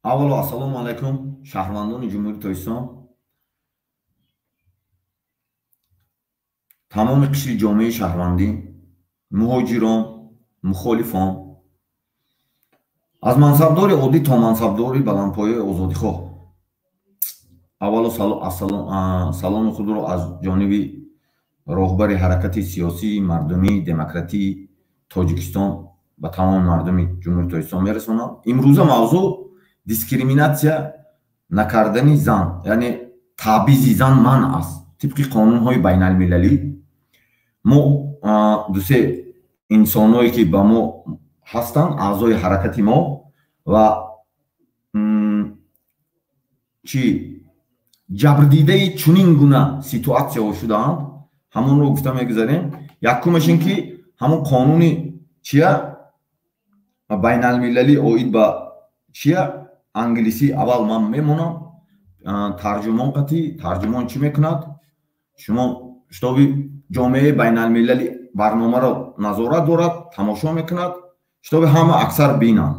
Аввало, ассалому алайкум, шаҳрвандони Ҷумҳурии Тоҷикистон, тамоми қишри ҷомеаи шаҳрвандӣ, муҳоҷирон, мухолифон, аз мансабдори оддӣ то мансабдори баландпояи озодихоҳ. Аввало, саломи худро аз ҷониби роҳбари ҳаракати сиёсии мардумии демократии Тоҷикистон ба тамоми мардуми Ҷумҳурии Тоҷикистон мерасонам. Имрӯза мавзӯъ дискриминатсия накардани зан, яъне таъбизи зан манъ аст тибқи қонунҳои байналмилалӣ. Мо дусе инсонҳое ки ба мо ҳастанд, аъзои ҳаракати мо ва чи ҷабрдидаи чунин гуна ситуатсияҳо шудаанд, ҳамонро гуфта мегузарем. Якумаш ин ки ҳамон қонуни чия байналмилалӣ оид ба чия англисӣ аввал ман мемонам, тарҷумон қатӣ, тарҷумон чӣ мекунад? Шумо шитоби ҷомеаи байналмилалӣ барномаро назорат дорад, тамошо мекунад, шитоби ҳама аксар бинанд.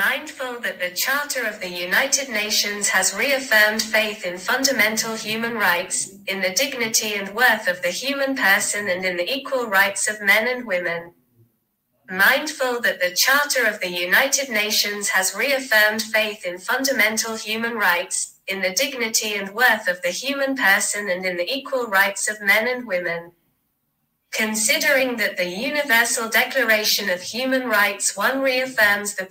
Mindful that the Charter of the United Nations has reaffirmed faith in fundamental human rights, in the dignity and worth of the human person and in the equal rights of men and women. Mindful that the Charter of the United Nations has reaffirmed faith in fundamental human rights, in the dignity and worth of the human person and in the equal rights of men and women. Considering that the Universal Declaration of Human Rights 1 reaffirms the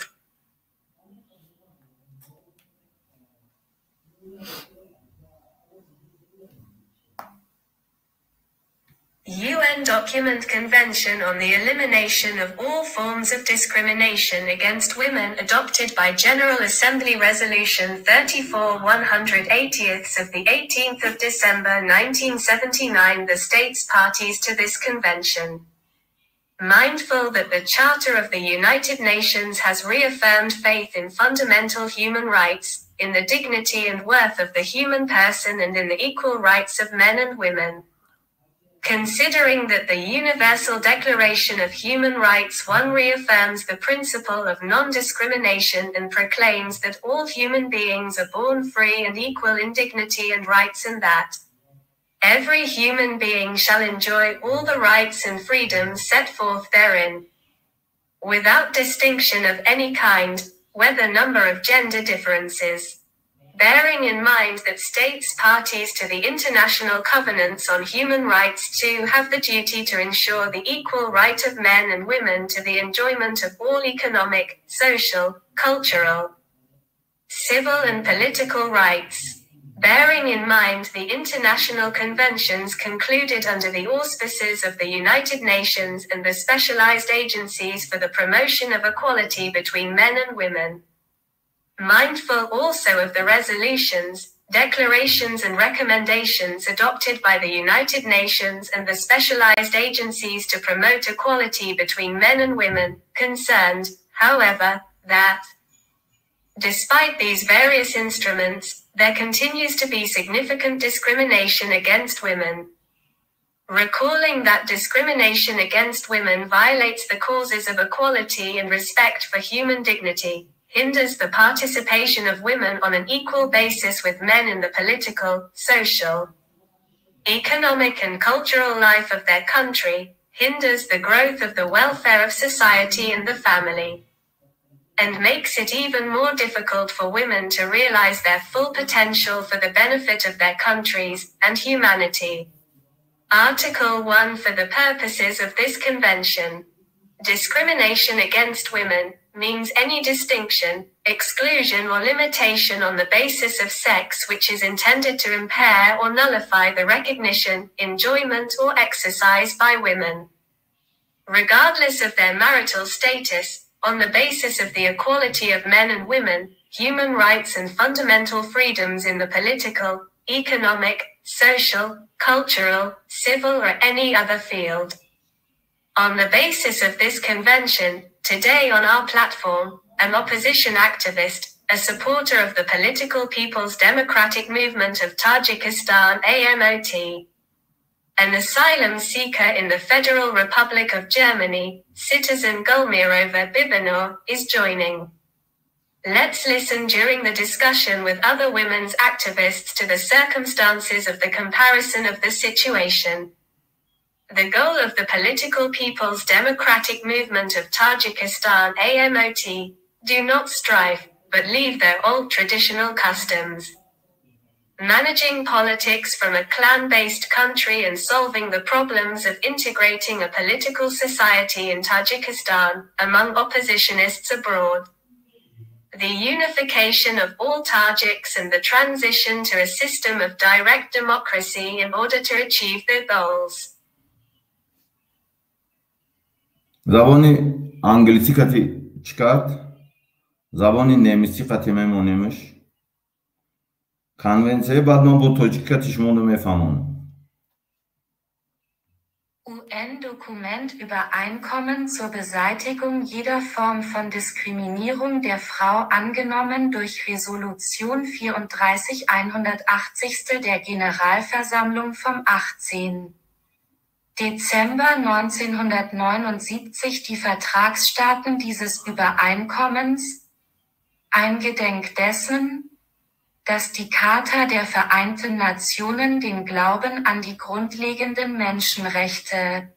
UN Document Convention on the Elimination of All Forms of Discrimination Against Women adopted by General Assembly Resolution 34/180 of the 18th of December 1979, the states parties to this convention. Mindful that the Charter of the United Nations has reaffirmed faith in fundamental human rights, in the dignity and worth of the human person and in the equal rights of men and women. Considering that the Universal Declaration of Human Rights 1 reaffirms the principle of non-discrimination and proclaims that all human beings are born free and equal in dignity and rights and that every human being shall enjoy all the rights and freedoms set forth therein, without distinction of any kind, whether number of gender differences. Bearing in mind that states parties to the international covenants on human rights too have the duty to ensure the equal right of men and women to the enjoyment of all economic, social, cultural, civil and political rights. Bearing in mind the international conventions concluded under the auspices of the United Nations and the specialized agencies for the promotion of equality between men and women. Mindful also of the resolutions, declarations and recommendations adopted by the United Nations and the specialized agencies to promote equality between men and women, concerned, however, that despite these various instruments, there continues to be significant discrimination against women. Recalling that discrimination against women violates the causes of equality and respect for human dignity, hinders the participation of women on an equal basis with men in the political, social, economic and cultural life of their country, hinders the growth of the welfare of society and the family, and makes it even more difficult for women to realize their full potential for the benefit of their countries and humanity. Article 1. For the purposes of this convention, discrimination against women means any distinction, exclusion or limitation on the basis of sex which is intended to impair or nullify the recognition, enjoyment or exercise by women, regardless of their marital status, on the basis of the equality of men and women, human rights and fundamental freedoms in the political, economic, social, cultural, civil or any other field. On the basis of this convention, today on our platform, an opposition activist, a supporter of the political People's Democratic Movement of Tajikistan AMOT, An asylum seeker in the Federal Republic of Germany, citizen Gulmirova Bibinur, is joining. Let's listen during the discussion with other women's activists to the circumstances of the comparison of the situation. The goal of the Political People's Democratic Movement of Tajikistan AMOT, do not strive, but leave their old traditional customs. Managing politics from a clan-based country and solving the problems of integrating a political society in Tajikistan, among oppositionists abroad. The unification of all Tajiks and the transition to a system of direct democracy in order to achieve their goals. Забони англисӣ кати чӣ кард? Забони немисӣ қати мемонемш. Конвенсияи баъд ман бо тоҷикӣ кати шуморо мефаҳмонам. UN-Dokument über Einkommen zur Beseitigung jeder Form von Diskriminierung der Frau angenommen durch Resolution 34 180. Der Generalversammlung vom 18. Dezember 1979. Die Vertragsstaaten dieses Übereinkommens, eingedenk dessen, dass die Charta der Vereinten Nationen den Glauben an die grundlegenden Menschenrechte,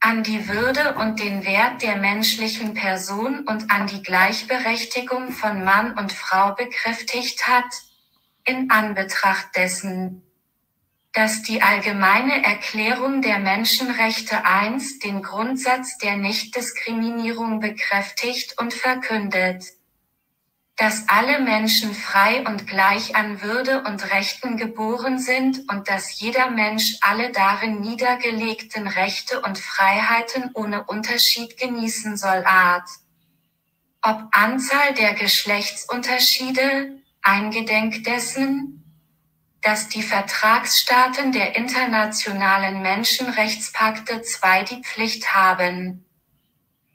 an die Würde und den Wert der menschlichen Person und an die Gleichberechtigung von Mann und Frau bekräftigt hat, in Anbetracht dessen, dass die Allgemeine Erklärung der Menschenrechte 1 den Grundsatz der Nichtdiskriminierung bekräftigt und verkündet, dass alle Menschen frei und gleich an Würde und Rechten geboren sind und dass jeder Mensch alle darin niedergelegten Rechte und Freiheiten ohne Unterschied genießen soll. Art. Ob Anzahl der Geschlechtsunterschiede, eingedenk dessen, dass die Vertragsstaaten der internationalen Menschenrechtspakte 2 die Pflicht haben,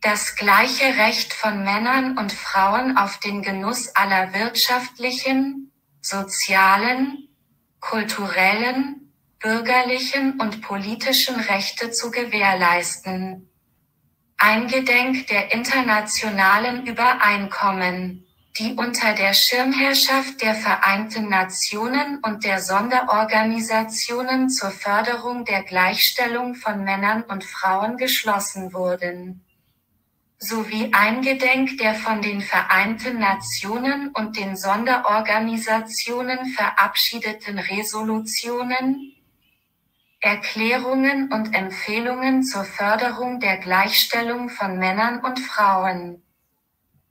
das gleiche Recht von Männern und Frauen auf den Genuss aller wirtschaftlichen, sozialen, kulturellen, bürgerlichen und politischen Rechte zu gewährleisten. Eingedenk der internationalen Übereinkommen, die unter der Schirmherrschaft der Vereinten Nationen und der Sonderorganisationen zur Förderung der Gleichstellung von Männern und Frauen geschlossen wurden, sowie eingedenk der von den Vereinten Nationen und den Sonderorganisationen verabschiedeten Resolutionen, Erklärungen und Empfehlungen zur Förderung der Gleichstellung von Männern und Frauen.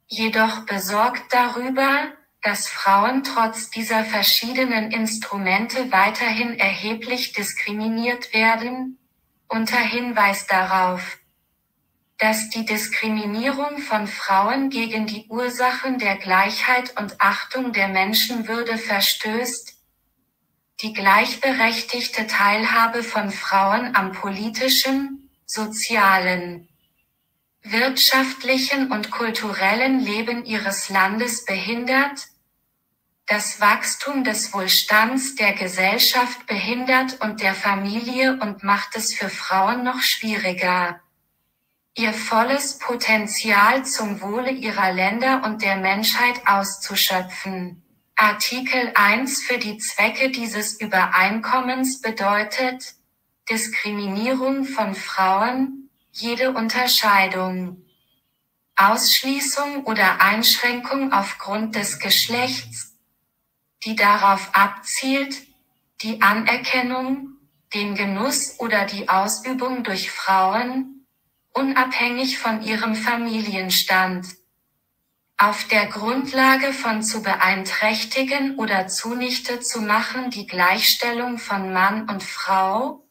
Jedoch besorgt darüber, dass Frauen trotz dieser verschiedenen Instrumente weiterhin erheblich diskriminiert werden, unter Hinweis darauf, dass die Diskriminierung von Frauen gegen die Ursachen der Gleichheit und Achtung der Menschenwürde verstößt, die gleichberechtigte Teilhabe von Frauen am politischen, sozialen, wirtschaftlichen und kulturellen Leben ihres Landes behindert, das Wachstum des Wohlstands der Gesellschaft behindert und der Familie und macht es für Frauen noch schwieriger, ihr volles Potenzial zum Wohle ihrer Länder und der Menschheit auszuschöpfen. Artikel 1 für die Zwecke dieses Übereinkommens bedeutet Diskriminierung von Frauen, jede Unterscheidung, Ausschließung oder Einschränkung aufgrund des Geschlechts, die darauf abzielt, die Anerkennung, den Genuss oder die Ausübung durch Frauen, unabhängig von ihrem Familienstand, auf der Grundlage von zu beeinträchtigen oder zunichte zu machen die Gleichstellung von Mann und Frau,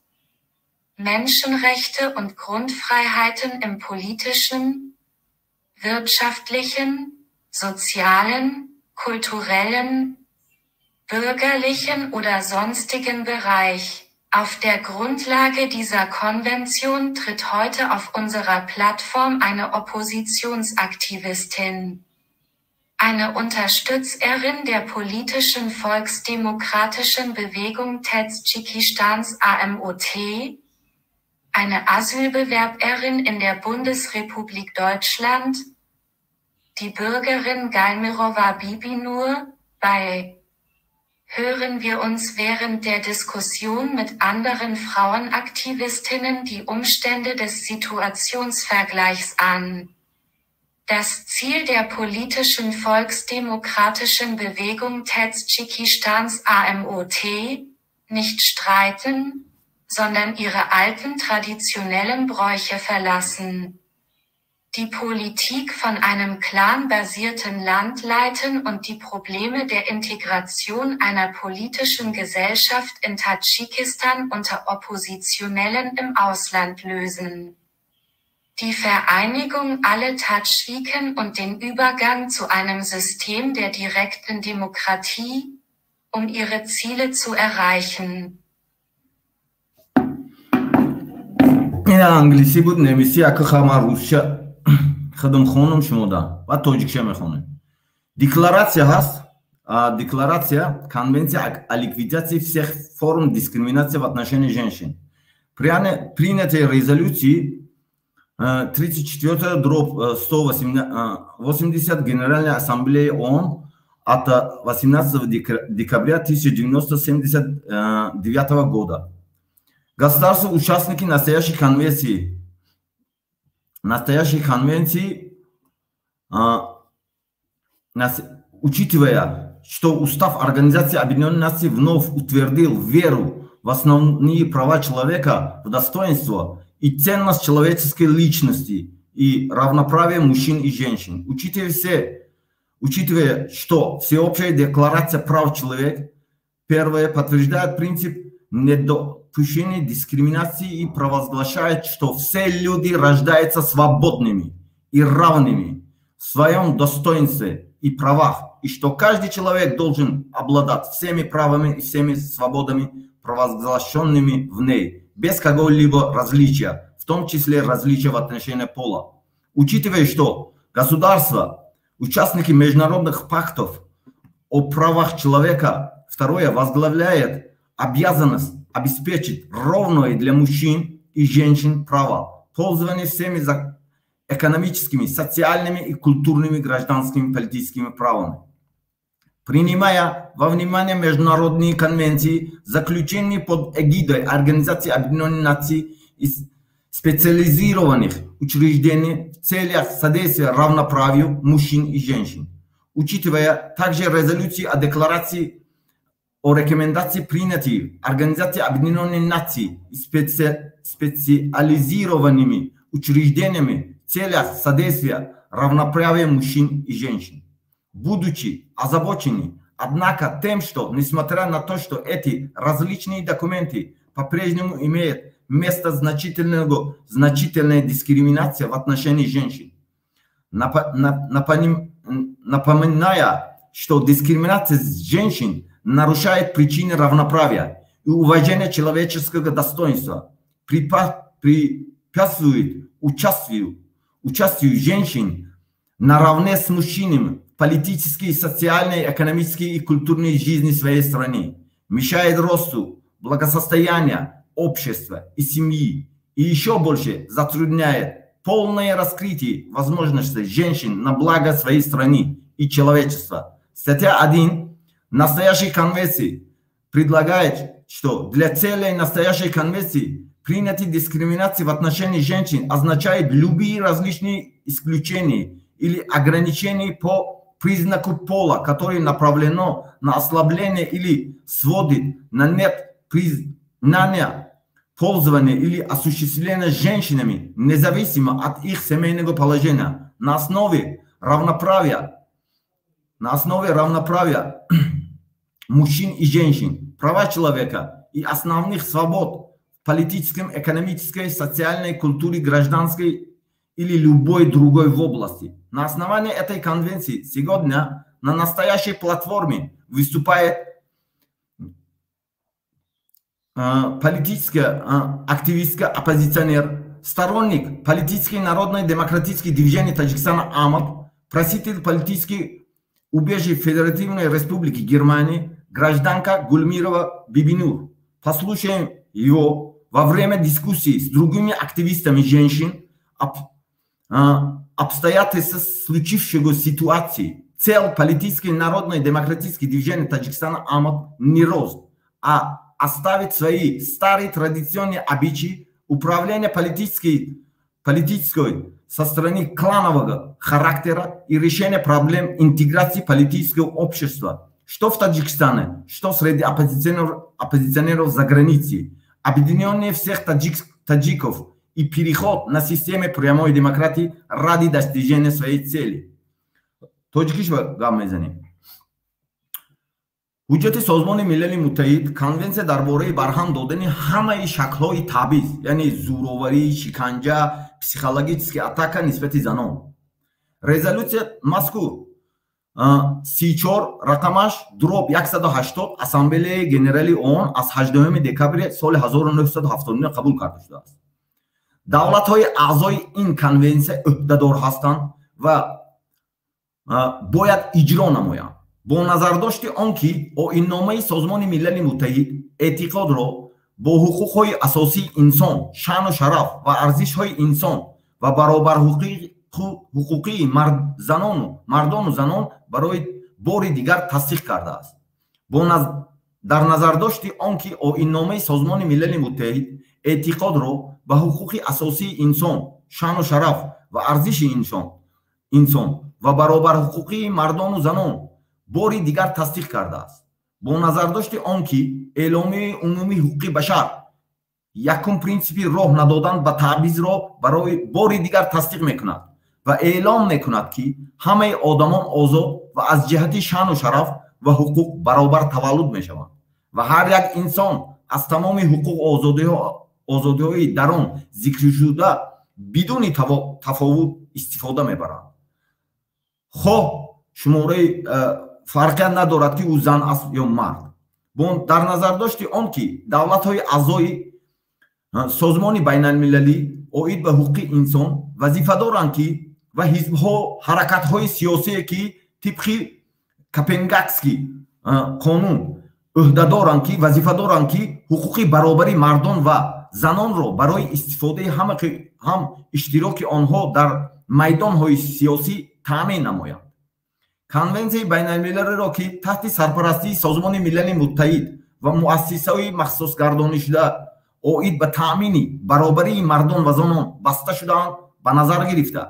Menschenrechte und Grundfreiheiten im politischen, wirtschaftlichen, sozialen, kulturellen, bürgerlichen oder sonstigen Bereich. Auf der Grundlage dieser Konvention tritt heute auf unserer Plattform eine Oppositionsaktivistin, Eine Unterstützerin der politischen Volksdemokratischen Bewegung Tadschikistans AMOT, eine Asylbewerberin in der Bundesrepublik Deutschland, die Bürgerin Galmirova Bibinur, bei Hören wir uns während der Diskussion mit anderen Frauenaktivistinnen die Umstände des Situationsvergleichs an. Das Ziel der politischen Volksdemokratischen Bewegung Tadschikistans AMOT, nicht streiten, sondern ihre alten traditionellen Bräuche verlassen. Die Politik von einem clanbasierten Land leiten und die Probleme der Integration einer politischen Gesellschaft in Tadschikistan unter Oppositionellen im Ausland lösen. Die Vereinigung aller Tadschiken und den Übergang zu einem System der direkten Demokratie, um ihre Ziele zu erreichen. Англисӣ буд, немисӣ ака хама русча худам хонум шумода ва тоҷикша мехонем. Декларатсия ҳаст, декларатсия Конвенция о ликвидации всех форм дискриминации в отношении женщин, принятие резолюции 34/180 Генеральной Ассамблеи ООН от 18 декабря 1979 года. Государства, участники настоящей конвенции, учитывая, что Устав Организации Объединенных Наций вновь утвердил веру в основные права человека, в достоинство и ценность человеческой личности и равноправие мужчин и женщин. Учитывая, что Всеобщая декларация прав человека, первое, подтверждает принцип недопущения дискриминации и провозглашает, что все люди рождаются свободными и равными в своем достоинстве и правах, и что каждый человек должен обладать всеми правами и всеми свободами, провозглашенными в ней, без какого-либо различия, в том числе различия в отношении пола. Учитывая, что государства, участники международных пактов о правах человека, второе, возглавляет обязанность обеспечить равное для мужчин и женщин право пользования всеми экономическими, социальными и культурными, гражданскими, политическими правами. Принимая во внимание международные конвенции, заключенные под эгидой Организации Объединенных Наций и специализированных учреждений в целях содействия равноправию мужчин и женщин. Учитывая также резолюции о декларации о рекомендации, принятые Организацией Объединенных Наций и специализированными учреждениями в целях содействия равноправию мужчин и женщин. Будучи озабочены, однако, тем, что, несмотря на то, что эти различные документы, по-прежнему имеют место значительная дискриминация в отношении женщин. Напоминая, что дискриминация женщин нарушает причины равноправия и уважения человеческого достоинства, препятствует участию женщин наравне с мужчинами в политической, социальной, экономической и культурной жизни своей страны, мешает росту благосостояния общества и семьи и еще больше затрудняет полное раскрытие возможностей женщин на благо своей страны и человечества. Статья 1 настоящей конвенции предлагает, что для целей настоящей конвенции принятие дискриминации в отношении женщин означает любые различные исключения или ограничения по признаку пола, которые направлено на ослабление или сводит на нет признания пользования или осуществления женщинами, независимо от их семейного положения, на основе равноправия мужчин и женщин, права человека и основных свобод в политическом, экономической, социальной, культуре, гражданской или любой другой в области. На основании этой конвенции сегодня на настоящей платформе выступает политическая активистка, оппозиционер, сторонник политической народной демократической движения Таджикистана АМАД, проситель политический Убежище Федеративной Республики Германии гражданка Гульмирова Бибинур. Послушаем его во время дискуссии с другими активистами женщин обстоятельства случившего ситуации. Цель политической народной демократической движения Таджикистана АМОД не рост, а оставить свои старые традиционные обычаи управления политической со стороны кланового характера и решения проблем интеграции политического общества, что в Таджикистане, что среди оппозиционеров за границей, объединение всех таджиков и переход на систему прямой демократии ради достижения своей цели. Тоҷикиш гап мезанем. Ҳуҷҷати Созмони Милали Муттаҳид, Конвенсия дар бораи барҳам додани ҳамаи шаклҳои табъиз, яъне зӯроварӣ, шиканҷа, психологический атака нисбати занон, резолюсия мазкур 34 рақамаш /180 Ассамблеяи Генералии ООН аз 18 декабри соли 1979 қабул карда шудааст. Давлатҳои аъзои ин конвенсия ӯҳдадор ҳастанд ва бояд иҷро намоянд. Бо назардошти он ки Оинномаи Созмони Милали Муттаҳид эътиқодро бо ҳуқуқҳои асосии инсон, шаъну шараф ва арзишҳои инсон ва баробарҳуқуқии мардону занон барои бори дигар тасдиқ кардааст. Дар назардошти он ки Оинномаи Созмони Милали Муттаҳид эътиқодро ба ҳуқуқи асосии инсон, шаъну шараф ва арзиши инсон ва баробарҳуқуқии мардону занон бори дигар тасдиқ кардааст. Бо назардошти он ки Эъломияи умумии ҳуқуқи башар якум принсипи роҳ надодан ба таъбизро барои бори дигар тасдиқ мекунад ва эълом мекунад, ки ҳамаи одамон озод ва аз ҷиҳати шаъну шараф ва ҳуқуқ баробар таваллуд мешаванд ва ҳар як инсон аз тамоми ҳуқуқ озодиҳои дар он зикршуда бидуни тафовут истифода мебаранд, хоҳ шумораи фарқият надорад, ки ӯ зан аст ё мард. Дар назардошти он ки давлатҳои аъзои созмони байналмилалӣ оид ба ҳуқуқи инсон вазифа доранд, ки ва ҳизбҳо, ҳаракатҳои сиёсие, ки тибқи Копенгагский қонун ӯҳдадоранд, ки вазифа доранд, ки ҳуқуқи баробари мардон ва занонро барои истифодаи ҳам иштироки онҳо дар майдонҳои сиёсӣ таъмин намоянд. Конвенсияи байналмилалиро, ки таҳти сарпарастии Созмони Милали Муттаҳид ва муассисаҳои махсусгардонишуда оид ба таъмини баробарии мардон ва занон баста шудаанд, ба назар гирифта,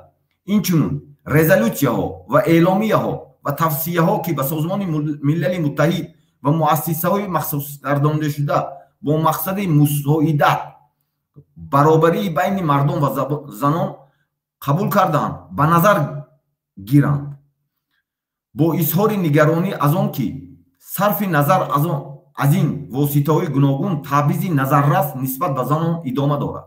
инчунин резолюсияҳо ва эъломияҳо ва тавсияҳо, ки ба Созмони Милали Муттаҳид ва муассисаҳои махсусгардонидашуда бо мақсади мусоидат баробарии байни мардон ва занон қабул кардаанд, ба назар гиранд. Бо изҳори нигаронӣ аз он ки сарфи назар аз ин воситаҳои гуногун таъбизи назаррас нисбат ба занон идома дорад,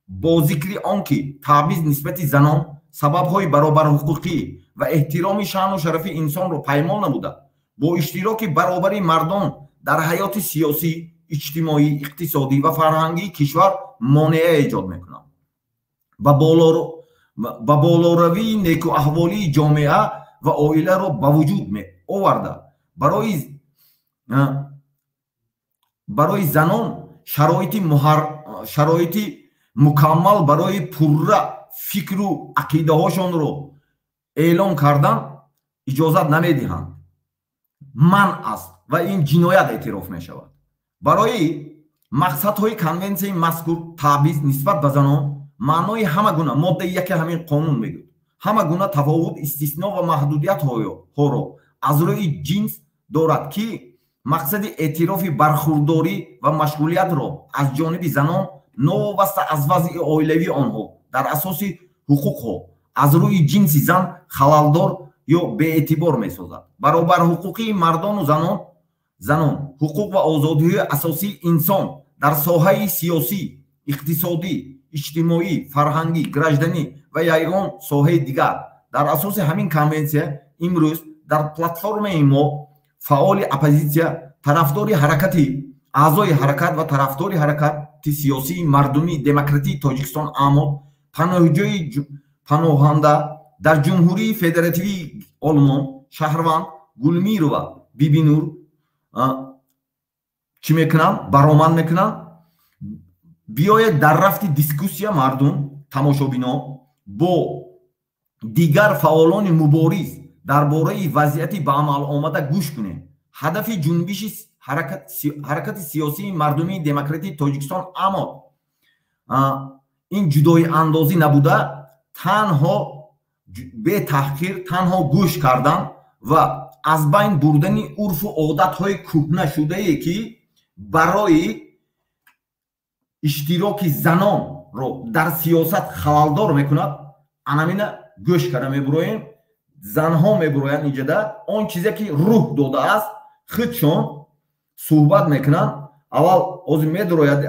бо зикри он ки таъбиз нисбати занон сабабҳои баробарҳуқуқӣ ва эҳтироми шаъну шарафи инсонро паймол намуда, бо иштироки баробари мардон дар ҳаёти сиёсӣ, иҷтимоӣ, иқтисодӣ ва фарҳангии кишвар монеа эҷод мекунанд, ба болоравии некуаҳволии ҷомеа ва оиларо ба вуҷуд оварда, барои занон шароити мукаммал барои пурра фикру ақидаҳошонро эълон кардан иҷозат намедиҳанд, манъ аст ва ин ҷиноят эътироф мешавад. Барои мақсадҳои конвенсияи мазкур таъбиз нисбат ба занон маънои ҳама гуна, моддаи яке ҳамин қонун мегӯяд, ҳама гуна тафовут, истисно ва маҳдудиятҳоро аз рӯи ҷинс дорад, ки мақсади эътирофи бархурдорӣ ва машғулиятро аз ҷониби занон новобаста аз вазъи оилавии онҳо дар асоси ҳуқуқҳо аз рӯи ҷинси зан халалдор ё беэътибор месозад. Баробарҳуқуқии мардону занон, ҳуқуқ ва озодиҳои асосии инсон дар соҳаи сиёсӣ, иқтисодӣ, иҷтимоӣ, фарҳангӣ, гражданӣ ва ягон соҳаи дигар. Дар асоси ҳамин конвенсия имрӯз дар платформаи мо фаъоли оппозитсия, тарафдори ҳаракати аъзои ҳаракат ва тарафдори ҳаракати сиёсии мардумии демократии Тоҷикистон АМОД, паноҳҷои паноҳанда дар Ҷумҳурии Федеративии Олмон, шаҳрванд Гулмирова Бибинур чӣ мекунанд, баромад мекунанд. Биёед дар рафти дискуссия мардум, тамошобино бо дигар фаъолони мубориз дар бораи вазъияти ба амал омада гӯш кунем. Ҳадафи ҷунбиши ҳаракати сиёсии мардумии демократии Тоҷикистон АМОД ин ҷудоиандозӣ набуда, танҳо бетаҳқир, танҳо гӯш кардан ва аз байн бурдани урфу одатҳои кӯҳнашудае, ки барои иштироки занонро дар сиёсат халалдор мекунад. Анамина гӯш карда мебуроем. Занҳо мебуроянд инҷода, он чизе ки рӯҳ додааст, худшон суҳбат мекунанд. Аввал ҳозир медурояд,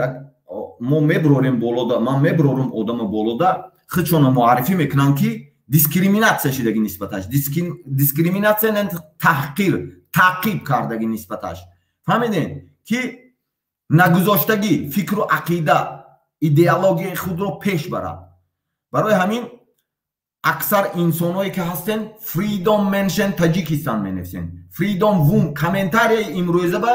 мо мебурорем болода, ман мебурорам одама болода, худшонро муаррифӣ мекунанд, ки дискриминатсия шидаги нисбаташ, дискриминатсия, таҳқир, таъқиб кардаги нисбаташ. Фаҳмидем, ки нагузоштагӣ фикру ақида, идеологияи худро пеш барад. Барои ҳамин аксар инсонҳое ки ҳастен, Freedom Mention Tajikistan менависен, Freedom Woman. Комментарияи имрӯза ба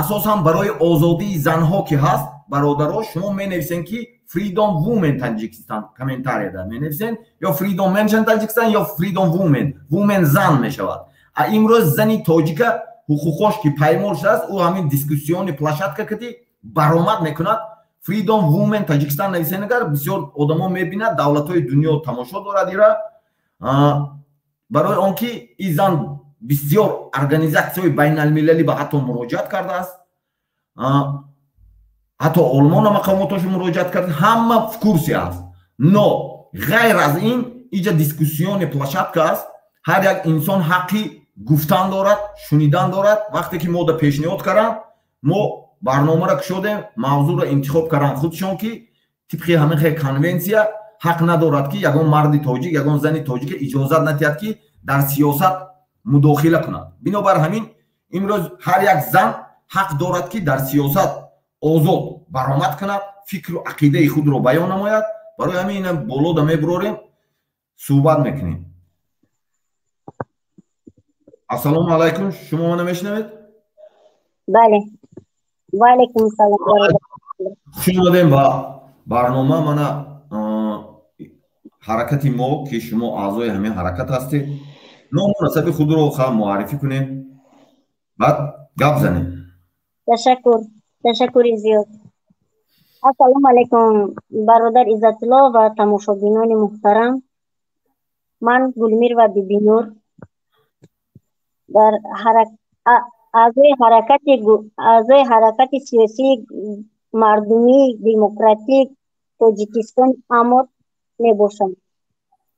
асосан барои озодии занҳо ки ҳаст, бародаро, шумо менависен, ки Freedom Women Tajikistan комментарияда менависен, ё Freedom Mention Tajikistan, ё Freedom Women. Women зан мешавад. А имрӯз зани тоҷика ҳуқуқош ки паймол шудааст, ӯ ҳамин дискуссионный площадка кати баромад мекунад. Freedom Women Tajikistan нависен, агар бисёр одамо мебинад, давлатҳои дунё тамошо дорад ира, барои он ки ин зан бисёр организатсияҳои байналмилалӣ ба ҳатто муроҷиат кардааст, ҳатто Олмона мақомотошо муроҷиат кард, ҳама в курсе аст. Но ғайр аз ин, иҷа дискуссионный площадка аст, ҳар як инсон ҳаққи гуфтан дорад, шунидан дорад. Вақте ки мо да пешниҳод кардам, мо барномаро кушодем, мавзӯъро интихоб кардам худшон, ки тибқи ҳамин хел конвенсия ҳақ надорад, ки ягон марди тоҷик, ягон зани тоҷика иҷозат надиҳад, ки дар сиёсат мудохила кунад. Бинобар ҳамин имрӯз ҳар як зан ҳақ дорад, ки дар сиёсат озод баромад кунад, фикру ақидаи худро баён намояд. Барои ҳамин ина болода мебурорем, суҳбат мекунем. Ассалому алайкум, шумо мана мешунавед? Бале, ваалайкум салом. Хуш омадем ба барнома. Мана ҳаракати мо, ки шумо аъзои ҳамин ҳаракат ҳастед, ному насаби худро ха муаррифӣ кунем, баъд гап занем. Ташаккур, ташаккури зиёд. Ассалому алайкум, бародар Иззатулло ва тамошобинони муҳтарам. Ман Гулмирова Бибинур, дар аъзои ҳаракати сиёсии мардумии демократии Тоҷикистон АМОД мебошам,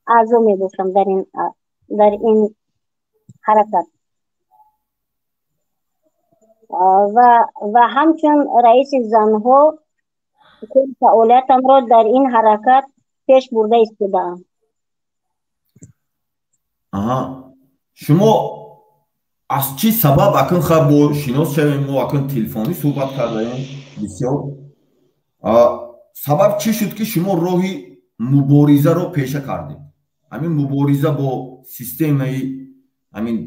аъзо мебошам дар ин ҳаракат ва ҳамчун раиси занҳо кори фаъолиятамро дар ин ҳаракат пеш бурда истодаам. Аҳа, шумо аз чӣ сабаб, акн ха бо шинос шавем, мо акн телефонӣ суҳбат кардаем бисёр, сабаб чӣ шуд, ки шумо роҳи муборизаро пеша кардед, ҳамин мубориза бо системаи ҳамин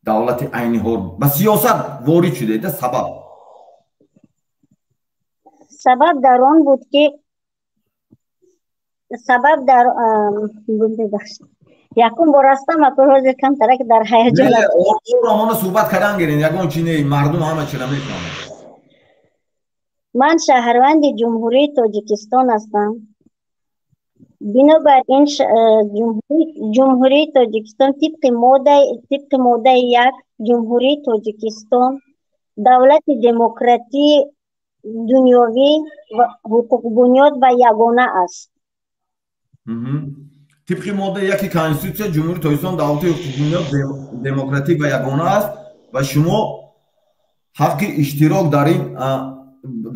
давлати айни ҳол, ба сиёсат ворид шудед? Сабаб? Сабаб дар он буд, ки сабаб дар, якум бор ҳастам, акун ҳозир камтарак дар ҳаяҷон. Оромона суҳбат кардан гирен, ягон чи не, мардум ҳама чира мефаҳмад. Ман шаҳрванди Ҷумҳурии Тоҷикистон ҳастам. Бинобар ин Ҷумҳурии Тоҷикистон тибқи моддаи 1, Ҷумҳурии Тоҷикистон давлати демократии дунёвӣ, ҳуқуқбунёд ва ягона аст. Тибқи моддаи 1 Конститутсия, Ҷумҳурии Тоҷикистон давлати ҳуқуқбунёд, демократӣ ва ягона аст ва шумо ҳаққи иштирок дар ин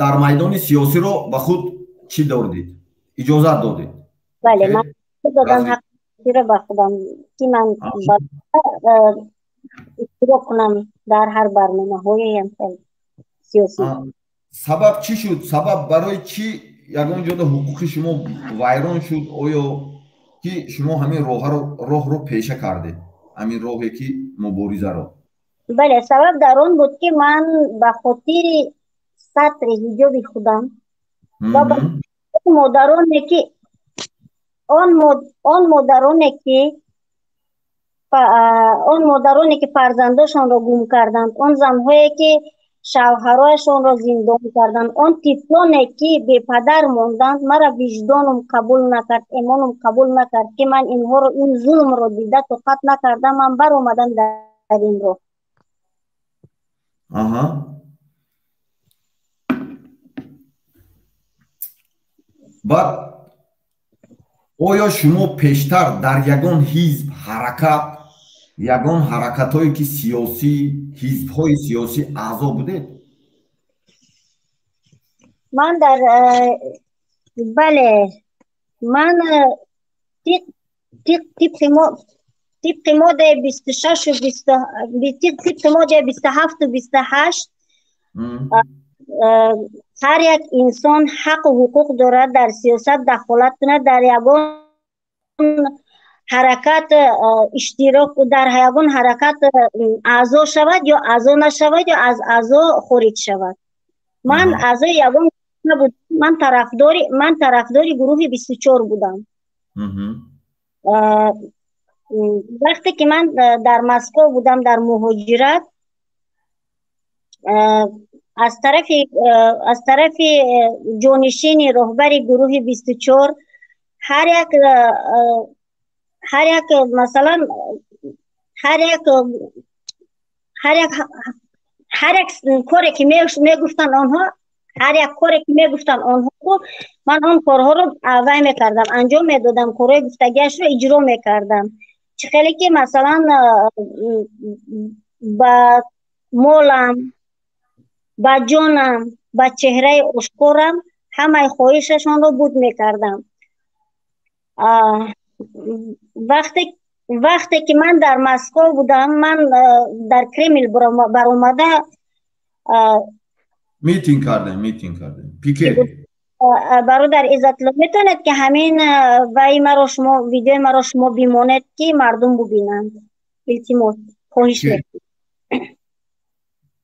дар майдони сиёсиро ба худ чӣ додед, иҷозат додед? Бале, ман додам ҳаққиро ба худам, ки ман иштирок кунам дар ҳар барномаҳои сиёсӣ. Сабаб чӣ шуд? Сабаб барои чӣ ягон ҷода ҳуқуқи шумо вайрон шуд, оё ки шумо ҳамин роҳро пеша кардед, ҳамин роҳе ки Муборизаро. Бале, сабаб дар он буд, ки ман ба хотири сатри ҳиҷоби худам ва ба модароне ки он модароне ки фарзандошонро гум карданд, он занҳое ки шавҳарояшонро зиндон карданд, он тифлоне ки бепадар монданд, мара виҷдонум қабул накард, эмонум қабул накард, ки ман инҳоро, ин зулмро дида тоқат накардам, ман баромадам дар ин роҳ. Аҳа. Баъд оё шумо пештар дар ягон ҳизб, ҳаракат, ягон ҳаракатҳое ки сиёсӣ, ҳизбҳои сиёсӣ аъзо будед? Ман дар бале, ман тибқи моддаи 26, тибқи моддаи 27-у 28 ҳар як инсон ҳаққу ҳуқуқ дорад дар сиёсат дахолат кунад, дар ягон ҳаракат иштирок, дар ягон ҳаракат аъзо шавад ё аъзо нашавад ё аз аъзо хориҷ шавад. Ман аъзои ягон набудам, ман тарафдори гурӯҳи 24 будам. Вақте ки ман дар Москва будам, дар муҳоҷират, аз тарафи ҷонишини роҳбари гурӯҳи 24 ҳар як масалан ҳар як коре ки мегуфтанд онҳо, ҳар як коре ки мегуфтанд онҳо, ман он корҳоро вай мекардам, анҷом медодам, корҳои гуфтагиашро иҷро мекардам. Чӣ хеле ки масалан ба молам, ба ҷонам, ба чеҳраи ошкорам ҳамаи хоҳишашонро буд мекардам. Вақте ки ман дар Москва будам, ман дар Кремл баромада митинг кардем, пикет. Бародар Иззатулло, метавонед ки ҳамин вай маро шумо, видеои маро шумо бимонед, ки мардум бубинанд? Илтимос, хоҳиш мекунам.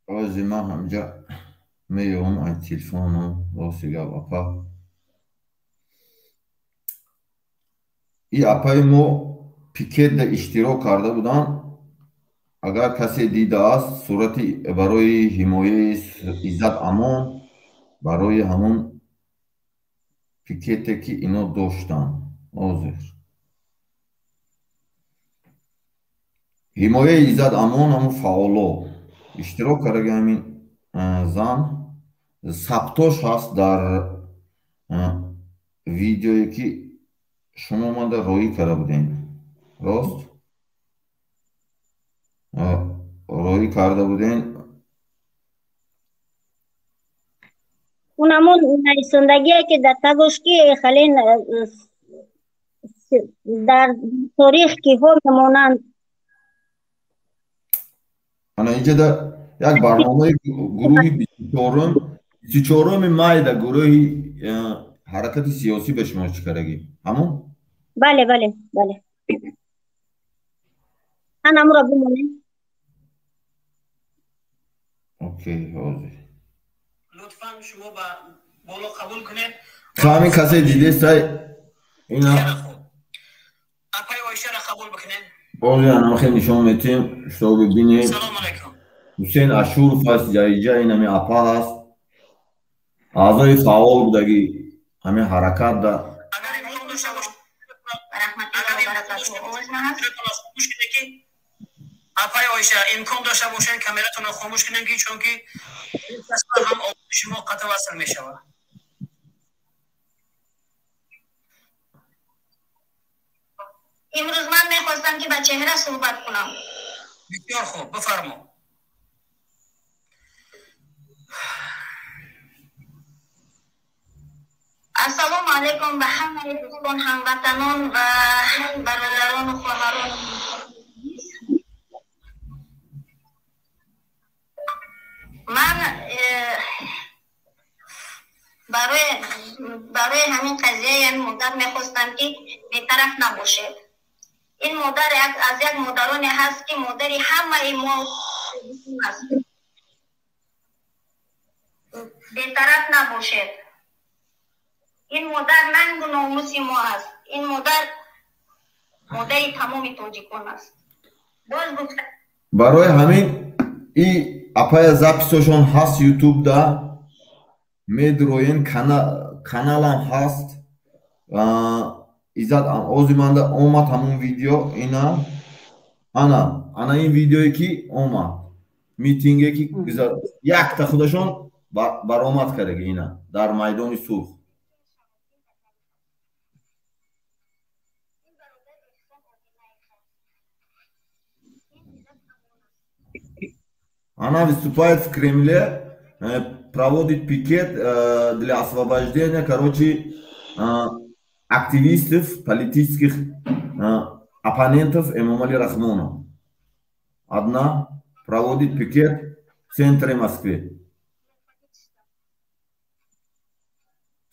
Ози ман ҳамҷа меём ай телефону, рости гап, апа. И апаи мо пикетда иштирок карда буданд. Агар касе дидааст, сурати барои ҳимояи Иззат Амон, барои ҳамон пикете ки ино доштанд. Ҳозир ҳимояи Иззат Амон, ҳамон фаъоло иштирок кардаги ҳамин зан сабтош ҳаст дар видеое ки шумо омада роӣ карда будем. Рост? Роӣ карда будем. Он ҳамон нависондагие ки дар тагош ки хеле дар торих киҳо мемонанд. Ана инҷа як барномаи гурӯҳи 24 май дар гурӯҳи ҳаракати сиёсӣ ба шумо чӣ кардагӣ? Ҳамон? Бале, бале, бале. Ман ҳамонро бимонем. Окей, ҳозир. Лутфан шумо ба боло қабул кунед. Ҳамин касе дидестай ина апаи Оишаро қабул бикунед. Ҳозир анам хел нишон метиҳем, что бибинед. Салом алайкум. Ҳусейн Ашуров ҳаст, ҷаиҷа ин ҳамин апа ҳаст. Аъзои фаъол будаги ҳамин ҳаракат да. Агар имкон дошта бошад, апаи Оиша, имкон дошта бошед камератонро хомӯш кунед, ки чунки ҳам овози шумо қатъ васл мешавад. Имрӯз ман мехостам ки ба чеҳра суҳбат кунам. Бисёр хуб, бифармо. Ассалому алайкум ба ҳамаи дӯстон, ҳамватанон ва бародарону хоҳарон. Ман барои ҳамин қазия яъне муддат мехостам ки бетараф набошед. Ин модар аз як модароне ҳаст, ки модари ҳамаи мо аст. Бетараф набошед. Ин модар нангу номуси мо аст. Ин модар модари тамоми тоҷикон аст. Боз гуфта барои ҳамин и апая записошон ҳаст ютубда медроен, каналам ҳаст. Иззат ози манда омад ҳамун видео, ина ана ана ин видеое ки омад, митинге ки якта худашон баромад кардаги, ина дар майдони Сурх. Она выступает в Кремле, проводит пикет для освобождения, короче, активистов, политических оппонентов Эмомали Рахмона. Одна проводит пикет в центре Москвы.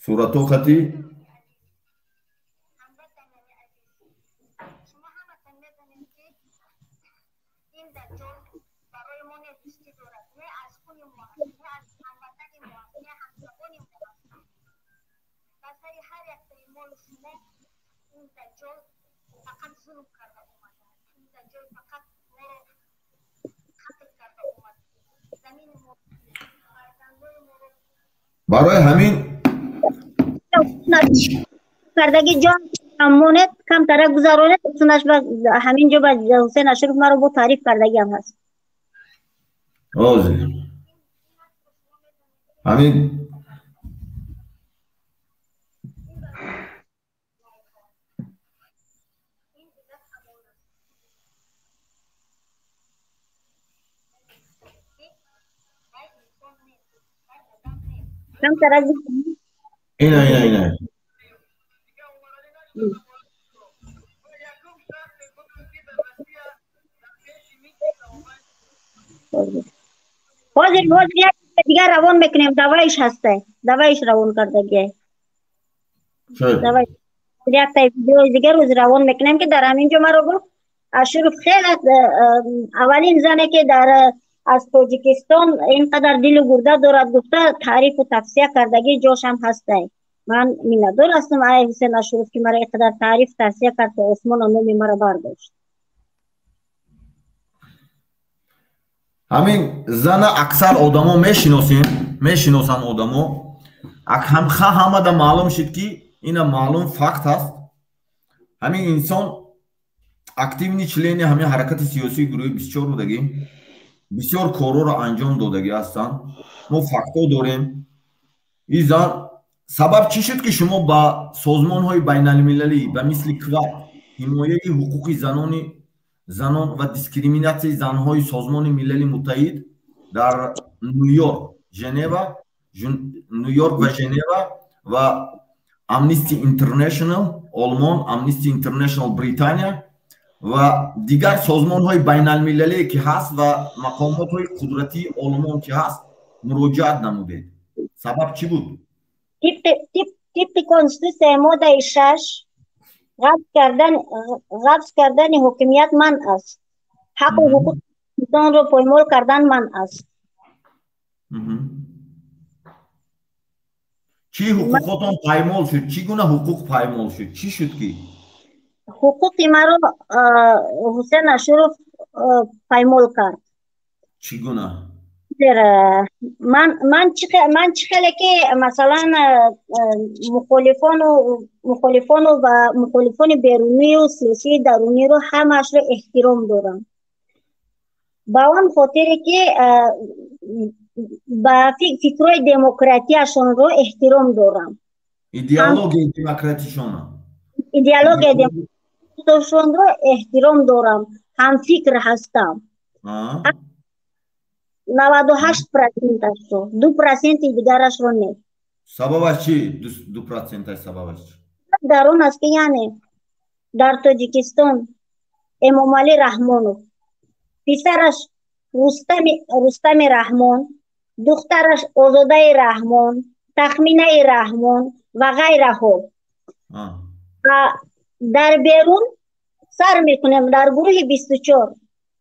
Суратохати. Барои ҳамин кардаги ҷон монед, камтара гузаронед, сунаш ба ҳамин ҷо ба Ҳусейн Ашуров маро бо таъриф кардагиам ҳаст. Ҳозир ҳамин ина ина ина ҳозир ҳозир як дигар равон мекунем, даваиш ҳаста, даваиш равон кардагия. Якта видеои дигар рӯз равон мекунем, ки дар ҳамин ҷо маро гуфт Ашуров хеле аввалин зане ки дар аз Тоҷикистон ин қадар дилу гурда дорад гуфта таърифу тавсия кардагӣ ҷошам ҳастай. Ман миннатдор ҳастам ай Ҳусейн Ашуров, ки маро ин қадар таъриф тавсия кард, то осмона номи маро бардошт. Ҳамин зана аксар одамо мешиносем, мешиносанд одамо. Ҳамада маълум шуд, ки ина маълум факт ҳаст. Ҳамин инсон активный члени ҳамин ҳаракати сиёсии гурӯҳи 24 будагӣ, бисёр корҳоро анҷом додагӣ ҳастанд. Мо фактҳо дорем. Ин зан сабаб чӣ шуд, ки шумо ба созмонҳои байналмилалӣ ба мисли КВАД, ҳимояи ҳуқуқи занон ва дискриминатсияи занҳои Созмони Милали Муттаҳид дар Нью-Йорк, Женева, Нью-Йорк ва Женева ва Amnesty International Олмон, Amnesty International Британия ва дигар созмонҳои байналмилалие ки ҳаст ва мақомотҳои қудратии Олмон ки ҳаст муроҷиат намудед? Сабаб чӣ буд? Тибқи Конститутсияи моддаи 6 ғасб кардани ҳокимият манъ аст, ҳаққу ҳуқуқи инсонро поймол кардан манъ аст. Чӣ ҳуқуқотон паймол шуд? Чӣ гуна ҳуқуқ паймол шуд? Чӣ шуд ки ҳуқуқи маро Ҳусейн Ашуров паймол кард? Чӣ гуна? Ман чӣ хеле ки масалан мухолифону ва мухолифони берунию сиёсии даруниро ҳамаашро эҳтиром дорам, ба он хотире ки ба фикрҳои демократияшонро эҳтиром дорам, идеологияи демократишона, идеологияи демократишонро эҳтиром дорам, ҳамфикр ҳастам. 98%-ашро, 2%-и дигарашро не. Сабабаш чӣ? 2%-аш сабабаш чӣ? Дар он аст, ки яъне дар Тоҷикистон Эмомалӣ Раҳмонов, писараш Рустами Раҳмон, духтараш Озодаи Раҳмон, Тахминаи Раҳмон ва ғайраҳо. Ва дар берун Сар мекунем дар гурӯҳи 24: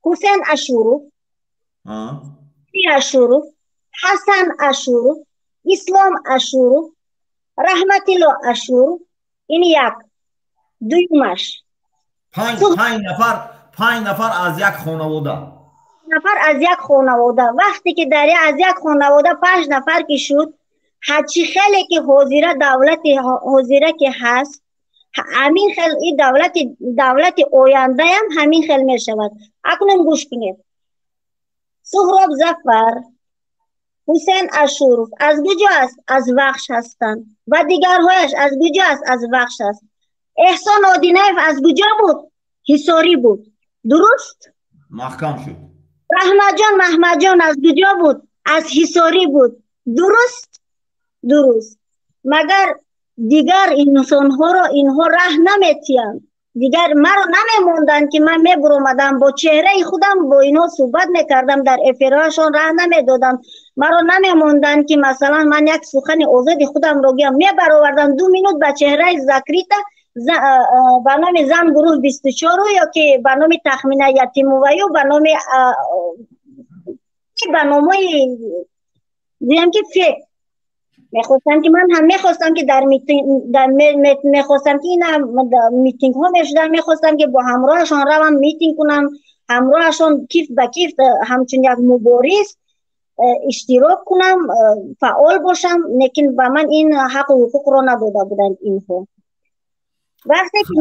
Ҳусен Ашуров, Ашуров, Ҳасан Ашуров, Ислом Ашуров, Раҳматилло Ашуров. Ин як. Дуюмаш 5 нафар, 5 нафар аз як хонавода. Нафар аз як хонавода. Вақте ки дар аз як хонавода панҷ нафар ки шуд, ҳарчи хеле ки ҳозира, давлати ҳозира ки ҳаст, ҳамин хел и давлати ояндаям ҳамин хел мешавад. Акнун гӯш кунед: Суҳроб Зафар, Ҳусен Ашуров аз куҷо аст? Аз Вахш ҳастанд. Ва дигарҳояш аз куҷо аст? Аз Вахш аст. Эҳсон Одинаев аз куҷо буд? Ҳисорӣ буд, дуруст? Маҳкам шуд. Раҳматҷон Маҳмадҷон аз куҷо буд? Аз Ҳисорӣ буд, дуруст? Дуруст. Магар дигар инсонҳоро инҳо раҳ наметиҳанд? Дигар маро намемонданд, ки ман мебуромадам, бо чеҳраи худам бо инҳо суҳбат мекардам дар эфирҳояшон. Раҳ намедоданд маро, намемонданд, ки масалан ман як сухани озоди худамро гӯям. Мебаровардам 2 минут ба чеҳраи закрыто, ба номи зан гурӯҳ 24-у ё ки ба номи Тахмина Ятимоваю, ба номи, ба номҳои гӯям ки фейк. Мехостам, ки ман ҳам мехостам, ки дар мехостам, ки ина митингҳо мешудам, мехостам, ки бо ҳамроҳашон равам, митинг кунам, ҳамроҳашон киф ба киф, ҳамчун як мубориз иштирок кунам, фаъол бошам, лекин ба ман ин ҳаққу ҳуқуқро надода буданд инҳо. Вақте ки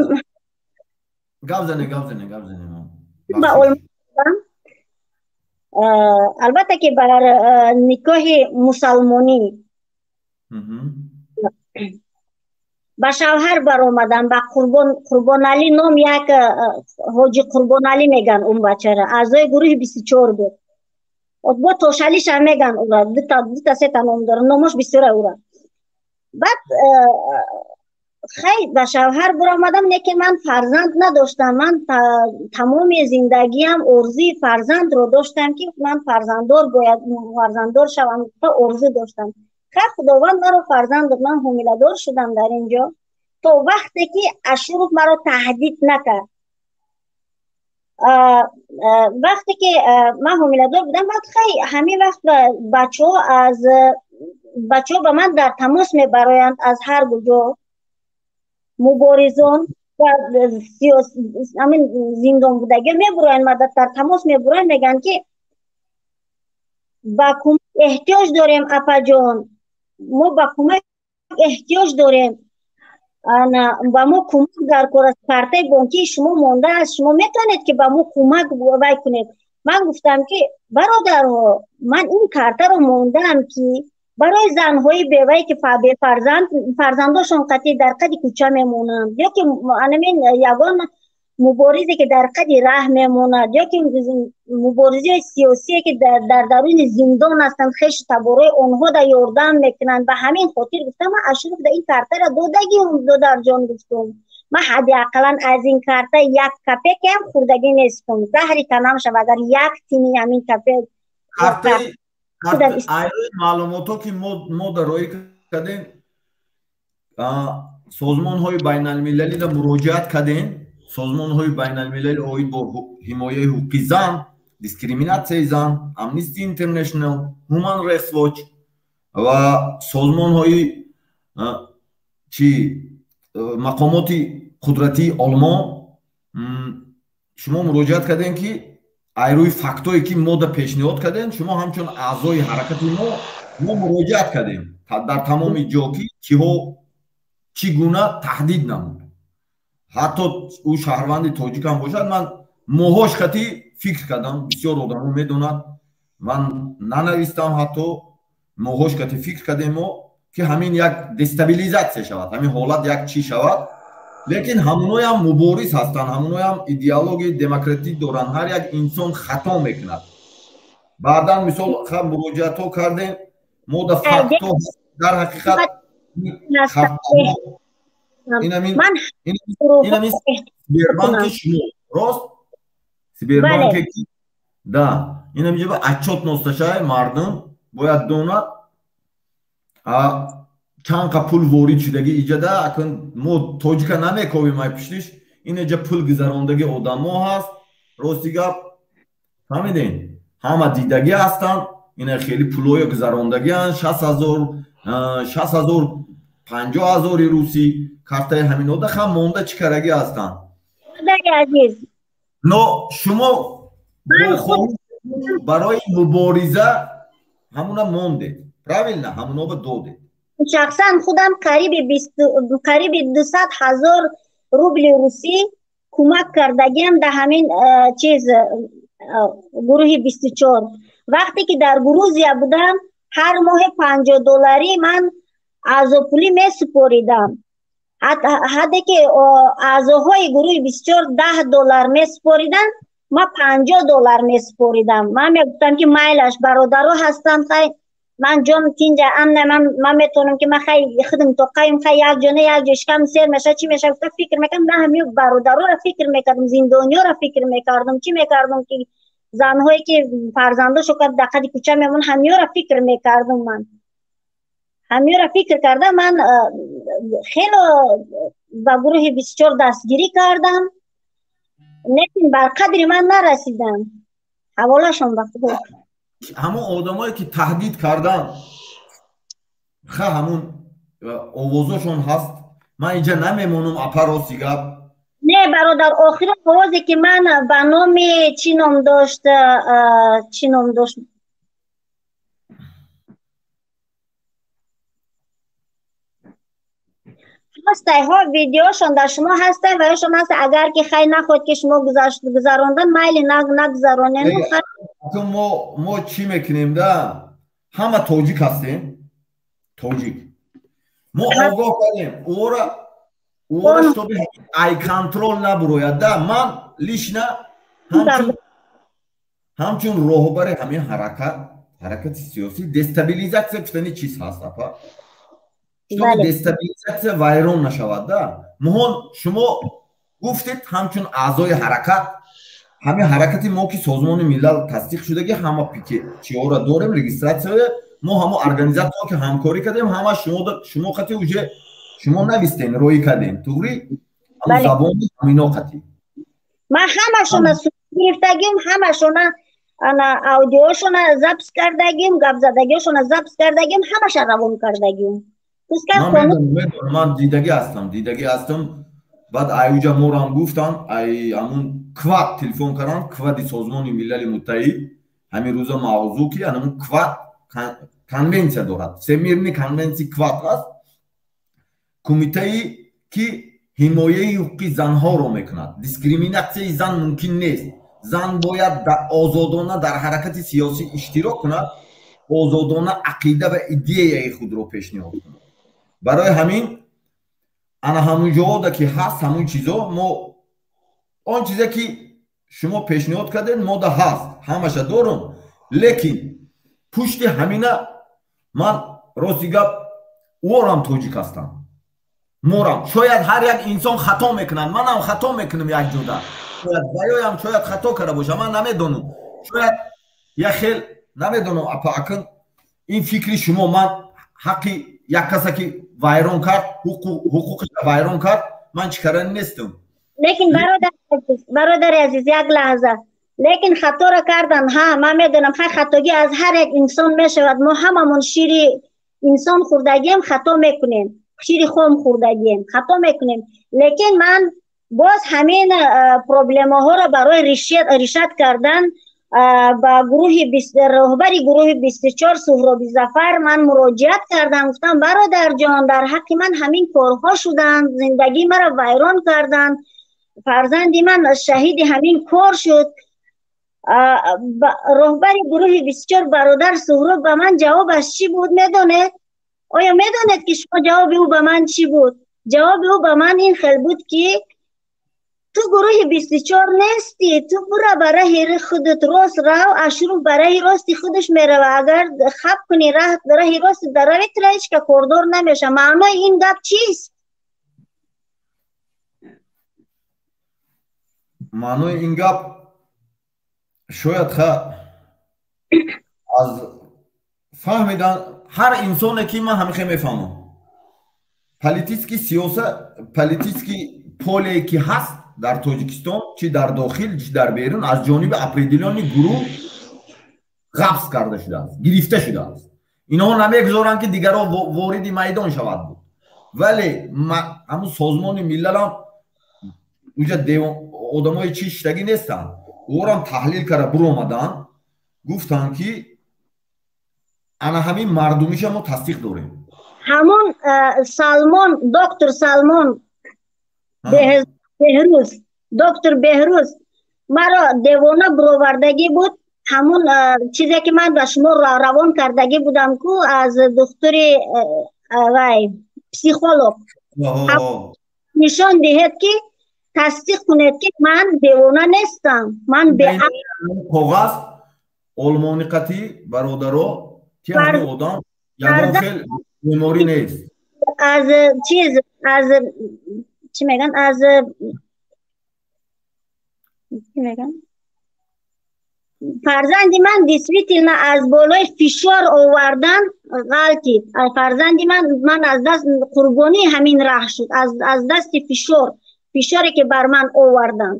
Гап зане, гап зане, гап зане. Ба Олмон, албатта ки бар никоҳи мусалмонӣ ба шавҳар баромадам, ба Қурбон, Қурбоналӣ ном, як ҳоҷи Қурбоналӣ меган он бачара, аъзои гурӯҳи 24 буд. Бо Тошалишам меган ура, дута сета ном дора, номош бисёра ура. Баъд хай ба шавҳар баромадам, лекин ман фарзанд надоштам. Ман тамоми зиндагиам орзуи фарзандро доштам, ки ман фарзанддор бояд, фарзанддор шавам, орзу доштам. Хай, Худованд маро фарзанд дод, ман ҳомиладор шудам дар ин ҷо. То вақте ки Ашуров маро таҳдид накард, вақте ки ман ҳомиладор будам, баъд хай ҳамин вақт бачаҳо аз бачаҳо ба ман дар тамос мебароянд аз ҳар куҷо, муборизон ва ҳамин зиндонбудагиҳо мебуроянд, дар тамос мебуроянд, мегӯянд, ки ба кӯмак эҳтиёҷ дорем, апаҷон, мо ба кӯмак эҳтиёҷ дорем, ба мо кӯмак дар кор аст, картаи бонкии шумо мондааст, шумо метавонед, ки ба мо кӯмак вай кунед. Ман гуфтам, ки бародарҳо, ман ин картаро мондаам, ки барои занҳои бевае, ки бефарзанд, фарзандошон қатъи дар қади кӯча мемонанд, ё ки анамин ягон муборизе, ки дар қади раҳ мемонад, ё ки муборизиҳои сиёсие, ки дар даруни зиндон ҳастанд, хешу таборои онҳо да ёрдам мекунанд. Ба ҳамин хотир гуфтам, ман Ашуров да ин картаро додагиум, додарҷон, гуфтум, ман ҳадди ақаллан аз ин карта як копейкаам хӯрдагӣ нестум, заҳри танам шава, агар як тини ҳамин копейк. Айрои маълумотҳо, ки мо дар роӣ кардем, созмонҳои байналмилалида муроҷиат кардем, созмонҳои байналмилали оид бо ҳимояи ҳуқуқи зан, дискриминатсияи зан, Amnesty International, Human Rights Watch ва созмонҳои чи мақомоти қудратии Олмон шумо муроҷиат кардем, ки айрӯи фактое, ки мо да пешниҳод кардем, шумо ҳамчун аъзои ҳаракати мо муроҷиат кардем дар тамоми ҷо, ки киҳо чӣ гуна таҳдид намуд, ҳатто ӯ шаҳрванди тоҷикам бошад. Ман моҳош хати фикр кардам, бисёр одамо медонад, ман нанавистам, ҳатто моҳош кати фикр кардем мо, ки ҳамин як дестабилизатсия шавад, ҳамин ҳолат як чӣ шавад. Лекин ҳамоноям мубориз ҳастанд, ҳамоноям идеологияи демократӣ доранд. Ҳар як инсон хато мекунад. Баъдан мисол муроҷиатҳо кардем мо да фактҳо, дар ҳақиқат инамин Сбербанки шумо рост, Сбербанке ки да инамиҷоба отчёт носташай, мардум бояд донад, чанд қа пул ворид шудагӣ иҷада. Акн мо тоҷика намековем, ай пуштиш. Инеҷа пул гузарондаги одамо ҳаст. Рости гап, фаҳмидем, ҳама дидагӣ ҳастанд. Ина хеле пулҳоя гузарондагианд, 60 000, 60 000, 50 000-и русӣ картаи ҳаминода хам монда, чӣ карагӣ ҳастанд. Но шумо барои мубориза ҳамуна мондед, правильно, ҳамуноба додед. Шахсан худам қариби 200 000 рубли русӣ кӯмак кардагиам дар ҳамин чиз, гурӯҳи 24. Вақте ки дар Грузия будам, ҳар моҳе 50 долларӣ ман аъзопулӣ месупоридам. Ҳадде ки аъзоҳои гурӯҳи 24 10 доллар месупориданд, ман 50 доллар месупоридам. Ман мегуфтам, ки майлаш, бародаро ҳастанд, хай, ман ҷом тинҷа, амна, ман метавонам, ки ман хай худам тоқаем, хай як ҷо не, як ҷо шикам сер меша, чӣ меша, гуфта фикр мекардам. Ман ҳамин бародароро фикр мекардам, зиндониёро фикр мекардам, чӣ мекардам, ки занҳое ки фарзандошо дар қади кӯча мемон, ҳамиёро фикр мекардам. Ман ҳамиёро фикр карда, ман хело ба гурӯҳи 24 дастгирӣ кардам, лекин бар қадри ман нарасидам, ҳаволашон ба Худо. Ҳамон одамое ки таҳдид кардан, ха, ҳамун овозошон ҳаст, ман инҷа намемонам, апа, рости гап. Не, бародар, охирин овозе ки ман ба номи чӣ ном дошт, чӣ ном дошт, ҳастайҳо, видеошон дар шумо ҳастай ва ёшон ҳаст. Агар ки хай нахоҳед, ки шумо гузарондан, майли, нагузаронен. Мо чӣ мекунем да, ҳама тоҷик ҳастем, тоҷик. Мо огоҳ кардем ӯра, чтобы ай контроль набурояд да. Ман лично ҳамчун роҳбари ҳамин ҳаракат, ҳаракати сиёсӣ, дестабилизатсия гуфтани чиз ҳаст, апа, чтобы дестабилизатсия вайрон нашавад да. Муҳон, шумо гуфтед, ҳамчун аъзои ҳаракат, ҳамин ҳаракати мо, ки Созмони Миллал тасдиқ шудаги, ҳама чиҳоро дорем, регистрация. Мо ҳамо организатор, ки ҳамкорӣ кардем, ҳама шумо қати уже шумо навистен, роӣ кардем, туғри, забони ҳамино қати. Ман ҳамашона гирифтагим, ҳамашона ана аудиошона запись кардагим, гапзадагиошона запись кардагим, ҳамаша равон кардагим. Ман дидагӣ ҳастам, дидагӣ ҳастам. Баъд аюҷа морам гуфтанд, ай ҳамун КВАД телефон карданд, КВАДи Созмони Милали Муттаҳид. Ҳамин рӯза мавзӯъ, ки ҳамун КВАД конвенсия дорад, Всемирный конвенсия КВАД аст, кумитае ки ҳимояи ҳуқуқи занҳоро мекунад. Дискриминатсияи зан мумкин нест. Зан бояд озодона дар ҳаракати сиёсӣ иштирок кунад, озодона ақида ва идеяи худро пешниҳод кунад. Барои ҳамин ана ҳамун ҷода ки ҳаст ҳамун чизо, мо он чизе ки шумо пешниҳод кардед, мода ҳаст, ҳамаша дорум. Лекин пушти ҳамина ман, рости гап, ӯорам тоҷик ҳастам, морам. Шояд ҳар як инсон хато мекунад, манам хато мекунам як ҷода, шояд ваёям шояд хато карда бошам, ман намедонам, шояд як хел намедонам, апа. Акн ин фикри шумо, ман ҳаққи як каса ки вайрон кард, ҳуқуқиша вайрон кард, ман чӣ карани нестам. Лекин, бародари азиз, як лаҳза. Лекин хаторо кардан, ҳа, ман медонам, ха, хатогӣ аз ҳар як инсон мешавад. Мо ҳамамон шири инсон хӯрдагием, хато мекунем, шири хом хӯрдагием, хато мекунем. Лекин ман боз ҳамин проблемаҳоро барои решать кардан ба гурӯҳи, роҳбари гурӯҳи 24, Суҳроби Зафар, ман муроҷиат кардам. Гуфтам: «Бародарҷон, дар ҳаққи ман ҳамин корҳо шуданд, зиндагии маро вайрон карданд, фарзанди ман шаҳиди ҳамин кор шуд». Роҳбари гурӯҳи 24, бародар Суҳроб, ба ман ҷавобаш чӣ буд, медонед? Оё медонед, ки шумо ҷавоби ӯ ба ман чӣ буд? Ҷавоби ӯ ба ман ин хел буд, ки ту гурӯҳи 24 нестӣ, ту бура ба раҳи худат рост рав, Ашруф ба раҳи рости худаш мерава, агар хаб кунӣ, раҳи рости дарави, тура ҳеч ка кордор намеша. Маънои ин гап чист? Маънои ин гап шояд, ха, аз фаҳмидан ҳар инсоне, ки ман ҳамихе мефаҳмам, политический сиёса, политический поле ки ҳаст. Дар Тоҷикистон, чи дар дохил, чи дар берун, аз ҷониби определённый гурӯҳ ғафз карда шудааст, гирифта шудааст. Инҳо намегузоранд, ки дигарон вориди майдон шавад буд. Вале ҳамун Созмони Миллалам уҷа одамои чи шиштагӣ нестанд. Ӯрам таҳлил карда буромаданд, гуфтанд, ки ана ҳамин мардумиша мо тасдиқ дорем. Ҳамон Салмон, доктор Салмон Беҳрӯз, доктор Беҳрӯз маро девона буровардагӣ буд. Ҳамун чизе ки ман ба шумо равон кардагӣ будам ку, аз духтури вай, психолог, нишон диҳед, ки тасдиқ кунед, ки ман девона нестам, ман Коғаз олмониқатӣ, бародаро, ки ҳамин одам ягон хел беморӣ нест. Аз чиз, аз чӣ меган, аз чӣ меган, фарзанди ман действительно аз болои фишор овардан ғалтид. Фарзанди ман, ман аз даст қурбонии ҳамин раҳ шуд, аз дасти фишор, фишоре ки бар ман оварданд.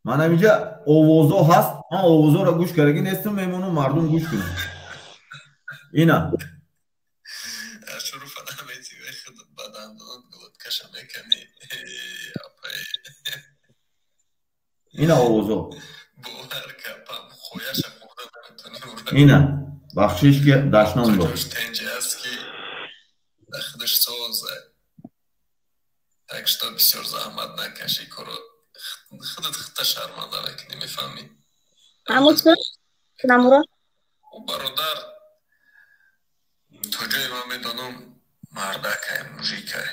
Ман ҳаминҷа овозо ҳаст, ман овозоро гӯш кардагӣ нестам, мемонам, мардум гӯш кунанд. Ина. Шуруфа намети, ба дандонат глоткаша мекани, апай. Ина овозо. Бовар капам, хояша хӯрда наметонӣ. Ина, бахшиш, ки дашном дод. Тенҷи аст, ки дар худаш соза, так что бисёр заҳмат накашӣ, коро худат худта шарманда мекунӣ, мефаҳмӣ? Намуро. Бародар, то ҷое ман медонам, мардакай, мужикай,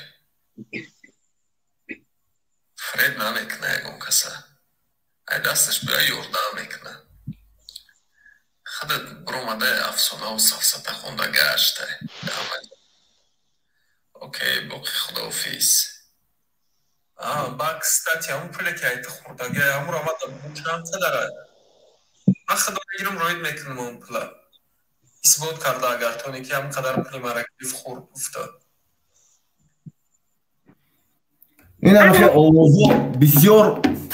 фреб намекуна ягон каса, ай дасташ бия ёрдам мекуна. Худат биромада афсонаву сафсата хонда гаштай. Окей, боқи худоҳофиз. Ба, кстати, ҳамун пуле ки айти хӯрдаги, ҳамуро ма чанд қадара ман худо мегирам, роид мекунам он пула, исбот карда, агар тоне ки ҳамин қадар пули мара гирифт, хӯрд, гуфта. Ин ҳамихе овозо, бисёр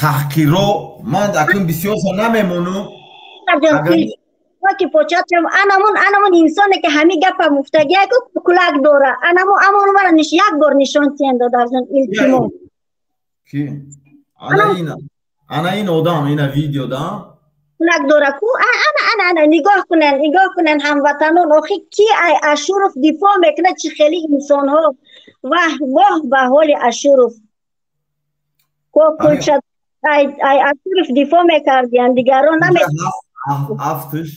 таҳқиро, ман акнун бисёрша намемонам. Ки початам, анамун инсоне ки ҳамин гапа муфтагия ку, кулак дора, анаму амон мара як бор нишон тиен додарҷон, илтимос. Ки ана ина, ана ин одам, ина видео да. Кулак дора ку, ана, ана, ана, нигоҳ кунен, нигоҳ кунен, ҳамватанон, охи ки ай Ашуров дифоъ мекунад? Чӣ хели инсонҳо! Ваҳ, воҳ ба ҳоли Ашуров! Кокулча ай Ашуров дифоъ мекардиян, дигарон наме. Афтиш,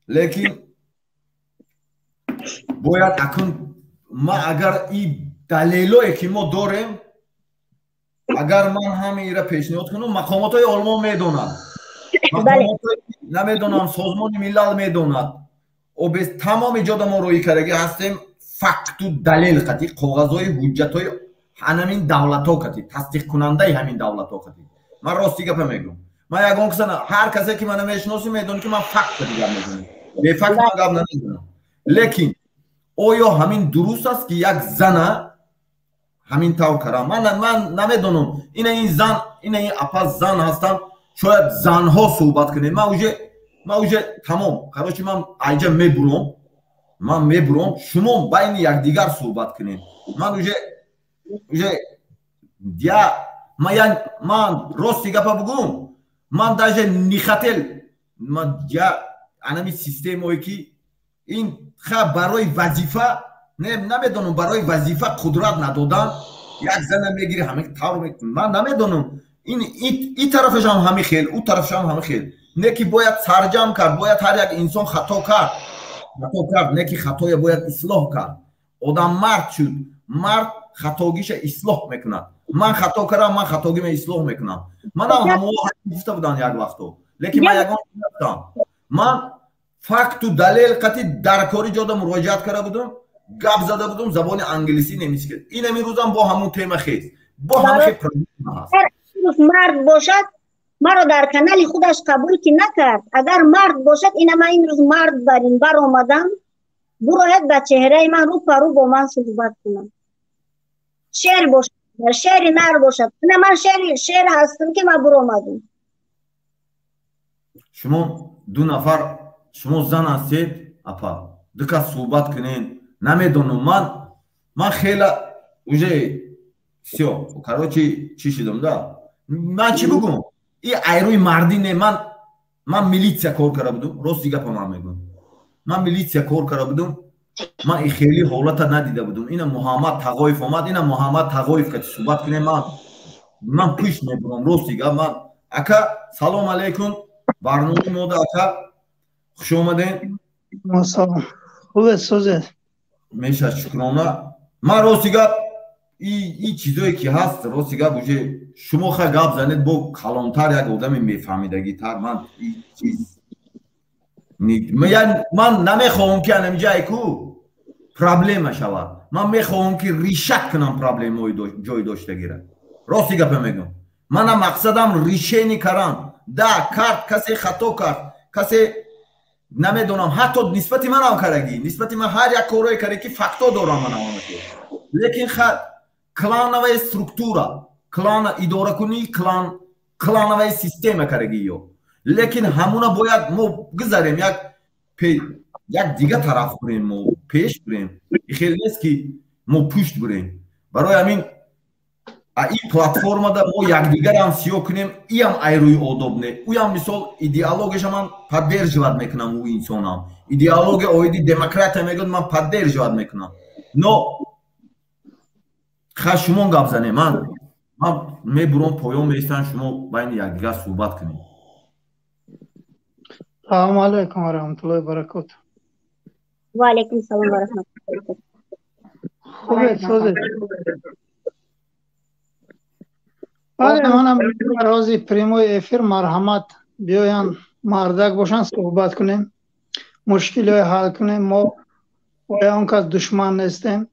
лекин бояд акун ма агар и далелое ки мо дорем, агар ман ҳамин ира пешниҳод кунам, мақомотҳои Олмон медонад, намедонам, Созмони Миллал медонад, обез тамоми ҷода мо рӯӣ кардагӣ ҳастем, факту далел қати, коғазҳои ҳуҷҷатҳои ҳанамин давлатҳо қати, тасдиқкунандаи ҳамин давлатҳо қати. Ман рости гапа мегӯм, ман ягон каса, ҳар касе ки мана мешиносӣ, медонӣ, ки ман факт қати гап мезанам, бефакт ман гап намезанам. Лекин оё ҳамин дуруст аст, ки як зана ҳамин тавр кардам? Ман намедонам, ина ин зан, ина ин апа зан ҳастанд, шояд занҳо суҳбат кунем. Ман уже тамом, короче, ман айҷа мебуром, ман мебуром, шумо байни якдигар суҳбат кунем. Ман уже я ман рости гапа бугум, ман даже не хотел, ман я анами системое ки ин ха барои вазифа, намедонам, барои вазифа қудрат надодан, як зана мегири, ҳама тавр. Ман намедонам, ин и тарафашам ҳами хел, ӯ тарафашам ҳами хел. Не ки бояд сарҷам кард, бояд ҳар як инсон хато кард, хато кард, не ки хатоя бояд ислоҳ кард. Одам мард шуд, мард хатогиша ислоҳ мекунад. Ман хато кардам, ман хатогима ислоҳ мекунам. Манам ҳамоо гуфта будам як вақто, лекин ман ягон гуфтам, ман факту далел қати дар кори ҷода муроҷиат карда будам, гап зада будам, забони англисӣ, немисӣ. Ин ҳамин рӯзам бо ҳамун тема хез, бо ҳамин хел проблема ҳаст. Мард бошад, маро дар канали худаш қабул ки накард. Агар мард бошад, ина ман имрӯз мард бар ин баромадам, бурояд, ба чеҳраи ман рӯ ба рӯ бо ман суҳбат кунам. Шер бошад. Шери нар бошад. На ман шери шер ҳастам ки ман буромадам. Шумо ду нафар, шумо зан ҳастед, апа. Ду кас суҳбат кунен. Намедонам, ман хела уже всё, короче, чӣ шудам да? Ман чӣ бугум? И айрӯи мардӣ не, ман милитсия кор карда будум, рости гапа ман мегӯям. Ман милитсия кор карда будум, ман и хеле ҳолата надида будум. Ина Муҳаммад Тағоев омад, ина Муҳаммад Тағоев кати суҳбат кунем, ман пушт мебурам, рости гап. Ман ака, салом алейкум, барномаи мода ака, хуш омадем. Салом. Хубе, созед? Меша, шукрона. Ман рости гап и чизое ки ҳаст, рости гап, уже шумо ха гап занед, бо калонтар як одами мефаҳмидагитар. Ман и чиз ман намехоҳам ки анамиҷа айку проблема шавад. Ман мехоҳам ки решать кунам проблемаҳои ҷой доштагира. Рости гапа мегӯям, мана мақсадам решение кардан да кард, касе хато кард, касе намедонам, ҳатто нисбати манам карагӣ, нисбати ман ҳар як корое каре ки факто дорам ман ҳамаки. Лекин клановая структура, клана идоракунии клан, клановая система карагӣ ё. Лекин ҳамуна бояд мо гузарем, як дига тараф бурем, мо пеш бурем. Хеле нест ки мо пушт бурем. Барои ҳамин ин платформада мо якдигарам сиёҳ кунем, иам айрӯи одоб не. Уям мисол идеологияша ман поддерживать мекунам, ӯ инсонам идеология оиди демократия мегӯяд, ман поддерживать мекунам. Но ха шумо гап занем, ман мебурам, поён меистам, шумо байни якдигар суҳбат кунем. Салому алайкум ва раҳматуллоҳи ва баракотуҳ. Ва алайкум салом ва раҳматуллоҳи ва баракотуҳ. Хубе, созед? Бале, манам рози прямой эфир, марҳамат, биёянд, мардак бошанд, суҳбат кунем, мушкилиҳои ҳал кунем. Мо бо он кас душман нестем.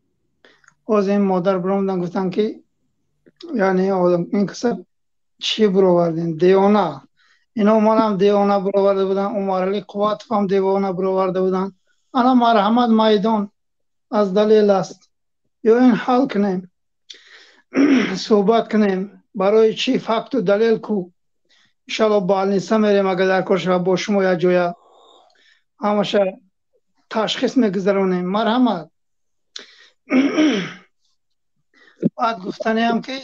Боз ин модар биромадан, гуфтанд ки яъне ин каса чӣ бировардем, девона. Ино манам девона бироварда буданд, Умарали Қувватовам девона бироварда буданд. Ана марҳамат, майдон аз далел аст. Биёен ҳал кунем, суҳбат кунем. Барои чӣ факту далел ку? Иншалло больница мерем, агар дар кор шавад, бо шумо як ҷоя ҳамаша ташхис мегузаронем. Марҳамат. Баъд гуфтаниам ки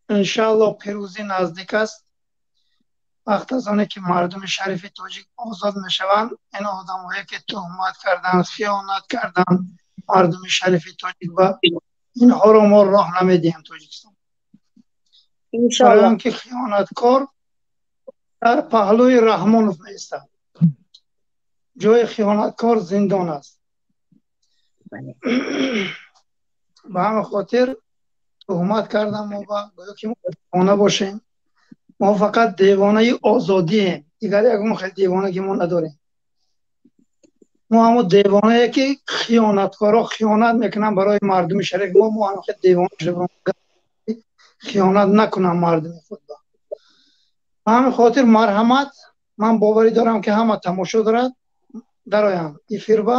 иншалло пирӯзӣ наздик аст. Вақт аз оне ки мардуми шарифи тоҷик озод мешаванд, ин одамҳое ки туҳмат карданд, хиёнат карданд мардуми шарифи тоҷик, ба инҳоро мо роҳ намедиҳем Тоҷикистон. Барои он ки хиёнаткор дар паҳлӯи Раҳмонов меистад. Ҷои хиёнаткор зиндон аст. Ба ҳамин хотир туҳмат кардам мо, ба гӯё ки мо девона бошем. Мо фақат девонаи озодием, дигар ягон хел девонагӣ мо надорем. Мо ҳамон девонае ки хиёнаткоро хиёнат мекунанд барои мардуми шариф, мо ҳамон хел девона шудем, хиёнат накунам мардуми худ. Ба ҳамин хотир марҳамат, ман боварӣ дорам ки ҳама тамошо дорад, дароянд эфирба.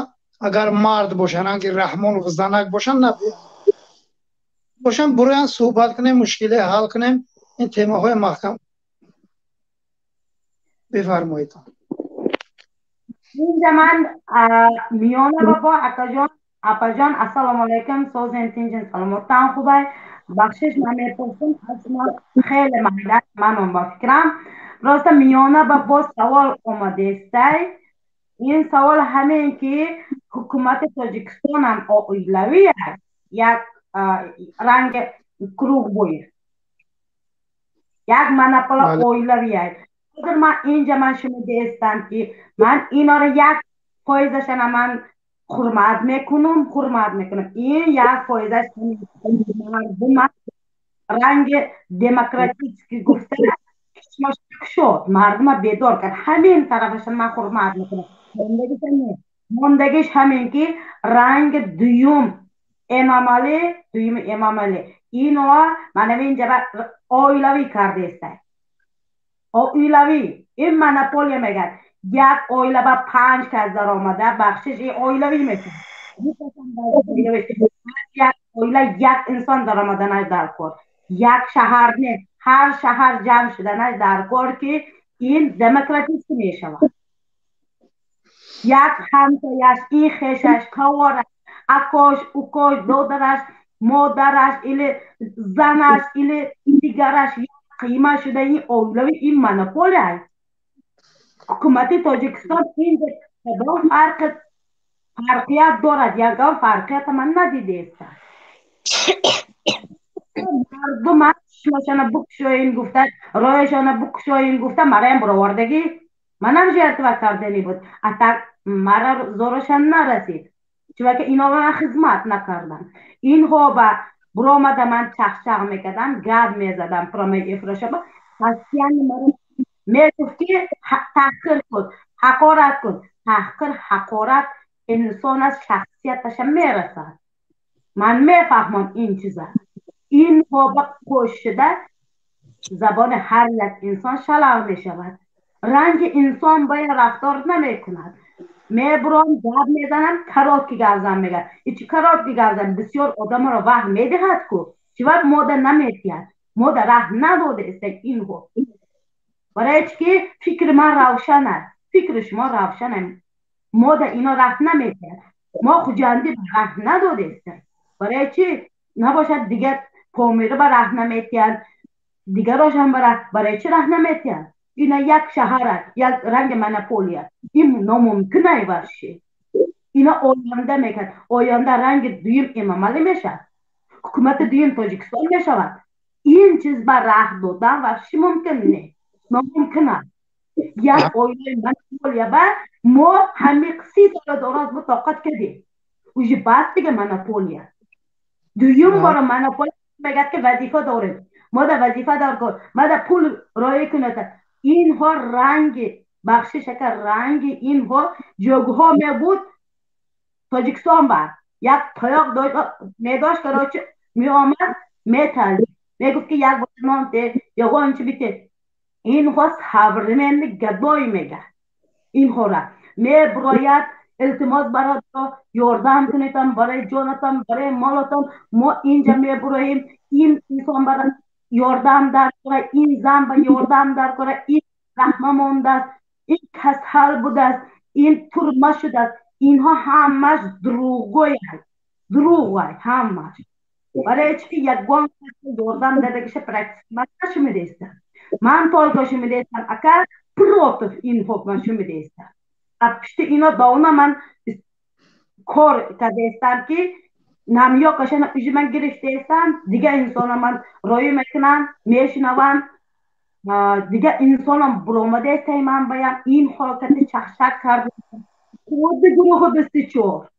Агар мард бошанд, ранги Раҳмонов занак бошанд, набиёнд. Бошанд, буроянд, суҳбат кунем, мушкиле ҳал кунем, ин темаҳои маҳкам. Бифармоед. Инҷа ман миёна бо акаҷон, апаҷон, ассалому алайкум, созем, тинҷин, саломаттан, хубай. Бахшиш ман мепурсам аз шумо, хеле майда манам ба фикрам. Просто миёна ба боз савол омадестай. Ин савол ҳамин ки ҳукумати Тоҷикистон ҳам оилавӣ аст, як ранг круг буй. Як монопола оилавӣ аст. Ҳозир ман инҷа ман шунидаистам ки ман инора 1%-ашана ман ҳурмат мекунам, ҳурмат мекунам. Ин 1%-аш мардума ранги демократически гуфта кушод, мардума бедор кард. Ҳамин тарафашон ман ҳурмат мекунам. Мондагиш ҳамин ки ранги дуюм Эмомалӣ, дуюми Эмомалӣ ино мана инҷа оилавӣ кардестай. Оилавӣ ин монополия мегӯяд. Як оила ба 5 кас даромада, бахшиш, ин оилавӣ мешавад. Як оила. оила як инсон даромаданаш дар кор, як шаҳар не, ҳар шаҳар ҷамъ шуданаш дар кор, ки ин демократически мешавад. Як ҳамсояш, ин хешаш, тавораш, акош, укош, додараш, модараш или занаш или дигараш қима шуда, ин оилави, ин монополия. Ҳукумати Тоҷикистон инҷа кадом фарқият дорад? Ягон фарқията ман надидестам. Мардум чишмашона букушоин гуфта, роҳашона букушоин гуфта, мараям буровардагӣ, манам жертва кардани буд. А так мара зорашон нарасид, чунки ино ба ман хизмат накарданд. Инҳо ба буромада ман чахчах мекардам, гап мезадам, прямой эфирашоба постоянно мара мегуфт, ки таҳқир кун, ҳақорат кун. Таҳқир, ҳақорат инсон аз шахсияташа мерасад. Ман мефаҳмам ин чиза. Инҳо ба қӯшида забони ҳар як инсон шалав мешавад, ранги инсон бояд рафтор намекунад. Мебуром, гап мезанам, короткий гап зан мегӯяд. Ичи короткий гап зан бисёр одамро ваҳм медиҳад ку. Чива мода наметиҳад, мода раҳ надодаиста инҳо? Барои чи ки фикри ман равшан аст, фикри шумо равшан аст. Мода ино раҳ наметиҳад, мо Хуҷандӣ раҳ надодестем. Барои чи набошад, дигар Помира ба раҳ наметиҳанд, дигарошам ба раҳ, барои чи раҳ наметиҳанд? Ина як шаҳар аст, як ранги монополия, ин номумкин ай вообще. Ина оянда мекард, оянда ранги дуюм Эмомалӣ мешавад, ҳукумати дуюм Тоҷикистон мешавад. Ин чиз ба раҳ додан вообще мумкин не, номумкин аст. Як оилаи монополия ба мо ҳамин 30 сола дороз мо тоқат кардем, уже бас дига монополия. Дуюм бора монополия мегӯяд, ки вазифа дорем, мо да вазифа дор, ма да пул роя кунад. Инҳо ранги, бахшиш ака, ранги инҳо ҷогҳо мебуд Тоҷикистон ба як тоёқ медошт, короче, меомад, металид, мегуфт, ки як нон те, ягон чи бите. Инҳо современный гадой мега. Инҳора меброяд: илтимос, бародаро, ёрдам кунедам, барои ҷонатон, барои молатон, мо инҷа мебуроем, ин инсон бара ёрдам дар кора, ин зан ба ёрдам дар кора, ин раҳма мондааст, ин касал будааст, ин турма шудааст. Инҳо ҳамаш дурӯғгӯянд, дурӯғай ҳамаш. Барои чи ки ягон ёрдам дадагиша практика шумидестам, ман только шумидестам, ака, против инҳо ман шумидестам. А пишти ино давна ман кор кардестам, ки намёкашана уже ман гирифтаестам. Дигар инсона ман роӣ мекунам, мешунавам, дигар инсонам буромадаестай. Ман баям ин ҳолкати чахчак кард, худи гурӯҳи 24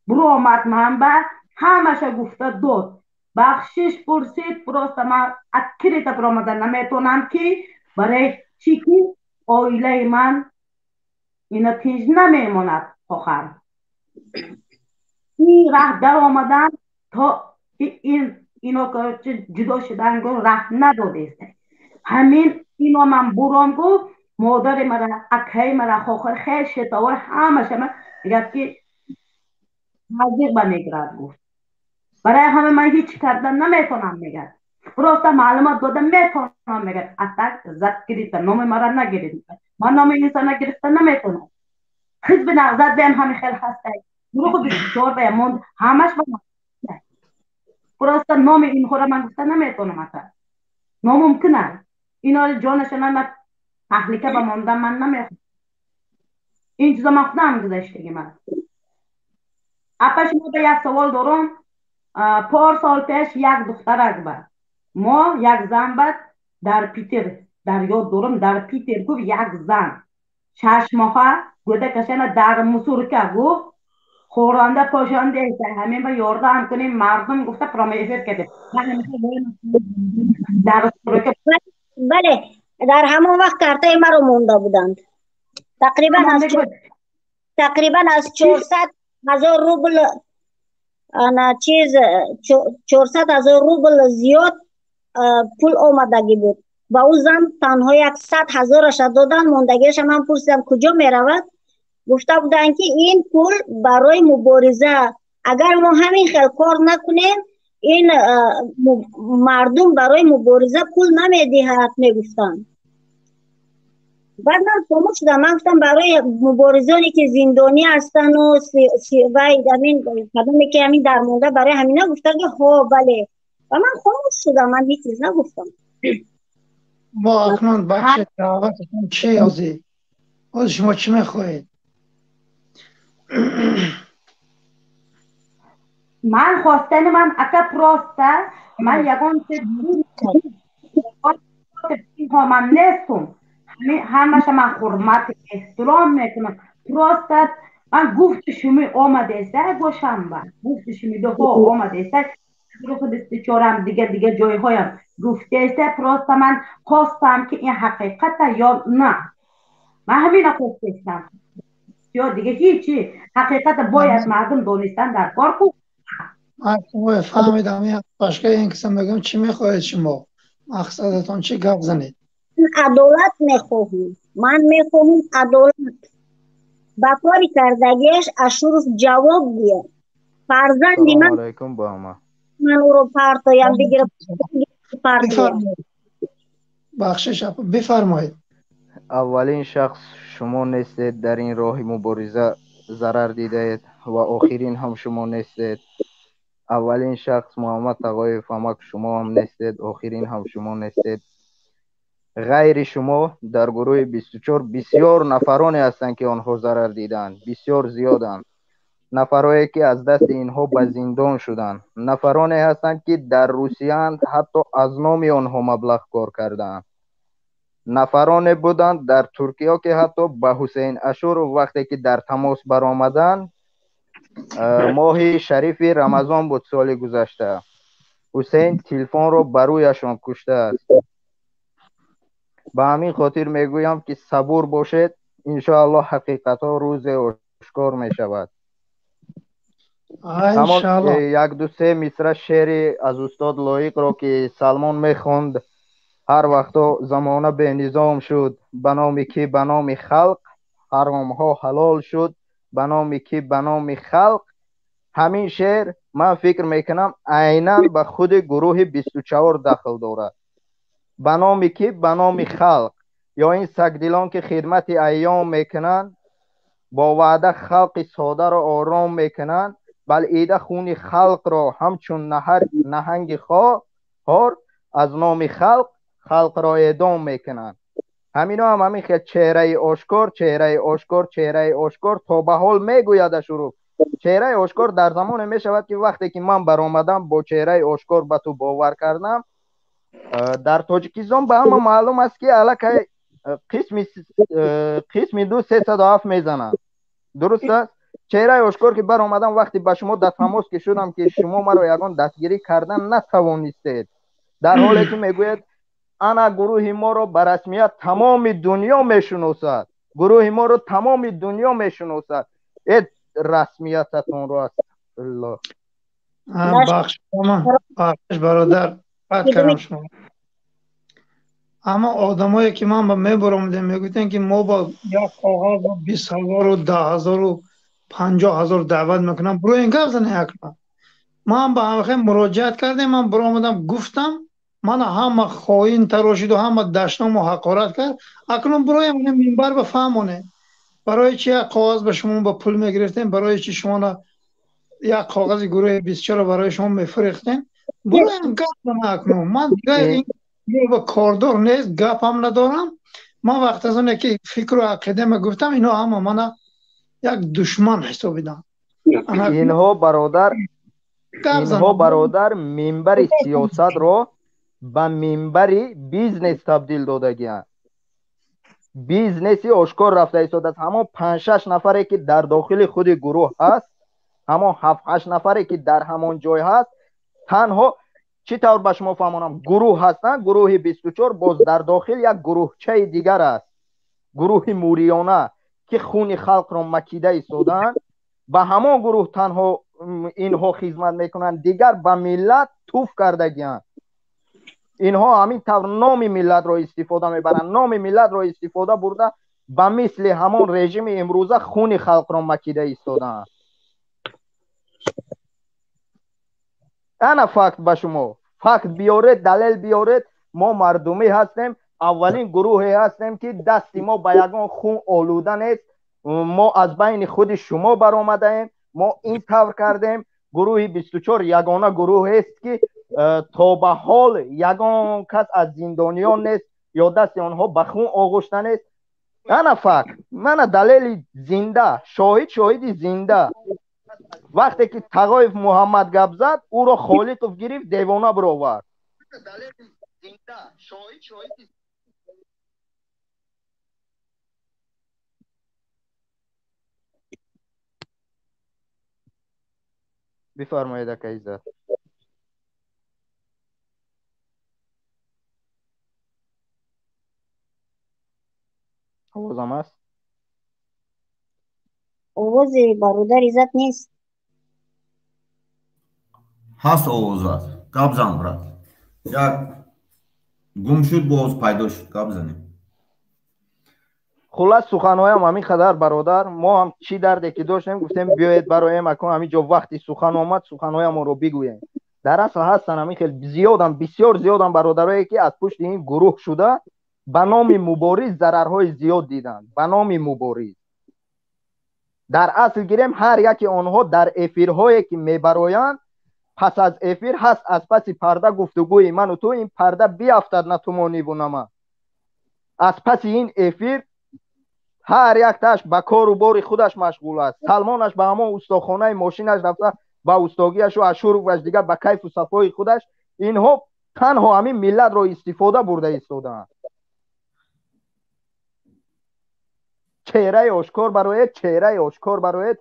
буромад, ман ба ҳамаша гуфта дод, бахшиш пурсид. Просто ман открыто буромада наметонам, ки барои чӣ ки оилаи ман ина тинҷ намемонад. Хохар ин раҳ даромадан то ин ино ҷудо шудан гу раҳ надодест. Ҳамин ино ман буром гу, модари мара, акаи мара, хохар, хешетовор ҳамаша мегӯяд, ки наздик ба мегирад гуфт. Барои ҳама ман ҳеҷ кардан наметонам, мегӯяд, просто маълумот дода метонам, мегӯяд. А так закрыто номи мара нагиред, ман номи инсона гирифта наметонам. Ҳизби Нағзат беам ҳами хел ҳастай, гурӯҳи 24 беам монд, ҳамаш ба просто номи инҳоро ман гуфта наметонам, ака, номумкин аст. Иноро ҷонашона ман таҳлика ба мондан ман намехоҳам. Ин чизо ман худам гузаштагӣ. Ман, апа, шумо ба як савол дорам. Пор сол пеш як духтарак ба мо, як зан бад дар Питер, дар ёд дорам, дар Питер гуфт, як зан 6 моҳа гӯдакашана дар мусорка гуфт, хӯронда пошонда, ҳамин ба ёрдам кунем мардум гуфта, прямой эфир кардем. Дар Бале, дар ҳамон вақт картаи маро монда буданд. Тақрибан аз 400 000 рубл, ана чиз, 400 000 рубл зиёд пул омадагӣ буд. Ба ӯ зан танҳо 100 000-аша доданд, мондагиаша ман пурсидам, куҷо меравад? Гуфта буданд, ки ин пул барои мубориза, агар мо ҳамин хел кор накунем. Ин мардум барои мубориза пул намедиҳад, мегуфтанд. Баъд ман хомӯш шудам. Ман гуфтам, барои муборизоне ки зиндонӣ ҳастану вай ҳамин кадоме ки ҳамин дармонда, барои ҳамина гуфтанд, ки ҳо, бале. Ва ман хомӯш шудам, ман ҳеҷ чиз нагуфтам. Мо акнун бахши даъвататон чи озӣ? Оз шумо чӣ мехоҳед? Ман хостани ман, ака, просто ман ягон ман нестум, ҳамаша ман ҳурмат, эҳтиром мекунам. Просто ман гуфти шуми омадеста гошанба, гуфти шумидаҳо омадеста, гурӯҳи 24-ам, дига дига ҷойҳоям гуфтеста. Просто ман хостам, ки ин ҳақиқата ё на. Ман ҳамина хостестам ё дига ҳичи. Ҳақиқата бояд мардум донистан дар кор ку. Ман фаҳмидам. Башка ин киса мегӯям, чӣ мехоҳед шумо? Мақсадатон чӣ? Гап занед. Адолат мехоҳем. Ман мехоҳам адолат. Ба кори кардагиаш Ашуров ҷавоб гӯяд. Фарзанди ман, алайкум ба ҳама. Ман ӯро партоям, бигирам, партоям. Бахшиш, бифармоед. Аввалин шахс шумо нестед дар ин роҳи мубориза зарар дидаед ва охирин ҳам шумо нестед. Аввалин шахс Муҳаммад Тағоев амак шумо ҳам нестед, охирин ҳам шумо нестед. Ғайри шумо дар гурӯҳи 24 бисёр нафароне ҳастанд, ки онҳо зарар дидаанд, бисёр зиёданд. Нафарое ки аз дасти инҳо ба зиндон шуданд, нафароне ҳастанд, ки дар Русияанд, ҳатто аз номи онҳо маблағ кор кардаанд. Нафароне буданд дар Туркия, ки ҳатто ба Ҳусейн Ашуров вақте ки дар тамос баромаданд, моҳи шарифи Рамазон буд соли гузашта, Ҳусейн телефонро ба рӯяшон куштааст. Ба ҳамин хотир мегӯям, ки сабур бошед, иншоаллоҳ ҳақиқатҳо рӯзе ошкор мешавад. Ҳамон як ду се мисра шеъри аз устод Лоиқро, ки Салмон мехонд ҳар вақто: замона бенизом шуд, ба номи кӣ? Ба номи халқ. Ҳаромҳо ҳалол шуд, ба номи кӣ? Ба номи халқ. Ҳамин шеър, ман фикр мекунам, айнан ба худи гурӯҳи 24 дахл дорад. Ба номи кӣ? Ба номи халқ. Ё ин сагдилон, ки хидмати айём мекунанд, бо ваъда халқи содаро ором мекунанд, балида хуни халқро ҳамчун наҳанги хор, аз номи халқ халқро эъдом мекунанд. Ҳамино ҳам ҳамин хел чеҳраи ошкор, чеҳраи ошкор, чеҳраи ошкор то ба ҳол мегӯяд Ашуров. Чеҳраи ошкор дар замоне мешавад, ки вақте ки ман баромадам бо чеҳраи ошкор ба ту бовар кардам. Дар Тоҷикистон ба ҳама маълум аст, ки аллакай қисми ду 307 мезананд, дуруст аст? Чеҳраи ошкор ки баромадам, вақте ба шумо дар тамос ки шудам, ки шумо маро ягон дастгирӣ кардан натавонистед, дар ҳоле ки мегӯяд, ана гурӯҳи моро ба расмият тамоми дунё мешиносад, гурӯҳи моро тамоми дунё мешиносад. Э, расмиятатонро астағфируллоҳ. Бахшиш, бародар, бад кардам шумо. Аммо одамое ки ман ба мебаромадем, мегуфтем, ки мо ба як коғаз 20 ҳазору 10 ҳазору 50 ҳазор даъват мекунам, бироен гап занем. Акнун ман ба ҳамхе муроҷиат кардем, ман биромадам, гуфтам, мана ҳама хоин тарошиду, ҳама дашному ҳақорат кард. Акнун бироем минбар ба фаҳмонем, барои чи як коғаз ба шумо ба пул мегирифтем, барои чи шумона як коғази гурӯҳи 24 барои шумо мефурехтем. Бироем гап зана. Акнун ман дигар ин ба кордор нест, гапам надорам. Ман вақт аз оне ки фикру ақидама гуфтам, ино ҳама мана як душман ҳисобиданд. Инҳо, бародар, инҳо, бародар, минбари сиёсатро ба минбари бизнес табдил додагианд. Бизнеси ошкор рафта истодааст. Ҳамон панҷ-шаш нафаре, ки дар дохили худи гурӯҳ ҳаст, ҳамон ҳафт-ҳашт нафаре, ки дар ҳамон ҷой ҳаст, танҳо чӣ тавр ба шумо фаҳмонам, гурӯҳ ҳастанд, гурӯҳи 24, боз дар дохил як гурӯҳчаи дигар аст, гурӯҳи муриёна, ки хуни халқро макида истодаанд. Ба ҳамон гурӯҳ танҳо инҳо хизмат мекунанд, дигар ба миллат туф кардагианд. Инҳо ҳамин тавр номи миллатро истифода мебаранд, номи миллатро истифода бурда, ба мисли ҳамон режими имрӯза хуни халқро макида истодаанд. Ана факт ба шумо. Факт биёред, далел биёред. Мо мардумӣ ҳастем, аввалин гурӯҳе ҳастем, ки дасти мо ба ягон хун олуда нест. Мо аз байни худи шумо баромадаем, мо ин тавр кардем. Гурӯҳи 24 ягона гурӯҳест, ки то ба ҳол ягон кас аз зиндониён нест ё дасти онҳо ба хун оғушта нест. Ана факт, мана далели зинда, шоҳид, шоҳиди зинда. Вақте ки Тағоев Муҳаммад гап зад, ӯро Холиқов гирифт, девона бировард. Бифармоед, ака Иззат. Овозам аст? Овози бародар Иззат нест. Ҳаст овозат. Гап зан, брат. Як гум шуд, боз пайдо шуд. Гап занем. Хулас, суханҳоям ҳамин қадар, бародар. Мо ҳам чӣ дарде ки доштем, гуфтем биёед бароем, акун ҳамин ҷо вақти сухан омад, суханҳоямонро бигӯем. Дар асл ҳастанд ҳамин хел зиёдам, бисёр зиёдам бародарое, ки аз пушти ин гурӯҳ шуда ба номи мубориз зарарҳои зиёд диданд. Ба номи мубориз. Дар асл гирем, ҳар яке онҳо дар эфирҳое ки мебароянд, пас аз эфир ҳаст аз паси парда гуфтугӯи ману ту, ин парда биафтад на тумониву на ман. Аз паси ин эфир ҳар якташ ба кору бори худаш машғул аст. Салмонаш ба ҳамон устохонаи мошинаш рафта, ба устогияшу ашуроваш, дигар ба кайфу сафои худаш. Инҳо танҳо ҳамин миллатро истифода бурда истодаанд. Чеҳраи ошкор бароед, чеҳраи ошкор бароед.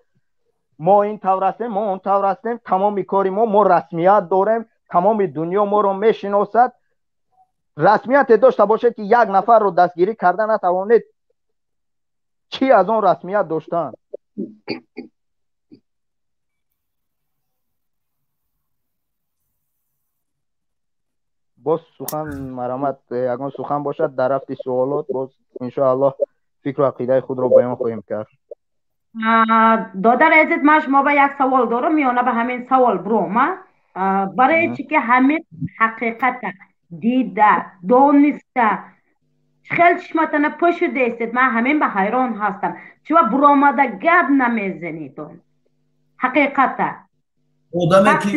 Мо ин тавр ҳастем, мо он тавр ҳастем, тамоми кори мо расмият дорем, тамоми дунё моро мешиносад. Расмияте дошта бошед, ки як нафарро дастгирӣ карда натавонед, чӣ аз он расмият доштан? Боз сухан марамат, ягон сухан бошад дар рафти суолот, боз иншоаллоҳ фикру ақидаи худро баён хоҳем кард. Додар азиз, ман шумо ба як савол дорам, миёна ба ҳамин савол брома. Барои чӣ ки ҳамин ҳақиқата дида, дониста, хел чишматана пӯшидаистед, ман ҳамин ба ҳайрон ҳастам. Чува буромада гап намезанедон? Ҳақиқата. Одаме ки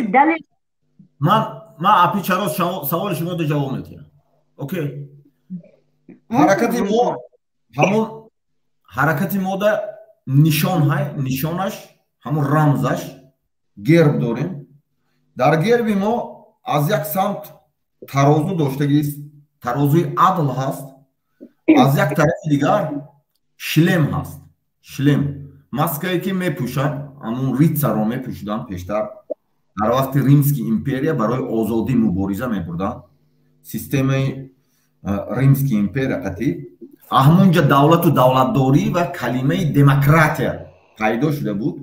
ман апи чаро саволи шумо ду ҷавоб медиҳам. Окей. Ҳаракати мо ҳамон ҳаракати мода нишон ҳай, нишонаш ҳамон рамзаш герб дорем. Дар герби мо аз як самт тарозу доштагист, тарозуи адл ҳаст, аз як тарафи дигар шлем ҳаст. Шлем маскае ки мепӯшанд, ҳамон ритсаро мепӯшиданд пештар дар вақти Римский империя барои озодӣ мубориза мебурданд. Системаи Римский империя қатӣ ҳамонҷа давлату давлатдорӣ ва калимаи демократия пайдо шуда буд.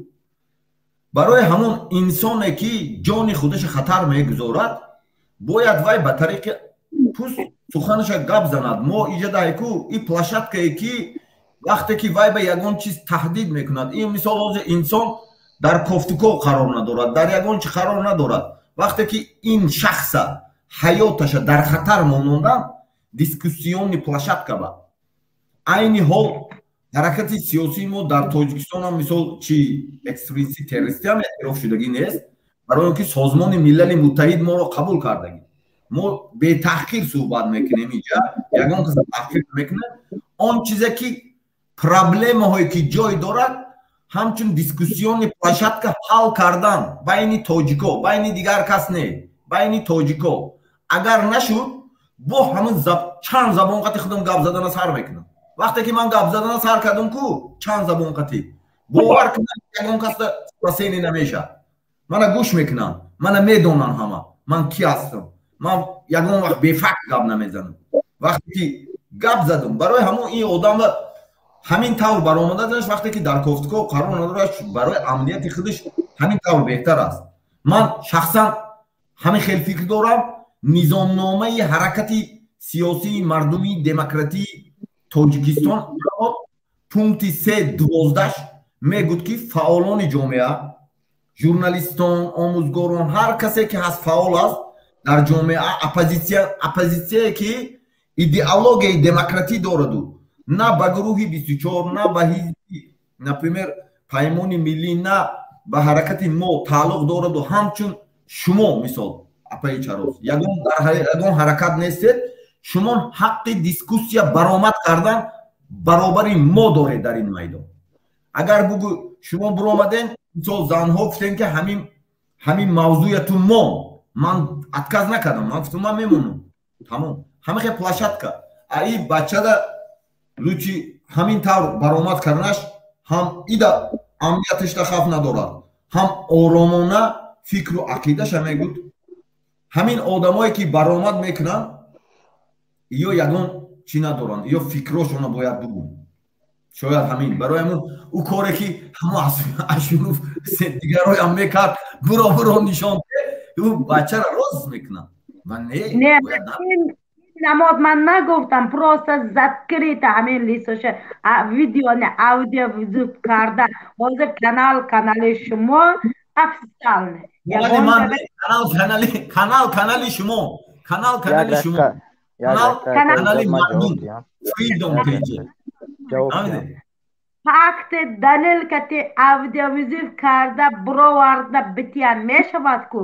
Барои ҳамон инсоне ки ҷони худаша хатар мегузорад, бояд вай ба тариқи пӯст суханаша гап занад. Мо иҷа ку и площадкае ки вақте ки вай ба ягон чиз таҳдид мекунад, ин мисол ҳозир инсон дар кофтуков қарор надорад, дар ягон чи қарор надорад. Вақте ки ин шахса ҳаёташа дар хатар монондан, дискуссионный площадка ба айни ҳол ҳаракати сиёсии мо дар Тоҷикистон ҳам мисол чи экстремисти террористӣ ҳам эътироф шудагӣ нест, барои он ки Созмони Милали Муттаҳид моро қабул кардагӣ. Мо бетаҳқир суҳбат мекунем, инҷа ягон каса таҳқир мекунад. Он чизе ки проблемаҳое ки ҷой дорад, ҳамчун дискуссионный площадка ҳал кардан байни тоҷико, байни дигар кас не, байни тоҷико. Агар нашуд, бо ҳамин чанд забон қати худам гап задана сар мекунам. Вақте ки ман гап задана сар кардам ку чанд забон қати, бовар кунам, ягон касда спасение намешавад. Мана гӯш мекунам, мана медонам ҳама ман ки ҳастам. Ман ягон вақт бефакт гап намезанам. Вақте ки гап задам, барои ҳамон ин одам ҳамин тавр баромаданаш, вақте ки дар кофтуков қарор надорад, барои амнияти худаш ҳамин тавр беҳтар аст. Ман шахсан ҳамин хел фикр дорам. Низомномаи ҳаракати сиёсии мардумии демократии Тоҷикистон пункти 3.12 мегӯд, ки фаъолони ҷомеа, Журналистон, омӯзгорон, ҳар касе ки ҳаст, фаъол аст дар ҷомеа, оппозитсияе ки идеологияи демократӣ дораду на ба гурӯҳи 24, на ба ҳизби, например, Паймони миллӣ, на ба ҳаракати мо тааллуқ дораду, ҳамчун шумо, мисол, апаи Чароз, ягон дар ягон ҳаракат нестед, шумо ҳаққи дискуссия баромад кардан баробари мо доред дар ин майдон. Агар бугӯ шумо биромаден, мисол, занҳо гуфтем ки ҳамин мавзӯяту мо, ман отказ накардам, ман гуфтам, ман мемонам, тамом. Ҳамин площадка аи бачада лучи ҳамин тавр баромад карданаш ҳам ида амнияташда хавф надорад, ҳам оромона фикру ақидаша мегӯд. Ҳамин одамое ки баромад мекунанд, ё ягон чӣ надоранд, ё фикрошона бояд бугӯ. Шояд ҳамин барои ҳамун ӯ коре ки ҳамо Ашуров дигароям мекард, буро, буро, нишон, ӯ бачара роз мекунад ва не. Намод ман нагуфтам, просто закрыто ҳамин лицоша видео не, аудио вызов карда. Ҳозир канал, канали шумо официальный. Канал, канали шумо, канал, канали шумо, канал, канали мардум, Freedom TJ. Факти, далел кати аудиовызов карда бироварда битиян мешавад ку.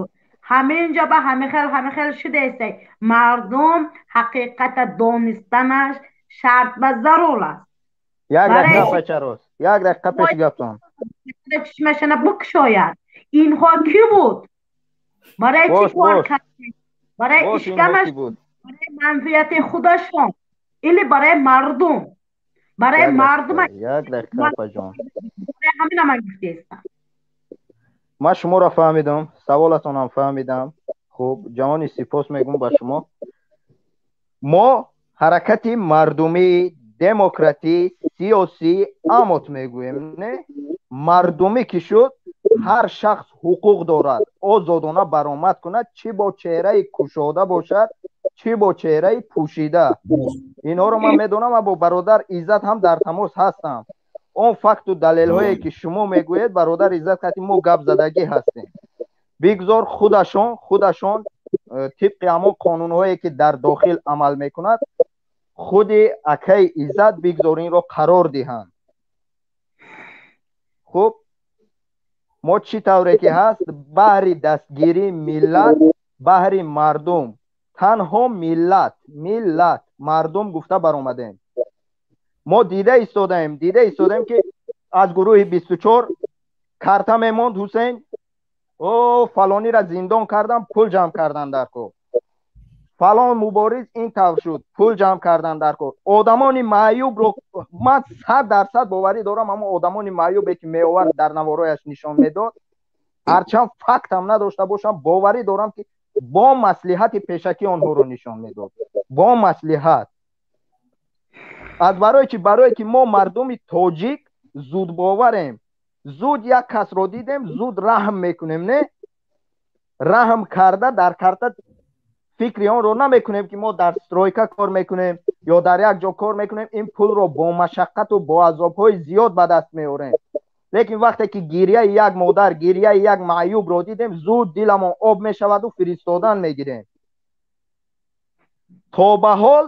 Ҳамин ҷо ба ҳамин хел, ҳамин хел шудаестай. Мардум ҳақиқата донистанаш шарт ба зарур аст. Як дақиқа, Пачароз, як дақиқа пеш гаптон. Чишмашана бикушояд, инҳо кӣ буд, барои чӣ кор кард? Барои ишкамаш, барои манфиати худашон или барои мардум? Барои мардум. Як дақиқа, апаҷон. Ҳамина ман гуфтаестам. Ман шуморо фаҳмидам, саволатонам фаҳмидам. Хуб, ҷавони сипос мегӯм ба шумо. Мо ҳаракати мардумии демократӣ сиёсӣ амот мегӯем, не? Мардумӣ ки шуд, ҳар шахс ҳуқуқ дорад озодона баромад кунад, чӣ бо чеҳраи кушода бошад, чӣ бо чеҳраи пӯшида. Инҳоро ман медонам ва бо бародар Иззат ҳам дар тамос ҳастам. Он факту далелҳое ки шумо мегӯед, бародар Иззат қати мо гап задагӣ ҳастем. Бигзор худашон тибқи ҳамон қонунҳое ки дар дохил амал мекунад, худи акаи Иззат бигзор инро қарор диҳанд. Хуб, мо чӣ тавре ки ҳаст, баҳри дастгирии миллат, баҳри мардум, танҳо миллат, миллат, мардум гуфта баромадем. Мо дида истодаем ки аз гурӯҳи 24 карта мемонд Ҳусейн, о фалонира зиндон кардан, пул ҷамъ кардан дар кор, фалон мубориз ин тавр шуд, пул ҷамъ кардан дар кор. Одамони маъюбро ман 100% боварӣ дорам, ҳамон одамони маъюбе ки меовард, дар наворояш нишон медод, ҳарчанд фактам надошта бошам, боварӣ дорам ки бо маслиҳати пешакӣ онҳоро нишон медод, бо маслиҳат. Аз барои чи? Барое ки мо мардуми тоҷик зудбоварем. Зуд як касро дидем, зуд раҳм мекунем, не? Раҳм карда дар карта фикри онро намекунем ки мо дар стройка кор мекунем ё дар як ҷо кор мекунем, ин пулро бо машаққату бо азобҳои зиёд ба даст меорем. Лекин вақте ки гирияи як модар, гирияи як маъюбро дидем, зуд диламон об мешаваду фиристодан мегирем. То ба ҳол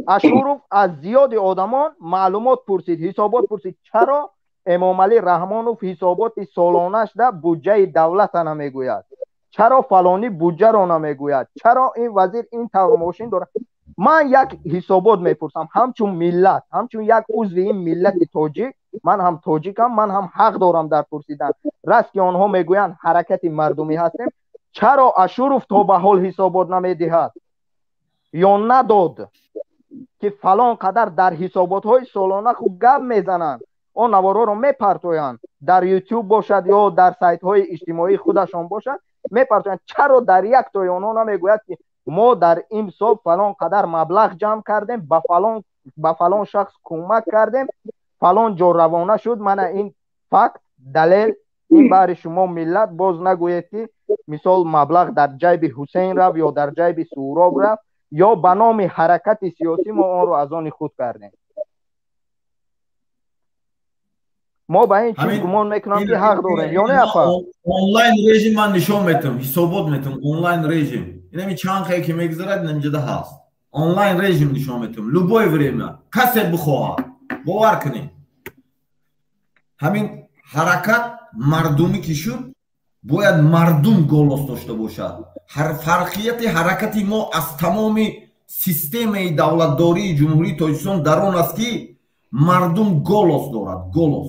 Ашуров аз зиёди одамон маълумот пурсид, ҳисобот пурсид. Чаро Эмомалӣ Раҳмонов ҳисоботи солонашда буҷаи давлата намегӯяд? Чаро фалонӣ буҷаро намегӯяд? Чаро ин вазир ин тавр мошин дорад? Ман як ҳисобот мепурсам ҳамчун миллат, ҳамчун як узви ин миллати тоҷик. Ман ҳам тоҷикам, ман ҳам ҳақ дорам дар пурсидан. Раст ки онҳо мегӯянд ҳаракати мардумӣ ҳастем, чаро Ашуров то ба ҳол ҳисобот намедиҳад ё надод, ки фалон қадар дар ҳисоботҳои солона хуб гап мезананд, он наворҳоро мепартоянд, дар Ютуб бошад ё дар сайтҳои иҷтимоии худашон бошад, мепартоянд. Чаро дар як тои онҳо намегӯяд, ки мо дар имсол фалон қадар маблағ ҷамъ кардем, ба фалон шахс кӯмак кардем, фалон ҷо равона шуд? Мана ин факт, далел. Ин баҳри шумо, миллат, боз нагӯед ки мисол маблағ дар ҷайби Ҳусейн рафт ё дар ҷайби Суҳроб рафт ё ба номи ҳаракати сиёсӣ мо онро аз они худ кардем. Мо ба ин чиз гумон мекунам, ки ҳақ дорем ё не, апа? Онлайн режим ман нишон метам, ҳисобот метам, онлайн режим. Инами чанд хе ки мегузарад, инамҷода ҳаст. Онлайн режим нишон метам. Любое время касе бихоҳад, бовар кунед. Ҳамин ҳаракат мардумӣ ки шуд, бояд мардум голос дошта бошад. Фарқияти ҳаракати мо аз тамоми системаи давлатдории Ҷумҳурии Тоҷикистон дар он аст, ки мардум голос дорад, голос.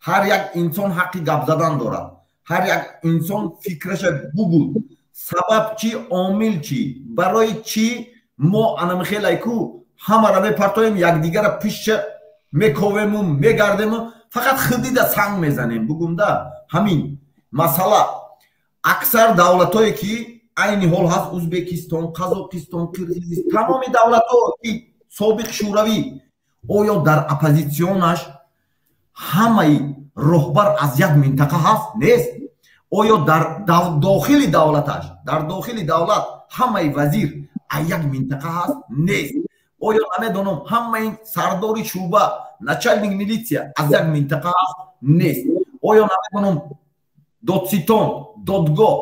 Ҳар як инсон ҳаққи гап задан дорад, ҳар як инсон фикраша бугӯ. Сабаб чӣ, омил чӣ, барои чӣ мо анамихелайку ҳамаро мепартоем, якдигара пишча мековему мегардему, фақат хидида санг мезанем, бугумда. Ҳамин масъала аксар давлатое ки айни ҳол ҳаст, Узбекистон, Қазоқистон, Қирғизистон, тамоми давлатҳо ки собиқ Шӯравӣ, оё дар оппозитсионаш ҳамаи роҳбар аз як минтақа ҳаст? Нест. Оё дар дохили давлаташ, дар дохили давлат ҳамаи вазир аз як минтақа ҳаст? Нест. Оё, намедонам, ҳамаи сардори шӯъба, начальник милитсия аз як минтақа ҳаст? Нест. Оё, намедонам, додситон, додгоҳ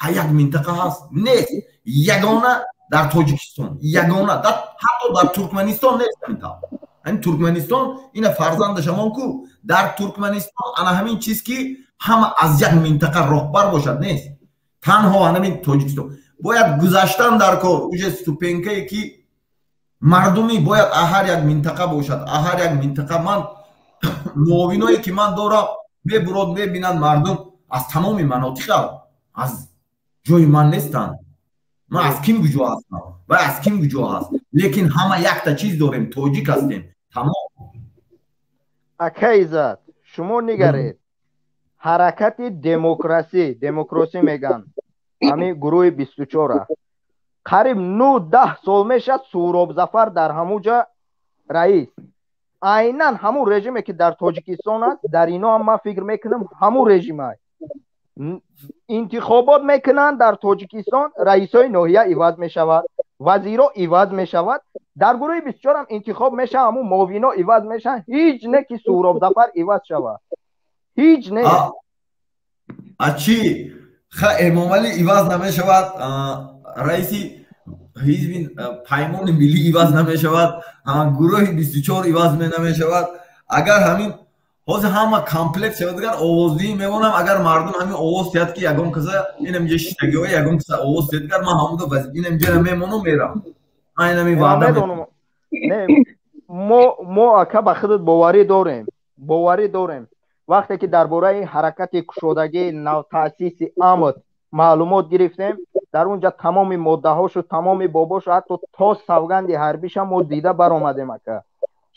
аз як минтақа ҳаст? Нест. Ягона дар Тоҷикистон, ягона, ҳатто дар Туркманистон нест ҳамин тавр. Ҳамин Туркманистон ина фарзандашамон ку, дар Туркманистон ана ҳамин чиз ки ҳама аз як минтақа роҳбар бошад, нест. Танҳо ҳамин Тоҷикистон. Бояд гузаштан дар кор уже ступенькае ки мардумӣ бояд ҳар як минтақа бошад, ҳар як минтақа. Ман муовиное ки ман дорам, мебурод, мебинанд, мардум аз тамоми манотиқа, аз ҷои ман нестанд. Ман аз ким куҷо ҳастам ва аз ким куҷо ҳаст, лекин ҳама якта чиз дорем, тоҷик ҳастем, тамом. Ака Иззат, шумо нигаред, ҳаракати демокрасӣ, демокрасӣ меган, ҳамин гурӯҳи 24-а қариб 9-10 сол мешавад, Суҳроб Зафар дар ҳамуҷа раис. Айнан ҳамун режиме ки дар Тоҷикистон аст, дар ино ҳам ман фикр мекунам ҳамун режим аст. Интихобот мекунанд дар Тоҷикистон, раисои ноҳия иваз мешавад, вазиро иваз мешавад, дар гурӯҳи 24 ҳам интихоб мешавад, ҳамун муовино иваз мешаванд. Ҳеҷ не ки Суҳроб Зафар иваз шавад, ҳеҷ не. А чӣ ха Эмомалӣ иваз намешавад, раиси ҳизби Паймони Миллӣ иваз намешавад, гурӯҳи 24 иваз намешавад. Агар ҳамин ҳозир ҳама комплект шавад, агар овоздиҳӣ мемонам, агар мардум ҳамин овоз диҳад, ки ягон каса инамҷа шиштагиҳо, ягон каса овоз диҳад, агар ман ҳамуда инамҷара мемонам, мерам, ман инами ваъда. Мо, ака, ба худат боварӣ дорем, боварӣ дорем. Вақте ки дар бораи ҳаракати кушодагии навтаъсиси АМД маълумот гирифтем, дар он ҷа тамоми моддаҳошу, тамоми бобошу, ҳатто то савганди ҳарбиша мо дида баромадем, ака.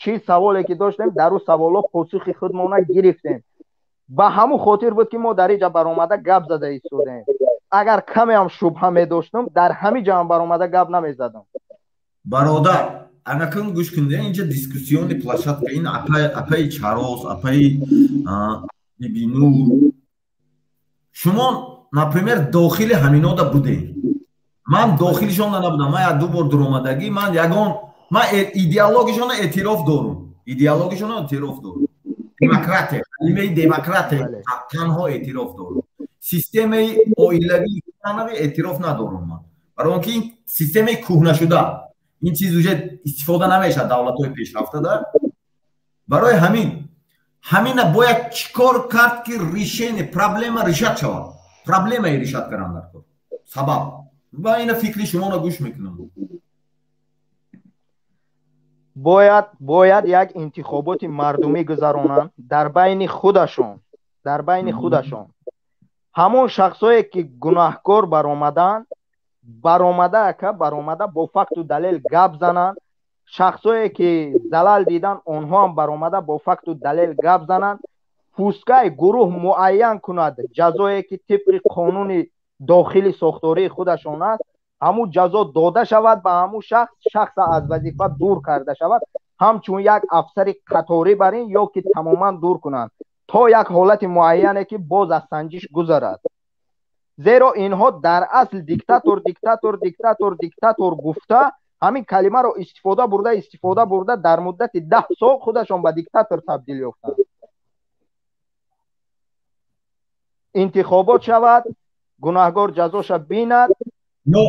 Чӣ саволе ки доштем, дар ӯ саволҳо посухи худмона гирифтем. Ба ҳамун хотир буд, ки мо дар инҷа баромада гап зада истодем. Агар камеам шубҳа медоштам, дар ҳамин ҷаам баромада гап намезадам. Бародар, анакун гӯш кун, инҷа дискуссионный площадка. Ин апаи Чарос, апаи Бибинур, шумо, например, дохили ҳаминода будем, ман дохилишонда набудам. Ман як ду бор дуромадагӣ, ман ягон, ман идеологишона эътироф дорум, идеологишона эътироф дорум, демократия, калимаи демократия танҳо эътироф дорум, системаи оилавии эътироф надорум ман, барои он ки ин системаи кӯҳнашуда, ин чиз уже истифода намешавад давлатҳои пешрафтада. Барои ҳамин ҳамина бояд чӣ кор кард, ки решение проблема решать шавад, проблемаи решать кардан дар кор сабаб ва ина фикри шуморо гӯш мекунам. Бояд як интихоботи мардумӣ гузаронанд дар байни худашон, дар байни худашон. Ҳамон шахсое ки гунаҳкор баромаданд, баромада, ака, баромада бо факту далел гап зананд. Шахсое ки залал дидан, онҳо ҳам баромада бо факту далел гап зананд. Пускай гурӯҳ муайян кунад ҷазое ки тибқи қонуни дохили сохтории худашон аст, ҳамун ҷазо дода шавад ба ҳамун шахс, шахса аз вазифа дур карда шавад, ҳамчун як афсари қаторӣ бар ин, ё ки тамоман дур кунанд то як ҳолати муайяне ки боз аз санҷиш гузарад. Зеро инҳо дар асл диктатор, диктатор, диктатор, диктатор гуфта, ҳамин калимаро истифода бурда, истифода бурда, дар муддати 10 сол худашон ба диктатор табдил ёфтанд. Интихобот шавад, гунаҳгор ҷазоша бинад,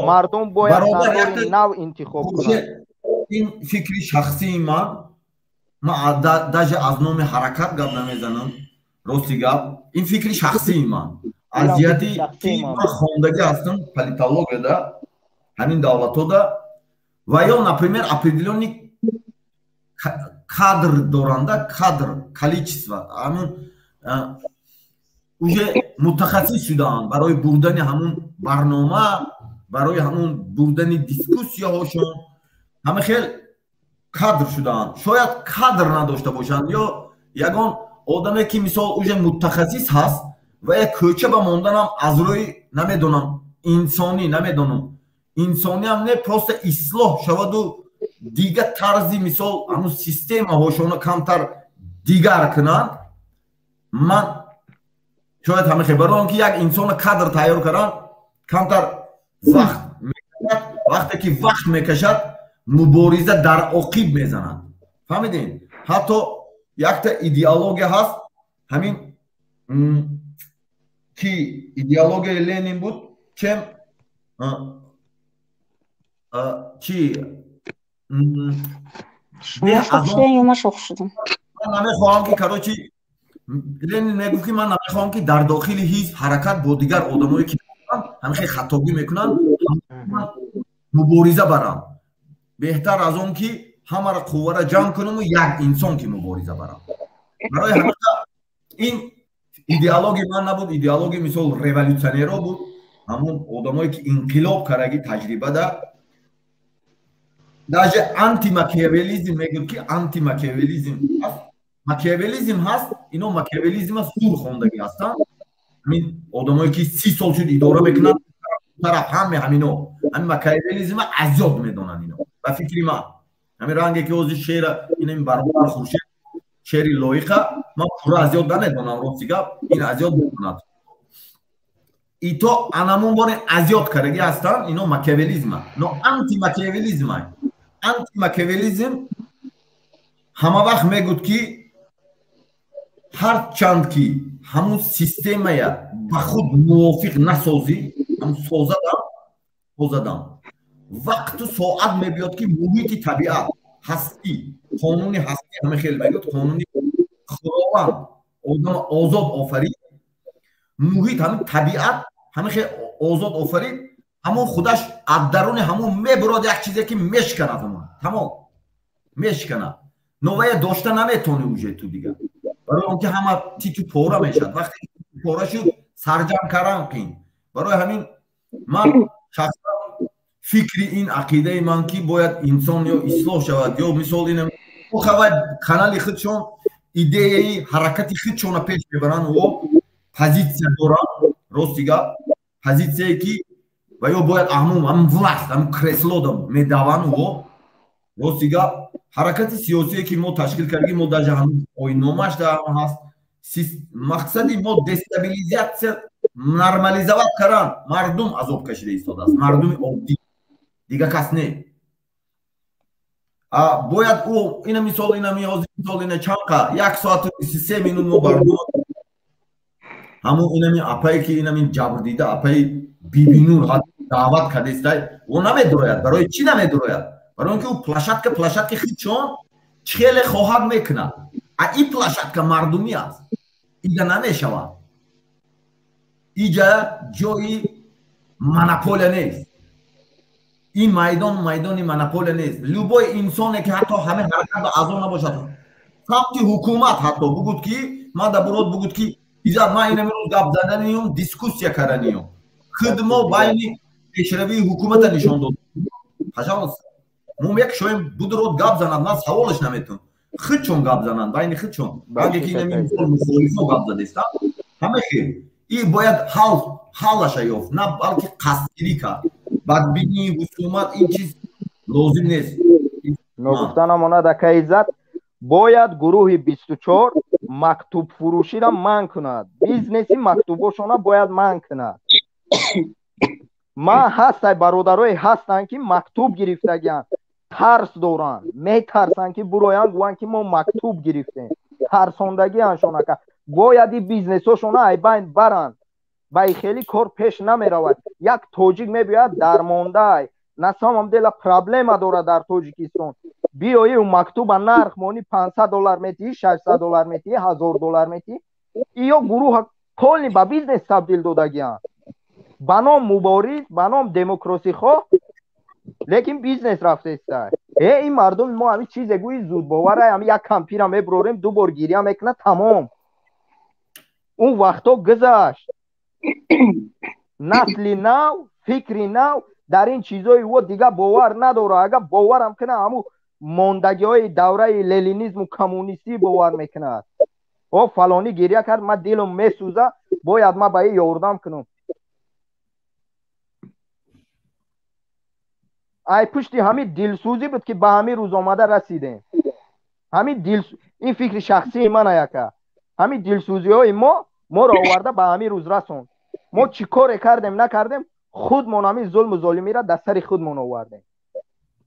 мардум бояд сардори нав интихоб кунад. Ин фикри шахсии ман, ман даже аз номи ҳаракат гап намезанам, рости гап, ин фикри шахсии ман аз ҷиҳати ки ман хондагӣ ҳастам политологияда, ҳамин давлатҳода, ва ё, например, определённый кадр доранда, кадр количество ҳамун уже мутахассис шудаанд барои бурдани ҳамун барнома, барои ҳамун бурдани дискуссияҳошон, ҳама хел кадр шудаанд. Шояд кадр надошта бошанд ё ягон одаме ки, мисол, уже мутахассис ҳаст ва як кӯча ба монданам аз рӯи, намедонам, инсонӣ, намедонам, инсониам не, просто ислоҳ шаваду дигар тарзи, мисол, ҳамун системаҳошона камтар дигар кунанд. Ман шояд ҳама хел, барои он ки як инсона кадр тайёр кардан камтар вақт мекашад. Вақте ки вақт мекашад, мубориза дар оқиб мезанад, фаҳмидем? Ҳатто якта идеология ҳаст, ҳамин ки идеологияи Ленин буд, чем чи. Намехоҳам ки, короче, Ленин мегуфт, ки ман намехоҳам, ки дар дохили ҳизб, ҳаракат бо дигар одамое ки ҳамихел хатогӣ мекунанд, мубориза барам. Беҳтар аз он ки ҳамаро қуввара ҷамъ кунаму як инсон ки мубориза барам. Барои ҳамин ин идеологияи ман набуд, идеологияи, мисол, революционеро буд, ҳамун одамое ки инқилоб кардаги таҷрибада. Даже антимакиавелизм мегӯяд, ки антимакиавелизм ҳаст, макиавелизм ҳаст. Ино макиавелизма сур хондагӣ ҳастанд. Ҳамин одамое ки 30 сол шуд идора мекунанд тараф, ҳаме ҳамино ҳамин макиавелизма азёд медонанд ино. Ба фикри ман, ҳамин ранге ки ҳозир шеъра ин бародар Хуршед, шеъри Лоиқа, ман пурра азёд намедонам, рости гап, ин азёд медонад. Ито анамун боре азёд кардагӣ ҳастанд ино макиавелизма, но антимакиавелизма. Антимакиавелизм ҳама вақт мегӯд, ки ҳарчанд ки ҳамун системая ба худ мувофиқ насозӣ, ҳамун созадам, созадам, вақту соат мебиёд, ки муҳити табиат, ҳастӣ, қонуни ҳастӣ, ҳама хел мегӯяд, қонуни Худованд одама озод офарид, муҳит, ҳамин табиат ҳама хел озод офарид, ҳамон худаш аз даруни ҳамон мебурад як чизе ки мешканад, ҳамон тамом мешканад. Новая дошта наметавонӣ уже ту дигар, барои он ки ҳама титу пора мешавад. Вақте пора шуд, сарҷам кардан қин. Барои ҳамин ман шахсан фикри ин ақидаи ман, ки бояд инсон ё ислоҳ шавад, ё, мисол, ин хавай канали худшон, идеяи ҳаракати худшона пеш мебаранд, о позитсия доранд, рости гап, позитсияе ки ва ё бояд ҳамун власть, ҳамун креслода медаванд. О, рости гап, ҳаракати сиёсие ки мо ташкил кардагӣ, мо даже ҳамун оинномаш дар ҳаст, мақсади мо дестабилизатсия нормализовать кардан. Мардум азоб кашида истодааст, мардуми оддӣ, дигар кас не. Бояд ӯ ина, мисол, ина миёзи, мисол, ина чанқа 1 соату 23 минут мо барнома, ҳамун инами апае ки инами ҷабрдида, апаи Бибинур даъват кардестай, ӯ намедурояд. Барои чӣ намедурояд? Барои он ки ӯ площадка, площадки худшон хеле хоҳад мекунад, а ин площадка мардумӣ аст, иҷа намешавад, иҷа ҷои монополия нест, ин майдон майдони монополия нест. Любой инсоне ки ҳатто ҳамин ҳаракат ба аъзо набошад, самти ҳукумат ҳатто бугуд, ки ман да бурод, бугуд, ки изат, ман ина имрӯз гап заданиюм, дискуссия карданиюм, худ мо байни пешравии ҳукумата нишон дод, пожалуйста, мо як шоем, будурод гап занад, ман саволаш наметун, худшон гап зананд байни худшон, ранге ки инами мухолифо гап задестанд, ҳама хел и бояд ҳал ҳаллаша ёфт, на балки қасдгирӣ кард, бадбинӣ, ҳусумат, ин чиз лозим нест. Ногуфта намонад, ака Иззат, бояд гурӯҳи 24 мактубфурӯширо манъ кунад, бизнеси мактубошона бояд манъ кунад. Ман ҳастай, бародарое ҳастанд, ки мактуб гирифтагианд, тарс доранд, метарсанд, ки буроянд, гӯянд, ки мо мактуб гирифтем, тарсондагианшон. Ака, бояд и бизнесошона айбайн баранд. Ба хеле кор пеш намеравад. Як тоҷик мебиёяд дармондай, на самом деле проблема дорад дар Тоҷикистон. Биёи мактуба нарх мони $500 метиҳӣ, $600 метиҳӣ, $1000 метиҳӣ. Иё гурӯҳ полный ба бизнес табдил додагианд. Ба ном мубориз, ба ном демократихоҳ, лекин бизнес рафтеста. Ин мардуми мо ҳамин чизе гӯи зудбовара, ҳамин як кампира мебурорем, ду бор гиря мекунад, тамом. Он вақто гузашт. Насли нав, фикри нав дар ин чизои ӯ дигар бовар надорад. Агар боварам кунад, ҳамун мондагиҳои давраи ленинизму коммунистӣ бовар мекунад. О, фалонӣ гиря кард, ман дилам месӯза, бояд ман ба ин ёрдам кунам. Ай пушти ҳамин дилсӯзӣ буд, ки ба ҳамин рӯз омада расидем. Ҳамин дил, ин фикри шахсии ман яка. Ҳамин дилсӯзиҳои мо моро оварда ба ҳамин рӯз расонд. Мо чӣ коре кардем, накардем, худмон ҳамин зулму золимиро дар сари худмон овардем.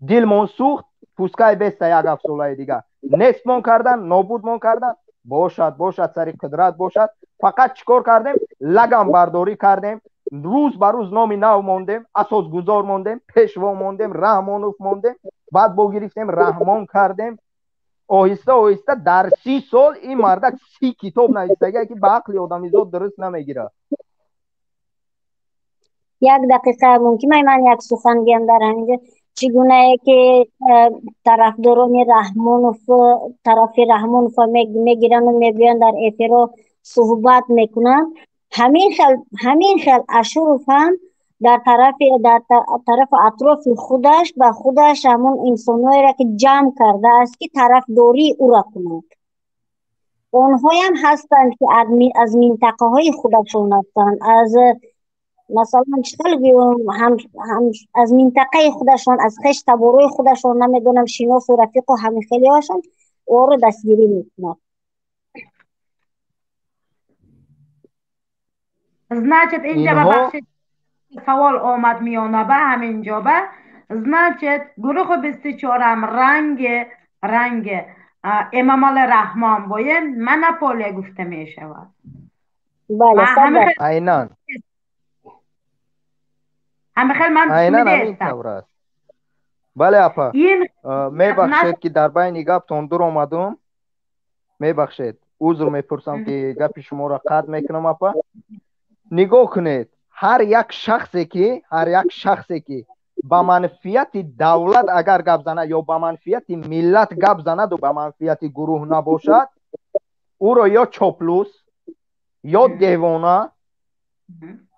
Дилмон сӯхт, пускай беста як ҳафтсолаи дигар. Нестмон кардан, нобудмон кардан, бошад, бошад, сари қудрат бошад. Фақат чӣ кор кардем? Лаганбардорӣ кардем. Рӯз ба рӯз номи нав мондем, асосгузор мондем, пешво мондем, Раҳмонов мондем, баъд бо гирифтем, Раҳмон кардем. Оҳиста оҳиста дар 30 сол ин мардак 30 китоб навистагия, ки ба ақли одамизод дуруст намегирад. Як дақиқа мумкин ман як сухан гӯям дар ҳаминҷо. Чӣ гунае ки тарафдорони Раҳмонов тарафи Раҳмонов мегирану мегӯянд, дар эфиро суҳбат мекунанд, ҳамин хел Ашуров ҳам дар тарафи атрофи худаш ба худаш ҳамон инсонҳоеро ки ҷамъ кардааст, ки тарафдории ӯро кунанд. Онҳоям ҳастанд, ки аз минтақаҳои худашон ҳастанд, аз масалан чӣ хел гӯям, аз минтақаи худашон, аз хеш таборои худашон, намедонам, шиносу рафиқу ҳамин хелиҳошон ӯро дастгирӣ мекунад. Значит, инҷа ба бахши савол омад миёнаба ҳаминҷоба. Значит, гурӯҳи 24-ам ранги Эмомали Раҳмон боем монополия гуфта мешавад. Бале, айнан. Ҳамин хел ман айнан ҳамин тавр аст. Бале, апа. Мебахшед, ки дар байни гаптон дур омадум. Мебахшед. Узр мепурсам, ки гапи шуморо қатъ мекунам, апа. Нигоҳ кунед, ҳар як шахсе ки ба манфиати давлат агар гап занад ё ба манфиати миллат гап занаду ба манфиати гурӯҳ набошад, ӯро ё чоплус, ё девона,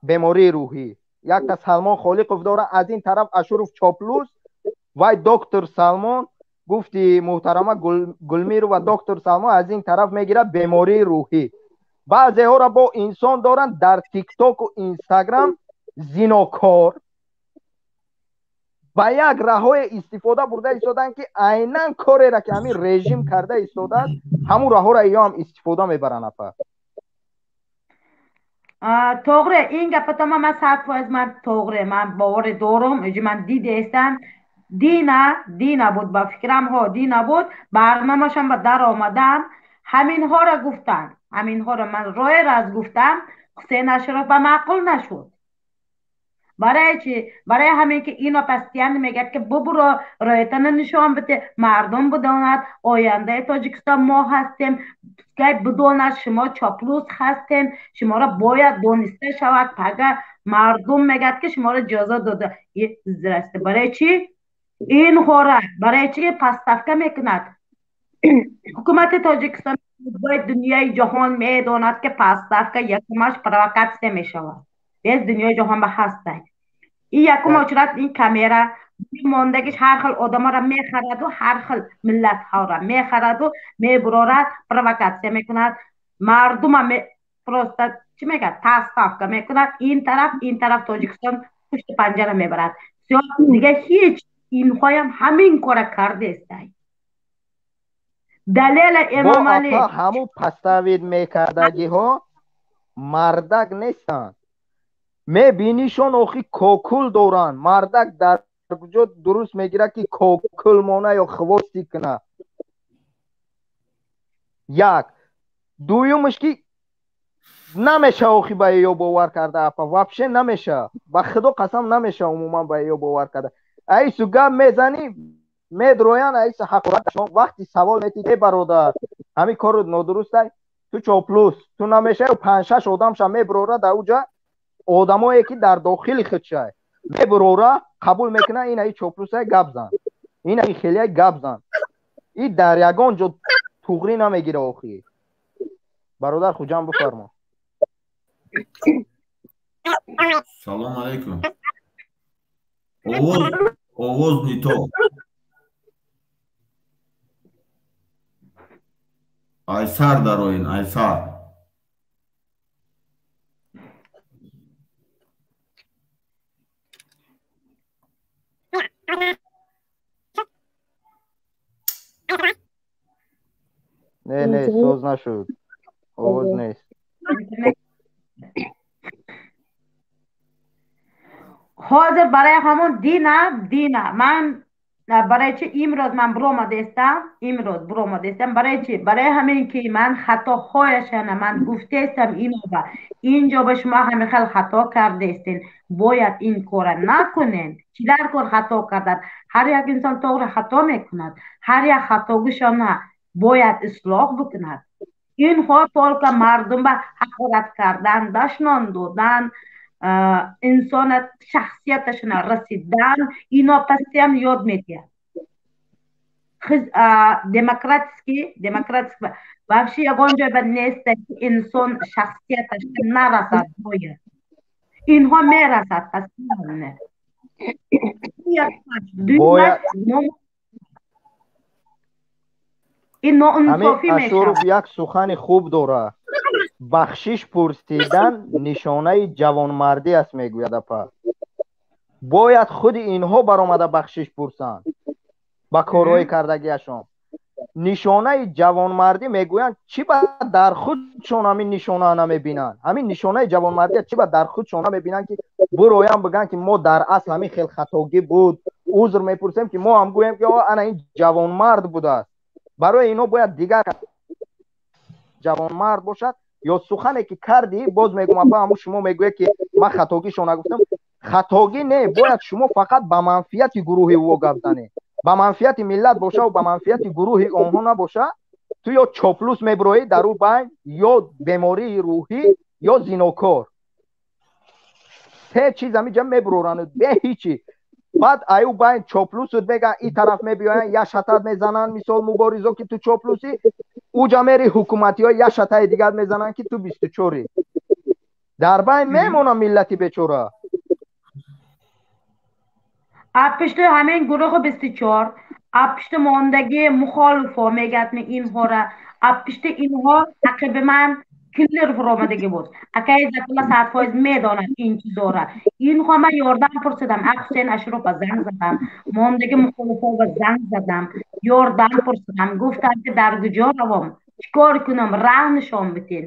бемории рӯҳӣ. Якта Салмон Холиқов дора, аз ин тараф Ашуров чоплус, вай доктор Салмон гуфти муҳтарама Гулмирова, доктор Салмон аз ин тараф мегирад бемории рӯҳӣ. Баъзеҳоро бо инсон доранд дар тиктоку инстаграм зинокор, ба як раҳое истифода бурда истоданд, ки айнан кореро ки ҳамин режим карда истодааст, ҳамун раҳоро иё ҳам истифода мебаранд, апа. Тоғре, ин гапатома ман 100% ман тоғре, ман боваре дорам, иҷи ман дидаестам. Дина буд, ба фикрам, ҳо, дина буд, барномашам ба дар омадам, ҳаминҳоро гуфтанд. Ҳаминҳоро ман роҳе раз гуфтам, Ҳусейн Ашуров ба маъқул нашуд. Барои чӣ? Барои ҳамин ки ино пастиян мегӯяд, ки бубуро роятана нишон бите, мардум бидонад ояндаи Тоҷикистон мо ҳастем, пускай бидонад шумо чоплус ҳастем, шуморо бояд дониста шавад, пага мардум мегӯяд, ки шуморо ҷазо дода. Здрасте. Барои чӣ? Инҳора барои чӣ поставка мекунад? Ҳукумати Тоҷикистон бояд дунёи ҷаҳон медонад, ки поставка якумаш провокатсия мешавад. Без дунёи ҷаҳон ба ҳастай. Ин якум очрат, ин камера мондагиш ҳар хел одаморо мехараду, ҳар хел миллатҳоро мехараду, мебурорад, провокатсия мекунад. Мардума просто чӣ мегӯяд, поставка мекунад. Ин тараф, ин тараф Тоҷикистон пушти панҷара мебарад. Дига ҳеҷ инҳоям ҳамин кора кардестай. Далела Эмомалӣ ҳамун поставид мекардагиҳо мардак нестанд. Мебинишон охи кокул доранд. Мардак дар куҷо дуруст мегирад, ки кокул мона ё хвости кунад. Як. Дуюмаш, ки Намеша охи ба ё бовар карда апа, вообще намеша. Ба худо қасам намеша умуман ба ё бовар карда. Айсу гап мезанӣ, медроян айсу ҳақорат. Вақти савол метӣ, э бародар, ҳамин кору нодурустай, ту чоплус, ту намешай, 5-6 одамша меброра дар уҷа, одамое ки дар дохили худшай меброра, қабул мекунад, ин аи чоплусай гап зан, ин аи хелияй гап зан. И дар ягон ҷо туғрӣ намегира охи. Бародар Хуҷам бифармо. Салом алейкум. Овоз не то. Айсар дароин, айсар. Не, не, соз нашуд. Овоз нест. Ҳозир барои ҳамон дина ман барои чи имрӯз ман биромадестам, имрӯз биромадестам барои чи? Барои ҳамин ки ман хатоҳояшана ман гуфтестам иноба инҷо ба шумо ҳамин хел хато кардестен, бояд ин кора накунен. Чӣ дар кор хато кардан? Ҳар як инсон тоғри хато мекунад, ҳар як хатогишона бояд ислоҳ бикунад. Инҳо только мардум ба ҳақорат кардан, дашнон додан, инсона шахсияташона расидан, ино пастиам ёд медиҳад. Демократический вообще ягон ҷой ба нест ки инсон шахсияташ нарасад, бояд инҳо мерасад пастиам. Ин ноинсофӣ мешавад. Як сухани хуб дорад. Бахшиш пурсидан нишонаи ҷавонмардӣ аст, мегӯяд апа. Бояд худи инҳо баромада бахшиш пурсанд ба корҳои кардагиашон. Нишонаи ҷавонмардӣ мегӯянд, чӣ ба дар худшон ҳамин нишона намебинанд? Ҳамин нишонаи ҷавонмардӣ чӣ ба дар худшон намебинанд, ки буроянд бигӯянд ки мо дар асл ҳамин хел хатогӣ буд, узр мепурсем, ки мо ҳам гӯем ки ана ин ҷавонмард будааст. Барои инҳо бояд дигар ҷавонмард бошад. Ё сухане ки кардӣ, боз мегӯм апа, ҳамун шумо мегӯед ки ман хатогишо нагуфтам. Хатогӣ не, бояд шумо фақат ба манфиати гурӯҳи ӯ гап занед. Ба манфиати миллат боша ва ба манфиати гурӯҳи онҳо набоша, ту ё чоплус меброӣ дар ӯ байн, ё бемории рӯҳӣ, ё зинокор. Се чиз ҳамиҷа меброранд бе ҳичи. Баъд аю байн чоплусут мегӯянд, ин тараф мебиёянд, як шатат мезананд, мисол муборизо ки ту чоплусӣ, уҷа мери ҳукуматиҳо як шатаи дигар мезананд ки ту 24-ӣ. Дар байн мемонад миллати бечора. Аз пишти ҳамин гурӯҳи 24, аз пишти мондагии мухолифо мегӯяд инҳора, аз пишти инҳо тақиби ман киллер фуромадагӣ буд. Акаи Закулла 100% медонад ин чизора. Инҳо ман ёрдам пурсидам, а Ҳусейн Ашурова занг задам, мондагӣ мухолифова занг задам, ёрдам пурсидам, гуфтам ки дар куҷо равом, чӣ кор кунам, раҳ нишон бидин.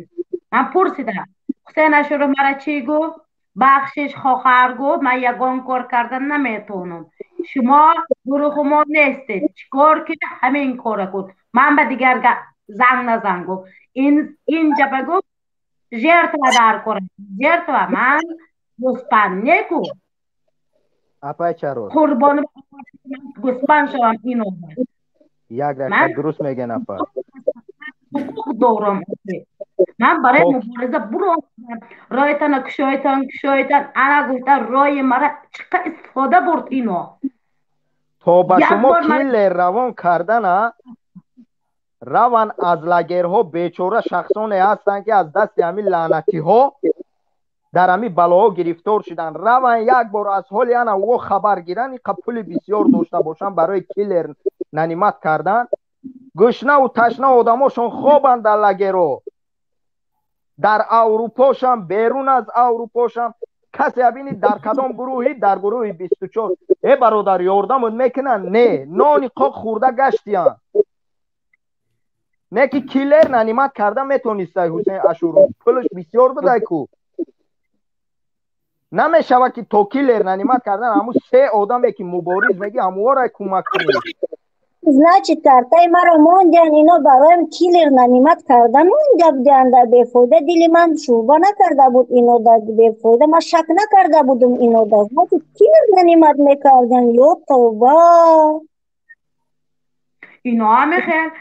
Ман пурсидам. Ҳусейн Ашуров мара чӣ гуфт? Бахшиш хоҳар гуфт, ман ягон кор кардан наметавонам. Шумо гурӯҳи мо нестед, чӣ кор кунед, ҳамин кора кун. Ман ба дигар занг назан гуфт. Инҷа ба гуфт жертва дар кор, жертва ман гӯспанд неку. Апай чаро? Қурбони гӯспанд шавам ино. Як дақиқа дуруст мегӯян апа. Ҳуқуқ дорам. Ман барои мубориза буромадам. Роҳитана кушойтан, кушойтан, ана гуфта роҳи мара чиқа истифода бурд ино. То ба шумо киллер равон кардана раван аз лагерҳо бечора шахсоне ҳастанд ки аз дасти ҳамин лаънатиҳо дар ҳамин балоҳо гирифтор шуданд. Раван як бор аз ҳоли ана ӯ хабар гиранд, иқа пули бисёр дошта бошанд барои киллер нанимат кардан. Гушнаву ташна одамошон хобанд дар лагерҳо. Дар Аврупошам, берун аз Аврупошам касе бинид дар кадом гурӯҳӣ, дар гурӯҳи 24. Э бародар, ёрдамот мекунанд? Не, нони қоқ хӯрда гаштиянд. Не ки киллер нанимат карда метонистай Ҳусейн Ашуров, пулаш бисёр будай ку. Намешавад ки то киллер нанимат кардан ҳамун се одаме ки мубориз мегӣ ҳамуҳоро кӯмак кунӣ. Значит, картаи маро мондиан, ино бароям киллер нанимать карда монда будиан, да бефоида дили ман шӯъба накарда буд ино, да бефоида ман шак накарда будум ино да. Значит, киллер нанимать мекардан, ё тавба. Ино мехел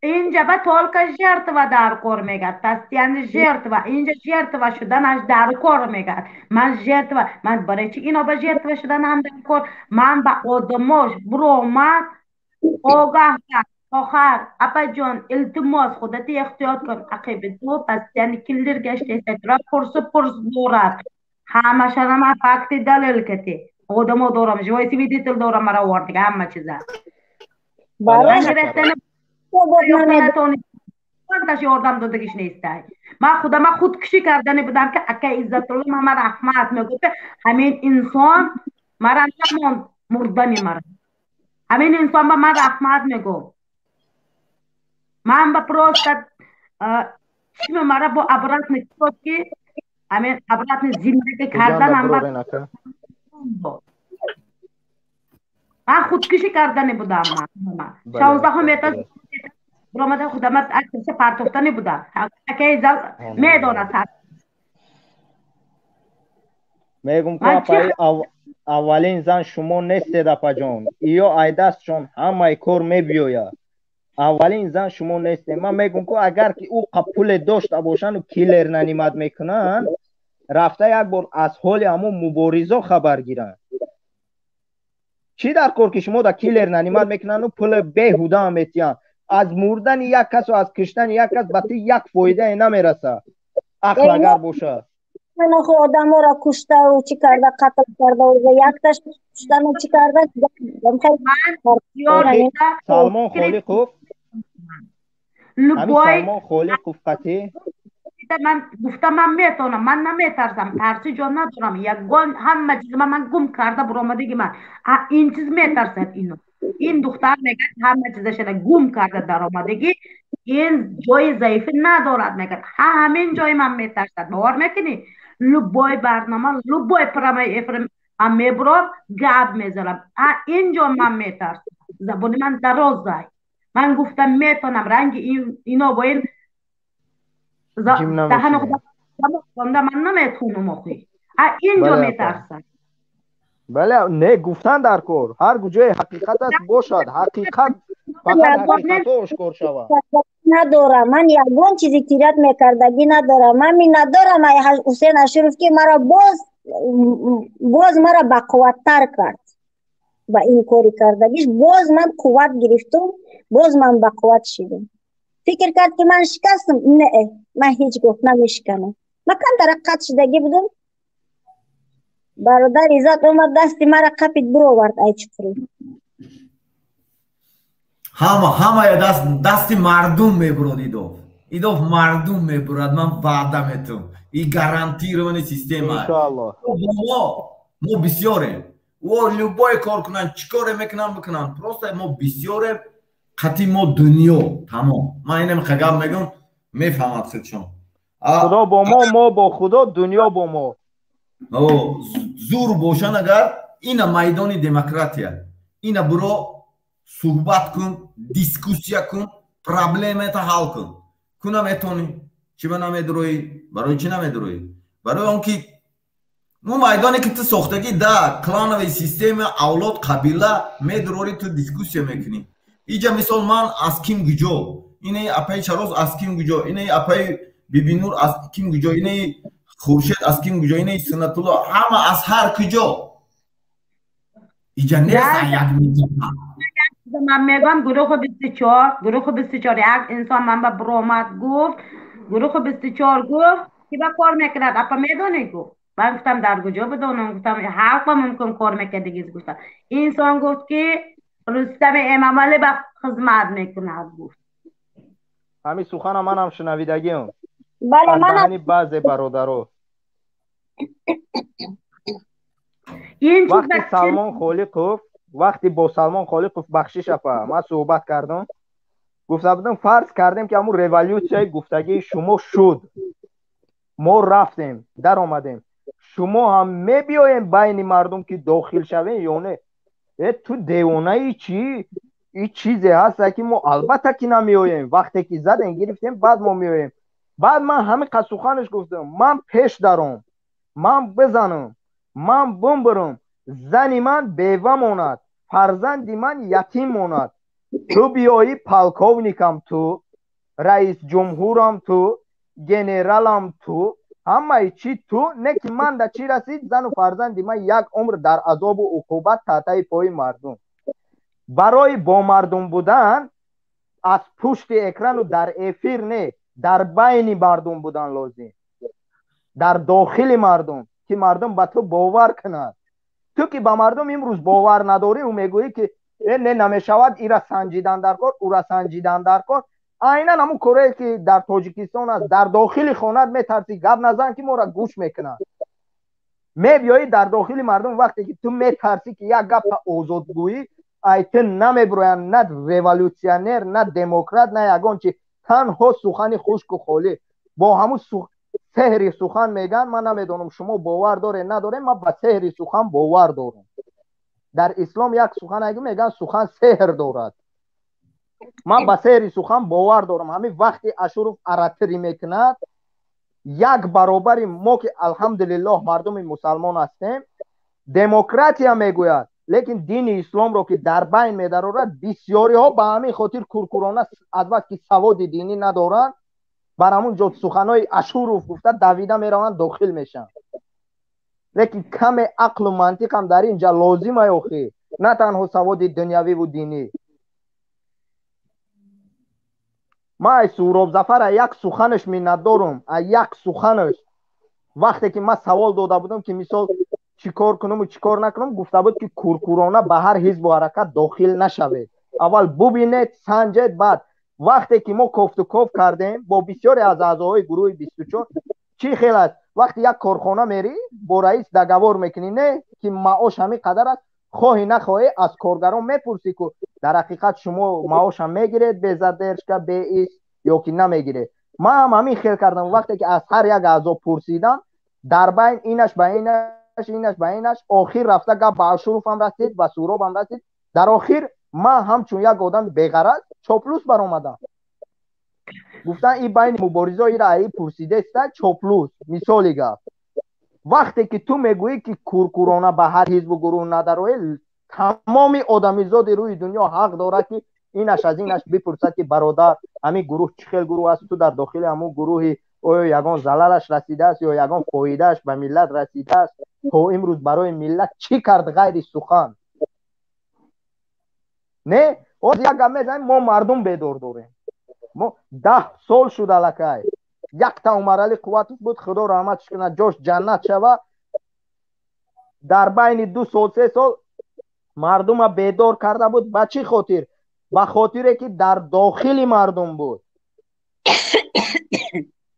инҷа ба только жертва дар кор мегад, постоянно жертва, инҷа жертва шуданаш дар кор мегад. Ман жертва, ман барои чи ино ба жертва шуданам дар кор? Ман ба одамош буромад огаҳ кард, охар апаҷон, илтимос, худати эҳтиёт кун, ақиби ту постоянно киллер гаштеста, тура пурсу пурс дорад. Ҳамашана ман факти далел кати одамо дорам, живой свидетель дорам, мара овардига ҳама чиза. Барои Таш ёрдам додагиш нестай. Ман худама худкушӣ кардани будам, ки ака Иззатулло мама раҳмат мегуфт, ҳамин инсон мара намонд мурдани мара. Ҳамин инсон ба ман раҳмат мегуфт. Ман ба просто чишми мара бо обратно шуд, ки ҳамин обратно зиндагӣ карданам ба ман худкушӣ кардани будам. Ман 16-ум этаж баромада худама акса партофтани будам. Акаи зал медонад. Мегум ку апаи, аввалин зан шумо нестед, апаҷон. Иё айдастшон ҳамаи кор мебиёяд. Аввалин зан шумо нестед. Ман мегум ку, агар ки ӯ пуле дошта бошанду киллер нанимать мекунанд, рафта як бор аз ҳоли ҳамон муборизо хабар гиранд. Чӣ дар кор ки шумо да киллер нанимать мекунанду пули беҳуда метиҳанд? Аз мурдани як касу аз киштани як кас ба ту як фоидае намерасад, ақл агар бошад. Охи одаморо куштаву чӣ карда, қатл карда, якташ куштану чӣ карда. Салмон Холиқов, ҳамин Салмон Холиқов қатӣ ман гуфта ман метавонам, ман наметарсам, тарси ҷон надорам, ягон ҳама чиз ман гум карда буромадиги ман. Ин чиз метарсад ино. Ин духтар мегӯяд, ҳама чизашро гум карда даромадагӣ, ин ҷои заифӣ надорад, мегӯяд. Ҳамин ҷои ман метарсад, бовар мекунӣ? Любой барнома, любой прямой эфир ман мебурам, гап мезанам. Ин ҷо ман метарсам, забони ман дарозай. Ман гуфтам метавонам ранги ино бо ин даҳани худам ман наметавонам охи. Ин ҷо метарсам. Бале, не гуфтан дар кор. Ҳар куҷое ҳақиқат аст бошад, ҳақиқат фақат ҳақиқатҳо ошкор шавад. Надорам, ман ягон чизи тират мекардагӣ надорам. Ман миннатдорам ай Ҳусен Ашуров, ки маро боз мара бақувваттар кард ба ин кори кардагиш. Боз ман қувват гирифтум, боз ман бақувват шидум. Фикр кард, ки ман шикастам. Не, ман ҳеҷ гоҳ намешиканам. Ман камтара қатъ шидагӣ будум. Бародар Иззат омад, дасти мара қапид, бировард ай чуқурӣ. Ҳама ҳамая даст дасти мардум мебурад идов. Идов мардум мебурад, ман ваъда метум. И гарантированный система. Иншоаллоҳ. Мо бисёрем. О любой кор кунанд, чӣ коре мекунанд бикунанд. Просто мо бисёрем, қати мо дунё тамом. Ман инам гап мегӯм, мефаҳмад худшон. Худо бо мо, мо бо Худо, дунё бо мо. Зур бошанд агар, ина майдони демократия. Ина буро суҳбат кун, дискуссия кун, проблемата ҳал кун. Ку наметонӣ? Чӣ ба намедуроӣ? Барои чӣ намедуроӣ? Барои он ки мо майдоне ки ту сохтагӣ да клановая система, авлод, қабила медурорӣ, ту дискуссия мекунӣ. Иҷа мисол ман аз ким куҷо, инаи апаи Чароз аз ким куҷо, инаи апаи Бибинур аз ким куҷо, инаи Хуршед аз ким куҷо, инаи Суннатулло, ҳама аз ҳар куҷо. Иҷа нест як минтақа. Ман мегӯям, гурӯҳи 24, гурӯҳи 24, як инсон ман ба буромад гуфт, гурӯҳи 24 гуфт, ки ба кор мекунад, апа медонӣ, гуфт. Ман гуфтам, дар куҷо бидонам, гуфтам, ҳалқ ба мумкин кор мекардагиз, гуфтам. Инсон гуфт, ки Рустами Эмомалӣ ба хизмат мекунад, гуфт. Ҳамин сухана манам шунавидагиам. Бале, аз манам. даҳани баъзе бародаро. Ин чиз вақти ба чӣ Салмон Холиқов, вақти бо Салмон Холиқов, бахшиш апа, ман суҳбат кардам, гуфта будам, фарз кардем, ки ҳамун революсияи гуфтагии шумо шуд, мо рафтем, даромадем, шумо ҳам мебиёем байни мардум, ки дохил шавем ё не? Э, ту девонаи чӣ? Ин чизе ҳаст, ки мо албатта ки намеоем. Вақте ки задем, гирифтем, баъд мо меоем. Баъд ман ҳамин қад суханаш гуфтам: ман пеш даром, ман бизанам, ман бумбурам, зани ман бева монад, фарзанди ман ятим монад, ту биёӣ полковникам, ту раис ҷумҳурам, ту генералам, ту ҳамаи чӣ ту, не ки ман да чӣ расид? Зану фарзанди ман як умр дар азобу уқубат таҳтаи пои мардум. Барои бо мардум будан аз пушти экрану дар эфир не, дар байни мардум будан лозим, дар дохили мардум, ки мардум ба ту бовар кунад. Ту ки ба мардум имрӯз бовар надорӣ, ӯ мегӯӣ ки не, намешавад, ира санҷидан дар кор, ура санҷидан дар кор. Айнан ҳамун корое ки дар Тоҷикистон аст, дар дохили хонат метарсӣ гап назан, ки моро гӯш мекунанд. Мебиёӣ дар дохили мардум, вақте ки ту метарсӣ ки як гапа озодгӯӣ, ай ту намебироянд на революционер, на демократ, на ягон чи, танҳо сухани хушку холӣ бо ҳамун сеҳри сухан мегӯянд. Ман намедонам, шумо бовар доред, надоред, ман ба сеҳри сухан бовар дорам. Дар ислом як сухан мегӯянд, сухан сеҳр дорад. Ман ба сеҳри сухан бовар дорам. Ҳамин вақти Ашуров аратирӣ мекунад, як баробари мо ки алҳамдулиллоҳ мардуми мусалмон ҳастем, демократия мегӯяд, лекин дини исломро ки дар байн медарорад, бисёриҳо ба ҳамин хотир куркурона, аз бас ки саводи динӣ надоранд, бар ҳамун ҷо суханҳои Ашуров гуфта давида мераванд, дохил мешаванд. Лекин каме ақлу мантиқам дар ин ҷа лозим ай охӣ, на танҳо саводи дунявиву динӣ. Ман ай Суҳроб Зафар як суханаш миннатдорум, ай як суханаш. Вақте ки ман савол дода будам, ки мисол чӣ кор кунаму чӣ кор накунам, гуфта буд, ки куркурона ба ҳар ҳизбу ҳаракат дохил нашавед, аввал бубинед, санҷед. Баъд вақте ки мо кофтуков кардем бо бисёре аз аъзоҳои гурӯҳи 24, чӣ хел аст? Вақте як корхона мерӣ, бо раис договор мекунӣ, не ки маош ҳамин қадар аст, хоҳӣ нахоҳӣ аз коргарон мепурсӣ, ку дар ҳақиқат шумо маошам мегиред бе задержка, бе ис ё ки намегиред. Ман ҳам ҳамин хел кардам. Вақте ки аз ҳар як аъзо пурсидам, дар байн инаш ба инаш, инаш ба инаш, охир рафта гап ба Ашуровам расид, ба Суҳробам расид. Дар охир ман ҳамчун як одами беғараз чоплус баромадам. Гуфтан, ин байни муборизо ира аи пурсидеста чоплус. Мисоли гап, вақте ки ту мегӯӣ, ки куркурона ба ҳар ҳизбу гурӯҳ надароӣ, тамоми одамизоди рӯи дунё ҳақ дорад, ки инаш аз инаш бипурсад, ки бародар, ҳамин гурӯҳ чӣ хел гурӯҳ аст, ту дар дохили ҳамун гурӯҳи, оё ягон залалаш расидааст ё ягон фоидааш ба миллат расидааст? То имрӯз барои миллат чӣ кард ғайри сухан? Не, ҳозир як гап мезанем, мо мардум бедор дорем. Мо 10 сол шуд аллакай якта Умаралӣ Қувватов буд, худо раҳматш кунад, ҷош ҷаннат шава, дар байни 2 сол, 3 сол мардума бедор карда буд. Ба чӣ хотир? Ба хотире ки дар дохили мардум буд.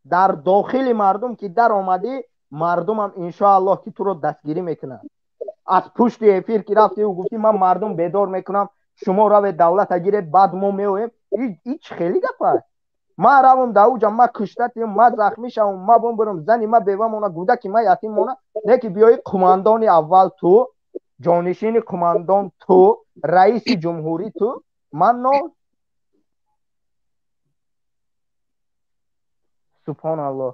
Дар дохили мардум ки дар омадӣ, мардумам иншоаллоҳ ки туро дастгирӣ мекунад. Аз пушти эфир ки рафтиу гуфтӣ, ман мардум бедор мекунам, шумо равед давлата гиред, баъд мо меоем, ин чӣ хели гап аст? Ман равам дар уҷа, ма кушта тиём, ма захмӣ шавам, ма бумбурам, зани ма бева мона, гӯдаки ма ятим мона, не ки биёӣ қумандони аввал ту, ҷонишини қумандон ту, раиси ҷумҳурӣ ту, ман но субҳоналлоҳ.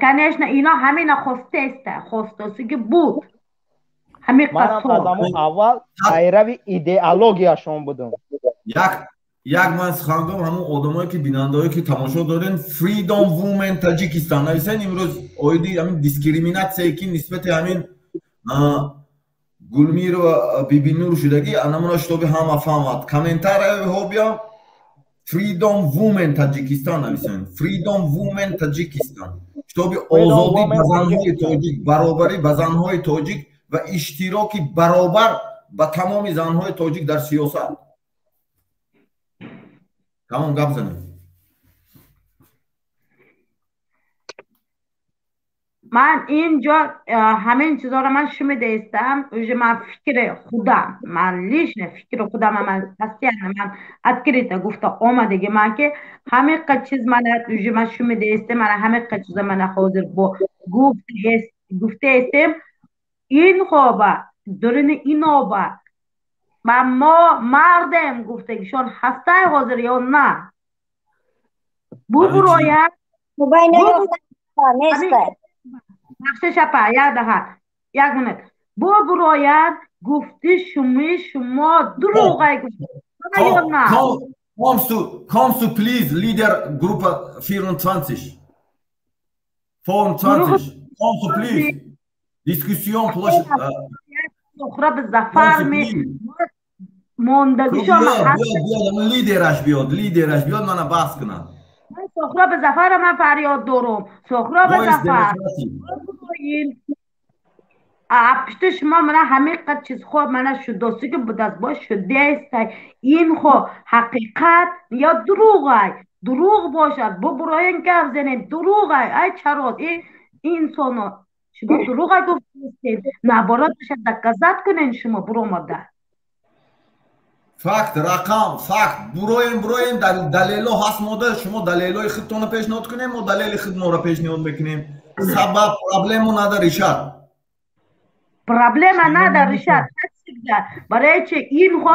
Конечно, ино ҳамина хостеста, хостосиги буд. Ҳамин. Манам аз ҳамон аввал пайрави идеологияшон будам. Як ман сухан гӯям, ҳамон одамое ки бинандаое ки тамошо дорен, Freedom Women Таҷикистон нависен. Имрӯз оиди ҳамин дискриминатсияе ки нисбати ҳамин Гулмирова Бибинур шудагӣ, анамуна шутоби ҳама фаҳмад, комментарияҳо бия Freedom Women Таҷикистон нависен, Freedom Women Таҷикистон, шутоби озодӣ ба занҳои тоҷик, баробарӣ ба занҳои тоҷик ва иштироки баробар ба тамоми занҳои тоҷик дар сиёсат. Тамом, гап занем. Ман инҷо ҳамин чизоро ман шунидаистам, уже ман фикри худам, ман лично фикри худам, ман постоянно ман открыто гуфта омадагӣ ман, ки ҳамиқа чиз мана уже ман шунидаистам, мана ҳамиқа чиза мана ҳозир бо гуфтаистем, ин хоба дурини иноба. Ва мо мардем гуфтагишон ҳастай ҳозир ё на? Бубурояд. Бахшиш апа, як даҳа, як минут. Бубурояд гуфти шуми шумо дурӯғай гуфта ё на? Kommst du please, Leader Gruppe 24? 24. Kommst du please? Diskussion plus. Сухроб Зафар ми мондагишон биёд, лидераш биёд, лидераш биёд, мана баҳс кунад. Сухроб Зафара ман фарёд дорум. Сухроб Зафар. Пишти шумо мана ҳамин қад чизҳо мана шудосӣ ки будаст бош шудааст. Ин хо ҳақиқат ё дурӯғай? Дурӯғ бошад, бубуроен гап занем, дурӯғай. Ай чаро ин инсоно шумо дурӯғай гуфтед, наоборот бошад доказать кунен шумо буромада. Факт, рақам, факт. Буроем, буроем, далело ҳаст мода, шумо далелои худтонро пешниҳод кунем, мо далели худморо пешниҳод мекунем. Сабаб проблему надо решать. Проблема надо решать всегда. Барои чи инҳо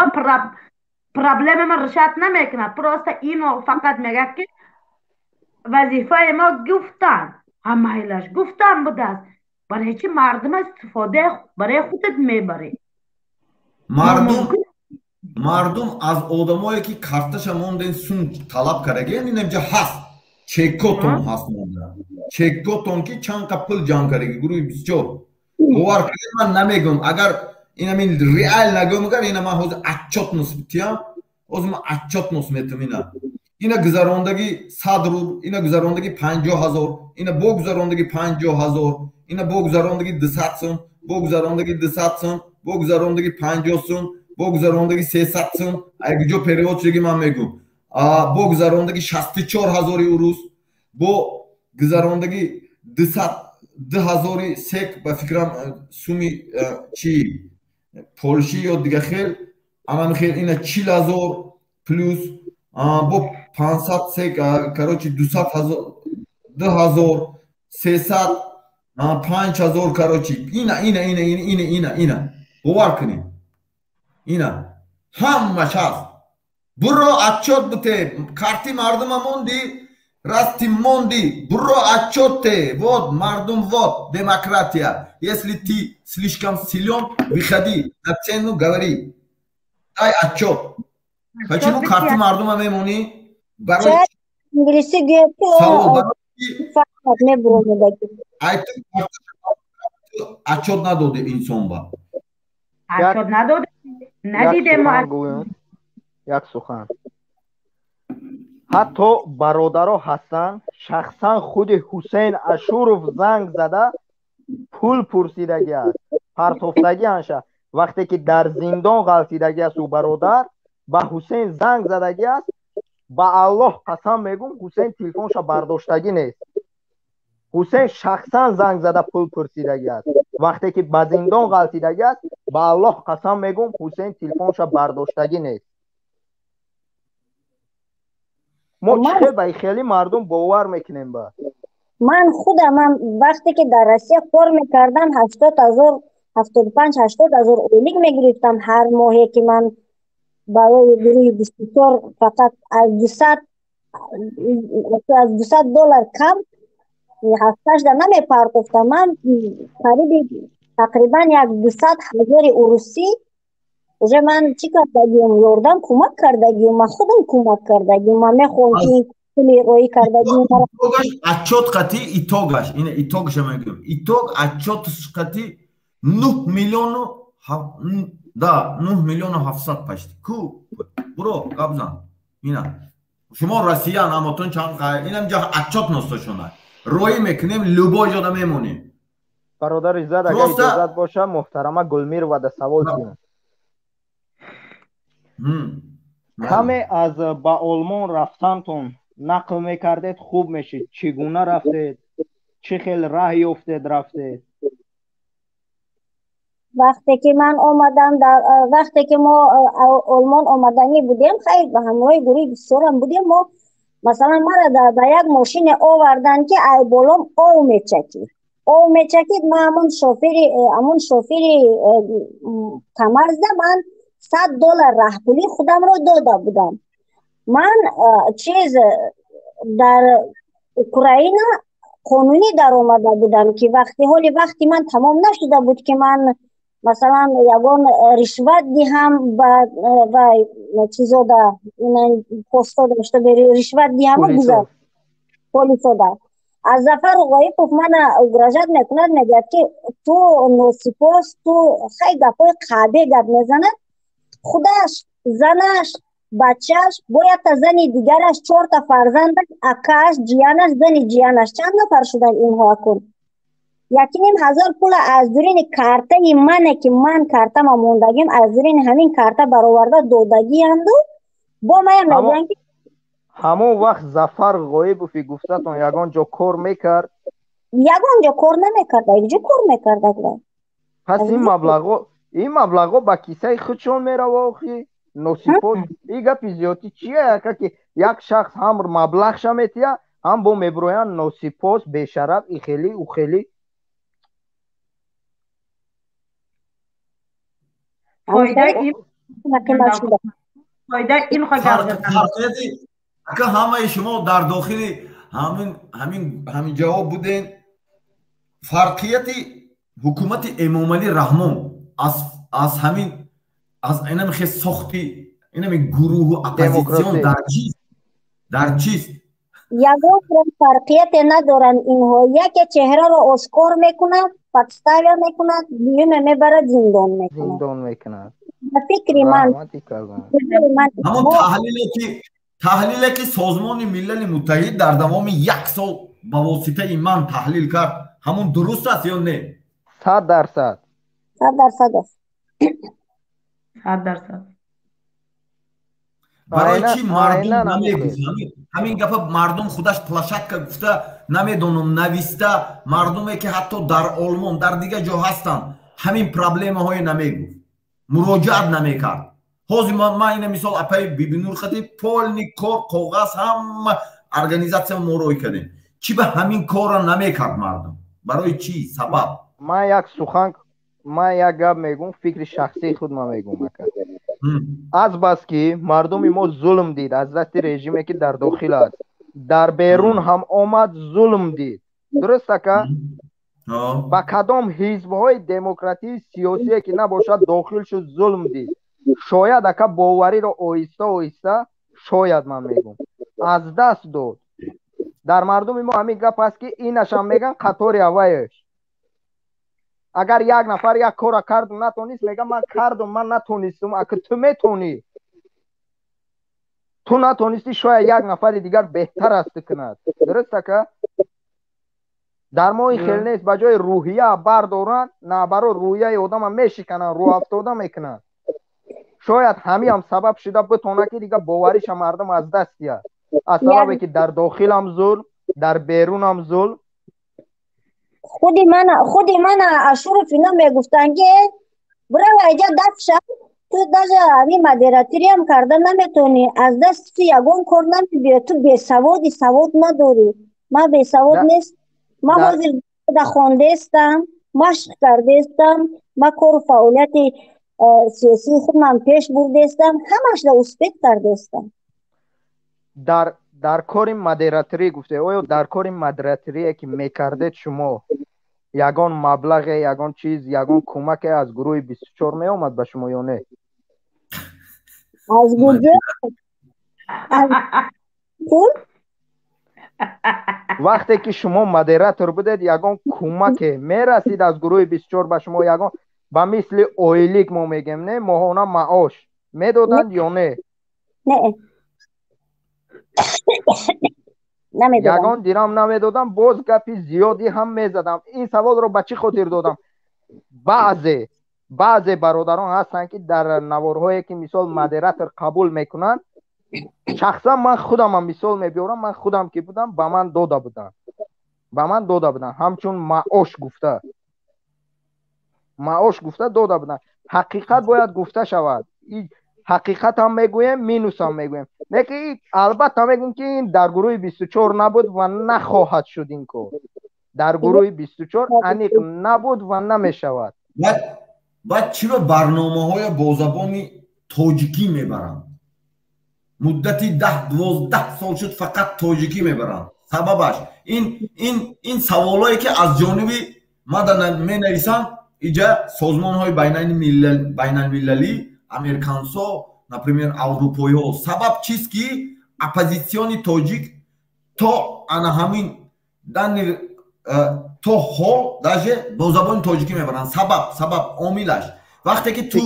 проблемаро решать намекунад. Просто инҳо фақат мегӯяд ки вазифаи мо гуфтан, ҳамайлаш гуфтан будааст. Барои чи мардум истифода барои худат мебарӣ? Мардум аз одамое ки карташа монден сум талаб кардаген, инамҷа ҳаст. Чекотон ҳаст монда. Чекотон ки чанд қа пул ҷамъ кардаги гурӯҳи 24. Бовар кунед, ман намегӯям. Агар инамин реал нагӯям, агар ина ман ҳозир отчётност битиям, ҳозир ман отчётност метам ина. Ина гузарондаги 100 рубл, ина гузарондаги 50 ҳазор, ина бо гузарондаги 50 ҳазор, ина бо гузарондаги 200 сум, бо гузарондаги 200 сум, бо гузарондаги 50 сум, бо гузарондаги 300 сум, ай куҷо перевод шудаги ман мегӯям. Бо гузарондаги 64 ҳазори урус, бо гузарондаги 200 2000 сек ба фикрам суми чи полши ё дига хел, анами хел ина 40 ҳазор плюс бо 500 сек, короче 200 ҳазор, 2000, 300, 5000, короче ина ина ина ина ина ина ина бовар кунед, ина ҳамаш ҳаст. Буро отчёт бите, карти мардума монди, расти монди, буро отчёт те, вот мардум, вот демократия. Если ты слишком силен, выходи на сцену, говори, дай отчёт. Почему карти мардума мемонӣ? Барои инглиси гӯяд ки мебуромедаги. Ай ту отчёт надоди инсон ба. Отчёт надоди, надидем мо. Як сухан. Ҳатто бародаро ҳастанд, шахсан худи Ҳусейн Ашуров занг зада пул пурсидаги аст, партофтагӣ анша. Вақте ки дар зиндон ғалтидаги аст ӯ бародар, ба Ҳусейн занг задаги аст, ба Аллоҳ қасам мегӯм, Ҳусейн телефонша бардоштагӣ нест. Ҳусейн шахсан занг зада пул пурсидаги аст. Вақте ки ба зиндон ғалтидаги аст, ба Аллоҳ қасам мегӯм, Ҳусейн телефонша бардоштагӣ нест. Мо чӣ ба хеле мардум бовар мекунем ба? Ман худам вақте ки дар Россия кор мекардам, 80 ҳазор, 75, 80 ҳазор ойлик мегирифтам ҳар моҳе ки ман барои гурӯҳи 24 фақат аз 200 доллар кам ҳафташда намепартофтам. Ман қариби тақрибан як 200 ҳазори урусӣ уже ман чӣ кардагиум, ёрдам кӯмак кардагиум, ман худам кӯмак кардагиум, ман мехоҳам ки ин пули роӣ кардагиум. Отчёт қатӣ итогаш, ина итогша мегӯям. Итог отчётш қатӣ 9 миллиону да 9 миллиону 700 почти. Ку буро гап зан. Ина шумо Россиян амотон чанд қай, инам ҷа отчёт ностошона. Роӣ мекунем, любой ҷода мемонем. Бародар Иззат, агар иҷозат боша, муҳтарама Гулмирова да савол кунам. Каме аз ба Олмон рафтантон нақл мекардед, хуб мешид. Чӣ гуна рафтед? Чӣ хел раҳ ёфтед рафтед? Вақте ки ман омадам, вақте ки мо Олмон омаданӣ будем, хайр ба ҳамроҳи гурӯҳи бисёрам будем, мо масалан мара ба як мошине оварданд ки ай болом ов мечакид. Ов мечакид, ман ҳамон шофери камарзда ман $100 раҳпулӣ худамро дода будам. Ман чиз дар Украина қонунӣ даромада будам, ки вақти ҳоли вақти ман тамом нашуда буд, ки ман масалан ягон ришват диҳам ба чизода, постода, чтобы ришват диҳам гузар полисода. Аз Зафар Ғоибов мана угрожать мекунад, мегӯяд, ки ту носипос, ту хай гапҳои қабе гап мезанад. Худаш, занаш, бачааш, бо якта зани дигараш, чорта фарзандаш, акааш, ҷиянаш, зани ҷиянаш, чанд нафар шуданд инҳо акун? 1,5 ҳазор пула аз дурини картаи мане, ки ман картама мондагим, аз дурини ҳамин карта бароварда додагианду бо мая мегӯянд, ки Ҳамон вақт Зафар Ғоибови гуфтатон ягон ҷо кор мекард? Ягон ҷо кор намекард, ҷо кор мекард. Пас ин маблағҳо ба кисаи худшон мерава охи, носипос. Ин гапи зиёдӣ чия, яка, ки як шахс ҳам маблағша метия, ҳам бо мебироянд носипос, бешараф, ихелӣ ухелӣ. Фоида ин. Ака, ҳамаи шумо дар дохили ҳамин ҷавоб буден. Фарқияти ҳукумати Эмомалӣ Раҳмон аз ҳамин, аз инами хе сохти инами гурӯҳу оппозитсион дар чист? Ягон фарқияте надоранд инҳо. Яке чеҳраро ошкор мекунад, подстава мекунад, дуюме мебарад, зиндон мекунад. Зиндон мекунад. Ба фикри ман. Ҳамон таҳлиле, ки Созмони Милали Муттаҳид дар давоми як сол ба воситаи ман таҳлил кард, ҳамон дуруст аст ё не? 100%. 100% аст. 100%. Барои чӣ мардум намегуфт ҳамин гапа? Мардум худаш площадка гуфта, намедонам, нависта, мардуме ки ҳатто дар Олмон, дар дигар ҷо ҳастанд, ҳамин проблемаҳое намегуфт, муроҷиат намекард. Ҳозир ман ина мисол апаи Бибинур хати полный кор, коғаз, ҳама организация мо рой кардем. Чӣ ба ҳамин корро намекард мардум? Барои чӣ сабаб? Ман як сухан, ман як гап мегӯм, фикри шахсии худ ман мегӯм, ака. Азбаски мардуми мо зулм дид аз дасти режиме, ки дар дохил аст, дар берун ҳам омад, зулм дид, дуруст, ака? Ба кадом ҳизбҳои демократии сиёсие ки набошад дохил шуд, зулм дид. Шояд, ака, бовариро оҳиста оҳиста, шояд, ман мегӯм, аз даст дод. Дар мардуми мо ҳамин гап аст, ки инашам меган қатори аваеш. Агар як нафар як кора карду натонист, мегам ман кардум, ман натонистум. Ака, ту метонӣ, ту натонистӣ, шояд як нафари дигар беҳтар аст кунад, дуруст, ака? Дар мо ин хел нест. Ба ҷои рӯҳия бардоранд, наоборот, рӯҳияи одама мешикананд, рӯҳафтода мекунанд. Шояд ҳамиам сабаб шуда битонад, ки дигар бовариша мардум аз даст диҳад, аз сабабе ки дар дохилам зулм, дар берунам зулм. Худи мана Ашуров ино мегуфтанд, ки бирав айҷа дафт шав, ту даже ҳамин модераториам карда наметавонӣ, аз дасти ту ягон кор намебиёд, ту бесаводи, савод надорӣ. Ман бесавод нест. Ман ҳозир хондестам, машқ кардестам, ман кору фаъолияти сиёсии худман пеш бурдестам, ҳамашда успех кардестам. Дар кори модераторӣ гуфте, оё дар кори модераторие, ки мекардед шумо, ягон маблағе, ягон чиз, ягон кӯмаке аз гурӯҳи 24 меомад ба шумо ё не? Аз буҷет, пул? Вақте ки шумо модератор будед, ягон кӯмаке мерасид аз гурӯҳи 24 ба шумо, ягон ба мисли ойлик мо мегем, не, моҳона маош медоданд ё не? Не. Ягон дирам намедодам. Боз гапи зиёдӣ ҳам мезадам. Ин саволро ба чӣ хотир додам? Баъзе бародарон ҳастанд, ки дар наворҳое, ки мисол модератор қабул мекунанд, шахсан ман худамам мисол мебиёрам, ман худам ки будам, ба ман дода буданд ҳамчун маош гуфта, маош гуфта дода буданд. Ҳақиқат бояд гуфта шавад. Ҳақиқатам мегӯем, минусам мегӯем. Не ки албатта мегӯем, ки ин дар гурӯҳи 24 набуд ва нахоҳад шуд. Ин кор дар гурӯҳи 24 аниқ набуд ва намешавад. Баъд чиро барномаҳоя бо забони Тоҷикӣ мебаранд. Муддати 10-12 сол шуд, фақат тоҷикӣ мебаранд. Сабабаш ин саволое ки аз ҷониби мада менависам, иҷа созмонҳои байналмилалӣ, американсо, например, аврупоиҳо. Сабаб чист, ки оппозитсиони тоҷик то ана ҳамин дани то ҳол даже бо забони тоҷикӣ мебаранд? Сабаб, омилаш, вақте ки ту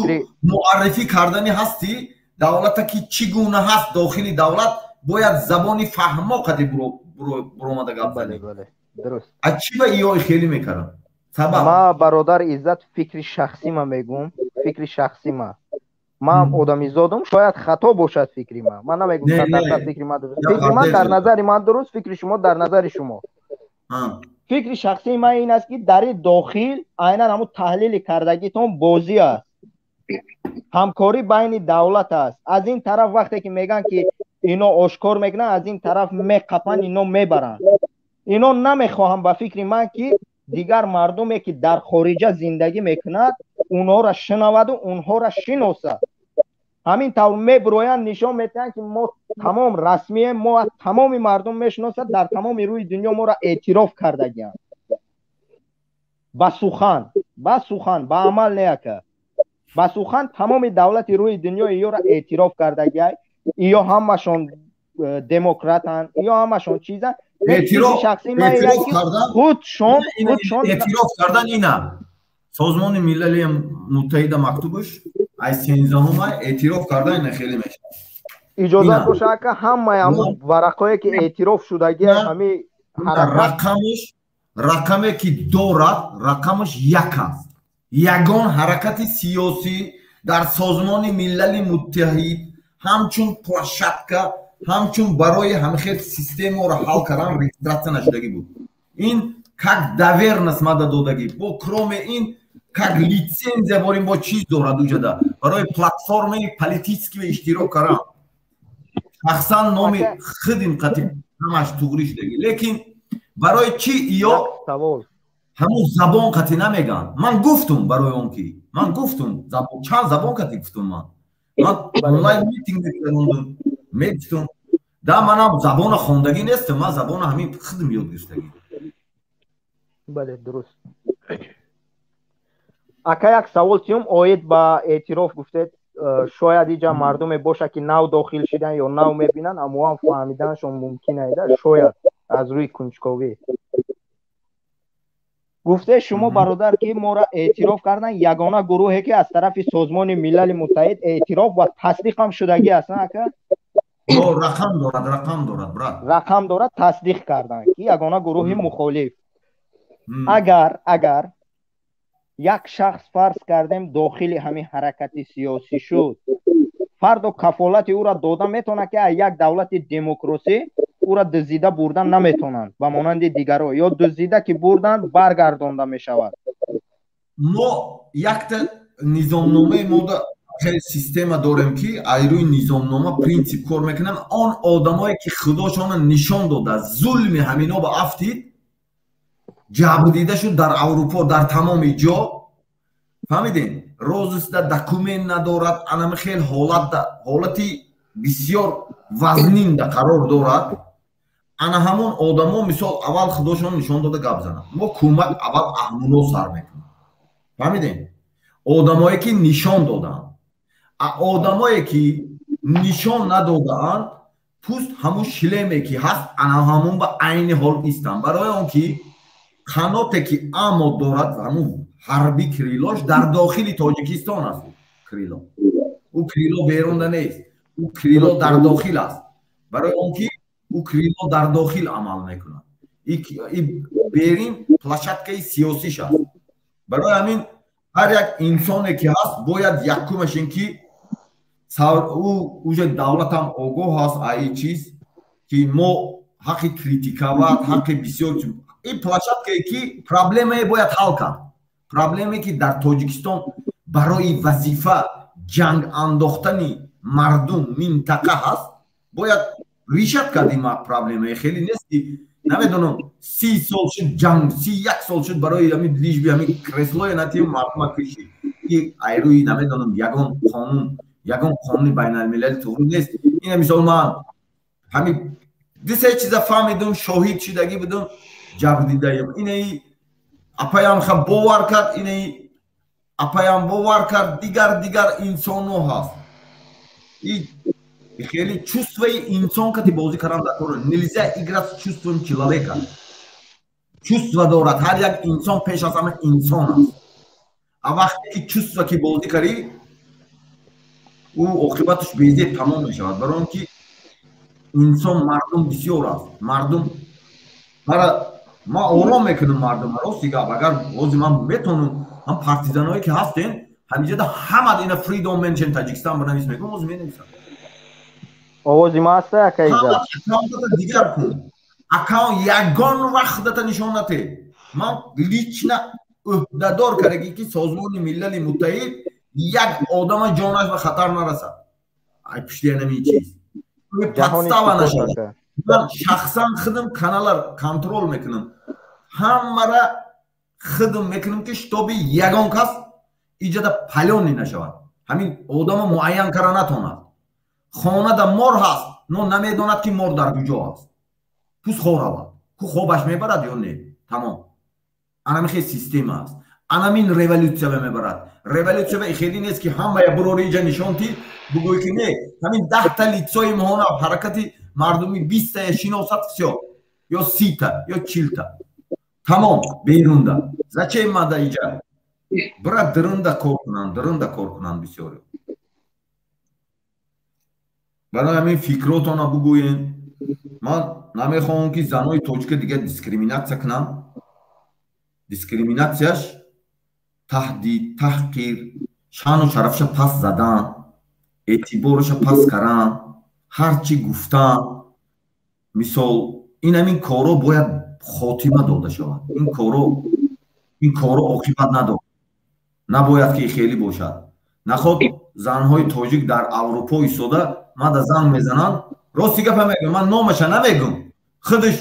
муаррифӣ кардани ҳастӣ давлата, ки чӣ гуна ҳаст дохили давлат, бояд забони фаҳмо қади буромада гап занӣ. А чӣ ба иёи хеле мекардам? Сабаб? Ма, бародар Иззат, фикри шахсима мегӯм, фикри шахсима. Ман одамизодум, шояд хато бошад фикри ман. Ман намегӯм 100% фикри ман дуруст. Фикри ман дар назари ман дуруст, фикри шумо дар назари шумо. Фикри шахсии ман ин аст, ки дар дохил айнан ҳамун таҳлили кардагитон бозӣ аст, ҳамкорӣ байни давлат аст. Аз ин тараф вақте ки мегӯянд, ки ино ошкор мекунанд, аз ин тараф меқапанд, ино мебаранд. Ино намехоҳам, ба фикри ман, ки дигар мардуме, ки дар хориҷа зиндагӣ мекунад, онҳоро шунаваду онҳоро шиносад. Ҳамин тавр мебироянд, нишон метиҳанд, ки мо тамом расмием, мо аз тамоми мардум мешиносад, дар тамоми рӯи дунё моро эътироф кардагианд. Ба сухан, ба сухан, ба амал неака, ба сухан тамоми давлати рӯи дунё иёро эътироф кардагиай. Иё ҳамашон демократанд, иё ҳамашон чизанд. Худшон эътироф кардан ина Созмони Милали Муттаҳида мактубаш аз 13-ума эътироф кардан ина хеле мешавад. Иҷозат боша, ака, ҳамаи ҳамун варақҳое, ки эътироф шудагиа, ҳами рақамаш, рақаме ки дорад, рақамаш як аст. Ягон ҳаракати сиёсӣ дар Созмони Милали Муттаҳид ҳамчун площадка, ҳамчун барои ҳамхел системаро ҳал кардан регистрация нашудагӣ буд. Ин как доверенность мада додагӣ, бо кроме ин как лицензия борим, бо чиз дорад уҷада барои платформаи политический иштирок кардан. Шахсан номи худим қати ҳамаш туғрӣ шудагӣ. Лекин барои чӣ иё ҳамун забон қати намеган? Ман гуфтум, барои он ки ман гуфтум, чанд забон қати гуфтум. Ман онлайн митинг мегузарондум, мегуфтум да, манам забона хондагӣ нестам, ман забона ҳамин худм ёд гирифтагӣ. Бале, дуруст. Ака, як савол тиюм оид ба эътироф гуфтед. Шояд иҷа мардуме боша, ки нав дохил шидан ё нав мебинанд, аммо фаҳмиданашон мумкин айда, шояд аз рӯи кунҷковӣ. Гуфте шумо, бародар, ки моро эътироф кардан, ягона гурӯҳе, ки аз тарафи Созмони Милали Муттаҳид эътироф ва тасдиқам шудагӣ аст, ака? Рақам дорад, рақам дорад, брат. Рақам дорад, тасдиқ карданд, ки ягона гурӯҳи мухолиф. Агар як шахс, фарз кардем, дохили ҳамин ҳаракати сиёсӣ шуд, фардо кафолати ӯро дода метавонад, ки аз як давлати демократӣ ӯро дуздида бурдан наметавонанд ба монанди дигаро, ё дуздида ки бурданд, баргардонда мешавад? Мо якта низомномаи мода хеле система дорем, ки аз рӯи низомнома принсип кор мекунам. Он одамое, ки худошона нишон дода, зулми ҳамино ба афтид, ҷабр дида шуд дар Аврупо, дар тамоми ҷо, фаҳмидем, розыск да документ надорад, анами хел ҳолати бисёр вазнинда қарор дорад, ана ҳамон одамо, мисол, аввал худошон нишон дода гап занад. Мо кӯмак аввал аҳмуно сар мекунем, фаҳмидем, одамое, ки нишон додаанд. А одамое, ки нишон надодаанд, пуст ҳамун шлеме, ки ҳаст, ана ҳамун ба айни ҳол истанд, барои он ки қаноте, ки амо дорад, ҳамун ҳарби крыло ш дар дохили Тоҷикистон аст. Крыло, ӯ крыло берунда нест, ӯ крыло дар дохил аст, барои он ки ӯ крыло дар дохил амал мекунад, берин площадка и сиёсиш аст. Барои ҳамин ҳар як инсоне, ки ҳаст, бояд якумаш ин ки ӯ уже давлатам огоҳ аст аи чиз, ки мо ҳаққи критиковать, ҳаққи бисёр. Ин площадка е, ки проблемае бояд ҳал кард, проблемае, ки дар Тоҷикистон барои вазифа ҷанг андохтани мардум минтақа ҳаст, бояд решать кард. Ин проблемае хеле нест, ки намедонам, 30 сол шуд ҷанг, 31 сол шуд, барои ҳамин лишь бы ҳамин кресло е натиҳ мардума киши, ки айрӯи намедонам ягон қонун. Ягон қонуни байналмилалӣ туғри нест. Ина мисол ман ҳамин ду се чиза фаҳмидум, шоҳид шидагӣ будум, ҷабрдидаем. Инаи апаям ха бовар кард, инаи апаям бовар кард, дигар дигар инсонҳо ҳаст. И хеле чувствои инсон кати бозӣ кардан дар кор нельзя, играть с чувством человека. Чувство дорад ҳар як инсон, пеш аз ҳама инсон аст. А вақте ки чувство ки бозӣ карӣ, ӯ оқибаташ безеб тамом мешавад. Барои он ки инсон, мардум бисёр аст. Мардум мара, ман ором мекунам мардума, рости гап. Агар ҳозир ман метавонам, ҳам партизаное ки ҳастем ҳамиҷода, ҳама ина Freedom Mention Таҷикистон бинавис, мекунам, ҳозир менависам. Овози ма ҳаста, ака Иззат? Аккаунтата дигар кун, аккаунт ягон вақт худата нишон натед. Ман лично ӯҳдадор кардагӣ, ки Созмони Миллали Муттаҳид як одама ҷонаш ба хатар нарасад. Ай пушти анами чиз подстава нашавад. Ман шахсан худам каналар контрол мекунам, ҳамара худам мекунам, ки чтобы ягон кас иҷода палёный нашавад, ҳамин одама муайян кара натонад. Хонада мор ҳаст, но намедонад, ки мор дар куҷо аст. Пус хоравад ку хобаш мебарад ё не. Тамом, анами хел система аст. Анамин революсия мебарад. Революсия хеле нест, ки ҳамая бурори иҷа нишон ти, бугӯй, ки не, ҳамин 10-та лицои моҳона ҳаракати мардуми 20-тая шиносад, всё, ё 30-та, ё 40-та, тамом. Берунда зачем мада иҷа бира, дирунда кор кунанд, дирунда кор кунанд бисёре. Барои ҳамин фикротона бугӯен. Ман намехоҳам, ки занои тоҷика дигар дискриминатсия кунам. Дискриминатсияш таҳдид, таҳқир, шаъну шарафша пас задан, эътибораша пас кардан, ҳар чӣ гуфтан. Мисол, ин ҳамин корҳо бояд хотима дода шавад. Ин корҳо оқибат надорад, набояд ки хеле бошад. Наход занҳои тоҷик дар Аврупо истода мада занг мезананд. Рости гапа мегӯям, ман номаша намегӯм, худаш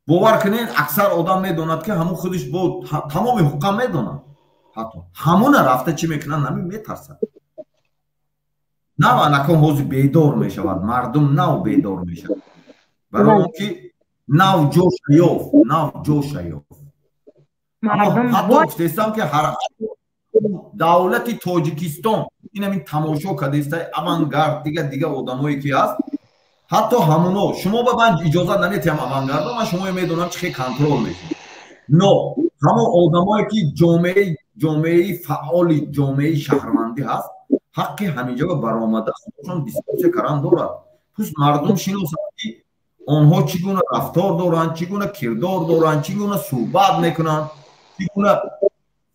бовар кунед, аксар одам медонад, ки ҳамун худаш бо тамоми ҳуқуқам медонад. Ҳатто ҳамуна рафта чӣ мекунанд, нами метарсад. Нав анакон ҳозир бедор мешавад мардум, нав бедор мешавад, барои он ки нав ҷоша ёфт, нав ҷоша ёфт. Ҳатто гуфтестам, ки давлати Тоҷикистон инамин тамошо кардеста, авангард, дига дига одамое ки ҳаст, ҳатто ҳамуно шумо ба ман иҷозат наметиҳам. Авангардо ман шумо медонам, чӣ хел контрол мекунам, но ҳамон одамое ки ҷомеаи фаъоли ҷомеаи шаҳрвандӣ ҳаст, ҳаққи ҳаминҷо баромада худашон дискуссия кардан дорад. Пус мардум шиносанд, ки онҳо чӣ гуна рафтор доранд, чӣ гуна кирдор доранд, чӣ гуна суҳбат мекунанд, чӣ гуна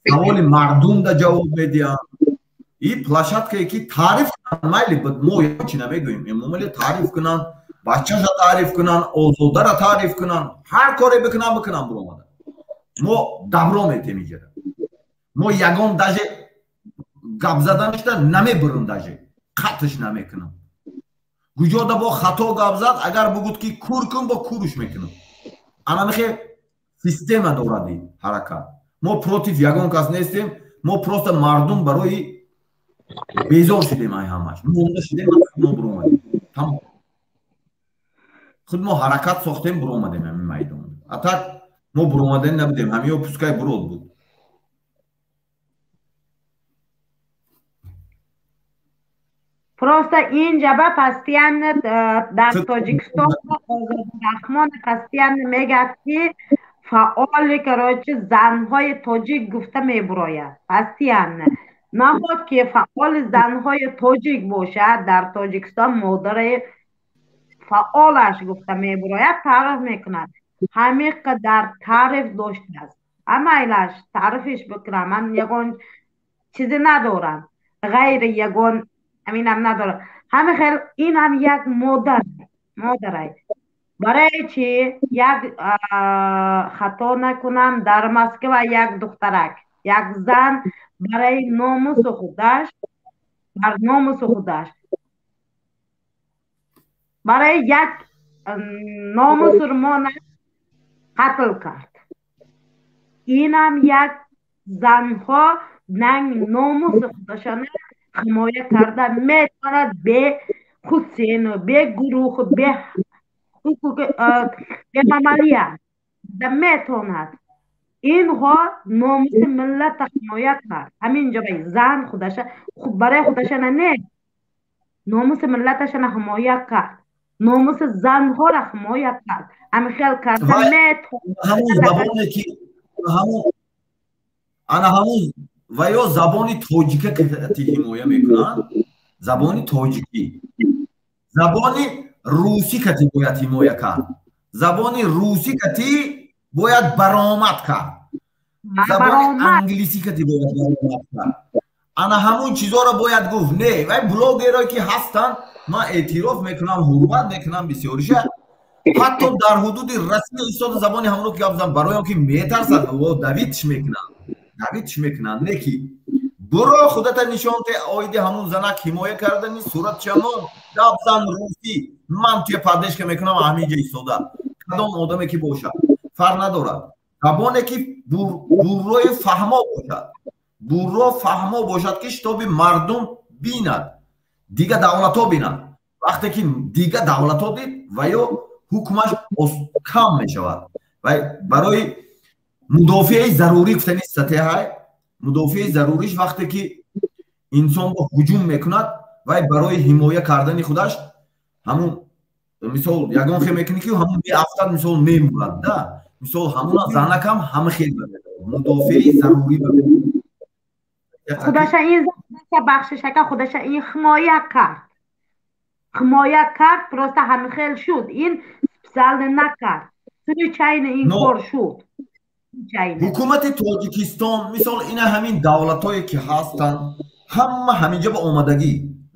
саволи мардумда ҷавоб медиҳанд. И площадкае ки таъриф кунанд, майли, мо чи намегӯем, эмомалӣ таъриф кунанд, бачаша таъриф кунанд, озодара таъриф кунанд, ҳар коре бикунанд, бикунанд, буромада мо добро метем. Иҷара мо ягон даже гап заданашда намебурам, даже қатш намекунам. Куҷода бо хато гап зад, агар бугуд, ки кур кун, бо куруш мекунам. Анамихе система дорад ҳаракат. Мо против ягон кас нестем, мо просто мардум барои безор шудем, ай ҳамаш монда шудем, мо буромадем, тамом. Худ мо ҳаракат сохтем, буромадем ҳамин майдон. А так мо буромадани набудем, ҳамиё пускай бурод буд. Просто инҷаба постоянно дар Тоҷикистон Раҳмон постоянно мегӯяд, ки фаъоли, короче, занҳои тоҷик гуфта мебурояд постоянно. Наход ки фаъоли занҳои тоҷик бошад дар Тоҷикистон, модари фаъолаш гуфта мебурояд, таъриф мекунад. Ҳамин қадар таъриф доштааст, амайлаш таърифиш бикунам, ман ягон чизе надорам, ғайри ягон ҳаминам надорам. Ҳамин хел инам як модар, модарай. Барои чи як хато накунам, дар Москва як духтарак, як зан барои номусу худаш, бар номусу худаш, барои як номусурмона қатл кард. Инам як занҳо нанг номуси худашона Ҳимоя карда метавонад, бе Ҳусейну, бе гурӯҳу, бе ҳуқуқи, бе Мамалия метавонад. Инҳо номуси миллата ҳимоя кард. Ҳамин ҷо зан худаша барои худашана не, номуси миллаташана ҳимоя кард, номуси занҳоро ҳимоя кард. Ҳамин хел карда ҳамун забоне ки ана ҳамун ва ё забони тоҷика ки ҳимоя мекунанд, забони тоҷикӣ, забони русӣ кати бояд ҳимоя кард, забони русӣ кати бояд баромад кард, забони англисӣ кати бояд баромад кард. Ана ҳамун чизоро бояд гуфт. Не, вай блогерое ки ҳастанд, ман эътироф мекунам, ҳурмат мекунам бисёриша, ҳатто дар ҳудуди Россия истода забони ҳамоно ки гап зан, барои он ки метарсад, давить мекунанд, давить мекунанд. Не ки буро худата нишон те, оиди ҳамун занак ҳимоя кардани суратшамон гап зан русӣ, ман туя поддержка мекунам. Ҳамин ҷа истода кадом одаме ки бошад, фарқ надорад, забоне ки буррои фаҳмо бошад, бурро фаҳмо бошад, ки чтобы мардум бинад, дига давлатҳо бинад. Вақте ки дига давлатҳо дид, ва ё ҳукмаш кам мешавад. Барои мудофиаи зарурӣ гуфтани статеҳай, мудофиаи заруриш вақте ки инсон бо ҳуҷум мекунад, вай барои ҳимоя кардани худаш ҳамун мисол ягон хел мекунӣ ки ҳамун меафтад, мисол мемурад да. Мисол ҳамуна занакам ҳама хел мудофиаи зарурӣ. Худаша ин бахшишака, худаша ин ҳимоя кард, ҳимоя кард, просто ҳамин хел шуд. Ин специально накард, случайно ин кор шуд. Ҳукумати Тоҷикистон, мисол, ина ҳамин давлатҳое ки ҳастанд, ҳама ҳаминҷа ба омадагӣ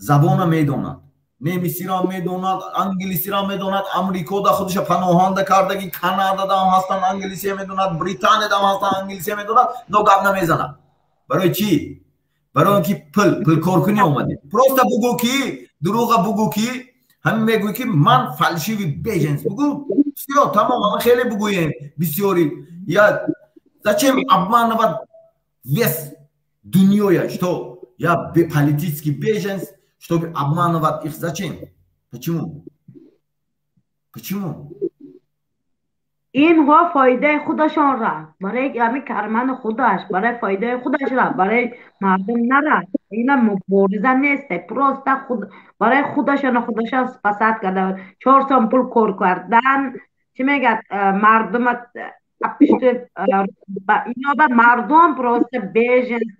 забона медонад, немисиро медонад, англисиро медонад, Амрикода худша паноҳанда кардагӣ, Канададам ҳастанд, англисия медонад, Британиядам ҳастанд, англисия медонад, но гап намезанад. Барои чӣ? Барои он ки пул пулкоркунӣ омадем. Просто бугӯ ки дурӯға, бугӯ ки ҳамин мегӯй ки ман фальшивый беженец, бугӯ, всё, тамом. Ама хеле бугӯем бисёри. Я зачем обманывать весь дунёя, что я политический беженец, чтобы обманывать их? Зачем, почему, почему? Инҳо фоидаи худашон рафт, барои ҳамин кармани худаш, барои фоидаи худаш рафт, барои мардум нарафт. Ина мубориза нест, просто худ барои худашона худашон спасать карда, 4 сом пул кор кардан. Чӣ мегӯяд мардума пишти ино ба мардум, просто беженец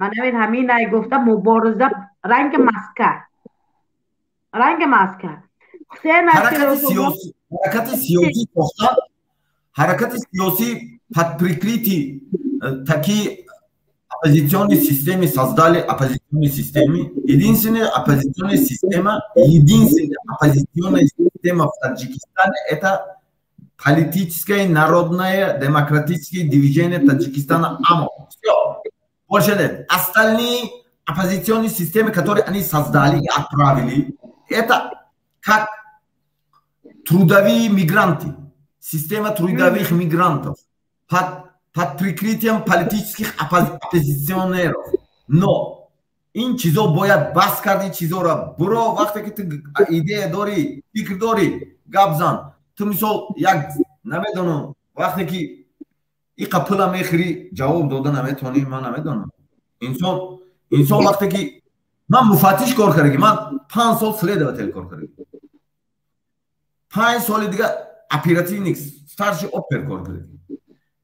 манавин ҳаминай гуфта мубориза, ранги маска, ранги маска. Ҳаракати сиёсӣ сохтан, ҳаракати сиёсӣ под прикрытие такие оппозиционные системы создали оппозиционные системы. Единственная оппозиционная система, единственная оппозиционная система в Таджикистане — это политическое народное демократическое движение Таджикистана АМО. Все. Больше нет. Остальные оппозиционные системы, которые они создали и отправили, это как трудовые мигранты. Система трудовых мигрантов под прикрытием политических оппозиционеров. Но ин чизо бояд бас карди. Чизоро буро, вақте ки ту идея дорӣ, фикр дорӣ, гап зан. Ту мисол як намедонам, вақте ки иқа пула мехӯрӣ, ҷавоб дода наметавонӣ. Ман намедонам, инсон вақте ки ман муфаттиш кор кардаги, ман 5 сол следователь кор кардаги, 5 соли дига оперативник, старший опер кор кардаги,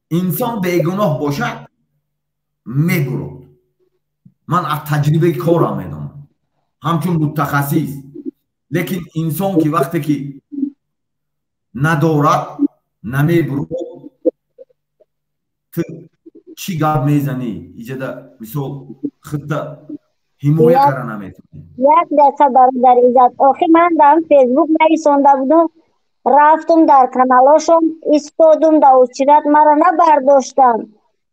инсон бегуноҳ бошад, мебурод. Ман аз таҷрибаи корам медонам ҳамчун мутахассис. Лекин инсон ки вақте ки надорад, намебурод. Ту чӣ гап мезанӣ иҷада? Мисол, худта ҳимоя кара наметавонӣ. Як дақиқа, бародари иззат. Охир ман дар Фейсбук нависонда будум, рафтум дар каналошон истодум, дар очередь маро набардоштанд.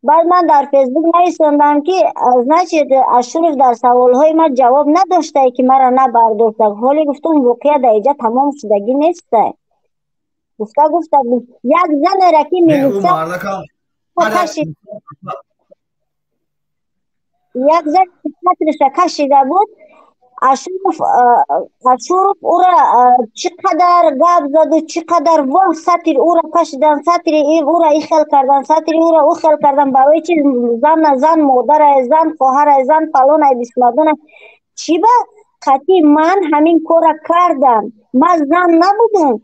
Баъд ман дар Фейсбук нависондам, ки значит, Ашуров дар саволҳои ман ҷавоб надоштае, ки маро набардоштаг. Ҳоле гуфтум, воқеа дар иҷа тамом шудагӣ нестай. Гуфта як занера ки милиса кашид. Як зан сатриша кашида буд. Ашуров ӯра чӣ қадар гап заду, чӣ қадар воҳ, сатри ӯра кашидан, сатри ӯра и хел кардан, сатри ӯра ӯ хел кардан. Барои чи зан, зан модарае, зан хоҳарае, зан фалонае, бисмадона. Чӣ ба қатъи ман ҳамин кора кардам? Ман зан набудум,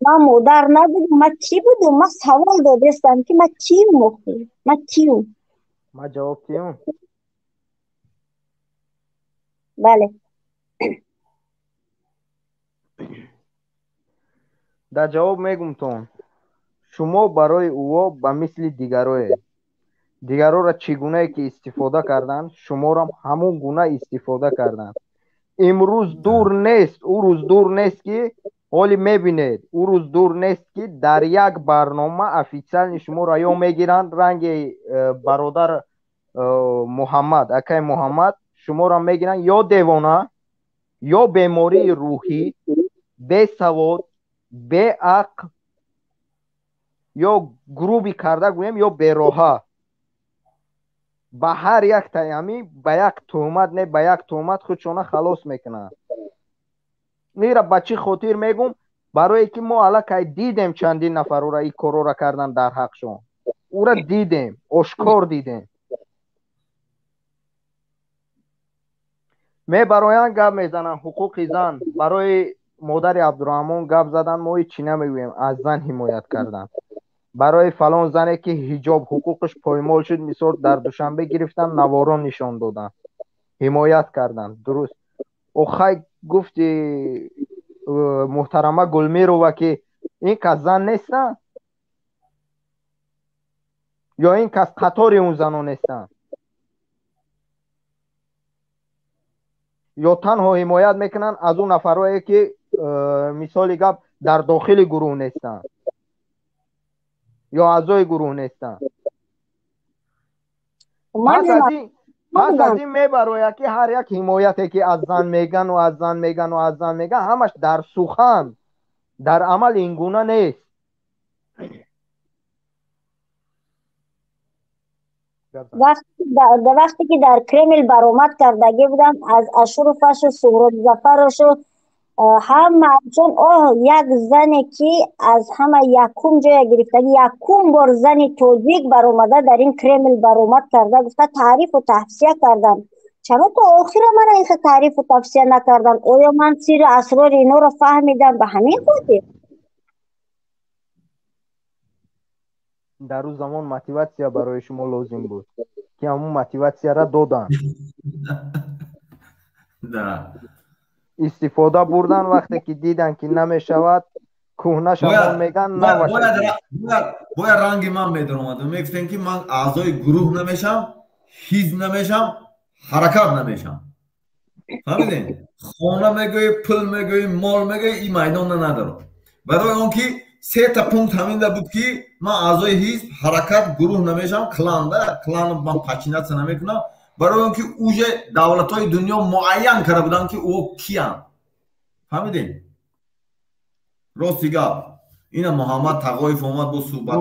ман модар набудум, ман кӣ будум? Ман савол додестам, ки ман киюм охир, ман киюм? Ман ҷавоб киюм? Бале. Дар ҷавоб мегумтон, шумо барои ӯо ба мисли дигарое. Дигарора чӣ гунае ки истифода карданд, шуморам ҳамон гуна истифода карданд. Имрӯз дур нест, ӯ рӯз дур нест, ки ҳоли мебинед, ӯ рӯз дур нест, ки дар як барнома официални шуморо ё мегиранд ранги бародар Муҳаммад, акай Муҳаммад, шуморо мегиранд ё девона, ё бемории рӯҳӣ, бесавод, беақл, ё груби карда гӯем, ё бероҳа. Ба ҳар як таями ба як туҳмат, не ба як туҳмат худшона халос мекунанд. Ира ба чӣ хотир мегум? Барое ки мо аллакай дидем чандин нафарора ин корора кардан дар ҳақшон. Ура дидем, ошкор дидем. Мебароянд, гап мезананд ҳуқуқи зан. Барои модари Абдураҳмон гап задан, мо ҳеҷ чӣ намегӯем, аз зан ҳимоят кардан. Барои фалон зане ки ҳиҷоб ҳуқуқаш поймол шуд, мисол дар Душанбе гирифтан, наворон нишон додан, ҳимоят кардан. Дуруст. Охай гуфти муҳтарама Гулмирова, ки ин кас зан нестанд? Ё ин кас қатори он занон нестанд? Ё танҳо ҳимоят мекунанд аз он нафарое ки мисоли гап дар дохили гурӯҳ нестанд ё аъзои гурӯҳ нестанд? Пас аз ин мебарояд, ки ҳар як ҳимояте ки аз зан мегану аз зан мегану аз зан меган, ҳамаш дар сухан, дар амал ин гуна нест. Вақте ки дар Кремл баромад кардагӣ будам, аз Ашурофашу Суҳроб Зафарошу ҳамаашон, оҳ, як зане ки аз ҳама якум ҷоя гирифтагӣ, якум бор зани тоҷик баромада дар ин Кремл баромад карда гуфта таърифу тавсия кардам. Чаро то охира мана инха таърифу тавсия накардам? Оё ман сиру асрори инҳоро фаҳмидам ба ҳамин хотир? Дар ӯ замон мотиватсия барои шумо лозим буд, ки ҳамун мотиватсияра доданд. Истифода бурдан вақте ки дидан ки намешавад, кӯҳна шамон меган, бояд ранги ман медаромад. Мегуфтем, ки ман аъзои гурӯҳ намешам, ҳизб намешам, ҳаракат намешам. Фаҳмидем? Хона мегӯӣ, пул мегӯӣ, мол мегӯӣ, ин майдонна надорам. Барои он ки сета пункт ҳаминда буд, ки ман аъзои ҳизб, ҳаракат, гурӯҳ намешам, кланда, клан ман подчиняться намекунам. Барои он ки уже давлатҳои дунё муайян карда буданд, ки ӯ киянд. Фаҳмидем? Рости гап ина Муҳаммад Тағоев омад, бо суҳбат.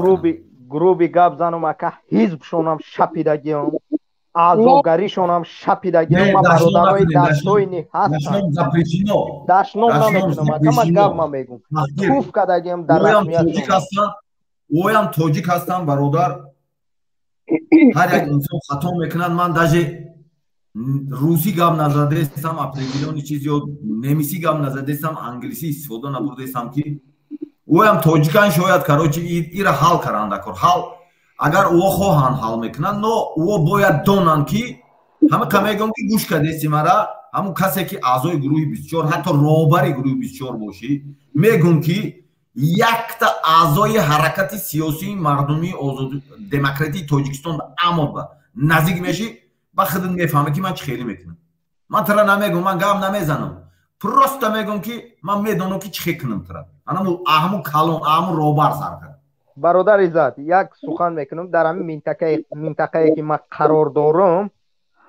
Груби гап занум, ака, ҳизбшонам шапидагиам, аъзогаришонам шапидагиам, ман бародарои дастоини ҳастам. Дашном намекунам, ака, ман гап ман мегум. Туф кардагиам дар расмиятшон. Оям тоҷик ҳастам, бародар. Ҳар як инсон хато мекунад. Ман даже русӣ гап назадестам, определённый чиз ё немисӣ гап назадестам, англисӣ истифода набурдестам, ки оям тоҷикан шояд. Короче, ира ҳал каранда кор. Ҳал агар ӯо хоҳанд, ҳал мекунанд, но ӯо бояд донанд, ки ҳама мегӯям, ки гӯш кардести мара, ҳамун касе ки аъзои гурӯҳи 24, ҳатто роҳбари гурӯҳи 24 бошӣ, мегӯм, ки якта аъзои ҳаракати сиёсии мардумии озод демократии Тоҷикистон амо ба наздик мешӣ, ба худат мефаҳмӣ, ки ман чӣ хеле мекунам. Ман тара намегӯм, ман гап намезанам, просто мегӯм, ки ман медонам, ки чӣ хел кунам тара. Ҳамун калон, ҳамун роҳбар сар кард. Бародар Иззат, як сухан мекунам. Дар ҳамин минтақае ки ман қарор дорам,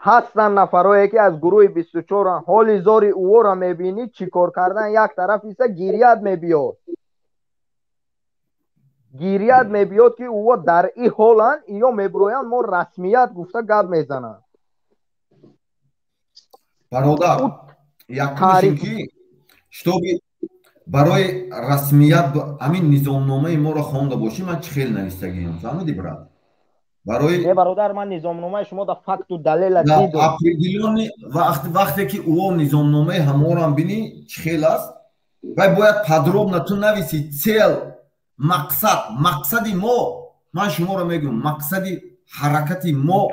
ҳастанд нафарое ки аз гурӯҳи 24-анд. Ҳоли зори ӯро мебинӣ, чӣ кор кардан, як тараф иста гирьят мебиёд, гирьят мебиёд, ки ӯо дар и ҳоланд, иё мебироянд, мо расмият гуфта гап мезананд. Бародар, якумаш ин ки чтобы барои расмият ҳамин низомномаи моро хонда бошӣ, ман чӣ хел навистагиам, фаҳмидӣ, брат? Барои не, бародар, ман низомномаи шумо да факту далела дидум. Определённый вақте ки ӯ низомномаи ҳаморам бинӣ, чӣ хел аст, вай бояд подробно ту нависи цель, мақсад. Мақсади мо, ман шуморо мегӯям, мақсади ҳаракати мо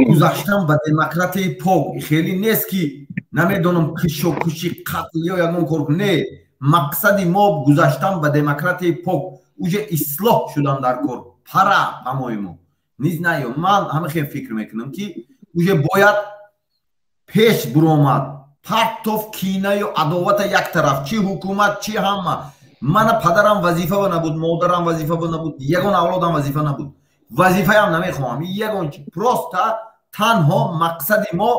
гузаштан ба демократияи пок. Хеле нест ки намедонам кишокушӣ, қатл ё ягон кор. Не, мақсади мо гузаштан ба демократияи пок, уже ислоҳ шудан дар кор. Пора, по-моему, не знаю, ман ҳама хел фикр мекунам, ки уже бояд пеш буромад, партов кинаю адовата як тараф, чӣ ҳукумат, чӣ ҳама. Мана падарам вазифа набуд, модарам вазифа набуд, ягон авлодам вазифа набуд, вазифаям намехоҳам ягон чи. Просто танҳо мақсади мо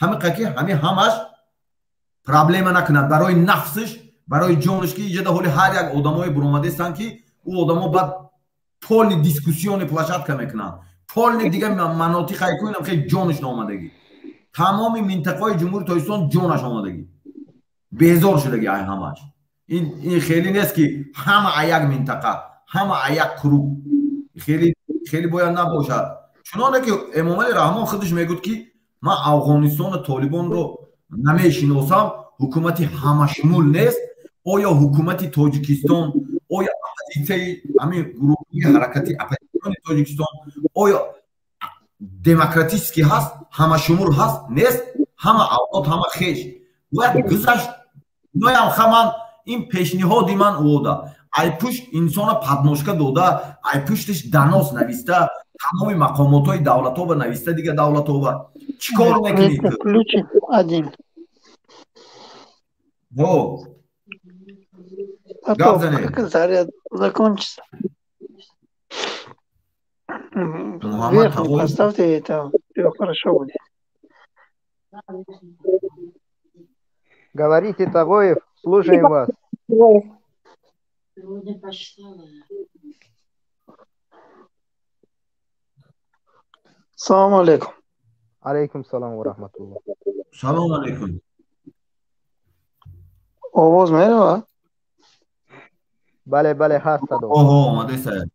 ҳамиқа, ки ҳами ҳамаш проблема накунад барои нафсиш, барои ҷонаш, ки иҷода ҳоли ҳар як одамое буромадестанд, ки ӯ одамо баъд полный дискуссионный площадка мекунанд, полный дига манотиқае кунам, хеле ҷонаш наомадагӣ, тамоми минтақаҳои Ҷумҳури Тоҷикистон ҷонаш омадагӣ, безор шудагӣ ай ҳамаш. Ин хеле нест, ки ҳама а як минтақа, ҳама а як круг, хеле хеле бояд набошад. Чуноне ки Эмомали Раҳмон худаш мегӯд, ки ман Афғонистону Толибонро намешиносам, ҳукумати ҳамашумул нест. Оё ҳукумати Тоҷикистон, оё оппозитсияи ҳамин гурӯҳи ҳаракати оппозитсиони Тоҷикистон оё демократический ҳаст, ҳамашумул ҳаст? Нест. Ҳама авлод, ҳама хеш бояд гузашт. Ноям хаман ин пешниҳоди ман ода ай пушт инсона подножка дода, ай пушташ донос нависта, тамоми мақомотҳои давлатоба нависта, дига давлатоба чӣ кор мекунӣ? Включи один. Во. А Гап то занед. как заряд закончится. Муҳаммад Верхний Тағоев. Поставьте, это все хорошо будет. Говорите, Тагоев, слушаем вас. Тагоев. Салом алейкум. Алейкум салом ва раҳматуллоҳ. Салом алейкум. Овоз меравад? Бале, бале, ҳаст садо. Оҳо, омадеса.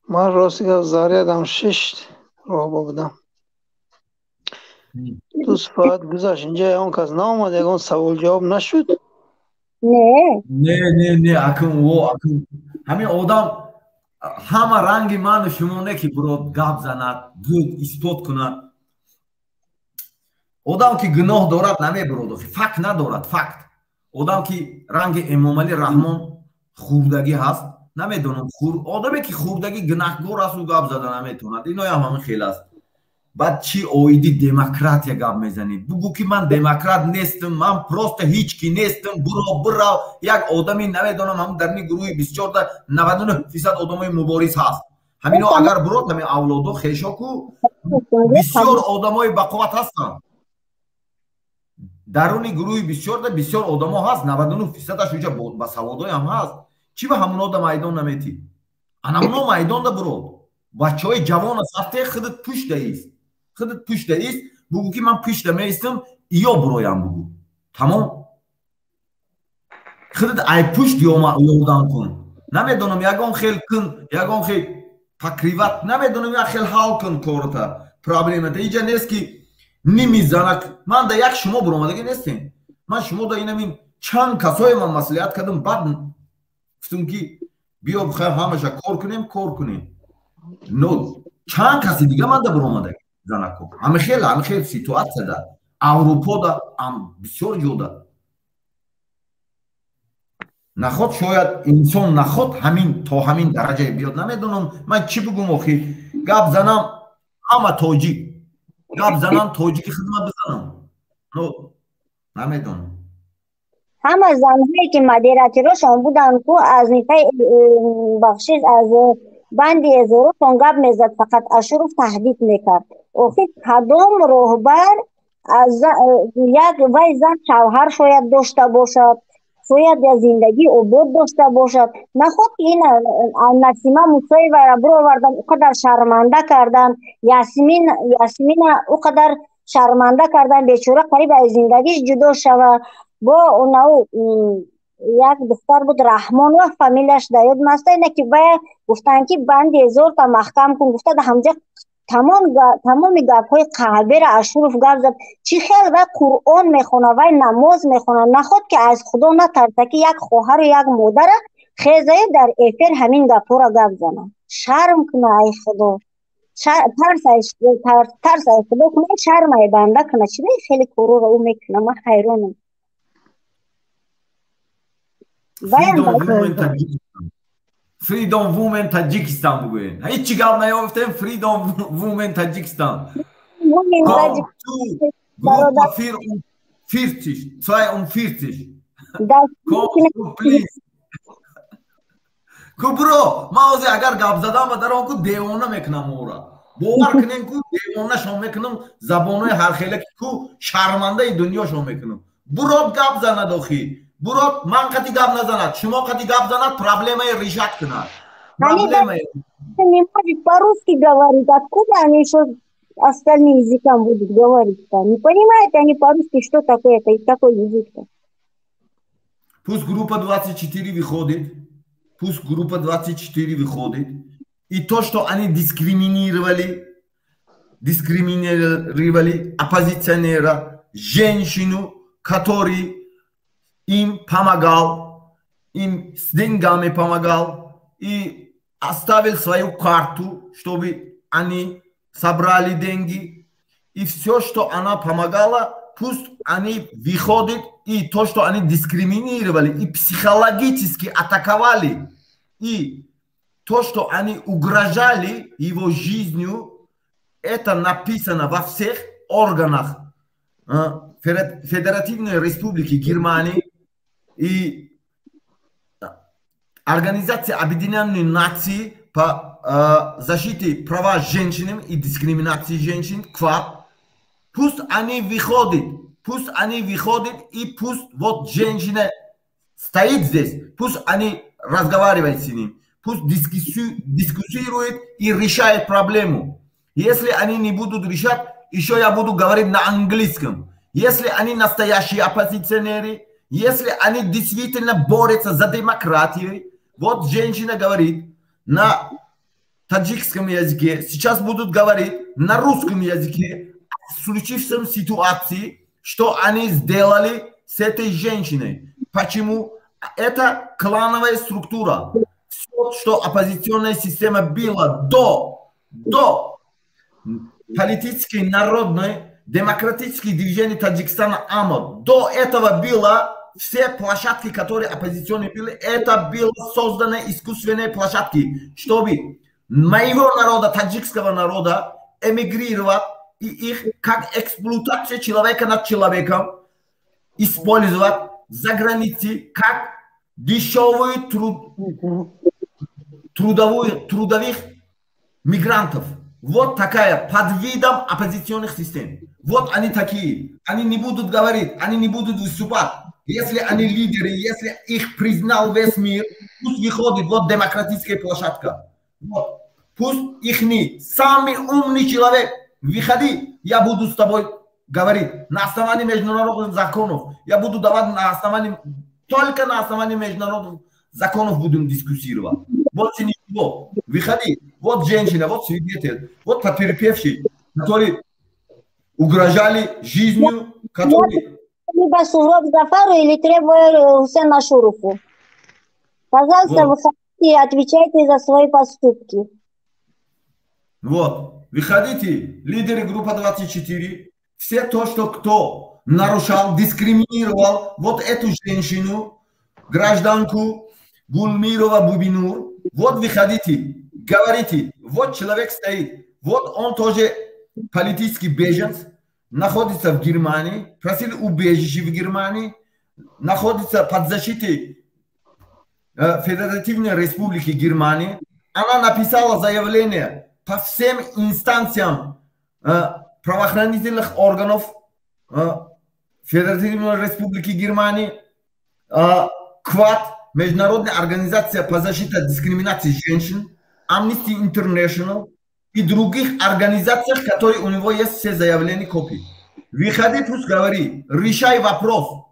Ман рости гап зарядам шишт, роҳба будам. 2 соат гузашт, инҷа ягон кас наомад, ягон савол ҷавоб нашуд. Не. Не, не, не, акун во, акун ҳамин одам ҳама ранги ману шумо не, ки бирод гап занад, гӯд исбот кунад. Одам ки гуноҳ дорад, намебирод, охи факт надорад, факт. Одам ки ранги Эмомалӣ Раҳмон хурдагӣ ҳаст, намедонам, хур одаме ки хурдагӣ гунаҳгор аст, ӯ гап зада наметавонад. Иноям ҳамин хел аст. Баъд чӣ оиди демократия гап мезанӣ? Бугӯ, ки ман демократ нестам, ман просто ҳеҷ ки нестам. Буро, бирав, як одами намедонам, ҳамн дарни гурӯҳи 24-да 99% одамои мубориз ҳаст. Ҳамино агар бурод, ҳамин авлодо хешоку бисёр одамои бақувват ҳастанд. Даруни гурӯҳи 24-да бисёр одамо ҳаст, 99 фисадаш уҷа ба саводоям ҳаст. Чӣ ба ҳамунода майдон наметӣ? Анамуно майдонда бурод, бачаҳои ҷавона сафте, худат пушта ист, худат пушта ист, бугӯ, ки ман пушта меистам, иё буроям, бугӯ, тамом. Худат ай пушт ёрдам кун, намедонам, ягон хел кун, ягон хел покрывать, намедонам, як хел ҳал кун корта, проблемата. Иҷа нест, ки ними занак ман да як шумо буромадагӣ нестем. Ман шумо да инамин чанд касое ман маслиҳат кардам, баъд гуфтум, ки биё, хайр, ҳамаша кор кунем, кор кунем. Но чанд каси дига ман да буромадагӣ занако ҳамихел, ҳамихел ситуация да Аврупо да бисёр ҷода. Наход шояд инсон наход ҳамин то ҳамин дараҷае биёд, намедонам, ман чӣ бугум охи. Гап занам, ҳама тоҷик гап занам, тоҷики хидмат бизанам, но намедонам. Ҳама занҳое ки модераторошон буданд ку, аз нифаи бахшиш, аз банди эзорошон гап мезад, фақат Ашуров таҳдид мекард. Охир кадом роҳбар аз як вай зан шавҳар шояд дошта бошад, шояд я зиндагии обод дошта бошад. Наход ки ин Насима Мусоеваро бировардан, ӯ қадар шарманда кардан, Ясмин, Ясмина ӯ қадар Шарманда кардан, бечора қариб аз зиндагиш ҷудо шава. Бо онау як духтар буд, Раҳмонова, фамилияш дар ёд маста, ина ки вая гуфтанд, ки банди ҳезорта маҳкам кун гуфта, да ҳамҷа тамом тамоми гапҳои қаҳбера Ашуров гап зад. Чӣ хел вай Қуръон мехона, вай намоз мехона, наход ки аз Худо натарса, ки як хоҳару як модара хезаю дар эфир ҳамин гапҳоро гап зана. Шарм куна, ай Худо тарс, тарс ай Худо куна, шарм ай банда куна. Чӣ хеле корора ӯ мекуна, ман ҳайронам. Freedom Women Таджикистан бугӯен. Ҳеҷ гап наёфтем. Freedom Women Таджикистан. Группа 44, 42. Please. Ку буро, ман ҳозир агар гап задам ва дар он ку девона мекунам ора. Бовар кунем, ку девонашон мекунам, забонҳои ҳархела ку шармандаи дунёшон мекунам. Бурод гап занад охи. Бурод ман қати гап назанад, шумо қати гап занад, проблемаи решать кунад. Проблемаи не может по-русски говорить, откуда они еще остальным языкам будут говорить-то? Не понимают они по-русски, что такое это и какой язык-то. Пусть группа 24 выходит, пусть группа 24 выходит. И то, что они дискриминировали оппозиционера, женщину, который им помогал, им с деньгами помогал и оставил свою карту, чтобы они собрали деньги. И все, что она помогала, пусть они выходят, и то, что они дискриминировали и психологически атаковали, и то, что они угрожали его жизнью, это написано во всех органах Федеративной Республики Германии и Организация Объединенных Наций по защите права женщин и дискриминации женщин, КВАП. Пусть они выходят, пусть они выходят, и пусть вот женщина стоит здесь, пусть они разговаривают с ним, пусть дискуссирует и решает проблему. Если они не будут решать, еще я буду говорить на английском. Если они настоящие оппозиционеры, если они действительно борются за демократию, вот женщина говорит на таджикском языке, сейчас будут говорить на русском языке о случившемся ситуации, что они сделали с этой женщиной. Почему? Это клановая структура. Все, что оппозиционная система была до политической, народной, демократической движения Таджикистана АМО. До этого было все площадки, которые оппозиционные были, это было созданы искусственные площадки, чтобы моего народа, таджикского народа, эмигрировать и их как эксплуатация человека над человеком использовать за границей как дешевую трудовых мигрантов. Вот такая под видом оппозиционных систем. Вот они такие. Они не будут говорить, они не будут выступать. Если они лидеры, если их признал весь мир, пусть выходит, вот демократическая площадка. Вот. Пусть их не самый умный человек, выходи, я буду с тобой говорить на основании международных законов. Я буду давать на основании, только на основании международных законов будем дискуссировать. Больше ничего. Выходи. Вот женщина, вот свидетель, вот потерпевший, которые угрожали жизнью, которые... Либо Сухроб Зафару или требую Хусейну Ашурову. Пожалуйста, вот. Выходите и отвечайте за свои поступки. Вот. Выходите, лидеры группы 24, все то, что кто нарушал, дискриминировал вот эту женщину, гражданку Гулмирова Бубинур, вот выходите, говорите, вот человек стоит, вот он тоже политический беженец, находится в Германии, просил убежище в Германии, находится под защитой Федеративной Республики Германии. Она написала заявление по всем инстанциям правоохранительных органов Федеративной Республики Германии, КВАТ, Международная организация по защите от дискриминации женщин, Amnesty International и других организациях, которые у него есть все заявления, копии. Выходи, пусть говори, решай вопрос.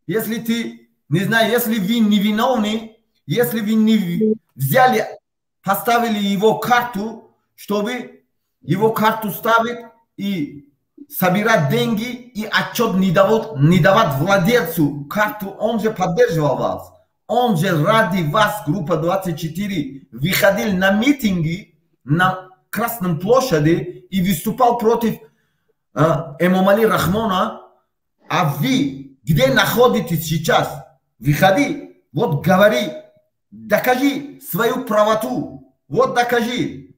Если ты, не знаю, если вы не виновны, если вы не взяли, поставили его карту, чтобы его карту ставить и собирать деньги и отчет не давать владельцу карту, он же поддерживал вас. Он же ради вас, группа 24, выходил на митинги на Красном площади и выступал против Эмомали Рахмона. А вы где находитесь сейчас? Выходи, вот говори, докажи свою правоту. Вот докажи.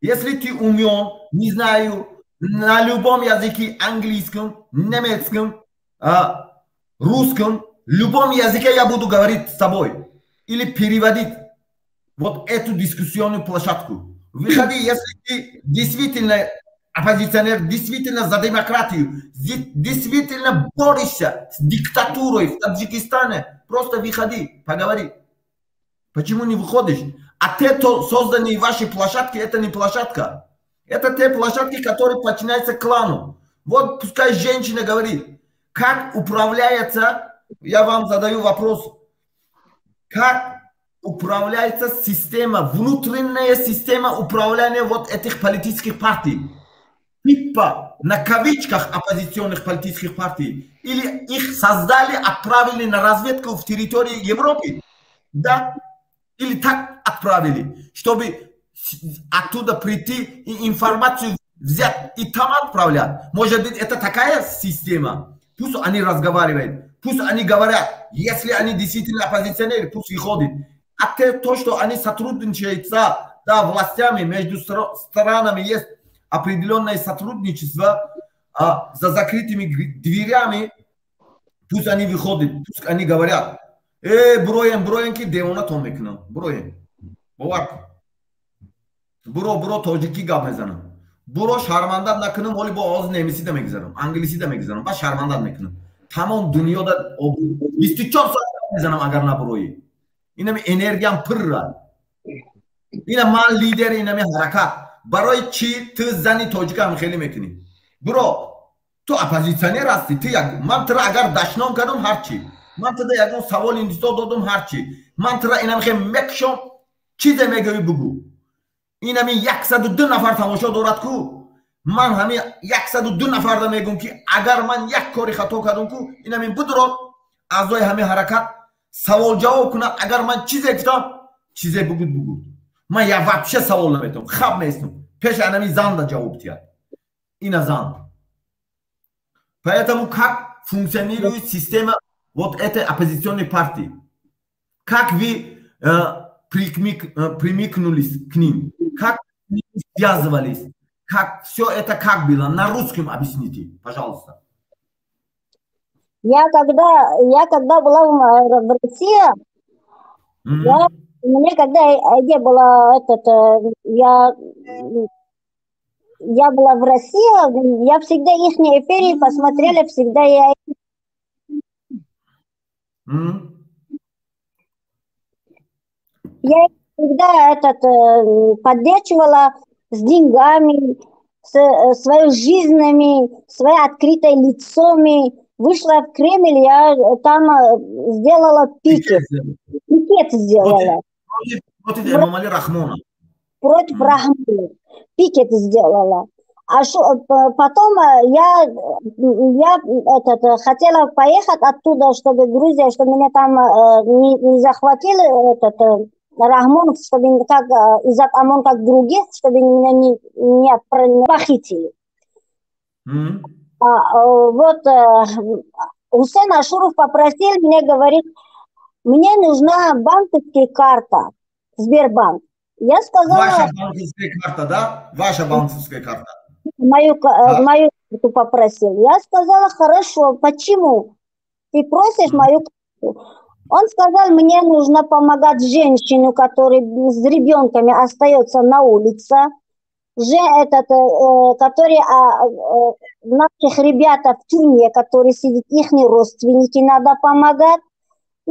Если ты умен, не знаю, на любом языке, английском, немецком, русском, любом языке я буду говорить с тобой. Или переводить вот эту дискуссионную площадку. Выходи, если ты действительно оппозиционер, действительно за демократию, действительно борешься с диктатурой в Таджикистане, просто выходи, поговори. Почему не выходишь? А те, то созданные ваши площадки, это не площадка. Это те площадки, которые подчиняются клану. Вот пускай женщина говорит, как управляется, я вам задаю вопрос, как управляется система, внутренняя система управления вот этих политических партий. Типа, на кавычках, оппозиционных политических партий. Или их создали, отправили на разведку в территории Европы. Да? Или так отправили, чтобы оттуда прийти и информацию взять и там отправлять. Может быть, это такая система. Пусть они разговаривают, пусть они говорят. Если они действительно оппозиционеры, пусть выходят. А то, что они сотрудничают с, да, властями, между странами есть определенное сотрудничество за закрытыми дверями, пусть они выходят, пусть они говорят. Э, буроем, буроем, ки девонатон мекунам. Буроем. Бовар кун. Буро, буро, тоҷикӣ гап мезанам. Буро, шармандат накунам, ҳоли бо оғози немисида мегузарам, англисида мегузарам, баъд шармандат мекунам. Тамом дунёда 24 соат мезанам, агар набуроӣ. Инами энергиям пирра. Ина ман лидери инами ҳаракат. Барои чӣ ту зани тоҷикам хеле мекунӣ? Буро, ту оппозитсионер ҳастӣ, ту як ман тура агар дашном кардам, ҳарчи. Ман тура ягон савол интизор додум, ҳарчи. Ман тура инам хе мекушам, чизе мегӯӣ, бугӯ. Инами 102 нафар тамошо дорад ку. Ман ҳами 102 нафарда мегӯм, ки агар ман як кори хато кардум ку, инами бидурод, аъзои ҳами ҳаракат савол ҷавоб кунад. Агар ман чизе гуфтам, чизе бугуд, бугуд. Ман я вообще савол наметавам, хаб меистам. Пеши анами занда ҷавоб диҳад. Ина зан. Поэтому как функционирует система вот этой оппозиционной партии? Как вы примикнулись к ним? Как с ними связывались? Как все это, как было? На русском объясните, пожалуйста. Я когда была в России, мне когда где была этот, я была в России, я всегда их эфире посмотрела, всегда я Я всегда этот поддерживала с деньгами, с своей жизнями, своей открытой лицом. Вышла в Кремль, я там сделала пикет. Пикет сделала. Против Эмомали Рахмона. Против Рахмона. Пикет сделала. А шо, потом я этот, хотела поехать оттуда, чтобы Грузия, чтобы меня там не захватили этот Рахмон, чтобы как Иззат Амон, как других, чтобы меня не похитили. Вот Хусейн Ашуров попросил меня, говорит, мне нужна банковская карта, Сбербанк. Я сказала. Ваша банковская карта, да? Ваша банковская карта. Мою, да, мою карту попросил. Я сказала: хорошо, почему ты просишь мою карту? Он сказал, мне нужно помогать женщину, которая с ребенками остается на улице, же этот, который наших ребята в тюрьме, которые сидят, их родственники, надо помогать.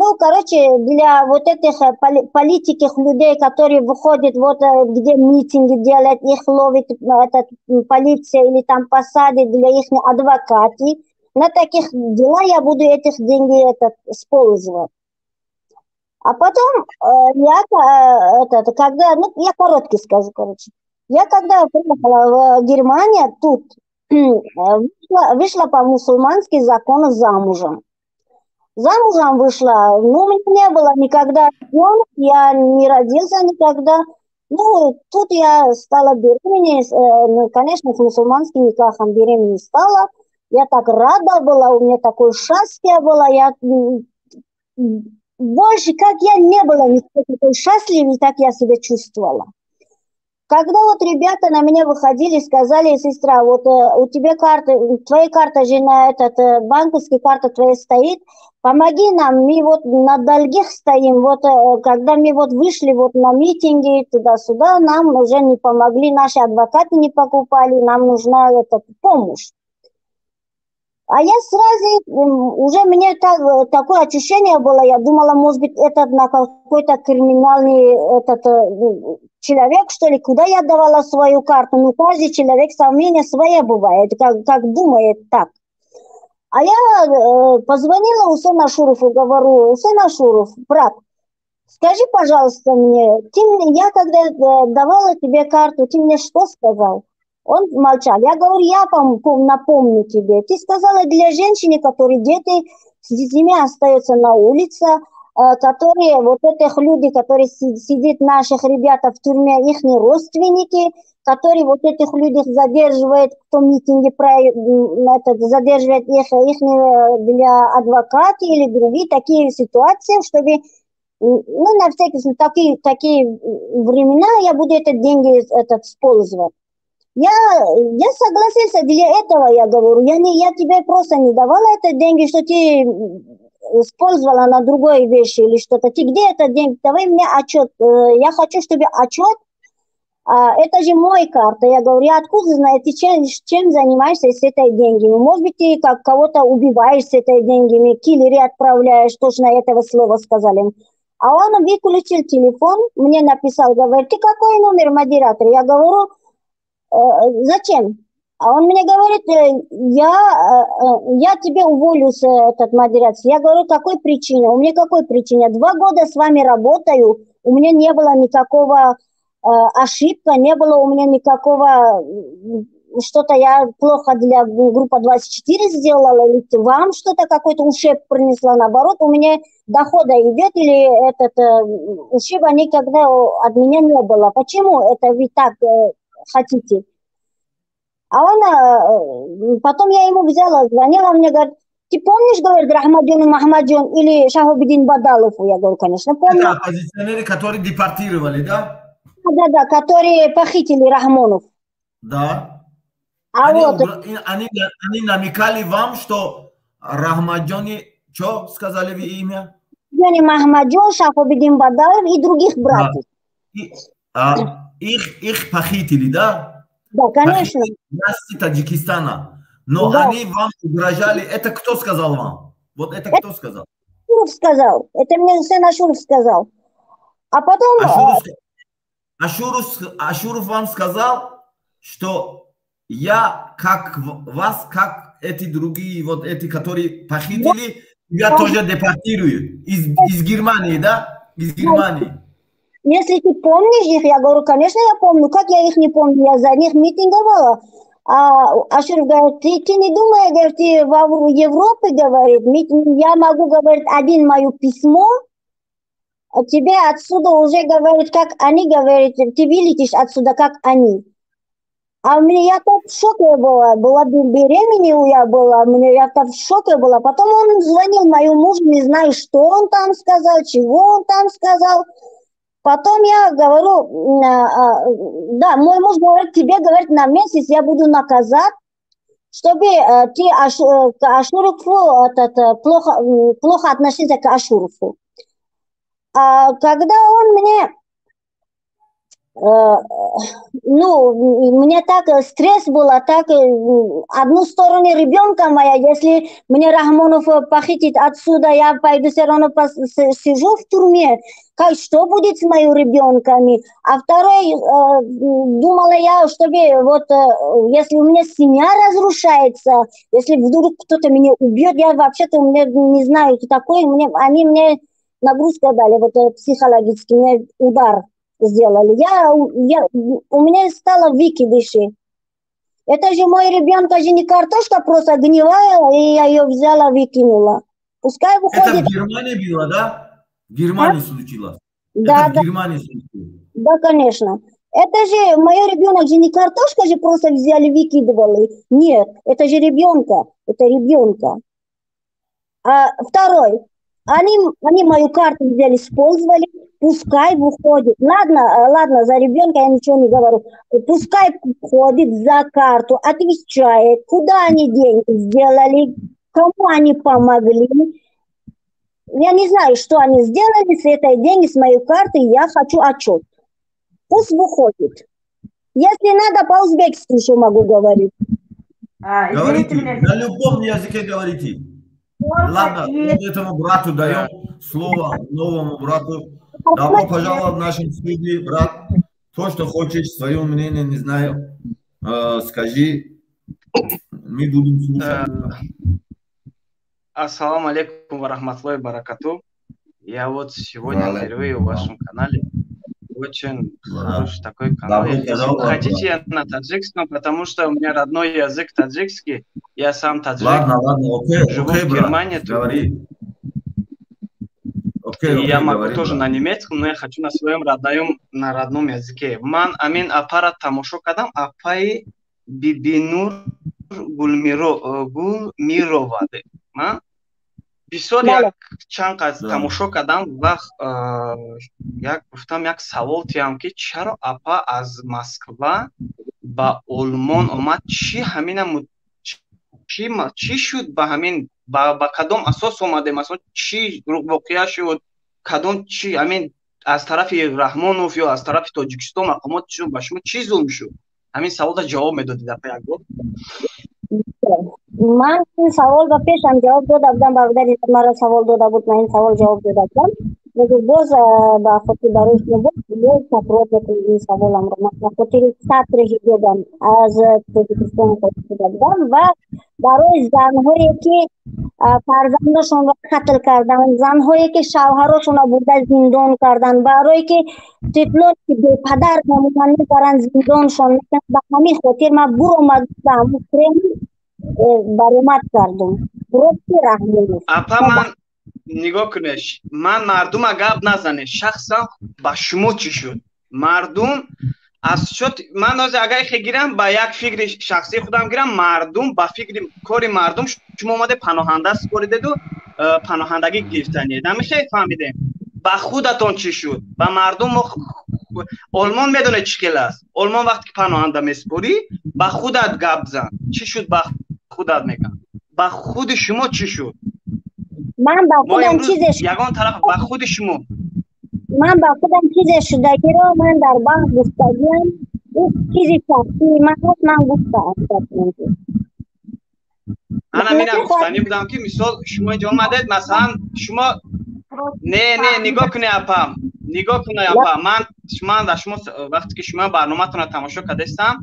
Ну, короче, для вот этих политиков, людей, которые выходят, вот где митинги делают, их ловит этот, полиция или там посадит, для их адвокаты. На таких дела я буду этих деньги этот, использовать. А потом я, этот, когда, ну, я короткий скажу, короче. Я когда приехала в Германию, тут вышла по мусульмански закону замужем. Замужем вышла, ну, у меня не было никогда ребенка, я не родился никогда. Ну, тут я стала беременной, ну, конечно, с мусульманским никахом беременной стала. Я так рада была, у меня такое счастье было, я больше, как я не была никакой счастливой, так я себя чувствовала. Когда вот ребята на меня выходили, сказали: «Сестра, вот у тебя карта, твоя карта же на этот, банковская карта твоя стоит, помоги нам, мы вот на долгих стоим, вот когда мы вот вышли вот на митинги туда-сюда, нам уже не помогли, наши адвокаты не покупали, нам нужна эта помощь». А я сразу, уже мне так, такое ощущение было, я думала, может быть, это на какой-то криминальный этот, человек, что ли, куда я давала свою карту. Ну, каждый человек сомнение свое бывает, как думает так. А я позвонила Усен Ашурову, говорю: «Усен Ашуров, брат, скажи, пожалуйста, мне, ты, я когда давала тебе карту, ты мне что сказал?» Он молчал. Я говорю: «Я напомню тебе. Ты сказала, для женщины, которые дети с детьми остаются на улице, которые вот этих людей, которые сидят, наших ребята в тюрьме, их родственники, которые вот этих людей задерживают, кто митинги этот, задерживает их для адвоката или другие такие ситуации, чтобы, ну, на всякий случай, такие времена я буду этот деньги этот использовать. Я согласился для этого, я говорю, я, не, я тебе просто не давала это деньги, что ты использовала на другой вещи или что-то. Ты где это деньги? Давай мне отчет. Я хочу, чтобы отчет, это же мой карта». Я говорю: «Я откуда знаю, ты чем занимаешься с этой деньгами? Может быть, ты как кого-то убиваешь с этой деньгами, киллеры отправляешь», точно этого слова сказали. А он выключил телефон, мне написал, говорит: «Ты какой номер модератор?» Я говорю: «Зачем?» А он мне говорит: Я тебе уволю с этот модерации». Я говорю: «Какой причине?» У меня какой причине? 2 года с вами работаю, у меня не было никакого ошибка, не было у меня никакого, что-то я плохо для группы 24 сделала, или вам что-то какой-то ущерб принесла. Наоборот, у меня дохода идет, или этот ущерба никогда от меня не было. Почему это вы так хотите?» А он, потом я ему взяла, звонила, он мне говорит: «Ты помнишь, — говорит, — Рахмаджон Махмаджон или Шахобидин Бадалов?» Я говорю: «Конечно, помню». Это оппозиционеры, которые депортировали, да? Да, которые похитили Рахмонов. Да. А они, вот, они намекали вам, что Рахмаджони, что сказали вы имя? Джони Махмаджон, Шахобидин Бадалов и других братьев. Да. И, их похитили, да? Да, конечно. Власти Таджикистана. Но Да. они вам угрожали. Это кто сказал вам? Вот это кто сказал? Ашуров сказал. Это мне сын Ашуров сказал. А потом Ашуров вам сказал, что я как вас, как эти другие, вот эти, которые похитили, я тоже депортирую. Из Германии, да? Из Германии. Если ты помнишь их, я говорю: «Конечно, я помню». Как я их не помню? Я за них митинговала. А Ашуров говорит: Ты не думай, — говорит, — ты в Европе, — говорит, — я могу, — говорит, — один мое письмо, а тебе отсюда уже, — говорит, — как они, — говорит, — ты вылетишь отсюда, как они». А у меня я так в шоке была, была беременна я была, мне я так в шоке была. Потом он звонил моему мужу, не знаю, что он там сказал, чего он там сказал. Потом я говорю, да, мой муж говорит: «Тебе, — говорит, — на месяц я буду наказать, чтобы ты к Ашурову этот, плохо относился к Ашурову». А когда он мне Ну, мне так стресс было, так одну сторону ребенка моя, если мне Рахмонов похитит отсюда, я пойду все равно сижу в тюрьме, как, что будет с моими ребенками? А второй, думала я, чтобы вот, если у меня семья разрушается, если вдруг кто-то меня убьет, я вообще-то мне не знаю, кто такой, мне, они мне нагрузку дали, вот психологически, мне удар сделали. У меня стало выкидыши. Это же мой ребенок, же не картошка просто гнилая, и я ее взяла, выкинула. Пускай выходит. Это в Германии было, да? В Германии случилось. Да, это да. В Германии случилось. Да, конечно. Это же мой ребенок же не картошка же просто взяли, выкидывали. Нет, это же ребенка. Это ребенка. А второй. Они мою карту взяли, использовали. Пускай выходит. Ладно, ладно, за ребенка я ничего не говорю. Пускай входит за карту, отвечает, куда они деньги сделали, кому они помогли. Я не знаю, что они сделали с этой деньги, с моей карты. Я хочу отчет. Пусть выходит. Если надо, по-узбекски еще могу говорить. Говорите, на любом языке говорите. Ладно, вот этому брату даем слово, новому брату. Добро пожаловать в нашем студии, брат. То, что хочешь, свое мнение, не знаю, скажи. Мы будем слушать. Ассаламу алейкум ва рахматуллахи баракату. Я вот сегодня впервые в вашем канале. Очень хороший такой канал. Если хотите, я на таджикском, потому что у меня родной язык таджикский. Я сам таджик. Ладно, ладно, окей, живу окей, в брат, Германии. Говори. Окей, И я окей, могу говори, тоже брат. На немецком, но я хочу на своем родном, на родном языке. Ман амин апара тамошо кадам, апаи Бибинур Гулмирова. Ман бисёр як чанд қаз тамошо кардам ва як гуфтам, як савол тиям, ки чаро апа аз Москва ба Олмон омад, чӣ ҳамина чӣ шуд, ба ҳамин ба кадом асос омадем, масалан, чӣ воқеа шуд, кадом чӣ ҳамин аз тарафи Раҳмонов ё аз тарафи Тоҷикистон мақомот ба шумо чӣ зулм шуд? Ҳамин саволда ҷавоб медодид, апа, як бор. Ман ин савол ба пешам ҷавоб дода будам, бародари маро савол дода буд, ман ин савол ҷавоб дода будам. Боз ба хотир барои шумо боз такрор мекунам ин саволамро. Ман ба хотири сатри ҳиҷобам аз Тоҷикистон шуда будам ва барои занҳое ки фарзандашонро қатл карданд, занҳое ки шавҳарошонро бурда зиндон карданд, барое ки тифлоне ки бепадар мемонанд, мебаранд зиндоншон мекунанд, ба ҳамин хотир ман буромадам, ба ҳамун Кремл баромад кардум. Против Раҳмонов. Апа, ман нигоҳ кунед, ман мардума гап назанед, шахсан ба шумо чӣ шуд? Мардум аз шуд, ман ҳозир агар ихе гирам, ба як фикри шахсии худам гирам, мардум ба фикри кори мардум шумо омаде паноҳанда супоридеду паноҳандагӣ гирифтанед. Ҳамихе фаҳмидем. Ба худатон чӣ шуд? Ба мардум Олмон медонед чӣ хел аст. Олмон вақте ки паноҳанда месупорӣ, ба худат гап зан. Чӣ шуд ба худат мегам. Ба худи шумо чӣ шуд? Ман ба худам чизе ягон тараф ба худи шумо. Ман ба худам чизе шудагиро ман дар банк гуфтагиам, ин чизи шахсии ман аст, ман гуфтаам. Ана минам гуфтанӣ будам, ки мисол шумо инҷо омадед, масалан, шумо не, не, нигоҳ кунед, апа, нигоҳ кунед, апа, ман дар шумо вақте ки шумо барноматонро тамошо кардастам,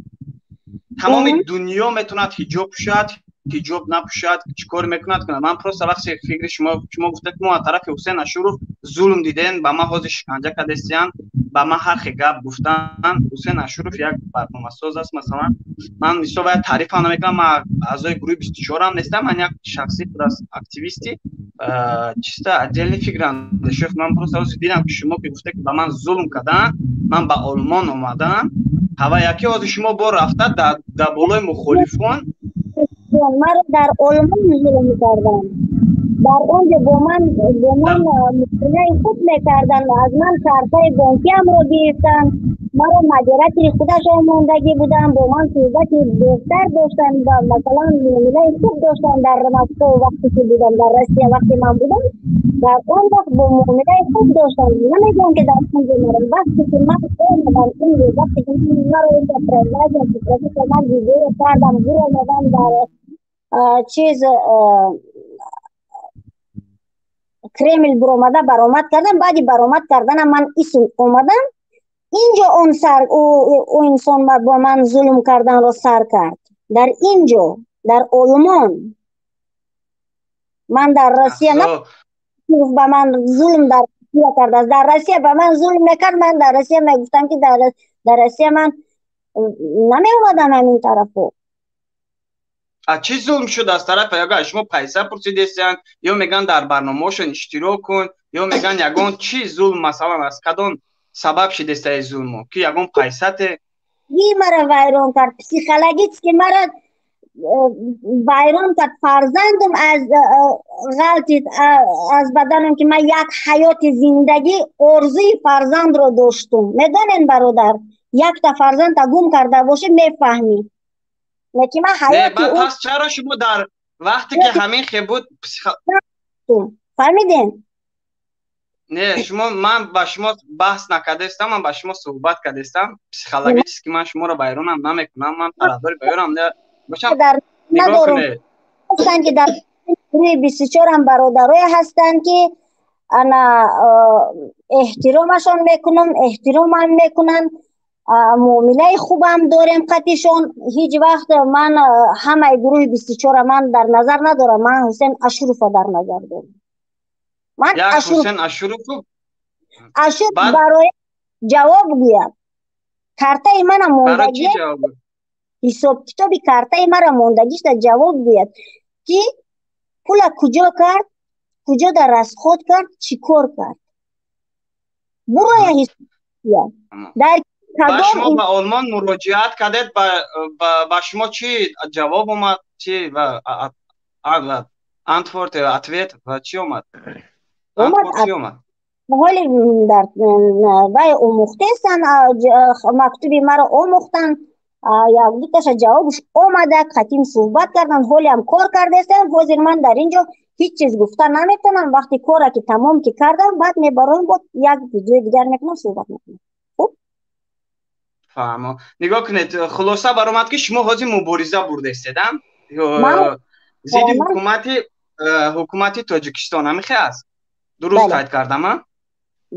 тамоми дунё метавонад ҳиҷоб пӯшад, ҳиҷоб напӯшад, чӣ кор мекунад кунад. Ман просто вақте фикри шумо, шумо гуфтед, ки мо аз тарафи Ҳусейн Ашуров зулм дидем, ба ман ҳозир шиканҷа кардастиянд, ба ман ҳар хел гап гуфтанд. Ҳусейн Ашуров як барномасоз аст, масалан, ман мисол бояд таърифам намекунам, ман аъзои гурӯҳи 24-ам нестам, ман як шахси худ аз активисти чисто отдельный фикрам. Ман просто ҳозир дидам, ки шумо ки гуфте, ки ба ман зулм карданд, ман ба Олмон омадам, ҳава яке ҳозир шумо бо рафта дар болои мухолифон. Маро дар Олмон зулм карданд. Дар он ҷо бо ман муомилаи хуб мекарданд, аз ман картаи бонкиамро гирифтанд. Маро модератори худашон мондагӣ буданд, бо ман суҳбати беҳтар доштанд ва масалан муомилаи хуб доштанд дар Москва вақте ки будам, дар Россия вақте ман будам, дар он вақт бо муомилаи хуб доштанд. Намегӯям ки дар он ҷо мерам. Вақте ки ман омадам инҷо, вақте ки маро инҷо продолжение ман видео кардам, буромадам дар чиз Кремл буромада баромад кардам. Баъди баромад карданам ман исм омадам. Инҷо он сар ӯ инсон бо ман зулм карданро сар кард. Дар инҷо, дар Олмон. Ман дар Россия на ба ман зулм дар Россия кардааст. Дар Россия ба ман зулм мекард, ман дар Россия мегуфтам ки дар Россия ман намеомадам ҳамин тарафо. А чӣ зулм шуд аз тарафи ягон шумо пайса пурсидестиянд ё мегӯянд дар барномаҳошон иштирок кун ё мегӯянд ягон чӣ зулм, масалан аз кадом сабаб шидеста ин зулмо ки ягон пайсате мара вайрон кард, психологически мара вайрон кард. Фарзандам аз ғалтид аз баданам ки ман як ҳаёти зиндагӣ орзуи фарзандро доштум. Медонен бародар, якта фарзандта гум карда бошӣ мефаҳмӣ. Лекин ман ҳаёти пас чаро шумо дар вақте ки ҳамин хел буд фаҳмидем? Не, шумо ман ба шумо баҳс накардаистам, ман ба шумо суҳбат кардаистам. Психологически ман шуморо вайронам намекунам, ман тарафдори вайронам бошам. Нигоҳ кунед. Ҳастанд ки дар гурӯҳи 24-ам бародарое ҳастанд ки ана эҳтиромашон мекунам, эҳтиромам мекунанд, муомилаи хубам дорем қатишон. Ҳеҷ вақт ман ҳамаи гурӯҳи 24-а ман дар назар надорам, ман Ҳусен Ашурова дар назар дорам. Ман Ҳусен Ашуров Ашуров барои ҷавоб гӯяд. Картаи мана мондагӣ, ҳисоб китоби картаи мара мондагишда ҷавоб гӯяд ки пула куҷо кард, куҷо дар расход кард, чӣ кор кард. Буроя ҳисоб гӯяд. Дар ба шумо ба Олмон муроҷиат кардед, ба шумо чӣ ҷавоб омад? Чӣ ва Antwort, ответ ва чӣ омад? Омад. Ҳоли дар вай омӯхтестан, мактуби маро омӯхтан, як дуташа ҷавобш омада, қатим суҳбат кардан, ҳолиам кор кардестан. Ҳозир ман дар ин ҷо ҳеҷ чиз гуфта наметавонам. Вақти кора ки тамом ки кардам, баъд мебарам, бо як видеои дигар мекунам, суҳбат мекунам. Хуб? Фаҳмо. Нигоҳ кунед, хулоса баромад ки шумо ҳозир мубориза бурдаистед, а? Зидди ҳукумати Тоҷикистон ҳамин хел аст? Дуруст қайд кардам, а?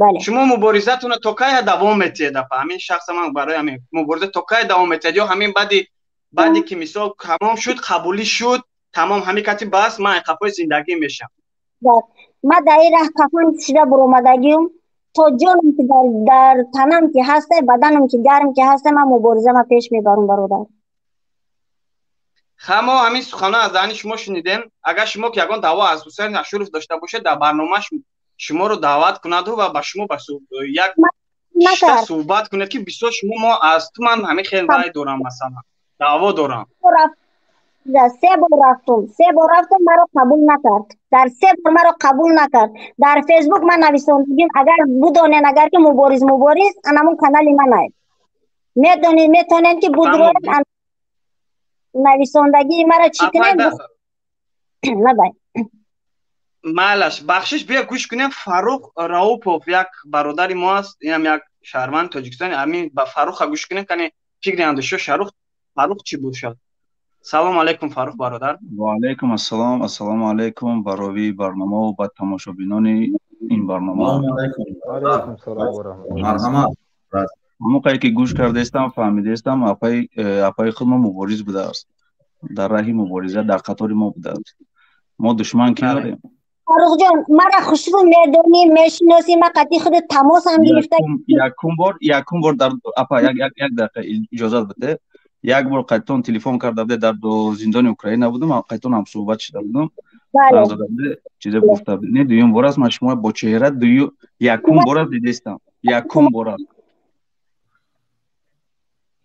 Бале. Шумо муборизатонро то кай давом метиҳед? Апа, ҳамин шахса ман барои ҳамин мубориза то кай давом метиҳед? Ё ҳамин баъди ки мисол тамом шуд, қабулӣ шуд, тамом ҳамин кати бас ман қафои зиндагӣ мешам? Ман дар ин раҳ кафан пӯшида буромадагиюм, то ҷонам ки дар танам ки ҳаста, баданам ки гарм ки ҳаста, ман муборизама пеш мебарам бародар. Мо ҳамин суханҳо аз даҳани шумо шунидем. Агар шумо ки ягон даъво аз Ҳусайн Ашуров дошта бошед, дар барномааш шуморо даъват кунаду ва ба шумо як суҳбат кунед ки бисёр шумо мо аз ту ман ҳамин хел вай дорам, масалан даъво дорам. Се бор рафтум, маро қабул накард. Дар се бор маро қабул накард. Дар Фейсбук ман нависондагим, агар будонен, агар ки мубориз анамун канали ман ай. Медонед, метонен ки будроед нависондагии мара чӣ кунем? Набай. Майлаш, бахшиш, бия гӯш кунем. Фаррух Раупов як бародари мо аст, инам як шаҳрванди Тоҷикистон. Ҳамин ба Фарруха гӯш кунем, кани фикри андешо Шарух Фаррух чӣ бошад. Салом алейкум Фаррух бародар. Ва алейкум ассалом. Ассалому алейкум ба ровии барнома ва ба тамошобинони ин барнома. Алейкум салом ва раҳматуллоҳ. Марҳамат. Ҳамон ки гӯш кардаистам, фаҳмидаистам, апаи худ мо мубориз будааст. Дар раҳи мубориза дар қатори мо будааст. Мо душман ки дорем? Фаррухҷон, мара хушрӯ медонӣ, мешиносӣ, ман қатъи худат тамосам гирифта. Якум бор дар апа як дақиқа иҷозат биде. Як бор қайтон телефон карда буде, дар зиндони Украина будам, қайтон ҳам суҳбат шуда будам. Чизе гуфта буд. Не, дуюм бор аст ман шумо бо чеҳра якум бор аст дидистам. Якум бор аст.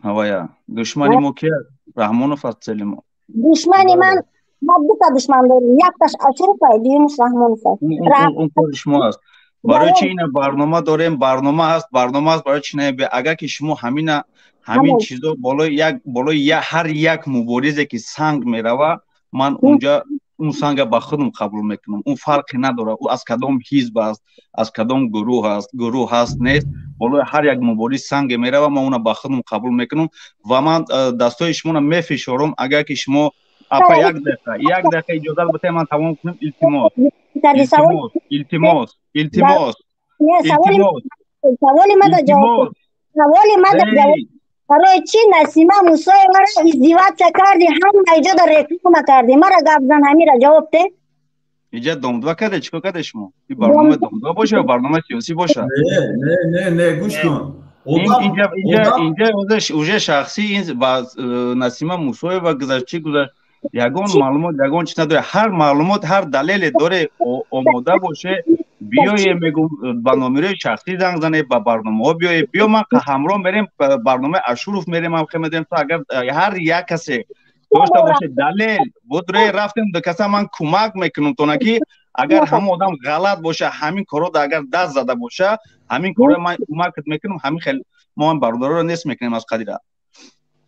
Ҳавая, душмани мо ки аст? Раҳмонов аст цели мо. Душмани ман ма дута душман дорем. Якташ Ашуров, дуюмаш Раҳмонов. Он кори шумо аст. Барои чи ина барнома дорем, барнома ҳаст, барнома ҳаст, барои чи не? Агар ки шумо ҳамина ҳамин чизо болои як болои ҳар як муборизе ки санг мерава, ман унҷа он санга ба худам қабул мекунам. Он фарқе надорад, ӯ аз кадом ҳизб аст, аз кадом гурӯҳ аст, гурӯҳ ҳаст нест, болои ҳар як мубориз санге мерава, ман уна ба худам қабул мекунам ва ман дастои шуморо мефишорам. Агар ки шумо апа як дақиқа иҷозат битед, ман тамом кунам. Илтимос, илтимос, илтимос, илтимос. Саволи мада ҷавоб, саволи мада ҷавоб. Барои чӣ Насима Мусоеваро издеваться кардӣ, ҳама иҷода реклама кардӣ? Мара гап зан, ҳамира ҷавоб де. Иҷа домдва карде, чӣ кор карде шумо? Ин барнома домдва боша ё барномаи сиёсӣ боша? Не, не, не, не, гӯш кун. Инҷа уже шахсӣ ин ба Насима Мусоева гузашт, чӣ гузашт? Ягон маълумот, ягон чиз надоре. Ҳар маълумот, ҳар далеле доре омода боше, биёе, мегум, ба номерои шахсӣ занг зане, ба барномаҳо биёе, биё ман ҳамроҳ мерем, барномаи Ашуров мерем, ҳам хемедем. То агар ҳар як касе дошта боше далел, будре рафтем ду каса, ман кӯмак мекунам тона ки агар ҳамон одам ғалат боша, ҳамин корро агар даст зада боша, ҳамин корро ман кӯмакат мекунам. Ҳамин хел мо ҳам бародароро нест мекунем аз қадира.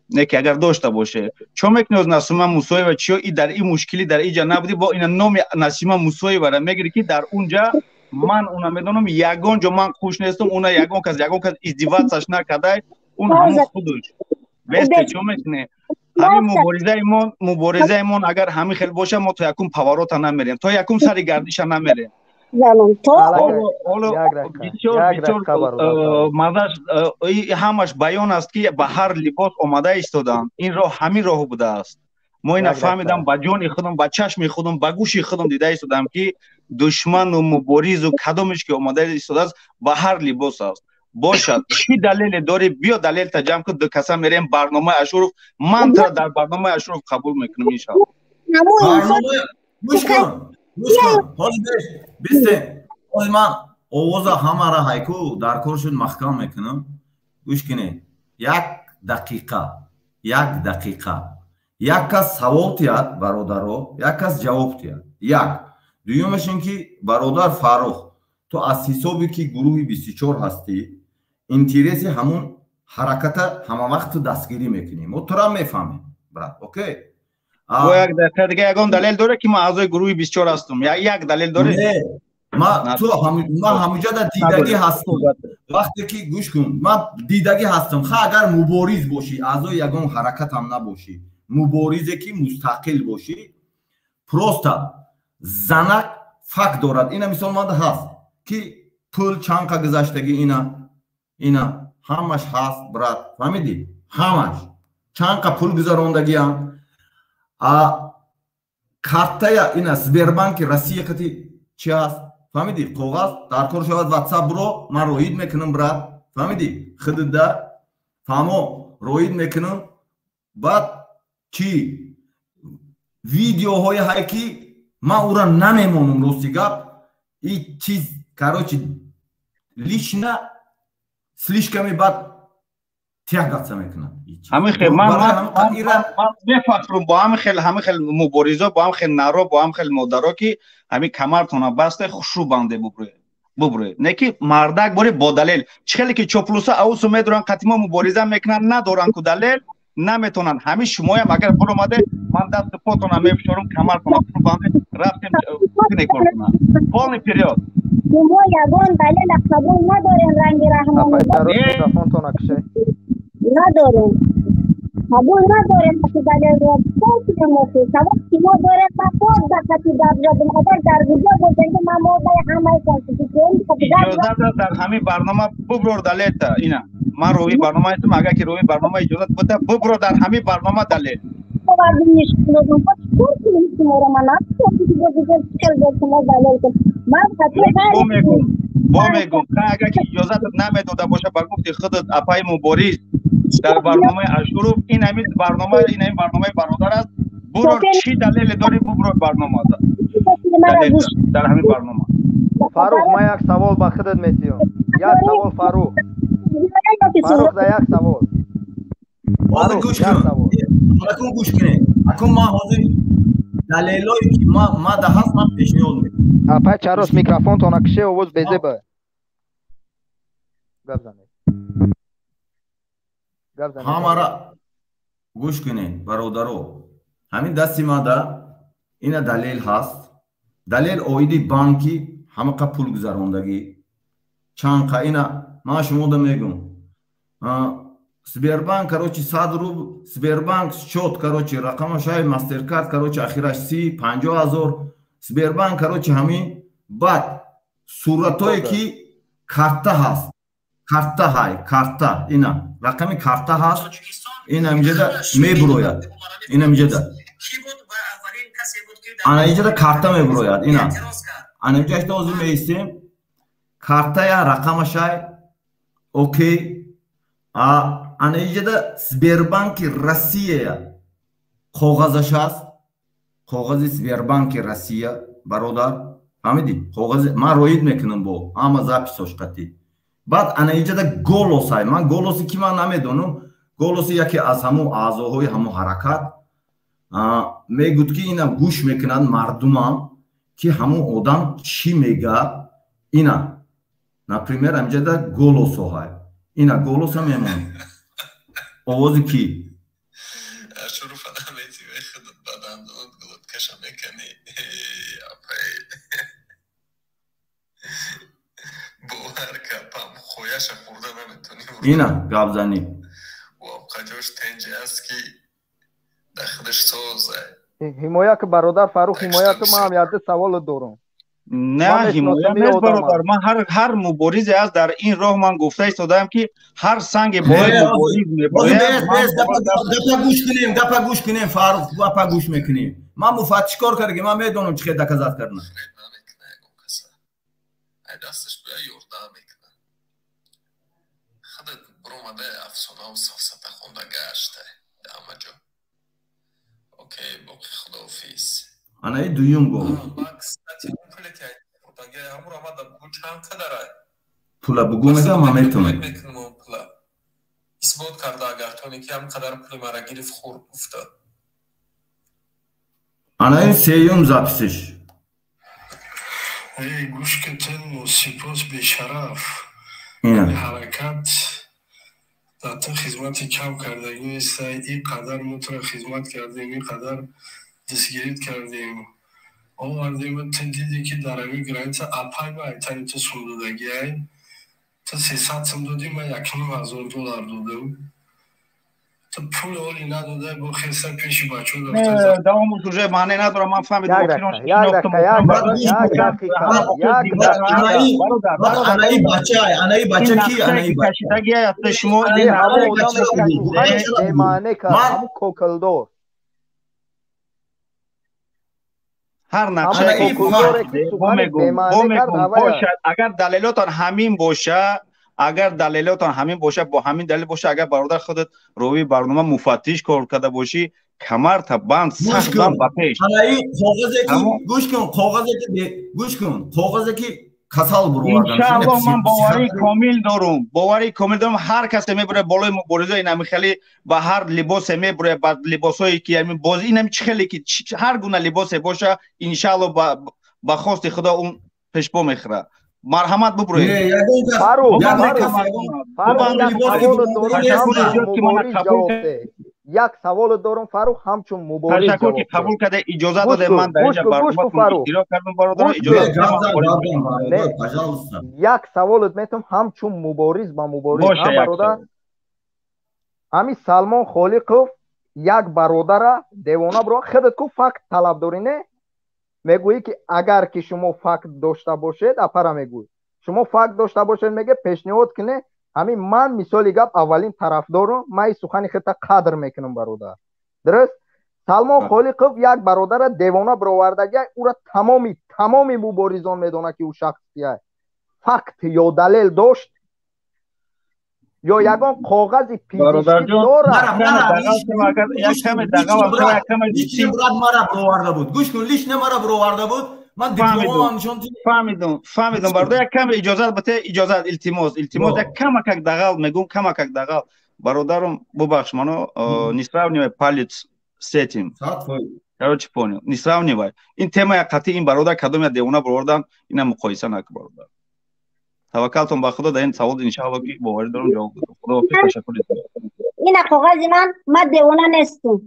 Не ки агар дошта боше. Чо мекунӣ аз Насима Мусоева? Чиё и дар ин мушкилӣ дар иҷа набудӣ, бо ина номи Насима Мусоевара мегирӣ ки дар унҷа ман уна медонам, ягон ҷо ман хуш нестам, уна ягон кас, ягон кас издеваться ш накардай, он ҳамон худаш. Бесте чо мекунӣ? Ҳамин муборизаимон, муборизаимон агар ҳамин хел боша, мо то якум поворот а намерем, то якум сари гардиша намерем. Бисёр бисёр мазаш ҳамаш баён аст ки ба ҳар либос омада истоданд. Ин роҳ ҳамин роҳ будааст. Мо ина фаҳмидам, ба ҷони худам, ба чашми худам, ба гӯши худам дида истодам ки душману муборизу кадомеш ки омада истодааст ба ҳар либос аст. Бошад, чӣ далеле дорӣ? Биё далелта ҷамъ кун, ду каса мерем барномаи Ашуров. Ман тра дар барномаи Ашуров қабул мекунам иншалло. Гӯш кун, гӯш кун, ҳозир бисте, ҳозир ман овоза ҳамара ҳайку дар кор шуд маҳкам мекунам. Гӯш кунед, як дақиқа, як дақиқа. Як кас савол тиҳад бародаро, як кас ҷавоб тиҳад. Як. Дуюмаш ин ки бародар Фаррух, ту аз ҳисоби ки гурӯҳи 24 ҳастӣ, интерес и ҳамун ҳараката ҳамавақт ту дастгирӣ мекунӣ. Мо тура мефаҳмем, брат, окей? Бо як дақиқа дига ягон далел доре ки ман аъзои гурӯҳи 24 ҳастам? Як далел доре? Не, ман ту ман ҳамуҷада дидагӣ ҳастам. Вақте ки гӯш кун, ман дидагӣ ҳастам. Ха агар мубориз бошӣ, аъзои ягон ҳаракатам набошӣ, муборизе ки мустақил бошӣ, просто занак факт дорад. Ина мисол ман ҳаст ки пул чанд қа гузаштагӣ, ина ина ҳамаш ҳаст, брат, фаҳмидӣ? Ҳамаш чанд қа пул гузарондагиам. А картая ина Сбербанки Россия қати чи ҳаст, фаҳмидӣ? Коғаз дар кор шавад, WhatsApp бро, ман роид мекунам, брат, фаҳмидӣ? Худда фаҳмо, роид мекунам. Баъд чӣ видеоҳои ҳай ки ман ура намемонам, рости гап, и чиз, короче, лично слишком бад тягаться мекунад. Ҳамин хел ман мефахрум бо ҳамин хел, ҳамин хел муборизо, бо ҳамин хел наро, бо ҳамин хел модаро ки ҳамин камартона басте хушрӯ банде бубуред, бубуред. Не ки мардак бори бо далел. Чӣ хеле ки чоплуса аусу медоранд, қатимо мубориза мекунанд, надоранд ку далел, наметонанд. Ҳамин шумоям агар буромаде, ман дасту потона мефишорам, камартона хушрӯ банде, рафтем куне кортона. Полный вперёд. Шумо ягон далел қабул надорем, ранги раҳмон. Надорем. Қабул надорем ки далелро кунем. Савол ки мо дорем, ман боз дақати гап задам. Агар дар куҷо бошем, ки ман модаи ҳамаи конститутсион иҷозат дар ҳамин барнома буброр далелта. Ина ман рӯи барнома ҳастам, агар ки рӯи барнома иҷозат буда, буброр дар ҳамин барнома далел. Овардум нишон додам. Чикор кунем шуморо? Ман шумо далел кун. Ман бо мегум, агар ки иҷозатат намедода боша, ба гуфти худат апаи мубориз дар барномаи Ашуров, ин ҳамин барнома, ин ҳамин барномаи бародар аст. Бурор чӣ далеле дорӣ, буброр барномада дар ҳамин барнома. Фаррух, ман як савол ба худат метиҳам. Як савол, Фаррух. Фаррух, да як савол. Ҳозир гӯш кун, акун гӯш кунед. Акун ман ҳозир далелое ки мада ҳаст, ман пешниҳод мекунам. Апай Чарос, микрофонтона кише, овоз безеба. Гап занед. Гап занед. Ҳамара гӯш кунед, бародаро. Ҳамин дасти мада ина далел ҳаст. Далел оиди банки ҳамақа пул гузарондагӣ. Чанқа ина ман шумода мегӯм. Сбербанк, короче, 100 рубл, Сбербанк счет, короче, рақамашай Мастеркард, короче, ахираш 30 50 ҳазор. Сбербанк, короче, ҳамин. Баъд суратое ки карта ҳаст. Карта ҳай, карта, ина рақами карта ҳаст. Ина инҷода мебурояд. Ина инҷода. Ана инҷода карта мебурояд, ина. Ана инҷа ишта ҳозир меистем. Картая рақамашай. Окей. А ана инҷода Сбербанки Россия коғазаш ҳаст. Коғази Сбербанки Россия, бародар. Фаҳмидӣ? Коғази ман роид мекунам бо ҳама записош қатӣ. Баъд ана инҷода голосай. Ман голоси ки ман намедонам. Голоси яке аз ҳамун аъзоҳои ҳамун ҳаракат мегӯд, ки ина гӯш мекунад мардумам, ки ҳамун одам чӣ мега. Ина, например, ҳаминҷода голосоҳай. Ина голоса мемон. Овози кӣ? Шуруфа намети, худат ба дандонат глоткаша мекани. Апай, бовар капам, хояша хӯрда наметонӣ. Ина гапзанӣ. Қаҷош тенҷе аст, ки дар худаш соза. Ҳимоя ки, бародар Фарух, ҳимоя ки, ман ҳам якда саволо дорам. На, ҳимоя нест, бародар. Ман ҳар муборизе аст дар ин роҳ, ман гуфта истодаам, ки ҳар санге болои мубориз мебояд. Гапа гӯш кунем, гапа гӯш кунем, Фарух, гапа гӯш мекунем. Ман муфаттиш кор кардаги, ман медонам чӣ хел доказать кардан. Ай дасташ бия, ёрдам мекунад. Худат биромада, афсонаву сафсата хонда гашта ҳама ҷо. Окей, боқи, худоҳофиз. Ана и дуюм голос. Пуле ки хӯрдаги, ҳамуро мада бугӯ, чанд қадарай? Пула бугӯ, мегам, ман метонам. Мекунам он пула. Исбот карда, агар тоне, ки ҳам қадар пули мара гирифт, хӯрд, гуфта. Ана ин сеюм записиш. Эй, гӯш кунтен, сипос, бешараф. Ҳаракат дар ту хизмати кам кардагӣ нестай. Ин қадар мо туро хизмат кардем, ин қадар дастгирит кардем, овардем. Ту дидӣ, ки дар ҳамин граница апай ба айтани ту сум додагиай. Ту 300 сум додӣ, ман 1500 доллар додам. Ту пул оли надодай, бо хеса пеши бачо. Давомуш уже маъне надорам, ман фаҳмидам. Анаи бача, анаи бача ки, анаи бача шумо. Бемаъне кард, кокилдор. Ҳар нақшае бошад, агар далелотон ҳамин боша, агар далелотон ҳамин боша, бо ҳамин далел боша, агар, бародар, худат ровии барнома, муфаттиш кор карда бошӣ, камарта банд, сахт банд, ба пеш. Анаи коғазе ки, гӯш кун, коғазе ки, гӯш кун, коғазе ки касал буровардан. Иншааллоҳ, ман боварии комил дорум, боварии комил дорум. Ҳар касе мебуре болои мубориза, инами хеле ба ҳар либосе мебуре, ба либосҳое ки ҳамин боз инами чӣ хеле ки ҳар гуна либосе боша, иншааллоҳ, ба хости Худо он пешпо мехӯрад. Марҳамат, бубуред. Фарух, як саволе дорум, Фарух, ҳамчун мубориз. Ташаккур, ки қабул карда, иҷозат додем. Ман дар инҷа барноматон иштирок кардам, бародаро, иҷозат. Як саволет метам ҳамчун мубориз ба мубориз, бародар. Ҳамин Салмон Холиқов як бародара девона биро, худат ку факт талаб дорӣ, не? Мегӯӣ, ки агар ки шумо факт дошта бошед, апара мегӯӣ, шумо факт дошта бошед, меге, пешниҳод кунед. Ҳамин ман, мисоли гап, аввалин тарафдорум, ман ин сухани худта қадр мекунам, бародар. Дуруст, Салмон Холиқов як бародара девона бировардагия, ӯра тамоми муборизон медонад, ки ӯ шахс кия. Факт ё далел дошт ё ягон коғази пизишкӣ дорад? Мара бироварда буд, гӯш кун, лично мара бироварда буд, ман дипломам нишон. Фаҳмидум, фаҳмидум, бародар. Як каме иҷозат бите, иҷозат, илтимос, илтимос, як камакак дағал мегӯм, камакак дағал. Бародарум, бубахш мано, не сравнивай палец с этим. Короче, понял. Не сравнивай. Ин тема қати ин бародар кадом я девона баровардан, ина муқоиса накун, бародар. Таваккалтон ба Худо, дар ин савол иншаалло ки боварӣ дорам ҷавоб додам. Худо ташаккур. Ина коғази ман, ман девона нестум.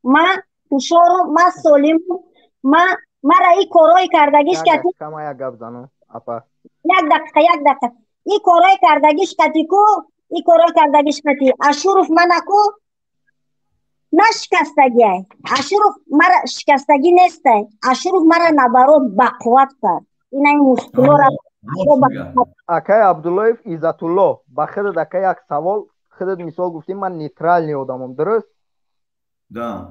Ман ҳушёрум, ман солимум, ман мара и корҳои кардагиш кати кама як гап занам, апа. Як дақиқа, як дақиқа. И корҳои кардагиш кати ку, и корҳои кардагиш кати Ашуров мана ку нашикастагиай. Ашуров мара шикастагӣ нестай. Ашуров мара наоборот бақувват кард. Ина ин мушкилора. Акай Абдуллоев Иззатулло, ба худат ака як савол. Худат мисол гуфтӣ, ман нейтральный одамам, дуруст? Да.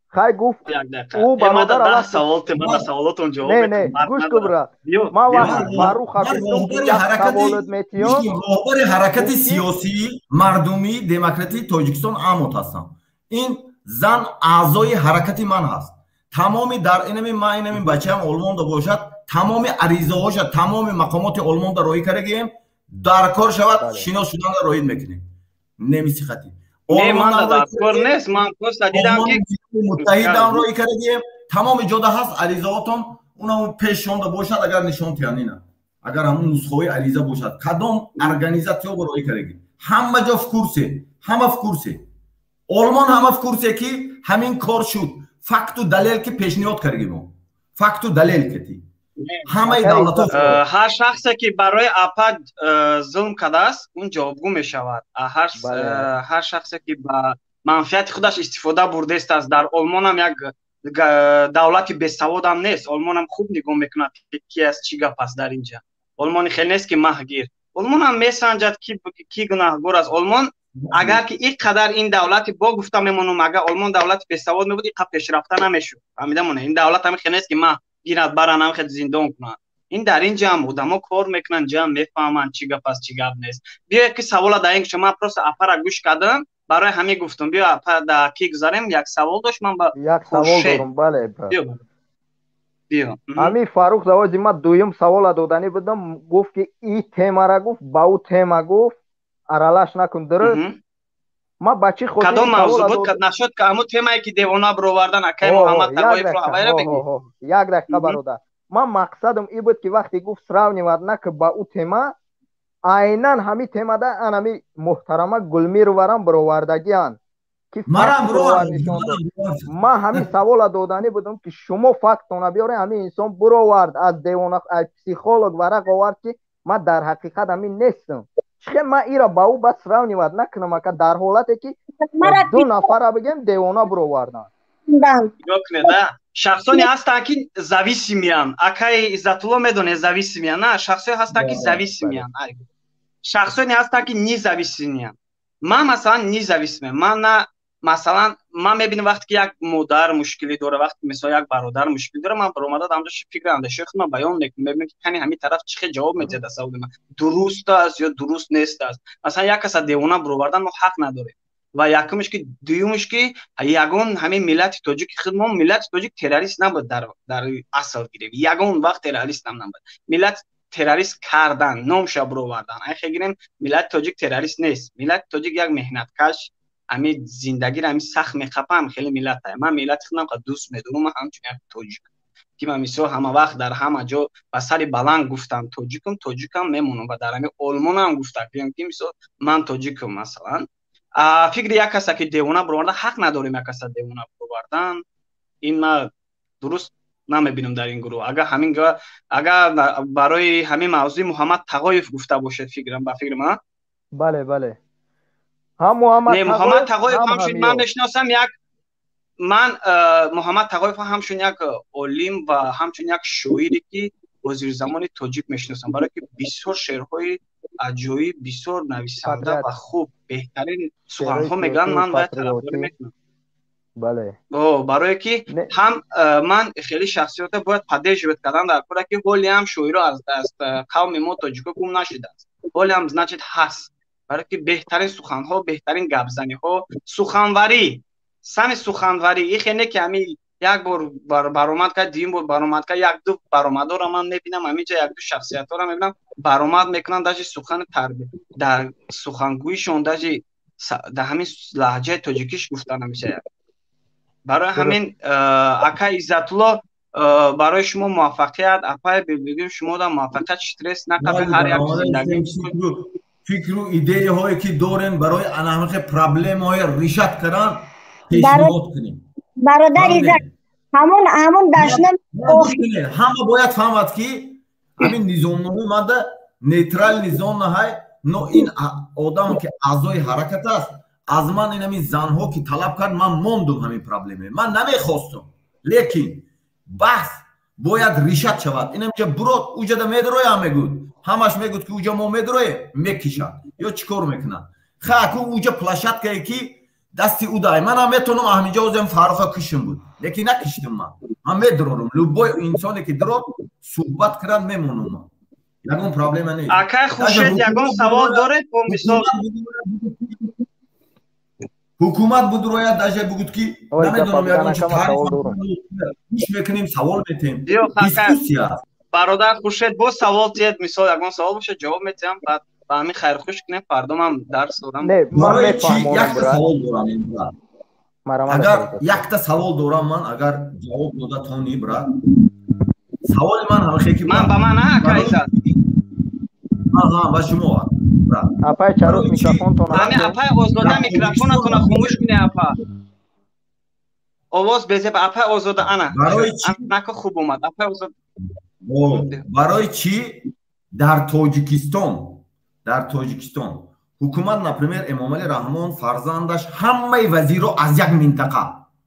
Хай, гуфт ӯ бародар савол ман саволотон ҷавоб. Не, не, гӯш кун, брат. Ман вақти Фарруха гуфтам, як саволот метиём. Роҳбари ҳаракати сиёсии мардумии демократии Тоҷикистон АМОТ ҳастам. Ин зан аъзои ҳаракати ман ҳаст. Тамоми дар инами ман, инами бачаам Олмонда бошад, тамоми аризаҳоша тамоми мақомоти Олмонда роҳӣ кардагием. Дар кор шавад, шинос шуданда роҳид мекунем. Немиси хати Не, ман дар кор нест, ман просто дидам ки муттаҳидам роҳӣ кардагием. Тамоми ҷода ҳаст аризаҳотон, унам пешонда бошад, агар нишон тиҳанд, ина агар ҳамун нусхаҳои ариза бошад, кадом организатсиё роҳӣ кардагӣ, ҳама ҷо в курсе, ҳама в курсе, Олмон ҳама в курсе ки ҳамин кор шуд. Факту далел ки пешниҳод кардагӣ мо, факту далел кати ҳамаи давлатҳо. Ҳар шахсе ки барои апа зулм кардааст, он ҷавобгӯ мешавад. Ҳар шахсе ки ба манфиати худаш истифода бурдааст, дар Олмонам як давлати бесаводам нест. Олмонам хуб нигоҳ мекунад, ки аст, чӣ гап аст дар инҷа. Олмони хеле нест ки маҳгир. Олмонам месанҷад, ки гунаҳгор аст. Олмон агар ки ин қадар ин давлати бо гуфта мемонам, агар Олмон давлати бесавод мебуд, ин қадр пешрафта намешуд. Фаҳмида монед, ин давлат ҳамин хеле нест ки маҳ гирад, баран, ҳам хеле зиндон кунанд. Ин дар ин ҷамъ одамо кор мекунанд, ҷамъ мефаҳманд чӣ гап аст, чӣ гап нест. Биё ки савола дар ин, ман просто апара гӯш кардам, барои ҳамин гуфтам, биё апа да ки гузарем, як савол дошт ман ба. Як савол дорам, бале. Биё, биё. Ҳамин Фаррух завози ман дуюм савола доданӣ будам, гуфт ки и темара гуфт, ба ӯ тема гуфт, аралаш накун, дуруст? Ман ба чӣ хотир кадом мавзӯъ буд? Нашуд ки ҳамун темае ки девона бировардан, акай Муҳаммад Тағоевро ҳавайра бигӯ. Як дақиқа, бародар. Ман мақсадам ин буд ки вақте гуфт сравнивать накун ба ӯ тема, айнан ҳамин темада анами муҳтарама Гулмироварам бировардагианд ки ман ҳамин савола доданӣ будам ки шумо фактона биёред, ҳамин инсон бировард аз девона, аз психолог варақ овард ки ман дар ҳақиқат ҳамин нестам. Чихе ман ира ба ӯ баъд сравнивать накунам, ака, дар ҳолате ки ду нафара бигем девона бироварданд? Нигоҳ кунед, шахсоне ҳастанд ки зависимиянд, акаи Иззатулло медонед, зависимиянд. На, шахсое ҳастанд ки зависимиянд, шахсоне ҳастанд ки независимиянд. Ман масалан независимиям. Ман на, масалан, ман мебинам, вақте ки як модар мушкилӣ дора, вақте мисол як бародар мушкилӣ дора, ман баромада ҳамҷо фикр андешаи худро баён мекунам, мебинам ки кани ҳамин тараф чӣ хел ҷавоб медиҳад аз саволи ман, дуруст аст ё дуруст нест аст. Масалан, як каса девона баровардан мо ҳақ надорем. Ва якумш ки, дуюмш ки, ягон ҳамин миллати тоҷики худмон, миллати тоҷик террорист набуд. Дар асл гирем, ягон вақт террорист ҳам набуд. Миллат террорист кардан, номша баровардан. Айхе гирем, миллати тоҷик террорист нест. Миллати тоҷик як меҳнаткаш, ҳамин зиндагиро ҳамин сахт мехапам, хеле миллат. Ман миллати худам дӯст медорам, ман ҳамчун як тоҷик ки ман мисол ҳама вақт дар ҳама ҷо ба сари баланд гуфтам тоҷикам, тоҷикам мемонам ва дар ҳамин Олмонам гуфта ки мисол ман тоҷикам. Масалан, фикри як каса ки девона баровардан, ҳақ надорем як каса девона баровардан. Ин ман дуруст намебинам дар ин гурӯҳ. Агар ҳамин, агар барои ҳамин мавзӯи Муҳаммад Тағоев гуфта бошед, фикрам, ба фикри ман. Бале, бале, ҳам Муҳаммад. Не, Муҳаммад Тағоев ҳамчун ман мешиносам, як ман Муҳаммад Тағоев ҳамчун як олим ва ҳамчун як шоире ки ҳозирзамони тоҷик мешиносам, барое ки бисёр шеърҳои аҷоиб, бисёр нависанда ва хуб, беҳтарин суханҳо мегӯянд, ман бояд тарафдорӣ мекунам. Бале. Барое ки ҳам ман хеле шахсиёта бояд поддерживать кардан дар кора ки ҳоли ҳам шоиро аз қавми мо тоҷико гум нашудааст, ҳоли ҳам, значит, ҳаст, барое ки беҳтарин суханҳо, беҳтарин гапзаниҳо, суханварӣ, сами суханварӣ ихе не ки ҳамин як бор баромад кард, дуюм бор баромад кард, як ду баромадҳоро ман мебинам ҳаминҷа, як ду шахсиятҳоро мебинам, баромад мекунанд, даже сухани тарби дар сухангӯишон, даже дар ҳамин лаҳҷаи тоҷикиш гуфта намешавад. Барои ҳамин, акай Иззатулло, барои шумо муваффақият, апай Бибигул, шумо да муваффақият, стресс нақабе, ҳар як зиндагӣ. Фикру идеяҳое ки дорем, барои ана ҳамихе проблемаҳои решать кардан пешниҳод кунем. Бародар Иззат, ҳамун дашном. Ҳама бояд фаҳмад, ки ҳамин низомномаи манда нейтральный зона ҳай, но ин одам ки аъзои ҳаракат аст, аз ман ин ҳамин занҳо ки талаб кард, ман мондум. Ҳамин проблеме ман намехостум, лекин баҳс бояд решать шавад. Инамҷа бурод, уҷада медроям, мегӯд, ҳамаш мегӯд, ки уҷа мо медроем, мекишад ё чӣ кор мекунад. Ха, аку уҷа площадкае ки дасти ӯ дай, манам метавонам ҳаминҷа озем Фарруха кишим буд, лекин накиштим. Ман медрорум, любой инсоне ки дрод суҳбат кунад, мемонам ман, ягон проблема нест. Акай Хуршед, ягон савол доред бо мисол? Ҳукумат будрояд, даже бугуд, ки намедонам, ягон чи гӯш мекунем, савол метем, дискуссия. Бародар Хуршед, боз савол тиед, мисол, ягон савол бошад, ҷавоб метиҳам, баъд ба ҳамин хайрхуш кунем, фардо ман дарс дорам. Якта савол дорам, агар якта савол дорам ман, агар ҷавоб дода тони, брат. Саволи ман ҳамихе ки Ман ба ман, ака Иззат? Ба шумо. Апай Чарух, микрофонтон. Ҳами апай Озода, микрофонатона хомӯш куне, апа, овоз безеб. Апай Озода, ана нако, хуб омад, апай Озода. Барои чӣ дар Тоҷикистон ҳукумат, например, Эмомалӣ Раҳмон, фарзандаш, ҳамаи вазирро аз як минтақа,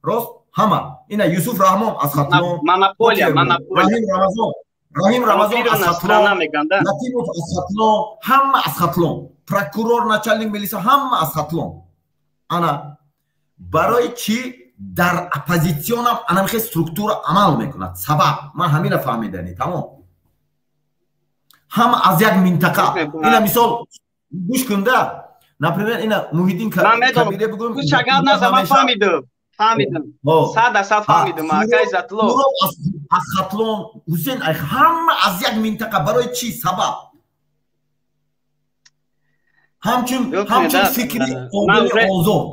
рост, ҳама ина Юсуф Раҳмон аз Хатлон, Раҳим Рамазон аз Хатлон, Латимов аз Хатлон, ҳама аз Хатлон, прокурор, начальник милиса, ҳама аз Хатлон. Ана барои чӣ дар оппозитсионам анамихе структура амал мекунад? Сабаб ман ҳамина фаҳмидани тамом. Ҳама аз як минтақа. Ина мисол, гӯш кунда, например, ина Муҳиддин Кабире бигӯм. Фаҳмидам, 100% фаҳмидам, ака Иззатулло. Аз Хатлон, Ҳусен, ҳама аз як минтақа. Барои чӣ? Сабаб ҳамчун фикри қобили озод.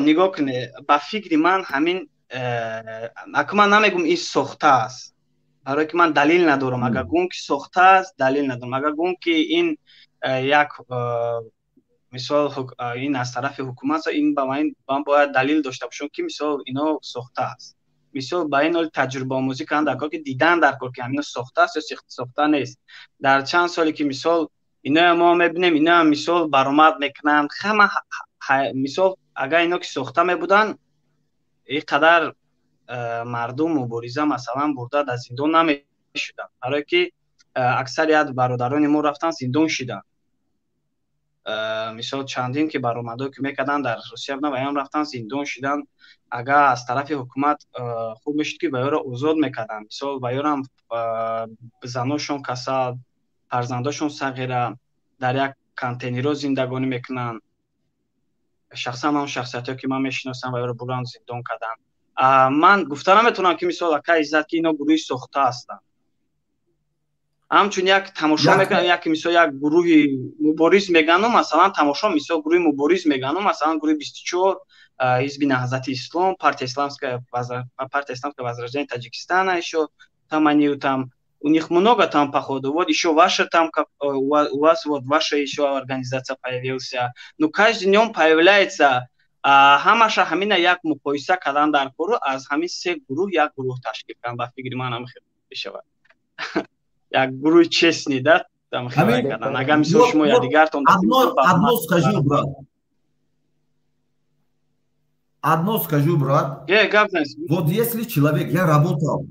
Нигоҳ куне, ба фикри ман ҳамин аку, ман намегум ин сохта аст, барое ки ман далил надорам. Агар гӯм ки сохта аст, далил надорам. Агар гӯм ки ин як мисол, ин аз тарафи ҳукумат, ин ба ман бояд далил дошта бошам, ки мисол ино сохта аст. Мисол, ба ин ҳоли таҷрибаомӯзӣ кардан дар кор, ки дидан дар кор, ки ҳамино сохта аст ё сохта нест. Дар чанд соле ки мисол иноя мо мебинем, иноя мисол баромад мекунанд ҳама. Мисол, агар ино ки сохта мебуданд, ин қадар мардум мубориза, масалан, бурда дар зиндон намешуданд, барое ки аксарият бародарони мо рафтан, зиндон шиданд. Мисол, чандин ки баромадҳое ки мекарданд, дар Русия буданд, ваям рафтан, зиндон шиданд. Агар аз тарафи ҳукумат хуб мешуд, ки ваёро озод мекарданд. Мисол, ваёрам заношон касал, фарзандошон сағира, дар як контейнерҳо зиндагонӣ мекунанд. Шахсан ҳам шахсиятҳое ки ман мешиносам, ваёро бурдан, зиндон карданд. Ман гуфта наметавонам, ки мисол, ака Иззат, ки ино гурӯҳи сохта ҳастанд. Ҳамчун як тамошо мекунам, як мисол, як гурӯҳи мубориз мегану, масалан, тамошо, мисол, гурӯҳи мубориз мегану, масалан, гурӯҳи 24, ҳизби Наҳзати Ислом, партия Исламское возрождение Таджикистана, ещё там они там, у них много там, походу, вот еще ваша там, как у вас вот ваша еще организация появился, ну, каждый днем появляется. Ҳамаша ҳамина як муқоиса кардан дар кору, аз ҳамин се гурӯҳ як гурӯҳ ташкил кардан, ба фикри ман ҳам мешавад як гурӯҳи честный да кардан. Агар мисол шумо якдигартон Одно скажу, брат, одно скажу, брат. Вот если человек, я работал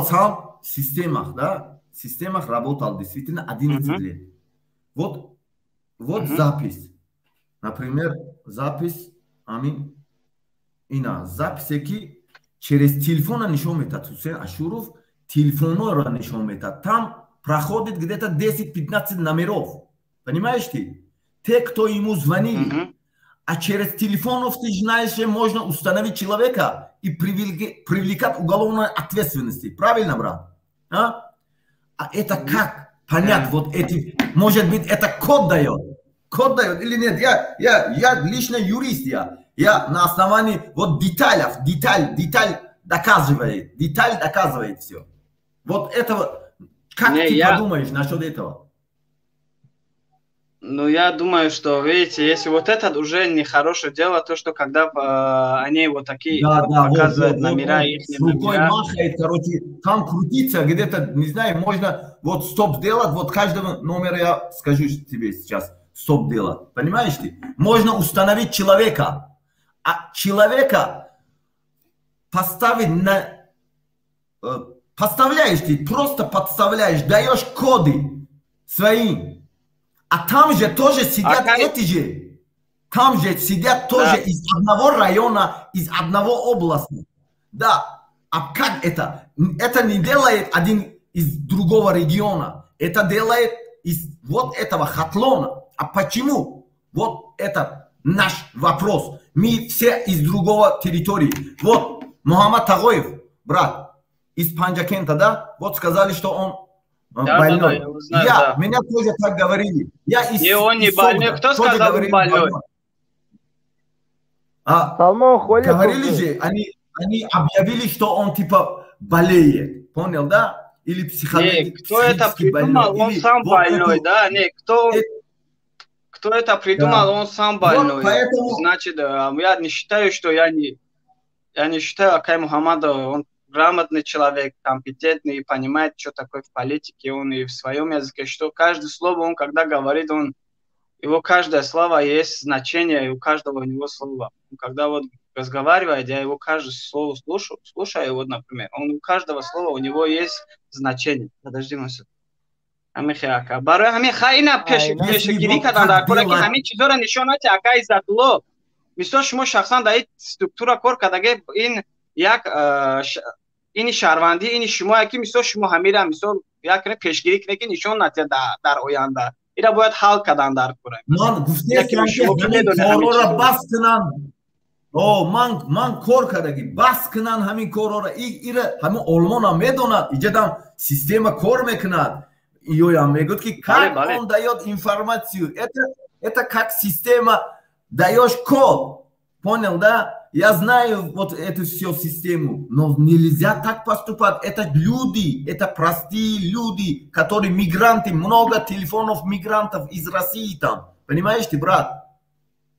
сам в системах, да, в системах работал действительно 11 лет. Вот запись, например, запись, амин ина записе, ки через телефона нишон метад, Ҳусейн Ашуров телефонҳоро нишон метад. Там проходит где-то 10-15 номеров, понимаешь ты, те, кто ему звонили. А через телефонов, ты знаешь, можно установить человека и привлекать уголовной ответственности, правильно, брат? А это как понять? Вот эти, может быть, это код дает, код дает или нет? Я лично юрист, я Я на основании вот деталей, деталь, деталь доказывает, деталь доказывает все. Вот этого, как Не, ты подумаешь насчет этого? Ну, я думаю, что, видите, если вот это уже нехорошее дело, то, что когда они вот такие Да, показывают вот, номера, вот, их с рукой номера. Махает, короче, там крутится где-то, не знаю, можно вот стоп делать, вот каждого номера я скажу тебе сейчас, стоп делать, понимаешь ты? Можно установить человека, а человека поставить на, подставляешь ты, просто подставляешь, даешь коды своим, а там же тоже сидят эти же, там же сидят тоже из одного района, из одного области. Да, а как это? Это не делает один из другого региона, это делает из вот этого Хатлона. А почему? Вот это наш вопрос. Мы все из другого территории. Вот Мухаммад Тагоев, брат, из Панджакента, да? Вот сказали, что он Да, больной. да, я его знаю, Я, да. меня тоже так говорили. Я из, Не, он не из больной. Согда, Кто тоже сказал, он говорили, больной? А, Салмон Холиков говорили же, они объявили, что он типа болеет. Понял, да? Или Не, кто это психологически придумал, больной. он Или сам вот больной, да? Не, кто это придумал, он сам больной. Вот поэтому- Значит, я не считаю, что я не считаю, Акай Мухаммад, он грамотный человек, компетентный и понимает, что такое в политике, он и в своем языке, что каждое слово он, когда говорит, он, его каждое слово есть значение, и у каждого у него слова. Он когда вот разговаривает, я его каждое слово слушаю, слушаю, вот, например, он у каждого слова у него есть значение. Подожди, Масуд. Ҳамихе ака. Барои ҳамин ха ина пешгирӣ кардан дар кора, ки ҳамин чизоро нишон надиҳ, ака Иззатулло. Мисол, шумо шахсан дар ин структура кор кардаге, ин як ини шаҳрвандӣ, ини шумое ки мисол шумо ҳамира мисол як пешгирӣ кунед, ки нишон надиҳад дар оянда. Ира бояд ҳал кардан дар кора. Ман гуфтаестам, ки ҳамин корҳоро бас кунанд. О, ман кор кардагӣ, бас кунанд ҳамин корҳоро. Ира ҳамин Олмонам медонад, иҷадам система кор мекунад. Ёям мегӯяд, ки как он даёт информацию, это как система даёшь код, понял, да? Я знаю вот эту всю систему, но нельзя так поступать. Это люди, это простые люди, которые мигранты, много телефонов мигрантов из России там. Понимаешь ты, брат?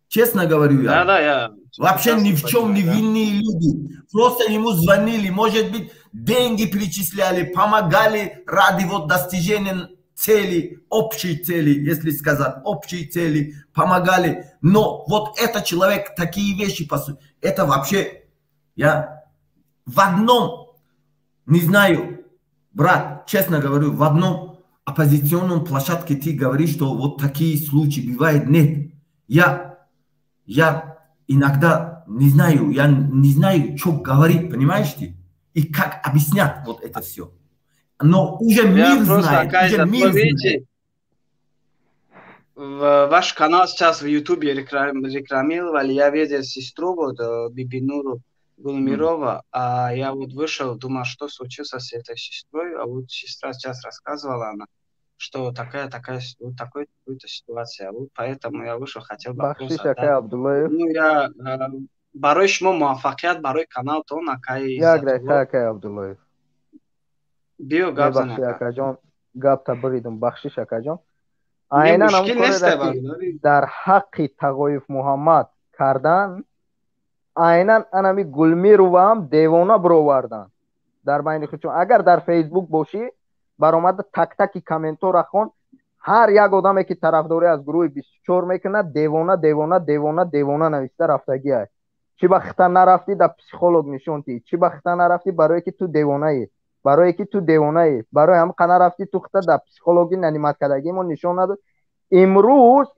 Честно говорю я. Да, я. Вообще ни в чем невинные люди. Просто ему звонили, может быть, деньги перечисляли, помогали ради вот достижения цели, общей цели, если сказать, общей цели, помогали. Но вот этот человек такие вещи, это вообще, я в одном, не знаю, брат, честно говорю, в одном оппозиционном площадке ты говоришь, что вот такие случаи бывают, нет. Я иногда не знаю, я не знаю, что говорить, понимаешь ты? И как объяснять вот это все. Но уже мир знает, уже мир знает. Ваш канал сейчас в Ютубе рекламировали, я видел сестру, вот, Бибинуру Гулмирова, а я вот вышел, думал, что случилось с этой сестрой, а вот сестра сейчас рассказывала она, что такая, вот такой, такой-то ситуация. Вот поэтому я вышел, хотел вопрос задать. Ну, я барои шумо муваффақият, барои каналтон, акаи. Як дақиқа, акаи Абдуллоев. Биё, гап зан. Акаҷон, гапта буридум, бахшиш, акаҷон. Айнан ҳамон кореро, дар ҳаққи Тағоев Муҳаммад кардан, айнан анами Гулмироваам девона бировардан дар байни худшон. Агар дар Фейсбук бошӣ, баромада так-таки комментора хон, ҳар як одаме, ки тарафдорӣ аз гурӯҳи 24 мекунад, девона, девона, девона, девона нависта рафтагиай. Чӣ ба хита нарафтӣ, да психолог нишон тӣ, чӣ ба хита нарафтӣ, барое ки ту девонаӣ, барое ки ту девонаӣ, барои ҳам қа нарафтӣ, ту хита да психологи нанимать кардагимо нишон надод. Имрӯз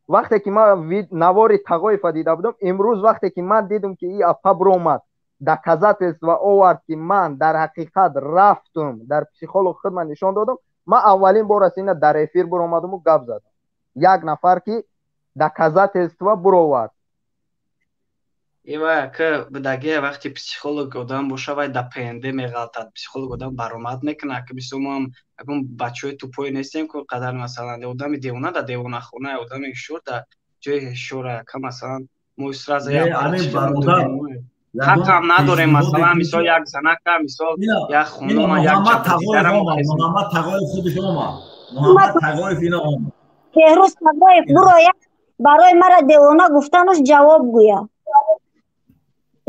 вақте ки ман навори Тағоева дида будам, имрӯз вақте ки ман дидам, ки и апа биромад, доказательства овард, ки ман дар ҳақиқат рафтум, дар психолог худман нишон додам, ман аввалин бор аст ина дар эфир биромадуму гап задам, як нафар ки доказательства буровард. Ива ка будаге, вақти психолог одам боша, вай да ПНД меғалтад, психолог одам баромад мекунад, ки бисёр мо ягон бачаҳои тупой нестем, ку қадар, масалан, одами девона да девонахона, одами ҳушёр да ҷои ҳушёра, ка масалан. Мо сразу ҳақам надорем, масалан, мисол як занака, мисол як хонума, як Муҳаммад Тағоев худаш омад. Муҳаммад Тағоев ина омад. Беҳрӯз Тағоев буроя, барои мара девона гуфтанаш ҷавоб гӯя.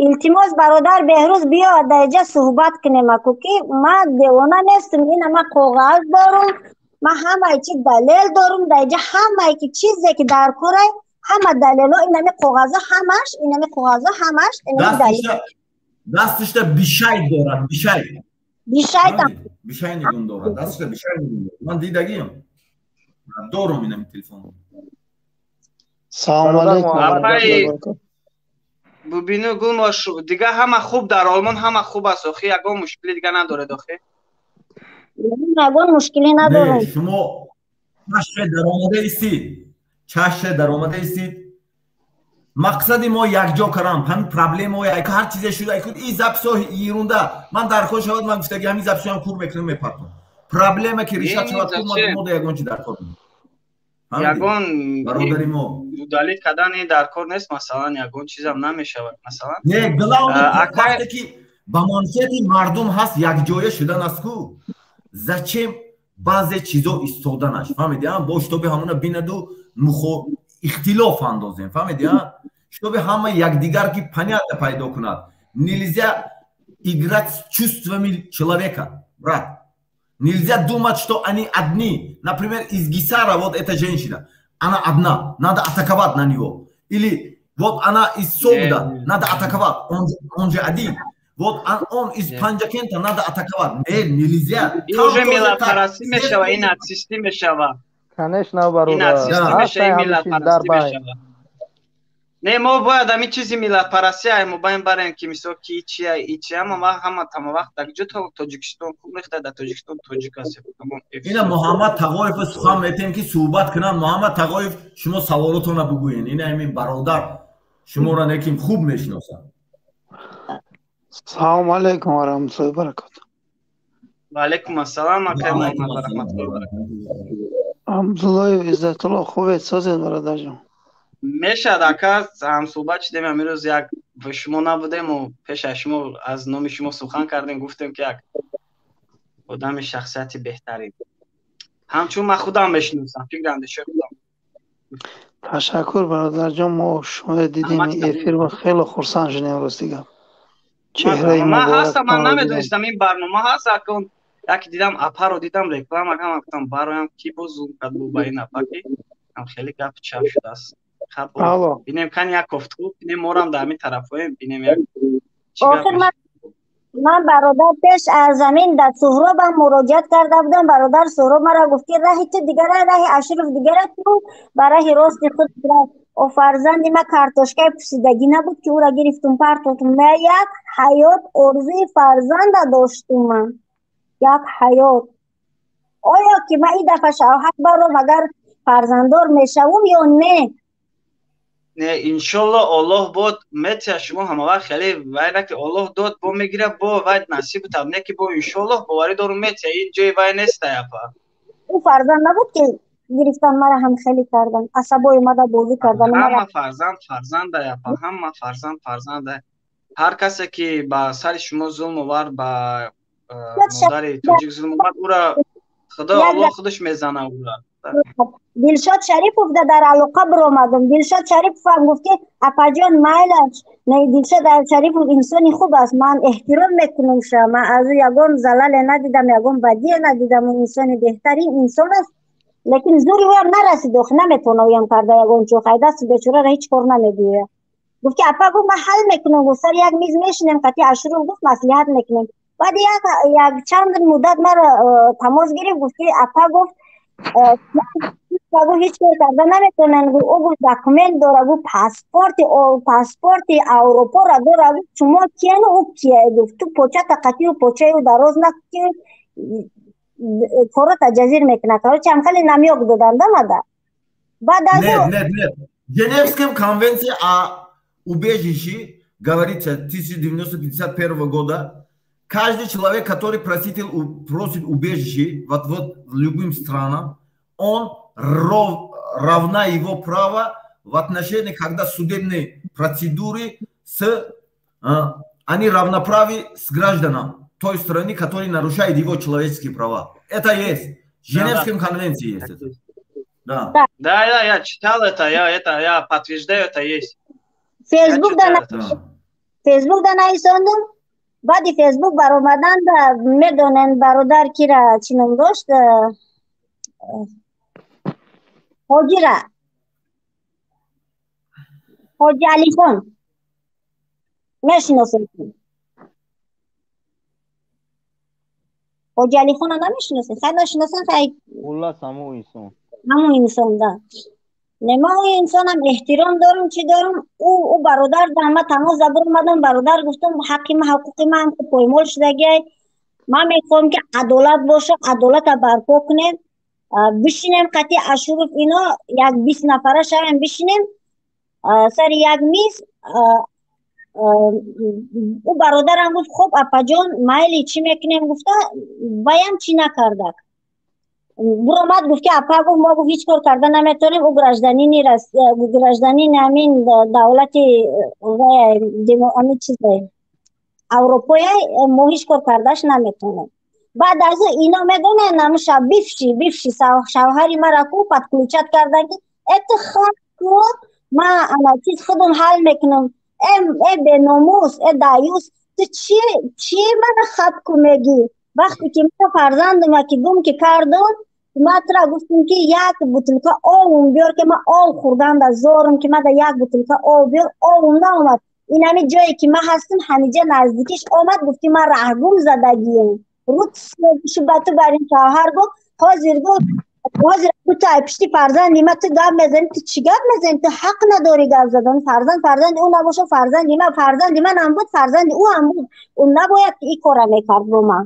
Илтимос, бародар Беҳрӯз, биё дар иҷа суҳбат кунем, аку, ки ман девона нестам. Ина ман коғаз дорум, ман ҳамаи чи далел дорум дар иҷа, ҳамаи ки чизе ки дар корай, ҳама далело инами коғазо ҳамаш, инами коғазо ҳамаш, инами далел. Дасташда бишай дорад, бишай. Бишай. Бишай нигун дорад, дасташда бишай нигун дорад. Ман дидагиам, дорум инами телефон. Салому алейкум. Бубину, Гулмо, дига ҳама хуб дар Олмон, ҳама хуб аст, охи? Ягон мушкили дига надоред, охи? Ягон мушкилӣ надорам. Шумо чашше даромада истид, чашше даромада истид. Мақсади мо якҷо карам ҳамин проблемаҳои ҳар чизе шуда и записҳо ерунда. Ман даркор шавад, ман гуфтаги, ҳамин записҳоам кур мекунам, мепартам. Проблема ки решат шавад, мода ягон чи даркор. Ягон бародари мо удалить кардани дар кор нест, масалан, ягон чизам намешавад, масалан. Не, главное, вақте ки ба манфиати мардум ҳаст, якҷоя шудан аст ку. Зачем баъзе чизо истоданаш, фаҳмиди? Бо чтобы ҳамона бинаду ихтилоф андозем, фаҳмиди? Чтобы ҳама якдигар ки понятие пайдо кунад. Нельзя играть с чувствами человека, брат. Нельзя думать, что они одни. Например, из Гисара вот эта женщина, она одна, надо атаковать на него. Или вот она из Согда, надо атаковать, он же один. Вот он из Панджакента, надо атаковать. Нет, нельзя. И уже миллатпарастӣ мешава, и нацистӣ мешава. Конечно. И нацистӣ мешава, и миллатпарастӣ мешава. Не, мо бояд ҳамин чизи миллатпарастӣ ай мобайн барем, ки мисол ки чия и чи, ама ва ҳама тама вақт дар ҷо Тоҷикистон хуб мехта, дар Тоҷикистон тоҷик аст. Ина Муҳаммад Тағоев сухан метем, ки суҳбат кунам. Муҳаммад Тағоев, шумо саволотонро бугӯен. Ина ҳамин бародар шуморо неким хуб мешиносад. Салому алайкум ва раҳматуллоҳи ва баракатуҳ. Ва алайкум ассалом, акай Муҳаммад, ва раҳматуллоҳи ва баракатуҳ. Абдуллоев Иззатулло, хубед, созед, бародарҷон? Мешавад, ака, ҳамсӯҳбат шудем ҳамин рӯз, як шумо набудему пеш аз шумо аз номи шумо сухан кардем, гуфтем, ки як одами шахсияти беҳтарин, ҳамчун ман худам мешиносам, фикр андешаи худам. Ташаккур, бародарҷон, мо шуморо дидем эфир ва хеле хурсанд шудем, рости гап. Чеҳраи ман ҳастам, ман намедонистам ин барнома ҳаст, акун яке дидам, апаро дидам, реклама кам, гуфтам бароям ки боз зум кард ба ин апа, ки ам хеле гап чап шудааст. Бинем, кани як кофтхуб бинем, морам дар ҳамин тарафҳоем, бинем як. Охир ман, бародар, пеш аз замин дар Суҳробам муроҷиат карда будам. Бародар Суҳроб маро гуфт, ки раҳи ту дигара, раҳи Ашуров дигара, ту ба раҳи рости худ. О, фарзанди ма картошкаи пусидагӣ набуд, ки ӯра гирифтум, партотум. Ма як ҳаёт орзуи фарзанда доштум, ман як ҳаёт. Оё ки ман ин дафъа шавҳар баром, агар фарзанддор мешавум ё не? Не, иншолло, Оллоҳ бод метия шумо ҳамавақт хеле вай наки, Оллоҳ дод, бо мегира, бо вай насибу таб не, ки бо иншоллоҳ, боварӣ дорум, метия, ин ҷои вай неста, апа. Ӯ фарзанд набуд, ки гирифтан, мара ҳам хеле кардан, асабои мада бозӣ кардан. Ҳама фарзанд фарзанда, апа, ҳама фарзанд фарзанда. Ҳар касе ки ба сари шумо зулм овард, ба модари тоҷик зулм овард, ӯра Худо, Аллоҳ худаш мезана ӯра. Дилшод Шарипов да дар алоқа биромадам. Дилшод Шарипов ҳам гуфт, ки апаҷон, майлаш. Дилшод Шарипов инсони хуб аст, ман эҳтиром мекунам ша, ман аз ӯ ягон залале надидам, ягон бадие надидам, ӯ инсони беҳтарин инсон аст, лекин зури ӯям нарасид, охи наметавона ӯям карда ягон чо, хай дасти бечораро ҳеҷ кор намегӯяд. Гуфт, ки апа, гуфт, ман ҳал мекунам, гуфт, сари як миз мешинем қати Ашуров, гуфт, маслиҳат мекунем. Баъд як чанд муддат маро тамос гирифт, гуфт, ки апа, гуфт, ҳеҷ кор карда наметавонанд, гуфт, ӯ, гуфт, документ дора, гуфт, паспорти Авропора дора, гуфт, шумо кияну ӯ кия? Гуфт, ту почата қатию почаи ӯ дароз наки, корота ҷазир мекунад. Короче, ҳам хеле намёк доданда мада. Баъд аз Нет, нет, нет. В Женевском конвенции о убежище говорится 1951 года, каждый человек, который просит убежище вот в любым странам, он равна его право. в отношении, когда судебные процедуры с они равноправы с гражданам той страны, которая нарушает его человеческие права. Это есть. В Женевском конвенции есть это. Да. Да, я читал это, я подтверждаю, это есть. Фейсбук да нависондум. Баъди Фейсбук баромадан медонен бародар кира чӣ ном дошт, ҳоҷира, Ҳоҷи Алихон мешиносед? Ҳоҷи Алихона намешиносед? Хай нашиносен, хай. Хуллас ҳамон инсон. Ҳамон инсон, да. Не, ман ӯ инсонам эҳтиром дорум, чӣ дорум. Ӯ бародар да ман тамос забур омадам, бародар гуфтум, ҳаққи ман, ҳуқуқи ман поймол шудагиай. Ман мехоҳам ки адолат боша, адолата барпо кунем. Бишинем қати Ашуров ино як 20 нафара шавем, бишинем сари як миз. Ӯ бародарам гуфт, хуб, апаҷон, майли, чӣ мекунем гуфта, ваям чӣ накардак. Буромад гуфт ки апа, гуфт, мо, гуфт, ҳеҷ кор карда наметавонем, ӯ гражданини ҳамин давлати ҳамин чизе аврупоя, мо ҳеҷ кор кардаш наметавонем. Баъд аз ӯ ино медонанд, ҳамуша бивши шавҳари мара ку подключать кардан ки это хак ку, ман ана чиз худам ҳал мекунам. Э беномус, э даюс, ту чи мара хаб ку мегӣ? Вақте ки ман фарзандама ки гум ки кардум, ман тура гуфтум ки як бутылка овум биёр, ки ман ов хӯрдам да зорум, ки ман да як бутылка ов биёр, овум наомад. Ин ҳамин ҷое ки ман ҳастам, ҳамиҷа наздикиш омад, гуфти ман раҳгум задагием. Рут ба ту бар ин шавҳар гуфт, ҳозир гуфт, ҳозир ту ай пишти фарзанди ман ту гап мезанӣ, ту чӣ гап мезанӣ? Ту ҳақ надорӣ гап задан. Фарзанд фарзанди ӯ набошад, фарзанди ман, фарзанди манам буд, фарзанди ӯ ҳам буд. Ӯ набояд ки ин кора мекард бо ман.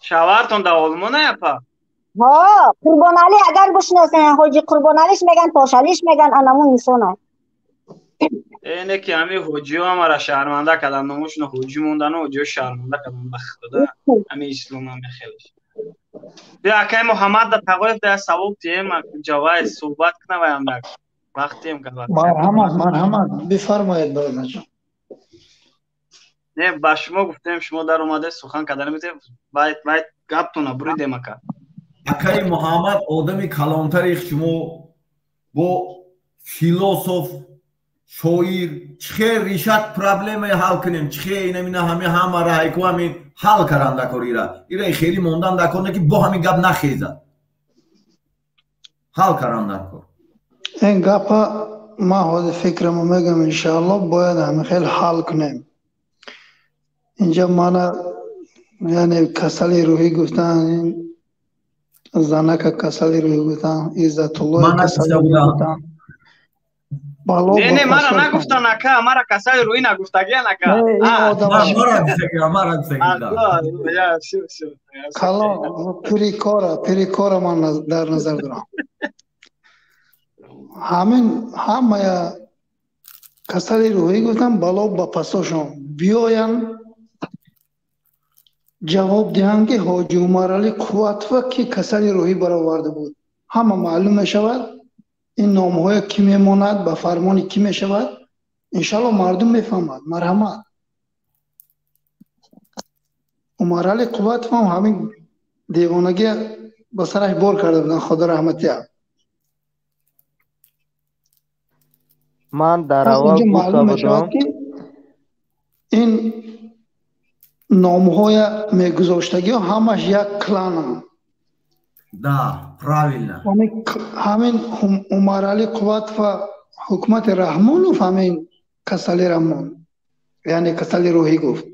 Шавҳартон дар Олмон апа? Ҳо, Қурбоналӣ, агар бишиносен, ҳоҷи Қурбоналиш меган, Тошалиш меган, анамун инсона. Не ки ҳами ҳоҷиҳо ҳамара шарманда кардан, номошона ҳоҷӣ мондану ҳоҷиҳо шарманда кардан, ба худо, ҳами ислом ҳами хелеш. Биё акай Муҳаммад да Тағоев да савол тием, ҷавай суҳбат кунам ваям як вақтием гап. Марҳамат, марҳамат, бифармоед, бародарҷон. Не, ба шумо гуфтем, шумо дар омаде сухан карда наметавонед, байд гаптона буридем ака. Акаи Муҳаммад одами калонтари шумо бо философ, шоир, чихе решат проблемаи ҳал кунем, чихе инамина ҳами ҳамара ҳайку ҳамин ҳал кардан дакор ира. Ира хеле мондан дакор не ки бо ҳамин гап нахезад. Ҳал кардан дакор. Ин гапа ман ҳозир фикрамо мегӯям, иншааллоҳ бояд ҳамин хел ҳал кунем. Инҷа мана яъне касали рӯҳӣ гуфтан, занака касали рӯҳӣ гуфтан, Иззатулло касали рӯҳӣ гуфтан. Не, не, мара нагуфтан ака, мара касали рӯҳӣ нагуфтагиан ака. Мара гуфтагиан. Калон пирикора, пирикора ман дар назар дорам. Ҳамин ҳамая касали рӯҳӣ гуфтан, бало ба пасошон биёянд, ҷавоб диҳанд ки ҳоҷи Умаралӣ Қувватова ки касали рӯҳӣ бароварда буд. Ҳама маълум мешавад, ин номҳое ки мемонад, ба фармони кӣ мешавад, иншалло мардум мефаҳмад. Марҳамат. Умаралӣ Қувватов ҳам ҳамин девонагӣ ба сараш бор карда буданд, худо раҳматия. Ман дар аввал маълум мешавад ки ин номҳоя мегузоштагиҳо ҳамаш як клананд. Да, правильно. Ҳамин Умаралӣ Қувватов ва ҳукумати Раҳмонов ҳамин касали Раҳмон, яъне касали рӯҳӣ гуфт.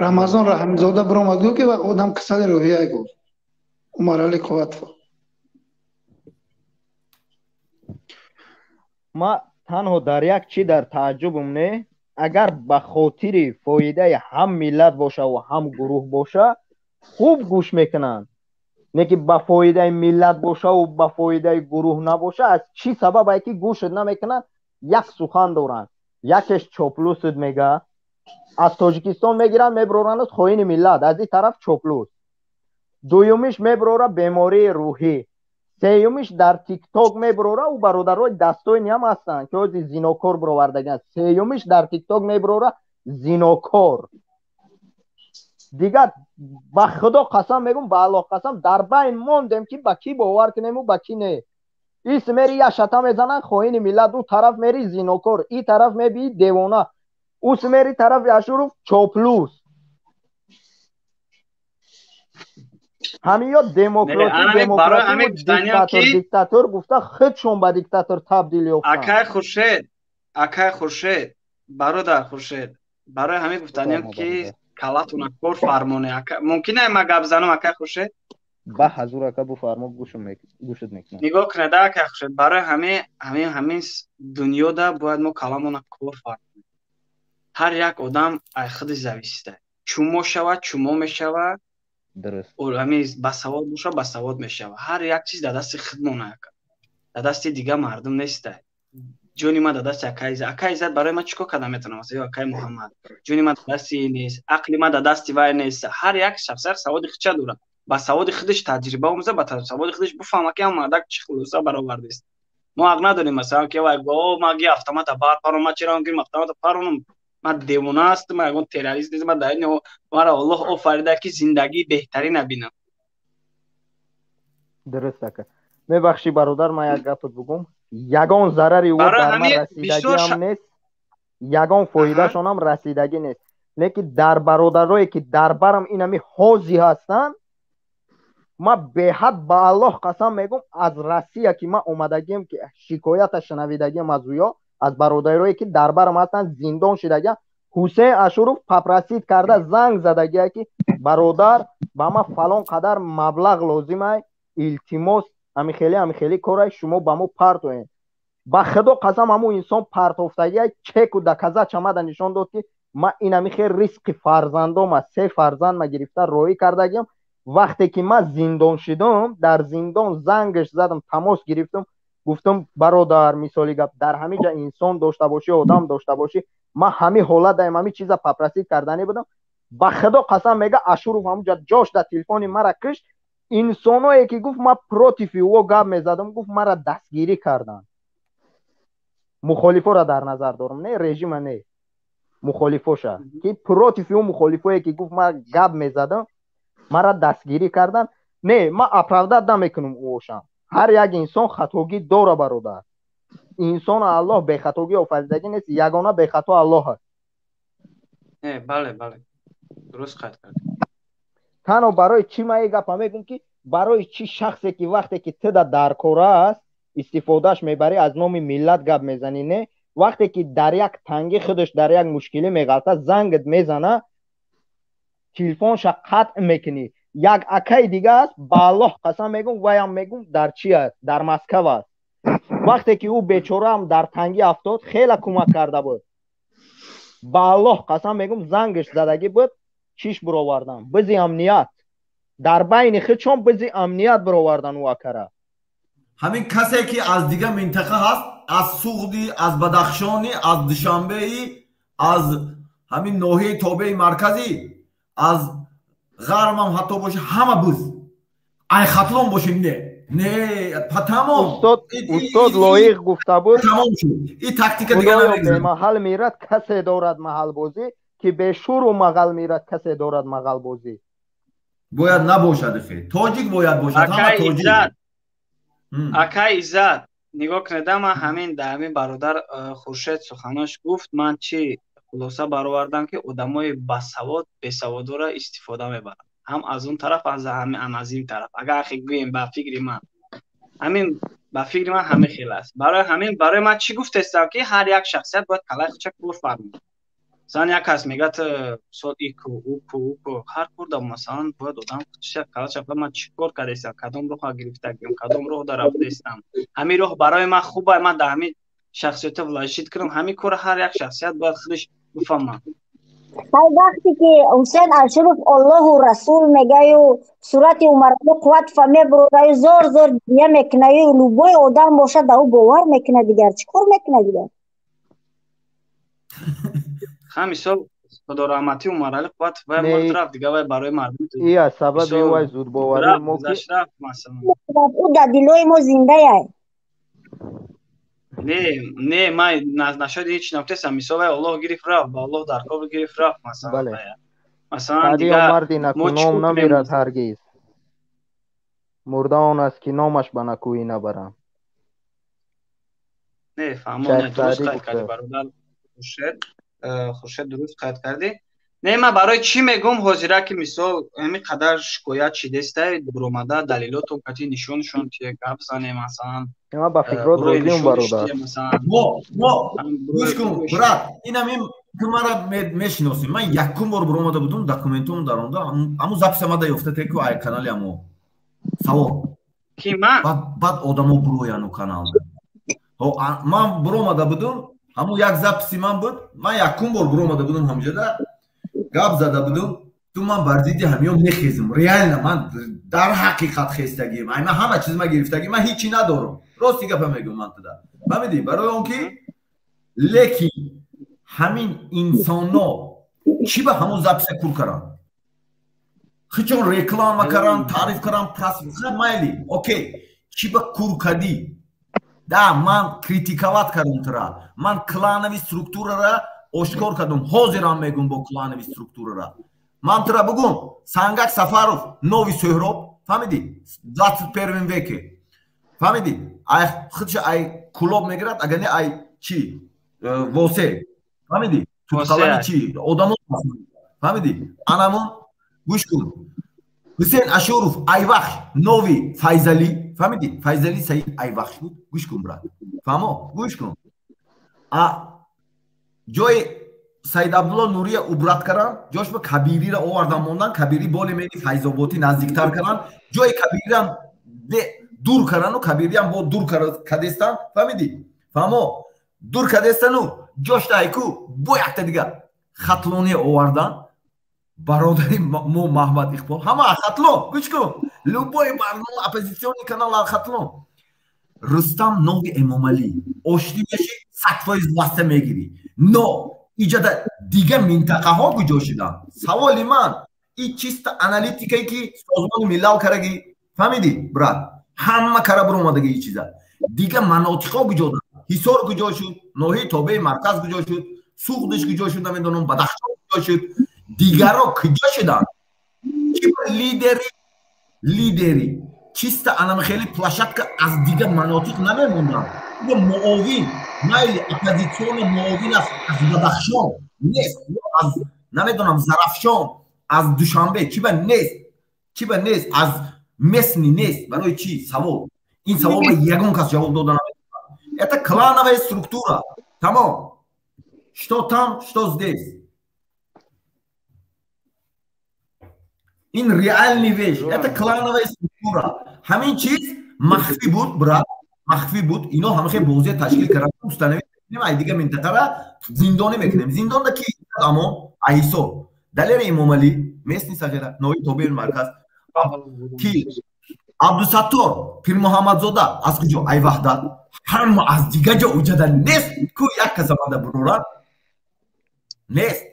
Рамазон Раҳимзода биромад гуфт ки одам касали рӯҳия гуфт Умаралӣ Қувватов. Ма танҳо дар як чӣ дар тааҷҷубм, не, агар ба хотири фоидаи ҳам миллат боша ва ҳам гурӯҳ боша, хуб гӯш мекунанд. Не ки ба фоидаи миллат боша ва ба фоидаи гурӯҳ набоша, аз чӣ сабаб ай ки гӯшат намекунанд, як сухан доранд. Якеш чоплусат мега, аз Тоҷикистон мегиранд, мебуроранд хоини миллат, аз ин тараф чоплус. Дуюмиш меброра бемории рӯҳӣ. Сеюмиш дар ТикТок меброра, ӯ бародарои дастоини ҳам ҳастанд, ки ҳози зинокор бировардагианд. Сеюмиш дар ТикТок меброра зинокор. Дигар ба Худо қасам мегӯм, ба Аллоҳ қасам, дар байн мондем, ки ба кӣ бовар кунему, ба кӣ не. Ис мери як шата мезананд, хоини миллат, ӯ тараф мери зинокор, и тараф мебии девона, ус мери тарафи Ашуров чоплус. Ҳамиё демократӣ, демократӣ, диктатор гуфта худшон ба диктатор табдил ёфтанд. Акай Хуршед, акай Хуршед, бародар Хуршед, барои ҳамин гуфтаниям, ки калатуна кор фармоне. Мумкин ай ма гап занам, акай Хуршед? Ба ҳазур, ака, буфармо, гӯшат мекунам. Нигоҳ кунед, акай Хуршед, барои ҳамин дунёда бояд мо каламона кор фармонем. Ҳар як одам ай худи зависида. Чумо шавад, чумо мешавад. Дуруст. Ҳамин басавод боша, басавод мешавад. Ҳар як чиз дар дасти худмон, ака. Дар дасти дигар мардум нест. Ҷони ман дар дасти акай Иззат. Акай Иззат барои ман чӣ кор карда метавонам? Ё акай Муҳаммад. Ҷони ман дар дасти нест, ақли ман дар дасти вай нест. Ҳар як шахс саводи худша дорад. Ба саводи худаш таҷриба омӯза, ба саводи худаш бифаҳма, ки ҳам мардак чӣ хулоса баровардааст. Мо ҳақ надорем, масалан, ки вай го ман ги автомата барпаронам, ман чаро гирм автомата паронам? Ман девона ҳастам, ман ягон террорист нестам, ман дар ин маро Аллоҳ офарида, ки зиндагии беҳтарина бинам. Дуруст, ака. Мебахшӣ, бародар, ман як гапат бугум. Ягон зарари ӯ дар ман расидагиам нест, ягон фоидашонам расидагӣ нест. Лекин дар бародарое ки дар барам инами ҳози ҳастанд, ман беҳад ба Аллоҳ қасам мегӯм, аз Россия ки ман омадагиам, ки шикоята шунавидагиам аз ӯё, аз бародарое ки дар барам ҳастанд, зиндон шидагиам, Ҳусейн Ашуров попросит карда, занг задагия, ки бародар, ба ман фалон қадар маблағ лозим ай, илтимос, ҳамихеле ҳамихеле корай, шумо ба мо партоед. Ба Худо қасам, ҳамун инсон партофтагия, чеку доказать омада нишон дод, ки ман инамихел ризқи фарзандома, се фарзанд ма гирифта роҳӣ кардагиам. Вақте ки ман зиндон шидам, дар зиндон зангаш задам, тамос гирифтам, гуфтам, бародар, мисоли гап, дар ҳамин ҷа инсон дошта бошӣ, одам дошта бошӣ, ман ҳамин ҳолат даем, ҳамин чиза попросит карданӣ будам. Ба Худо қасам мега, Ашуров ҳамунҷа ҷош дар телефони мара кишт. Инсоное ки гуфт ман против ӯ гап мезадам, гуфт мара дастгирӣ карданд. Мухолифоро дар назар дорам, не режима, не мухолифоша, ки против ӯ мухолифое ки гуфт ман гап мезадам, мара дастгирӣ карданд. Не, ман оправдат намекунам ӯошам. Ҳар як инсон хатогӣ дора, бародар. Инсон Аллоҳ бехатогӣ офаридагӣ нест, ягона бехато Аллоҳ аст. Не, бале, бале. Дуруст қайд кардӣ. Танҳо барои чӣ ман ин гапа мегӯм, ки барои чӣ шахсе ки вақте ки туда дар кора аст, истифодааш мебарӣ, аз номи миллат гап мезанӣ, не? Вақте ки дар як танги худаш, дар як мушкилӣ меғалта, зангат мезана, телефонша қатъ мекунӣ. Як акаи дига аст, ба Аллоҳ қасам мегӯм, ваям мегӯм, дар чи аст? Дар Москва аст. Вақте ки ӯ бечораам дар тангӣ афтод, хеле кӯмак карда буд. Ба Аллоҳ қасам мегӯм, зангаш задагӣ буд, чиш бировардан, бизи амният. Дар байни худшон бизи амният бировардан ӯ акара. Ҳамин касе ки аз дигар минтақа ҳаст, аз Суғдӣ, аз Бадахшонӣ, аз Душанбеӣ, аз ҳамин ноҳияи тобеи марказӣ, аз ғарбам ҳатто боша, ҳама буз. Ай Хатлон бошем, не. Не, тамом. Устод Лоиқ гуфта буд, тамом шуд. Ин тактика дигар намегузарад. Бемаҳал мерад, касе дорад маҳалбозӣ, ки бешуру мағал мерад, касе дорад мағалбозӣ. Бояд набошад, хе. Тоҷик бояд бошад, ҳама тоҷик. Акай Иззат, нигоҳ кунед, ман ҳамин дар ҳамин бародар Хуршед суханош гуфт, ман чӣ хулоса баровардам, ки одамои басавод бесаводора истифода мебаранд. Ҳам аз он тараф, ҳам аз ин тараф. Агар ахи гӯем, ба фикри ман ҳамин, ба фикри ман ҳамин хел аст. Барои ҳамин, барои ман чӣ гуфтестам, ки ҳар як шахсият бояд калаи худша кор фармояд. Масалан, як кас мегӯяд, мисол, ику, уку, уку, ҳар кор да, масалан, бояд одам худша калаша, ман чӣ кор кардаистам, кадом роҳа гирифтагиам, кадом роҳ да рафтаистам, ҳамин роҳ барои ман хуб ай, ман дар ҳамин шахсиятро вложит кунам. Ҳамин корро ҳар як шахсият бояд худаш бифаҳмад. Ҳар вақте ки Ҳусейн Ашуров Аллоҳу Расул мегаю, сурати Умарали Қувватова мебураю, зор зор гиря мекунаю, любой одам бошад, да ӯ бовар мекунад, дигар чӣ кор мекунад дигар? Ха, мисол, Худо раҳматӣ Умарали Қувватов вай мурд рафт, дига вай барои мардум и аз сабаби вай зудбоварӣ мо гузашт рафт, масалан. Ӯ дар дилои мо зиндаяй. Не, не, ман нашуд ҳеҷ нагуфтесам. Мисол вай Аллоҳ гирифт рафт, ба Аллоҳ дар кор гирифт рафт, масалан. Масалан дига марди накуном намирад ҳаргиз. Мурда он аст ки номаш ба накӯӣ набарам. Не, фаҳмо, не, дуруст қайд кардӣ, бародар Хуршед. Хуршед, дуруст қайд кардӣ. Не, ман барои чӣ мегӯм, ҳозира ки мисол ҳамин қадар шикоят шидестай, буромада далелотон кати нишоншон тие гап занем, масалан. Ман ба фикрот розиам, бародар. Мо гӯш кун, брат, инам ин ту мара мешиносӣ. Ман якум бор буромада будум, документом даронда, ҳамун запись омада ёфта теку ай канали амо. Савол. Ки ман? Баъд одамо бурояну канал. Ман буромада будум, ҳамун як записи ман буд, ман якум бор буромада будум, ҳамҷода гап зада будум. Ту ман бар зидди ҳамиё мехезм, реально ман дар ҳақиқат хестагием. Ай ман ҳама чиз ма гирифтагӣ, ман ҳичи надорам, рости гапа мегӯм ман туда, фаҳмидӣ? Барои он ки лекин ҳамин инсонно чӣ ба ҳамун записа кур каранд, хичон реклама каранд, таъриф каранд, майли, окей, чӣ ба кур кадӣ? Да, ман критиковать кардам тура, ман клановый структурара ошкор кардам, ҳозирам мегӯм бо клановый структурара. Ман тура бугум, Сангак Сафаров нови Сӯҳроб, фаҳмидӣ, 21 веке, фаҳмидӣ, ай худша ай Кулоб мегирад, агар не ай чӣ восе, фаҳмидӣ, тутқалами чӣ одамо, фаҳмидӣ, анамон гӯш кун. Ҳусейн Ашуров Айвахш нови Файзалӣ, фаҳмидӣ, Файзалӣ Саид Айвахш буд. Гӯш кун, брат, фаҳмо, гӯш кун. А ҷои Саид Абдулло Нурия убрат каранд, ҷош ба Кабирира овардан мондан, Кабири боли мени Файзоботӣ наздиктар каранд, ҷои Кабирирам дур карану Кабириам бо дур кадестан, фаҳмидӣ, фаҳмо, дур кадестану ҷошта айку бо якта дига Хатлоне овардан, бародари мо Маҳмад Иқбол, ҳама Хатлон, гӯш кун, любой барнома оппозитсионный канал Хатлон. Рустам нови Эмомалӣ, оштӣ меши, 100% власта мегирӣ, но иҷода дига минтақаҳо куҷо шуданд? Саволи ман и чисто аналитикае ки Созмони Милал караги, фаҳмидӣ, брат, ҳама кара буромадаги и чиза. Дига манотиқҳо куҷо? Ҳисор куҷо шуд, ноҳияи тобеи марказ куҷо шуд, Суғдиш куҷо шуд, намедонам, Бадахшон куҷо шуд, дигаро куҷо шуданд? Чи лидери чисто анам хеле площадка аз дига манотиқ намемонданд? Муовин, майли, оппозитсиони муовин аст аз Бадахшон нест, аз намедонам Зарафшон, аз Душанбе чӣ ба нест, чӣ ба нест, аз местный нест, барои чӣ? Савол, ин савол ба ягон кас ҷавоб дода наметавонад. Это клановая структура, тамом. Что там, что здесь, ин реальный вещь, это клановая структура. Ҳамин чиз махфӣ буд, брат, махфӣ буд. Ино ҳама хел бозия ташкил карданд, установить мекунем, ай дига минтақара зиндонӣ мекунем. Зиндонда ки амо Аҳисо, Далери Эмомалӣ, местный сағира, ноҳияи тобеи марказ, ки Абдусаттор Пирмуҳаммадзода аз куҷо? Ай Ваҳдат, ҳама аз дига ҷо уҷада нест ку як каса манда бурорад нест.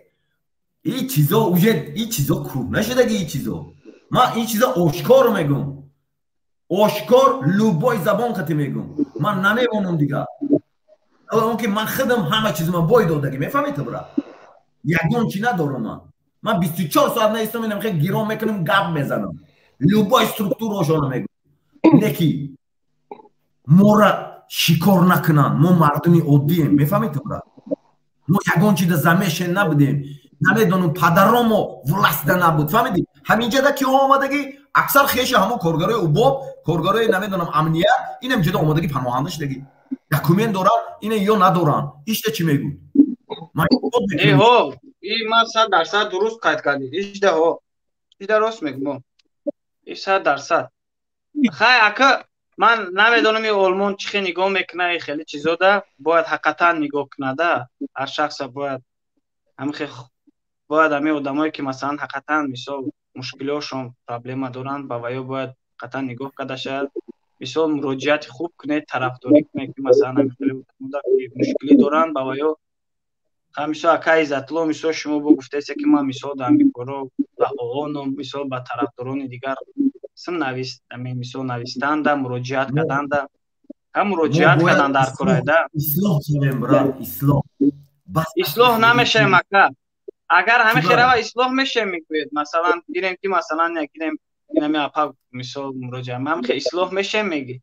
И чизо уже, и чизо кӯҳна шудаги, и чизо ман ин чизо ошкор мегӯм, ошкор, любой забон қати мегӯм, ман намемонам дига, он ки ман худам ҳама чиз ман бой додагӣ, мефаҳмӣ ту, брат, ягон чи надорам ман. Ман 24 соат наистам, инам хел гирон мекунам, гап мезанам, любой структураошона мегӯм, не ки мора шикор накунанд, мо мардуми оддием, мефаҳмӣ ту, брат, мо ягон чиза замешен набудем, намедонам, падаромо властда набуд, фаҳмидӣ? Ҳаминҷада ки омадагӣ аксар хеша ҳамон коргарои убоб, коргарои намедонам амният, инам ҷуда омадагӣ, паноҳанда шудагӣ, документ доранд ина ё надоранд, ишта чӣ мегӯ? Не, ҳо, и ман 100% дуруст қайд кардӣ, ишда ҳо, ишда рост мегӯм, и 100%. Хай, ака, ман намедонам и Олмон чӣ хел нигоҳ мекунад, и хеле чизода бояд ҳақиқатан нигоҳ кунада, ҳар шахса бояд ҳамин хел, бояд ҳамин одамое ки масалан ҳақиқатан мисол мушкилиҳошон проблема доранд, ба ваё бояд ҳақиқатан нигоҳ карда шавад. Мисол муроҷиати хуб кунед, тарафдорӣ кунед, ки масалан ҳамин хеле мушкилӣ доранд, ба ваё. Мисол ака Иззатулло, мисол шумо бо гуфтаест, ки ман мисол дар Амрикоро ба ООН, мисол ба тарафдорони дигар сим навист, мисол навистанда, муроҷиат карданда, ҳам муроҷиат кардан дар корайда. Ислоҳ шавем, брат, ислоҳ. Ислоҳ намешавем, ака. Агар ҳамин херава ислоҳ мешавем, мегӯед, масалан, гирем ки масалан гирем инами апа мисол муроҷиат, ҳамин хе ислоҳ мешавем, мегӣ.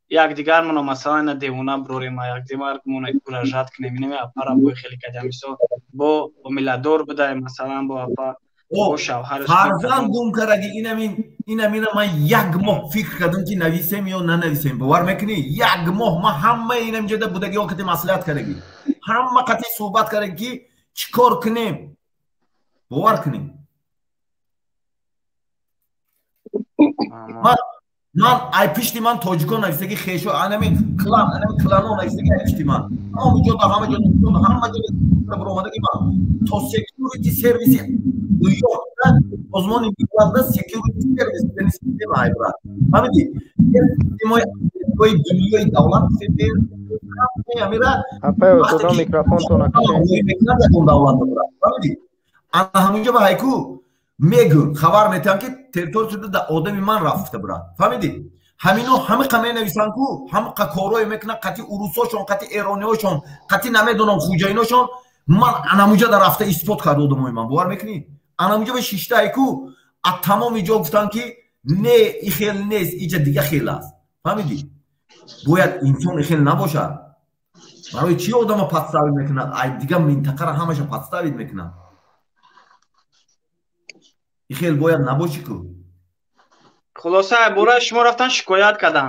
Якдигармоно масалан ина девона брорем, якдигармоно куражат кунем, инами апара бой хеле кадям, мисол бо миладор будаем, масалан бо апа бо шавҳар фарзанд гум кардаги. Инамина ман як моҳ фикр кардам, ки нависем ё нанависем. Бовар мекунӣ, як моҳ ман ҳамаи инамҷода будагиҳо кати маслиҳат кардаги, ҳама қати суҳбат кардаги, ки чӣ кор кунем. Бовар кунем, ман ай пишти ман тоҷикон нависаги, хешо анами клан, анами клано нависаги ай пишти ман ҳама ҷода, ҳама ҷода, ҳама ҷода баромадаги. Ман то security service Нью-Йоркда, созмони миллатда security service дигани система ай, брат, фаҳмидӣ? Системаи дунёи давлат амира микрофонтон ягон давлат, брат, фаҳмидӣ? Ана ҳаминҷо ба ҳайку мегӯ хабар метиҳам, ки территория да одами ман рафта, брат, фаҳмидӣ? Ҳамино ҳамиқа менависанд ку, ҳамиқа корое мекунанд қати урусошон, қати эрониҳошон, қати намедонам хуҷаиношон. Ман анамуҷа да рафта исбот кард одамои ман, бовар мекунӣ? Анамуҷа ба шиштае ку, аз тамоми ҷо гуфтанд, ки не, и хел нест, иҷа дига хел аст, фаҳмидӣ? Бояд инсон ихел набошад. Барои чӣ одама подставид мекунад? Ай дига минтақара ҳамаша подставид мекунад. Ихел бояд набошӣ ку. Хулоса, бораи шумо рафтан шикоят кардам.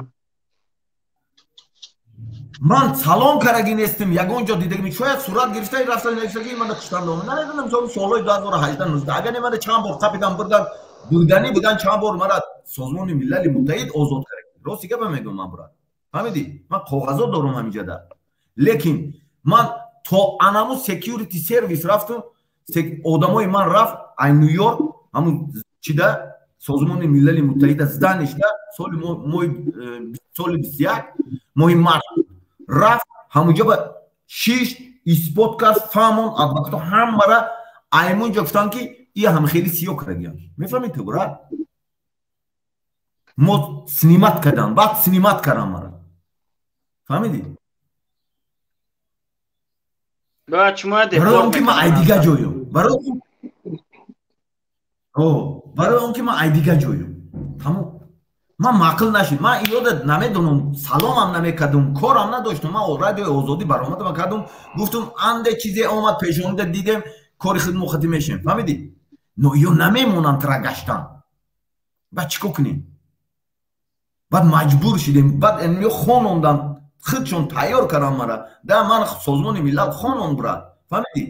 Ман салом кардаги нестим, ягон ҷо дидаги, шояд сурат гирифта рафта нависаги мана куштан. Намедонам, солҳои 2018 19 агар не, мана чанд бор қапидан бурдан, бурданӣ будан, чанд бор мара Созмони Милали Муттаҳид озод кард. Рости гапа мегӯям ман, брат, фаҳмидӣ? Ман коғазо дорум ҳамиҷада, лекин ман то анаму security service рафтум, одамои ман рафт ай Нью-Йорк, ҳамун чида Созмони Милали Муттаҳида зданишда, соли моҳи соли 21 моҳи март рафт, ҳамунҷо ба шишт, исбот кард, фаҳмон, адвокато ҳамара аймунҷо гуфтанд, ки ия ҳам хеле сиё кардагиям. Мефаҳмед ту, брат? Мо снимать кардам, баъд снимать кардам мара, фаҳмидӣ? Барои он ки ман ай дига ҷоём, барои он ки ман ай дига ҷоём, тамом. Ман маъқул нашид, ман иёда намедонам, саломам намекардум, корам надоштум. Ман радиои Озодӣ баромадам кардум, гуфтум, анде чизе омад пешонида, дидем, кори худ мухатӣ мешем, фаҳмидӣ? Но ё намемонам тра гаштан, баъд чӣ кор кунем? Баъд маҷбур шидем, баъд ё хонондан, худшон тайёр кардам мара да ман Созмони Миллал хонон, брат, фаҳмидӣ?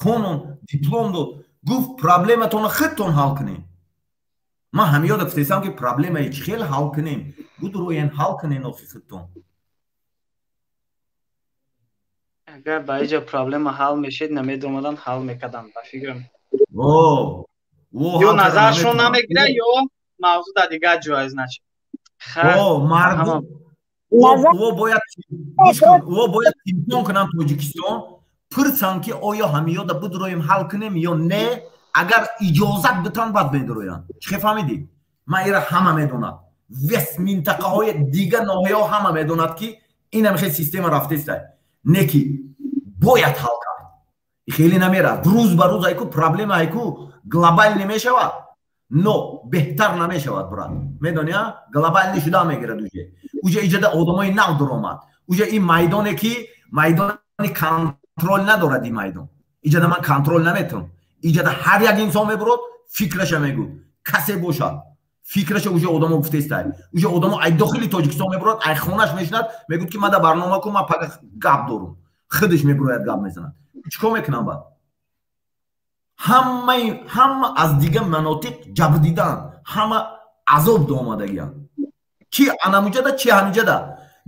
Хонон, диплом дод, гуфт, проблематонро худтон ҳал кунем. Ман ҳамиёда гуфтесам, ки проблемаи чӣ хел ҳал кунем? Гудроен, ҳал кунен охи худтон. Агар ба иҷо проблема ҳал мешед, намедомадан, ҳал мекардам, ба фикрам. Ё назаршон намегирад, ё мавзӯъ дар дигар ҷой, значит. Мардум о бояд телефон кунам Тоҷикистон, пурсанд, ки оё ҳамиёда бидроем, ҳал кунем ё не. Агар иҷозат битан, баъд медроянд. Чӣ хел, фаҳмидӣ? Ман ира ҳама медонад, вес минтақаҳои дига, ноҳияҳо ҳама медонад, ки инам хел система рафтеста, не ки бояд ҳал кард. Хеле намерад, рӯз ба рӯз айку проблема айку глобальный мешавад, но беҳтар намешавад, брат, медони? А глобальный шуда мегирад. Уже иҷода одамои нав дуромад, уже ин майдоне ки майдони контроль надорад, ин майдон иҷода ман контроль наметавонам. Иҷода ҳар як инсон мебурод, фикраша мегӯ, касе бошад, фикраша уже одамо гуфтестай. Уже одамо ай дохили Тоҷикистон мебурод, ай хонаш мешинад, мегӯд, ки ман да барнома кун, ман пага гап дорум. Худаш мебурояд, гап мезанад. Чӣ кор мекунам баъд? Ҳамаи ҳама аз дигар манотиқ ҷабр дидаанд, ҳама азоб омадагианд, чи анамуҷада, чи ҳамиҷада.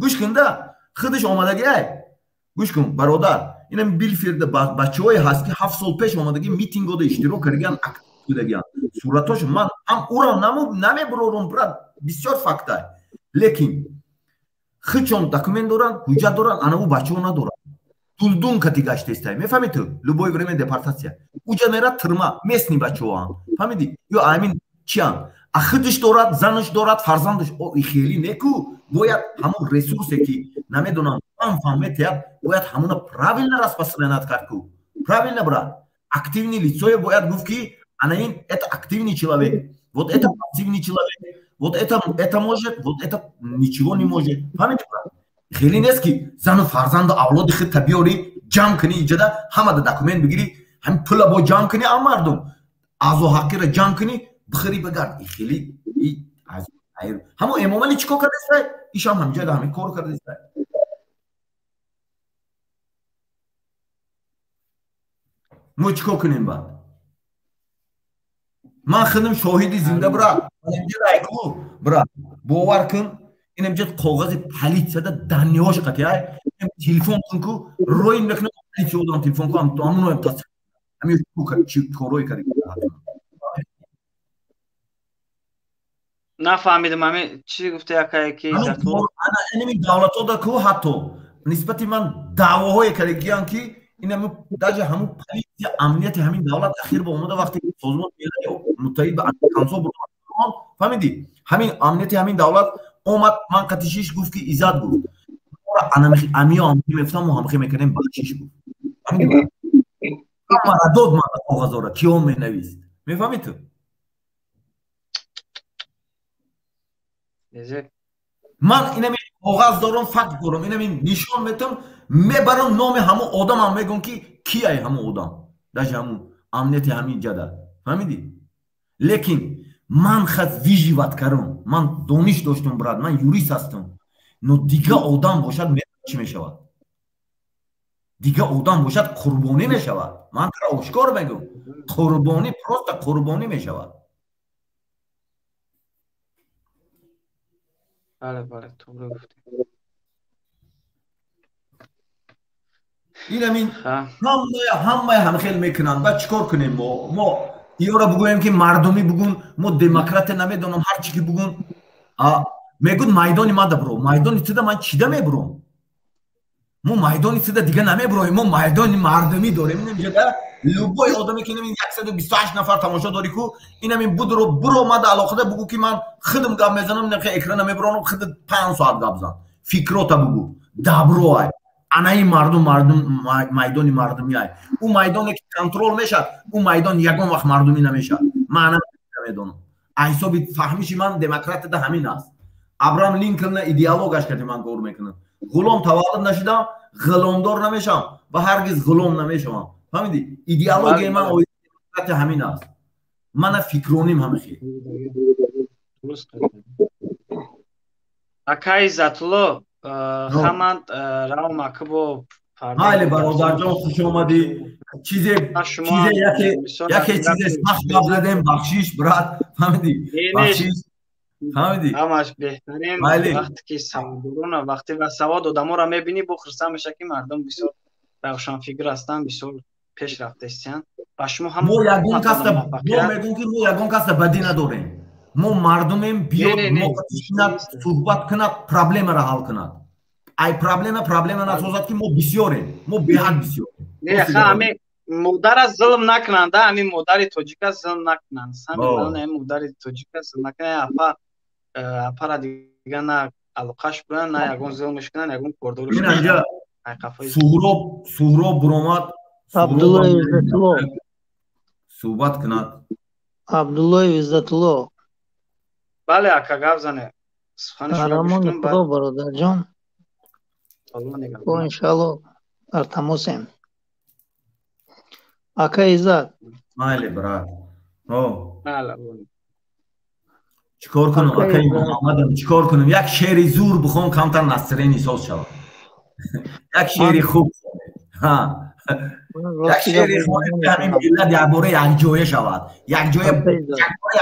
Гӯш кунда, худаш омадагиай. Гӯш кун, бародар, инам Билферда бачаҳое ҳаст, ки 7 сол пеш омадагӣ, митингода иштирок кардагиан, актив будагиан. Суратошо ман ҳам уро намебурорум, брат, бисёр фактай, лекин худшон документ доранд, ҳуҷҷат доранд, ана ӯ бачаҳо надоранд. Дулдун кати гаштестай, мефаҳми ту? Любое время депортация. Уҷа мера тюрьма, местный бачаҳоам. Фаҳмидӣ? Ё амин чиам? А худаш дорад, занаш дорад, фарзандаш. О, и хеле неку. Бояд ҳамон ресурсе ки намедонам фам метиҳад, бояд ҳамона правильно распространять кард ку. Правильно, брат. Активный лицое бояд гуфт ки ана ин это активный человек. Вот это пассивный человек. Вот это может, вот это ничего не может. Фаҳмидӣ, брат? Хеле нест ки зану фарзанду авлоди худта биёрӣ, ҷамъ кунӣ иҷода, ҳамада документ бигирӣ, ҳамин пула бо ҷамъ кунӣ, а мардум аъзо ҳаққиро ҷамъ кунӣ, бихӯрӣ бигард. Хеле ҳамо Эмомалӣ чӣ кор кардастай? Ишам ҳамҷояда ҳамин кор кардастай. Мо чӣ кор кунем баъд? Ман худам шоҳиди зинда, брат. Айку, брат, бовар кун, инам ҷо коғази полисияда данныеҳош қатиай. Телефон кун ку, рои мекунам полисия одам телефон ку, ҳамуноям тасдиқ. Ҳамин чӣ корое карда. Нафаҳмидам, ами чӣ гуфта якае ки ана инами давлатода ку ҳатто нисбати ман даъвоҳое кардагиянд ки инами даже ҳамун полисия амнияти ҳамин давлат ахир ба омада вақте Созмони Милали Муттаҳид ба американсо бурд, фаҳмидӣ? Ҳамин амнияти ҳамин давлат омад, ман қатишиш гуфт ки Иззат гуфт амиё ҳамхи мефтам, мо ҳамхи мекардем, бахшиш гуфт. Мара дод ман коғазора, киё менавист, мефаҳмӣ ту? Ман инами коғаз дорам, факт дорам, инами нишон метам, мебарам номи ҳамон одамам, мегӯм ки кияй ҳамон одам, даже ҳамун амнияти ҳамин ҷада, фаҳмидӣ? Лекин ман хаз выживать кардам, ман дониш доштам, брат, ман юрист ҳастам. Но дига одам бошад чӣ мешавад? Дига одам бошад қурбонӣ мешавад. Ман тара ошкор мегӯм, қурбонӣ, просто қурбонӣ мешавад. Бале, бале, туғри гуфтӣ. Инамин ҳамаи ҳамхел мекунанд. Баъд чӣ кор кунем мо? Мо иёра бугӯем ки мардумӣ бугун, мо демократия намедонам, ҳар чӣ ки бугун, мегӯд майдони мада биро, майдони туда ман чида мебуром? Мо майдони туда дига намебуроем, мо майдони мардумӣ дорем. Инамҷода любой одаме ки инамин 128 нафар тамошо дорӣ ку, инамин будро буро мада алоқада бугӯ ки ман худам гап мезанам, инақе экрана мебуронам, худ 5 соат гап зан, фикрота бугӯ, дабро ай. Анаи мардум, мардум, майдони мардумӣ ай. Ӯ майдоне ки контрол мешавад, ӯ майдон ягон вақт мардумӣ намешавад. Ман ана намедонам, ҳисоби фаҳмиши ман демократияда ҳамин аст. Абрам Линколна идеологаш кати ман кор мекунам. Ғулом таваллуд нашудам, ғуломдор намешавам ва ҳаргиз ғулом намешавам. Фаҳмидӣ? Идеологияи ман оиди демократия ҳамин аст. Мана фикроним ҳамихел. Акай Иззатулло, хаман равам акбо. Майли, бародарҷон, хуш омадӣ. Чизе чизе яке чизе сахт гап задем, бахшиш, брат, фаҳмидӣ? Бахшиш, фаҳмидӣ? Ҳамаш беҳтарин. Вақте ки саводдорона, вақте ва савод одаморо мебинӣ, бо хурсанд меша ки мардум бисёр равшанфикр ҳастанд, бисёр пешрафта ҳастанд. Ба шумо ҳам мо ягон касда, мо мегӯм ки мо ягон касда бадӣ надорем. Мо мардумем, биёд мо шинад, суҳбат кунад, проблемаро ҳал кунад. Ай проблема насозад ки мо бисёрем, мо беҳад бисёрем. Не, ҳами модара зулм накунанд, ҳами модари тоҷика зулм накунанд. Ҳами модари тоҷика зулм накунанд. Апа апара дига на алоқаш кунанд, на ягон зулмш кунанд, ягон кордорш кунанд. Суҳроб буромад. Абдуллоев Иззатулло суҳбат кунад. Абдуллоев Иззатулло. Бале, ака, гап зане. Арамони Худо, бародарҷон. Бо иншаалло дар тамосем. Ака Иззат. Майли, брат. Чӣ кор кунам, акаи Муҳаммадам, чӣ кор кунам? Як шеъри зур бихон, камтар настроение соз шавад. Як шеъри хуб. Як шеъри хонем ки ҳамин миллат якбора якҷоя шавад. Якҷоя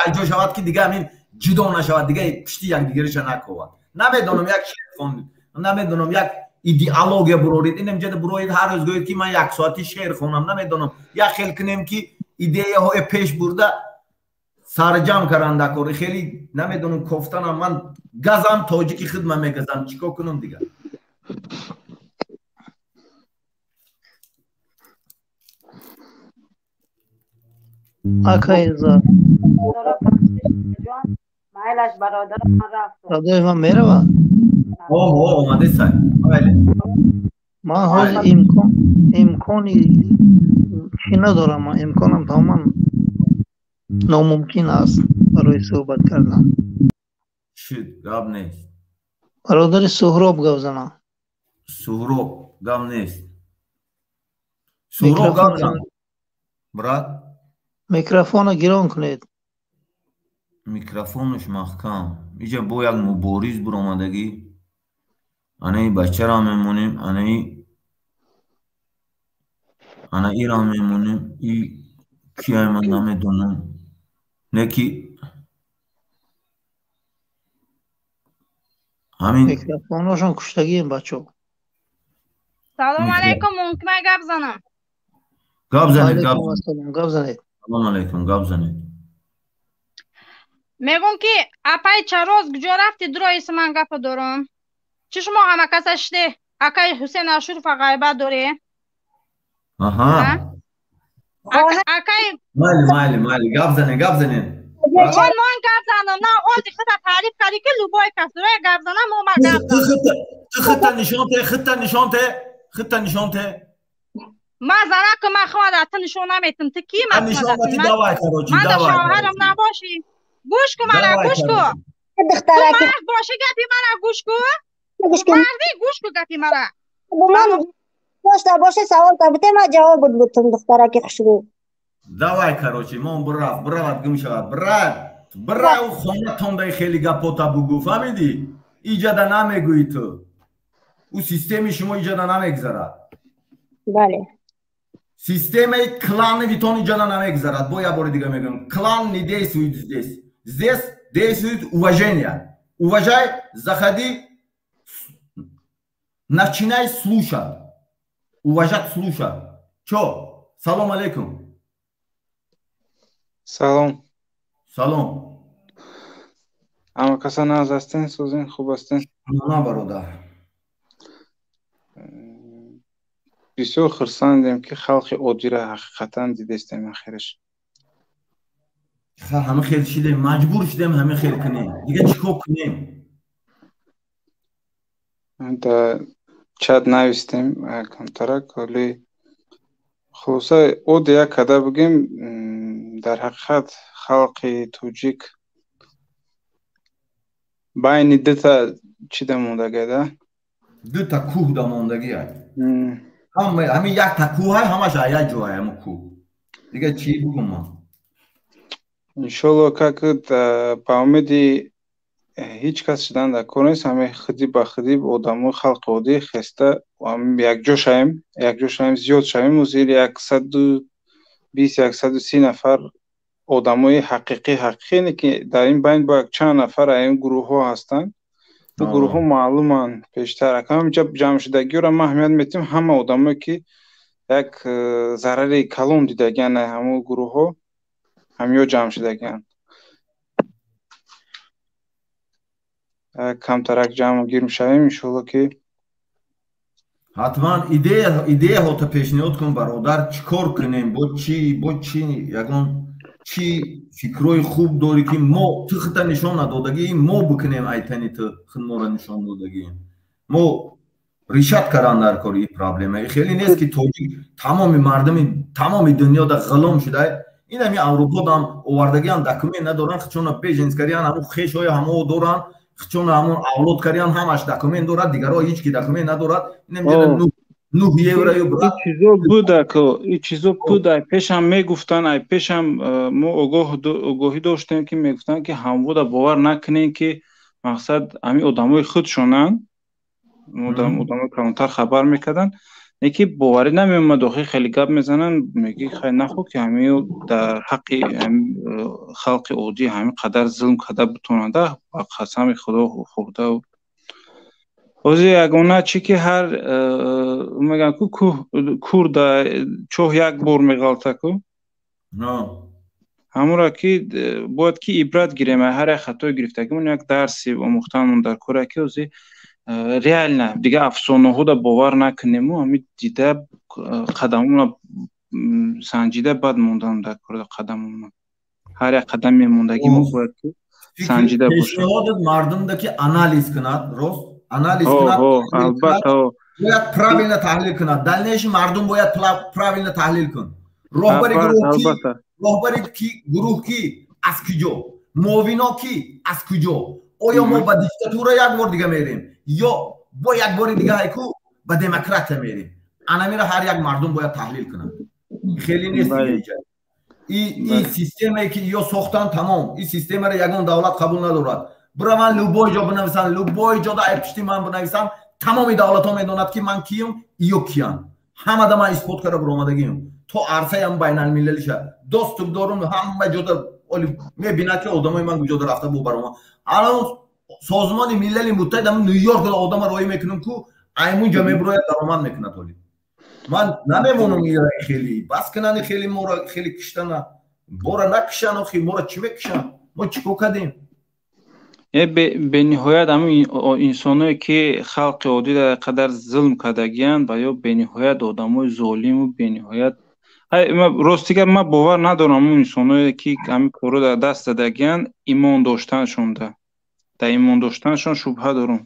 якҷо шавад ки дига ҳамин ҷудо нашавад, дига пишти якдигариша наковад. Намедонам, як шеър хондем, намедонам, як идеология бурорид, инам ҷада буроид, ҳар рӯз гӯед ки ман як соати шеър хонам, намедонам, як хел кунем ки идеяҳое пеш бурда сарҷам каранда кори хеле намедонам, кофтанам ман газам, тоҷики хидма мегазам, чӣ кор кунам дигар? Акай Иззат. Майлаш бародар, ман рафтам. Садои ман меравад? Ҳо, омадесай. Бале. Ман ҳозир имкони чӣ надорам, ман имконам тамоман номумкин аст барои суҳбат кардан. Шуд, гап нест. Бародари Суҳроб гап занам. Суҳроб, гап нест. Суҳроб, гап зан. Брат. Микрофонро гирон кунед. Микрофонаш маҳкам. Иҷа бо як мубориз буромадагӣ. Анаи бачаро мемонем, анаи ана ира мемонем. И кияй ман намедонам. Не ки ҳамин микрофоношон куштагием, бачо. Салом алейкум, мумкин гап занам? Гап занед, гап. Гап занед. Салом алейкум, гап занед. Мегӯм ки апай чароз куҷо рафти, дуроиси ман гапа дорам. Чӣ шумо ҳама каса шиде акай Ҳусен Ашурова ғайбат дорӣ? Аҳа. Акай Майли, майли, майли, гап занед, гап занед. Ман гап занам, на ози худа таъриф кардӣ ки любой кас дуроя гап занам, мо ма гап занам. Ту худта нишон те, худта нишон те, худта нишон те. Ман занаку ман худам ту нишон наметам. Ту ки ман нишон дати, давай, короче, ман давай. Шавҳарам набошӣ. Гӯш кун мана, гӯш кун. Ту мард бошӣ, гапи мана гӯш кун. Марди, гӯш кун гапи мара. Ман дошта бошӣ савол та бите, ман ҷавоб бутум, духтараки хушрӯ. Давай, короче, мон бирафт, биравад, гум шавад. Брат, бирав хонатондай хеле гапота бугӯ, фаҳмидӣ? Иҷада намегӯӣ ту. Ӯ системи шумо иҷада намегзарад. Бале. Системаи клановитон иҷада намегзарад. Бо як бори дига мегӯям. Клан не действует здесь. Здесь действует уважение. Уважай, заходи, начинай слушать. Уважать, слушать. Чё? Салом алейкум. Салом. Салом. Ҳама каса нағз ҳастен, сӯзен, хуб ҳастен? На, бародар. Бисёр хурсандем, ки халқи оддиро ҳақиқатан дидестем ахираш. Ҳама хел шидем, маҷбур шидем ҳама хел кунем. Дига чӣ кор кунем? Да чат навистем камтарак, вале хулоса одди як када бигем, дар ҳақиқат халқи тоҷик байни дута чида мондагида? Дута кӯҳ да мондагия. Ҳамин якта кӯҳ ҳамаш як ҷоя ҳамин кӯҳ. Дига чӣ бигӯм ман? Иншолло, как ба умеди ҳеҷ кас шудан дар кор нест, ҳамаи худи ба худи одамои халқи оддӣ хеста якҷо шавем, якҷо шавем, зиёд шавем, зери 120, 130 нафар одамои ҳақиқӣ, ҳақиқӣ не ки дар ин байн бояд чанд нафар ин гурӯҳҳо ҳастанд. Ин гурӯҳҳо маълуманд пештар. Ҳаминҷа ҷамъшудагиро ман аҳамият медиҳам, ҳама одамое ки як зарари калон дидагианд, ҳамон гурӯҳҳо ҳамиё ҷамъ шудагианд. Камтарак ҷамъ гирм шавем, иншолло ки ҳатман идеяҳото пешниҳод кун, бародар, чӣ кор кунем, бо чӣ, бо чӣ, ягон чӣ фикрҳои хуб дорӣ, ки мо ту худта нишон надодагӣ, мо бикунем, айтани ту худ моро нишон додагӣ. Мо решат кардан дар кори ин проблема. Хеле нест ки тоҷик тамоми мардуми тамоми дунёда ғулом шуда. Ин ҳами Авруподам овардагиам документ надоранд, худшона беженец кариян, ҳамун хешҳои ҳамо доранд, худшона ҳамун авлод кариян, ҳамаш документ дорад, дигарҳо ҳеҷ ки документ надорад. Ин ҳамҷода 9 евро ю брат. Чизо буда ко, ин чизо буда, ай пешам мегуфтанд, ай пешам мо огоҳӣ доштем, ки мегуфтанд, ки ҳамвода бовар накунем, ки мақсад ҳамин одамои худшонанд, одамои калонтар хабар мекарданд, не ки боварӣ намеомад, охир хеле гап мезананд, мегӣ хай нахо ки ҳамин дар ҳаққи халқи оддӣ ҳамин қадар зулм карда бутонанда, ба қасами Худо хӯрда. Ҳозир ягона чӣ ки ҳар мегӯянд ку кур да чоҳ як бор меғалта ку, ҳамонро ки бояд ки ибрат гирем, ҳар як хатои гирифтагимон як дарси омӯхтанмон дар кора, ки ҳозир реально дига афсонаҳода бовар накунему, ҳамин дида қадамона Санҷида баъд мондан дар кор қадамона. Ҳар як қадам мемондагӣ мо бояд ки санҷида бошад. Пешниҳодат мардумда ки анализ кунад, рост? Анализ кунад. Албатта. Бояд правильно таҳлил кунад. Дальнейший мардум бояд правильно таҳлил кунад. Роҳбари гурӯҳ ки? Роҳбари ки гурӯҳ ки? Аз куҷо? Муовино ки? Аз куҷо? Оё мо ба диктатура як бор дига мерем ё бо як бори дига ҳайку ба демократия мерем? Анамира ҳар як мардум бояд таҳлил кунад. Хеле нест дига. И системае ки ё сохтан, тамом. И системаро ягон давлат қабул надорад. Бираван любой ҷо бинависанд, любой ҷода ай пишти ман бинависанд, тамоми давлатҳо медонад ки ман киюм, ё киян. Ҳамада ман исбот карда биромадагиюм. То арсаям байналмилалиша доступ дорум, ҳама ҷода оли мебинад ки одамои ман куҷода рафта бу барома. Алон Созмони Милали Муттаҳид ам Нью-Йорк одама роӣ мекунам ку аймунҷа мебурояд, даромад мекунад. Оли ман намемонам ира, хеле бас кунани, хеле моро хеле киштана, бора накишан. Охи моро чӣ мекишанд? Мо чӣ кор кардем? Бениҳоят ҳамин инсоное ки халқи оддӣ дар қадар зулм кардагиянд ва ё бениҳоят одамои золиму бениҳоят. Рости гап, ман бовар надорам он инсоное ки ҳамин корро дар даст задагиянд, имон доштаншонда, дар имон доштаншон шубҳа дорам.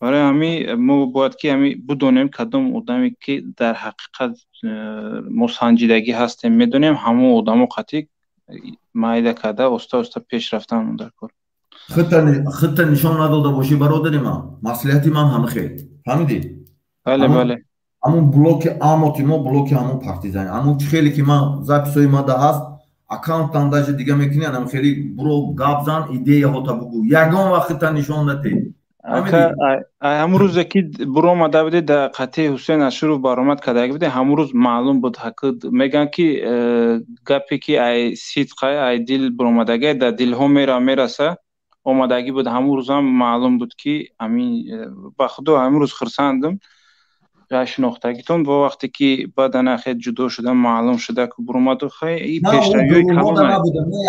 Барои ҳамин мо бояд ки ҳамин бидонем, кадом одаме ки дар ҳақиқат мо санҷидагӣ ҳастем, медонем, ҳамон одамо қатъӣ майда карда, оста оста пеш рафтан дар кор. Худта нишон надода бошӣ, бародари ман, маслиҳати ман ҳама хел, фаҳмидӣ? Бале, бале. Ҳамун блоки амоти мо, блоки ҳамун партизани, ҳамун хеле ки ман записҳои мада ҳаст, аккаунтам даже дига мекунӣ, анам хеле буро гап зан, идеяҳота бугӯ, ягон вақт худта нишон надеҳ. Ҳамун рӯзе ки буромада будед, дар қатъи Ҳусейн Ашуров баромад кардаги будед, ҳамун рӯз маълум буд. Мегӯянд ки гапе ки ай сидқа, ай дил буромадагӣ, дар дилҳо мераса, омадагӣ буд. Ҳамун рӯзам маълум буд ки ҳамин, ба худо, ҳамун рӯз хурсандам шинохтагитон. Ва вақте ки баъдан ахир ҷудо шуда, маълум шуда ки буромаду, хай, и пешравиҳои калон.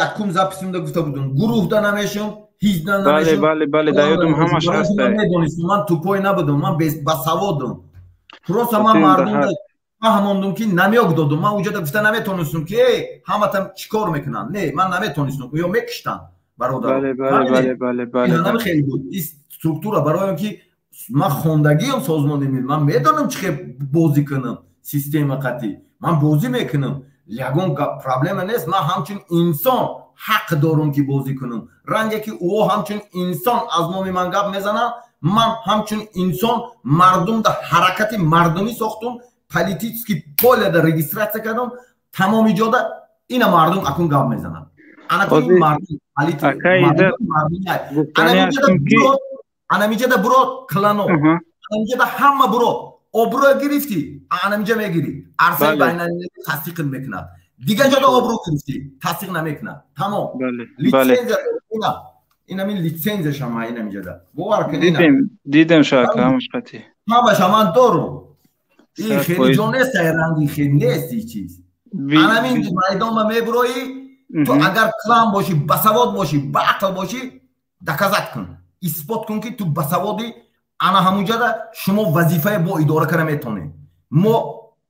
Якум записимда гуфта будам, гурӯҳда намешам, ҳизбда. Бале, бале, бале, дар ёдум ҳамаш ҳаст. Медонистам, ман тупой набудам, ман басаводам. Просто ман мардумда фаҳмондум ки намёк додум. Ман уҷода гуфта наметонистам ки ҳамата чӣ кор мекунанд. Не, ман наметонистам, ё мекиштанд, бародар. Хеле буд и структура, барои он ки ман хондагиам Созмони Мил, ман медонам чӣ хел бозӣ кунам система қатъӣ. Ман бозӣ мекунам, ягон проблема нест. Ман ҳамчун инсон ҳақ дорам ки бозӣ кунам, ранге ки ӯ ҳамчун инсон аз номи ман гап мезанад. Ман ҳамчун инсон мардумда ҳаракати мардумӣ сохтум, политический поледа регистрация кардам тамоми ҷода. Ина мардум акун гап мезанад. Анакун мардум анамиҷада буро, клано анамиҷада ҳама буро, обрӯ гирифтӣ, анамиҷа мегирӣ, арсаи байналмилалӣ тасдиқ мекунад. Дигар ҷода обрӯ гирифтӣ, тасдиқ намекунад, тамом. Лицензия инамин лицензияшама инамиҷада, бовар кун. Дидем шака ҳамаш қатъи. Ҳамаша ман дорум. И хеле ҷо нест, ранги хел нест и чиз. Анамин майдонба мебуроӣ ту, агар клан бошӣ, басавод бошӣ, баақл бошӣ, доказать кун, исбот кун ки ту басаводӣ. Ана ҳамунҷада шумо вазифае бо идора кара метонед. Мо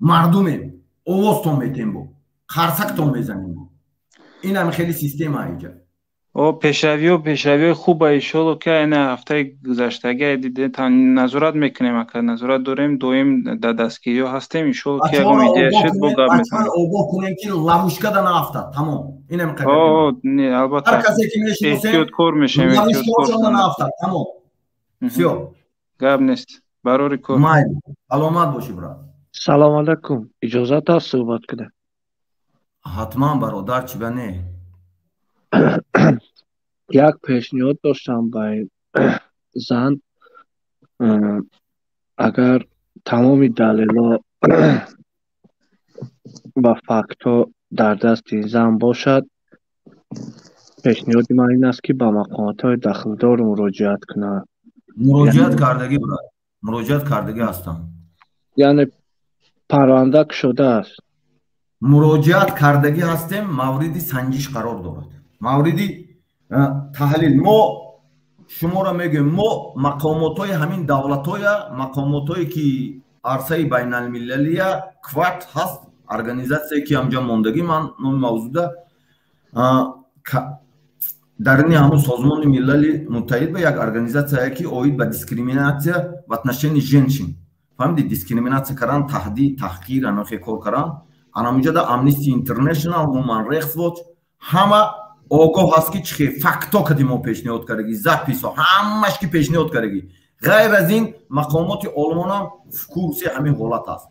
мардумем, овозтон метем, бо қарсактон мезанем. Инам хеле система иҷа. О, пешравиҳои хуба, иншолло, ки айна ҳафтаи гузаштагӣ назорат мекунем, ака, назорат дорем, доим дар дастгириҳо ҳастем, иншолло, ки ягон идея шуд, бо гап мезанем. Огоҳ кунем ки ловушкада наафтад, тамом. Инам. Не, албатта. Ҳар касе ки мешиносем, эҳтиёткор мешавем. Ловушкаошон наафтад, тамом, всё. Гап нест, барори кор. Майли, саломат бошӣ, брат. Салом алайкум, иҷозат аст суҳбат кунем? Ҳатман, бародар, чӣ ба не. Як пешниҳод доштам ба зан. Агар тамоми далелҳо ва фактҳо дар дасти ин зан бошад, пешниҳоди ман ин аст, ки ба мақомотҳои дахлдор муроҷиат кунад. Муроҷиат кардагӣ, брат, муроҷиат кардагӣ ҳастам. Яъне парванда кушодааст? Муроҷиат кардагӣ ҳастем, мавриди санҷиш қарор дорад, мавриди таҳлил. Мо шуморо мегӯем, мо мақомотҳои ҳамин давлатҳоя, мақомотҳое ки арсаи байналмилалия кват ҳаст. Организация ки ҳамҷа мондагӣ, ман номи мавзуда дарини ҳамун Созмони Милали Муттаҳид ба як организация ки оид ба дискриминация в отношении женщин, фаҳмиди, дискриминация кардан, таҳдид, таҳқир, анохе кор кардан. Анамуҷада Amnesty International, Human Rights Watch ҳама огоҳ ҳаст, ки чӣ факто кади мо пешниҳод кардаги, записо ҳамаш ки пешниҳод кардаги. Ғайр аз ин, мақомоти Олмонам в курсе ҳамин ҳолат аст.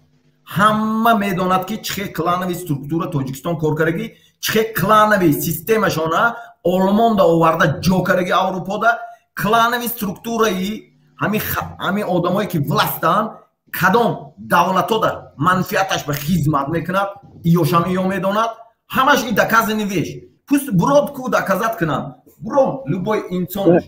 Ҳама медонад, ки чӣ клановый структура Тоҷикистон кор кардаги, чӣ клановый системашона Олмонда оварда ҷо кардаги, Аврупода клановый структураи ҳамин одамое ки властанд, кадом давлатода манфиаташ ба хизмат мекунад, иёшам иё медонад. Ҳамаш и доказанный вещь. Пусть бурод ку доказать кунад, буром любой инсон.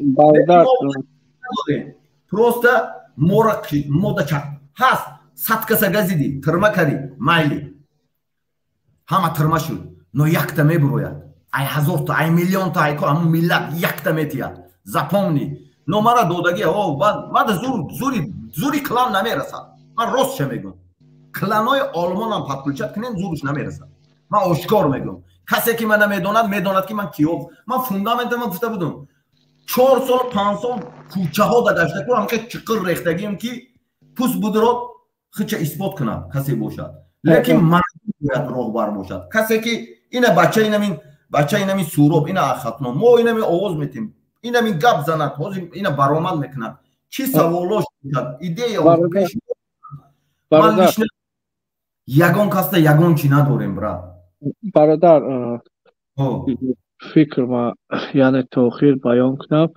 Просто мора мода чак ҳаст, 100 каса газидӣ, тирма кардӣ, майли, ҳама тирма шуд, но якта мебурояд ай ҳазорта, ай миллионта, ай ҳамун миллат якта метиҳад. Запомни, но мара додаги мада зури клан намерасад. Ман ростша мегӯм, кланои Олмонам подключать кунем, зурш намерасад. Ман ошкор мегӯм, касе ки мана медонад, медонад, ки ман киё. Ман фундаментама гуфта будум, 4 сол, 5 сол кӯчаҳо да гашта ку ҳамка чиқир рехтагием, ки пуст будро хича исбот кунад касе бошад. Лекин мардум бояд роҳбар бошад. Касе ки ина бача, инамин бача, инамин Суроб, ина Ахатно, мо инами овоз метем, инамин гап занад, ҳозир ина баромад мекунад, чӣ саволош бошад, идея. Ман лично ягон касда ягон чӣ надорем, брат. Бародар, фикр ма яъне то охир баён кунам.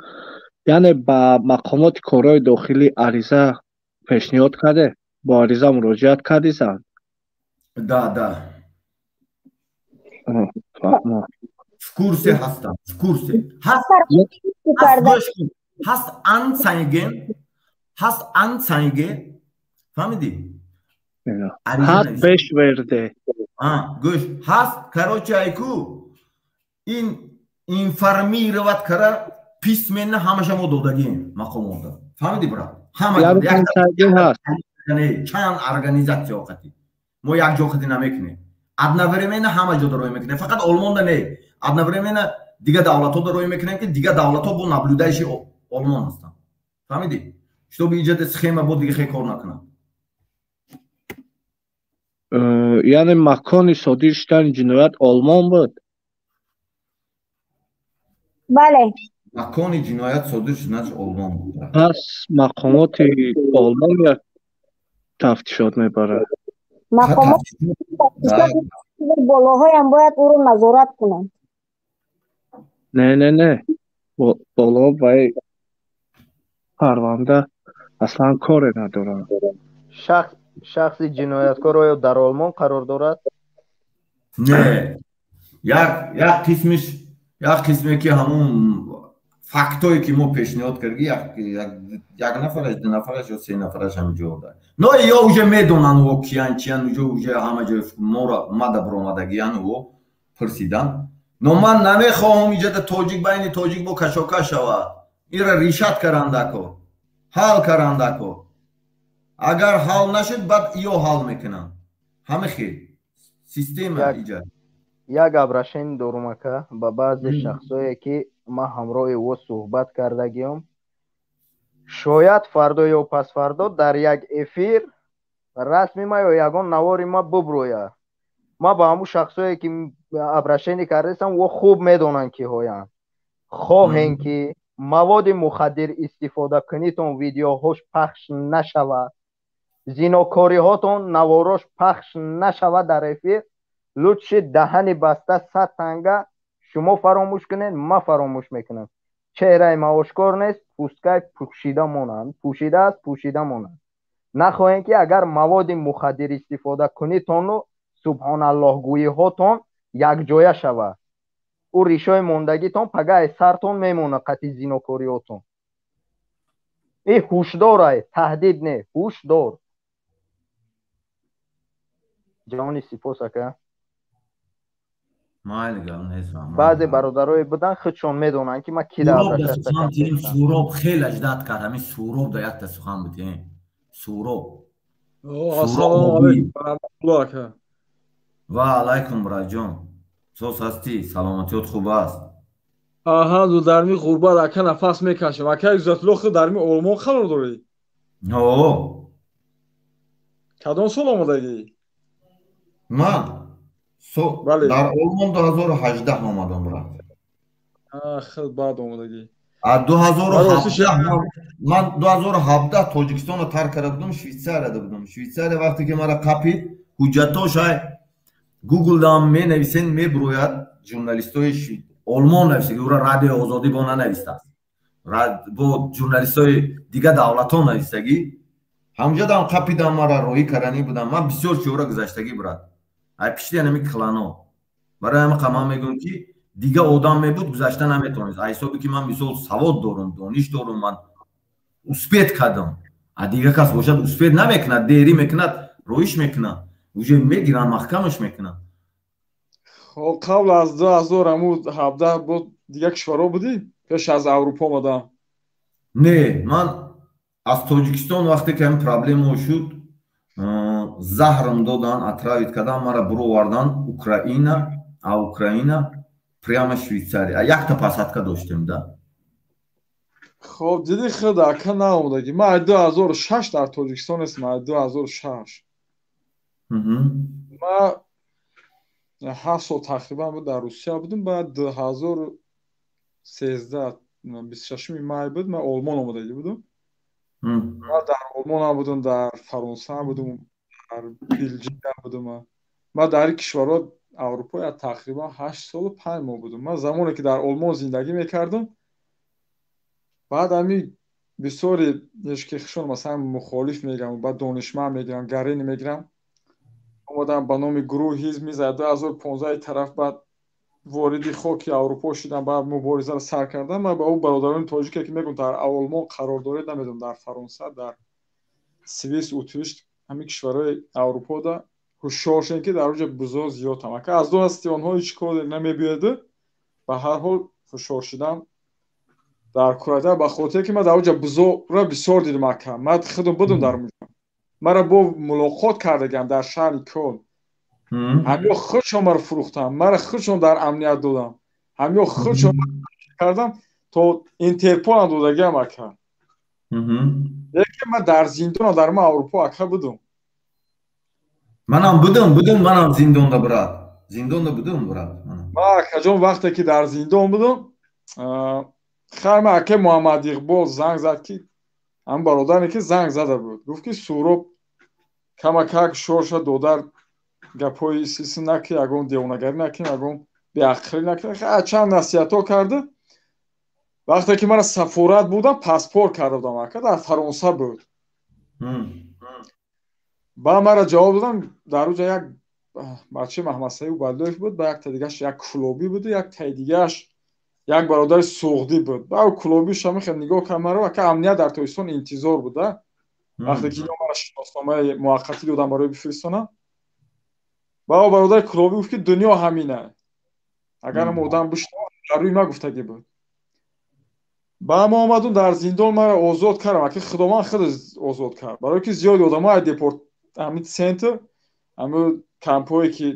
Яъне ба мақомоти корҳои дохилӣ ариза пешниҳод карде, бо ариза муроҷиат кардисан? Да. В курсе ҳастам, в курсе ҳаст, Anzeigen ҳаст, Anzeige, фаҳмидӣ? Ҳаст Beschwerde. Гӯш, ҳаст. Короче, айку ин информировать кара письменно ҳамаша мо додагием мақомота, фаҳмидӣ, брат? Ҳама чанд организация қати мо як ҷо қати намекунем, одновременно ҳама ҷо дароя мекунем. Фақат Олмонда не, одновременно дигар давлатҳо дароя мекунем, ки дигар давлатҳо бо наблюдающий Олмон ҳастанд, фаҳмидӣ? Чтобы иҷода схема бо дига хе кор накунад. Яъне макони содир шудани ҷиноят Олмон буд? Бале. Макони ҷиноят содир шуданаш Олмон буд. Пас мақомоти Олмон як тафтишот мебарад. Мақомот болоҳоям бояд ӯро назорат кунанд. Не, боло вай парванда аслан коре надоранд. Шахси ҷинояткор оё дар Олмон қарор дорад? Не, як қисмиш, як қисме ки ҳамун фактое ки мо пешниҳод карди, як нафараш, ду нафараш ё се нафараш ҳамин ҷо да, но ё уже медонанд о киян, чиян, уже ҳама ҷои моро мада биромадагиян, о пурсидан. Но ман намехоҳам иҷода тоҷик байни тоҷик бо кашокаш шавад. Ира решать карандако, ҳал карандако. Агар ҳал нашуд, баъд иё ҳал мекунанд. Ҳама хел система иҷа. Як обращение дорум, ака, ба баъзе шахсое, ки ман ҳамроҳи ӯ суҳбат кардагиём. Шояд фардо ё пасфардо дар як эфир расми ма ё ягон навори ма буброяд. Ма ба ҳамун шахсое, ки обращение кардастам, ӯ хуб медонанд, ки ҳоянд. Хоҳем, ки маводи мухаддир истифода кунитон видеоҳош пахш нашавад, зинокориҳотон наворош пахш нашавад дар эфир, лучше даҳани баста 100 танга шумо фаромӯш кунед, ма фаромӯш мекунам. Чеҳраи ма ошкор нест, пускай пӯшида монанд, пӯшида аст, пӯшида монанд. Нахоҳем, ки агар маводи мухаддир истифода кунитону субҳоналлоҳгӯиҳотон якҷоя шавад, ӯ ришои мондагитон пагаи сартон мемонад қати зинокориҳотон. И ҳушдорай, таҳдид не, ҳушдор. Ҷони сипос, ака. Майли, гап нест. Баъзе бародарое буданд, худшон медонанд, ки ман ки. Суроб хеле ждать кард. Ҳамин Суроб да якта сухан бутем, Суроб. Ассалому алайкум ва раҳматуллоҳ, ака. Ва алайкум, братҷон, соз ҳастӣ? Саломатиёт хуб аст? Алҳамду, дар ми ғурбат, ака, нафас мекашам. Ака Иззатулло, худ дар ми Олмон қарор дорӣ? О. Кадом сол омадагӣ? Ман дар Олмон 2018 омадам, брат. Хел баъд омадагӣ. 2017, ман 2017 Тоҷикистонро тарк карда будам, Швейтсарияда будам. Швейтсария вақте ки мара қапид, ҳуҷҷатош ай Гуглдам менависен, мебурояд. Журналистои Олмон нависта, ӯра Радиои Озодӣ бо нанавистааст, бо журналистои дигар давлатҳо навистагӣ. Ҳамҷадам қапидам, мара роҳӣ карданӣ будам. Ман бисёр чиҳоро гузаштагӣ, брат, ай пишти анами клано. Барои ҳамин ман мегӯям, ки дига одам мебуд, гузашта наметавонист. А ҳисоби ки ман мисол савод дорум, дониш дорум, ман успеть кардам. А дига кас бошад, успеть намекунад, дерӣ мекунад, роиш мекунад, уже мегиранд, маҳкамаш мекунанд. Хоб, қабл аз 2017 бо дигар кишварҳо будӣ, пеш аз Аврупо омадан? Не, ман аз Тоҷикистон вақте ки ҳамин проблемао шуд, заҳрм додан, отравить кардан, мара буровардан Украина, а Украина прямо Швейтсария. Якта посадка доштем да. Хоб, диди, худ, ака, наомадагӣ. Ман ай 2006 дар Тоҷикистон нестам, ай 2006. Ман 7 сол тақрибан буд дар Русия будам. Баъд 2013, 26-уми май буд, ман Олмон омадагӣ будам. Ман дар Олмонам будам, дар Фаронсаам будам, дар Белгикам будам. Ман дар ин кишварҳо Аврупо тақрибан 8 солу 5 моҳ будам. Ман замоне ки дар Олмон зиндагӣ мекардам, баъд ҳами бисёре ки хушон, масалан, мухолиф мегирам, баъд донишманд мегирам, гарени мегирам, омадам ба номи гурӯҳ, ҳизб мизад. 2015 тараф баъд вориди хоки Аврупо шудам, баъд муборизаро сар кардам. Ман ба ӯ бародарони тоҷике ки мегӯм, дар Олмон қарор доред, намедонам, дар Фаронса, дар Свис, Утриш, ҳамин кишварҳои Аврупода ҳушёр шудем, ки дар оҷа бузо зиёдам, ака. Аз донасти онҳо ҳеҷ кор намебиёяду ба ҳар ҳол ҳушёр шудам дар курада, ба хотире ки ман дар оҷа бузоро бисёр дидам, ака. Ман худам будам дар онҷо, мара бо мулоқот кардагиам дар шаҳри Кёлн. Ҳамиё худшон маро фурӯхтам, мара худшон дар амният додам, ҳамиё худшон кардам, то Интерполам додагиам, ака. Лекин ман дар зиндонам, дар ма Аврупо, ака, будум. Манам будум, манам зиндонда, брат, зиндонда будум, брат. Ман, акаҷон, вақте ки дар зиндон будум, хайр, ман ака Муҳаммад Иқбол занг зад, ки ҳам бародаре ки занг зада буд, гуфт, ки Суроб камакак шорша, додар, гапҳои сиси наки, ягон девонагарӣ накунем, ягон беақлӣ накунем. Чанд насиҳатҳо карда. Вақте ки мара сафорат будам, паспорт карда будам, ака, дар Фаронса буд. Ба мара ҷавоб додам. Дар оҷа як бачаи Маҳмадсаид Убайдуллоев буд, ба якта дигааш як кулобӣ буду, як таи дигааш як бародари суғдӣ буд. Ба кулобиша мехел нигоҳ кард маро, ака. Амният дар Тоҷикистон интизор буда. Вақте ки ино мара шиносномаи муваққатӣ додам барои бифиристонам, ба бародари кулобӣ гуфт, ки дунё ҳамина, агар ам одам бишнавад, дар рӯи ман гуфтагӣ буд. Ба ма омадум, дар зиндон мара озод кардам, аки. Худованд худ озод кард, барое ки зиёди одамо депорт, ҳамин центр, ҳамин кампҳое ки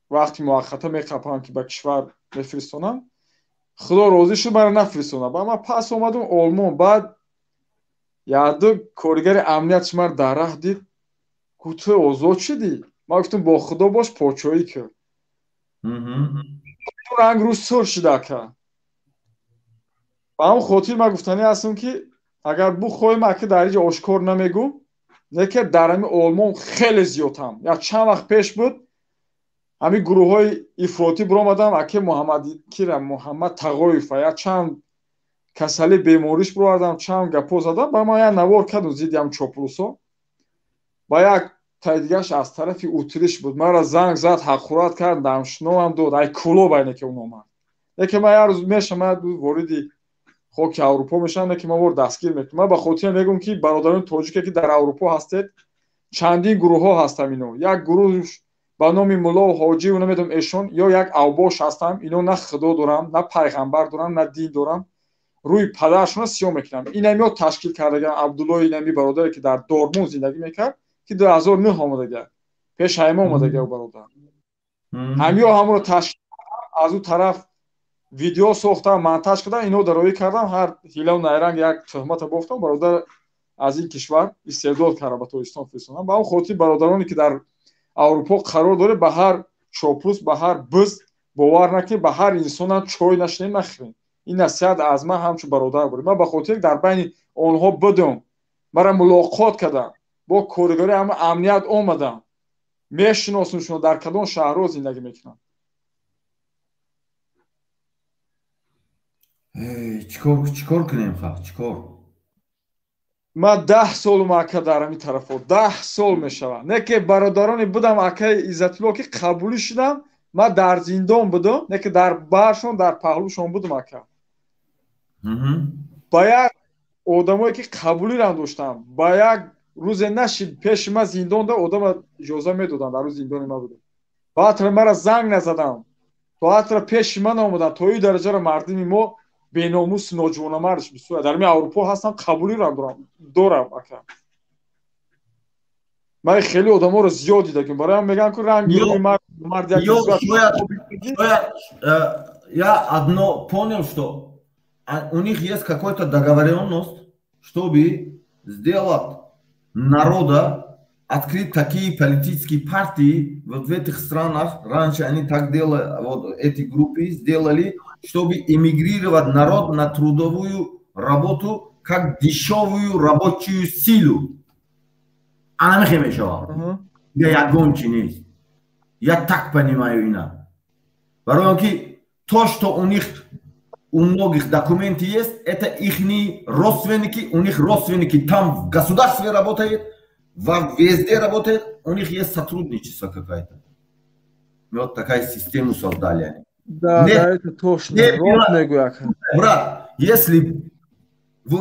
вақти муваққата меқапанд, ки ба кишвар мефиристонанд, Худо розӣ шуд, мара нафиристонад. Ба ман пас омадум Олмон. Баъд якду коригари амниятш мара дар раҳ дид, гуфт: «Ту озод шудӣ?» Ман гуфтам: «Бо Худо бош, почоӣ кар». Ранг рӯз сур шуда, ака. Ба ҳамн хотир ман гуфтанӣ ҳастам, ки агар бухоҳем, ака, дар инҷа ошкор намегӯм, лекин дар ҳамин Олмон хеле зиёдам. Як чанд вақт пеш буд, ҳамин гурӯҳҳои ифротӣ биромадам, аке Муҳаммад, кира, Муҳаммад Тағоев, як чанд касали бемориш бировардам, чанд гапҳо задам. Ба ман як навор кардум зидди ҳам чоплусо. Ба як таи дигараш аз тарафи Утриш буд, маро занг зад, ҳақорат кард, дамшиноам дод, ай Кулоб айне ки он омад. Лекин ман як рӯз мешам, ман вориди хоки Аврупо мешавам, лекин ман вор дастгир мекунам. Ман ба хотир мегӯм, ки бародарони тоҷике ки дар Аврупо ҳастед, чандин гурӯҳҳо ҳастам. Ино як гурӯҳ ба номи мулло, ҳоҷиву намедонам, эшон ё як авбош ҳастам. Ино на Худо дорам, на пайғамбар дорам, на дин дорам, рӯи падарашонро сиёҳ мекунам. Инамиё ташкил кардагиам, Абдуллои, инами бародаре ки дар Дормун зиндагӣ мекард, ки 2009 омадага, пеш ҳайма омадага бародар. Ҳамиё ҳамро ташкил, аз ӯ тараф видео сохтам, монтаж кардам, ино дароӣ кардам, ҳар ҳилаву найранг як туҳмата бофтам, бародар аз ин кишвар истирдод кардам, ба Тоҷикистон фиристодам. Ба он хотир бародароне ки дар Аврупо қарор доред, ба ҳар чопус, ба ҳар биз бовар накунед, ба ҳар инсонам чой нашинед, нахӯред. Ин насиҳат аз ман ҳамчун бародар буд. Ман ба хотир дар байни онҳо будам, мара мулоқот кардам, бо коригари ҳама амният омадам, мешиносам шумо дар кадом шаҳрҳо зиндагӣ мекунанд. Чикор кунем ха? Чикор? Ман 10 солум ака дар ҳамин тарафҳо, 10 сол мешавад. Не ки бародароне будам акаи Иззатулло ки қабулӣ шудам, ман дар зиндон будам, не ки дар баршон, дар паҳлӯшон будам ака. Ба як одамое ки қабулирам доштам, ба як рӯзе нашид пеши ман зиндон да одама иҷоза медодам, дар рӯз зиндони ман будам. Ба ҳатро мара занг назадам, то ҳатро пеши ман омадам, то ин дараҷаро мардуми мо беномус ноҷавонамардш бисёр. Дар ми Аврупо ҳастам, қабулирам дорам ака. Ман хеле одаморо зиёд дидагим, барои мегӯям ки ранги рӯи мард як. Я одно понял, что у них есть какая-то договоренность, чтобы сделать народа, открыть такие политические партии вот в этих странах. Раньше они так делали, вот эти группы сделали, чтобы эмигрировать народ на трудовую работу, как дешевую рабочую силу. Она мешава. Я гончи нест. Я так понимаю ина. Баронки, то, что у них, у многих документы есть, это их родственники, у них родственники там в государстве работают, везде работает, у них есть сотрудничество какое-то. Вот такая систему создали они. Да, нет, да, это точно. Нет, брат, если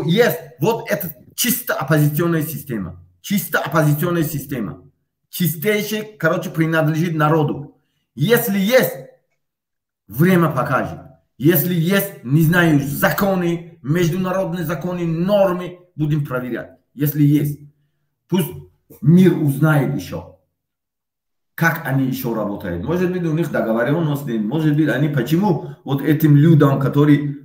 есть, вот это чисто оппозиционная система. Чисто оппозиционная система. Чистейшая, короче, принадлежит народу. Если есть, время покажет. Если есть, не знаю, законы, международные законы, нормы, будем проверять. Если есть. Пусть мир узнает еще, как они еще работают. Может быть, у них договоренность, может быть, они почему вот этим людям, которые,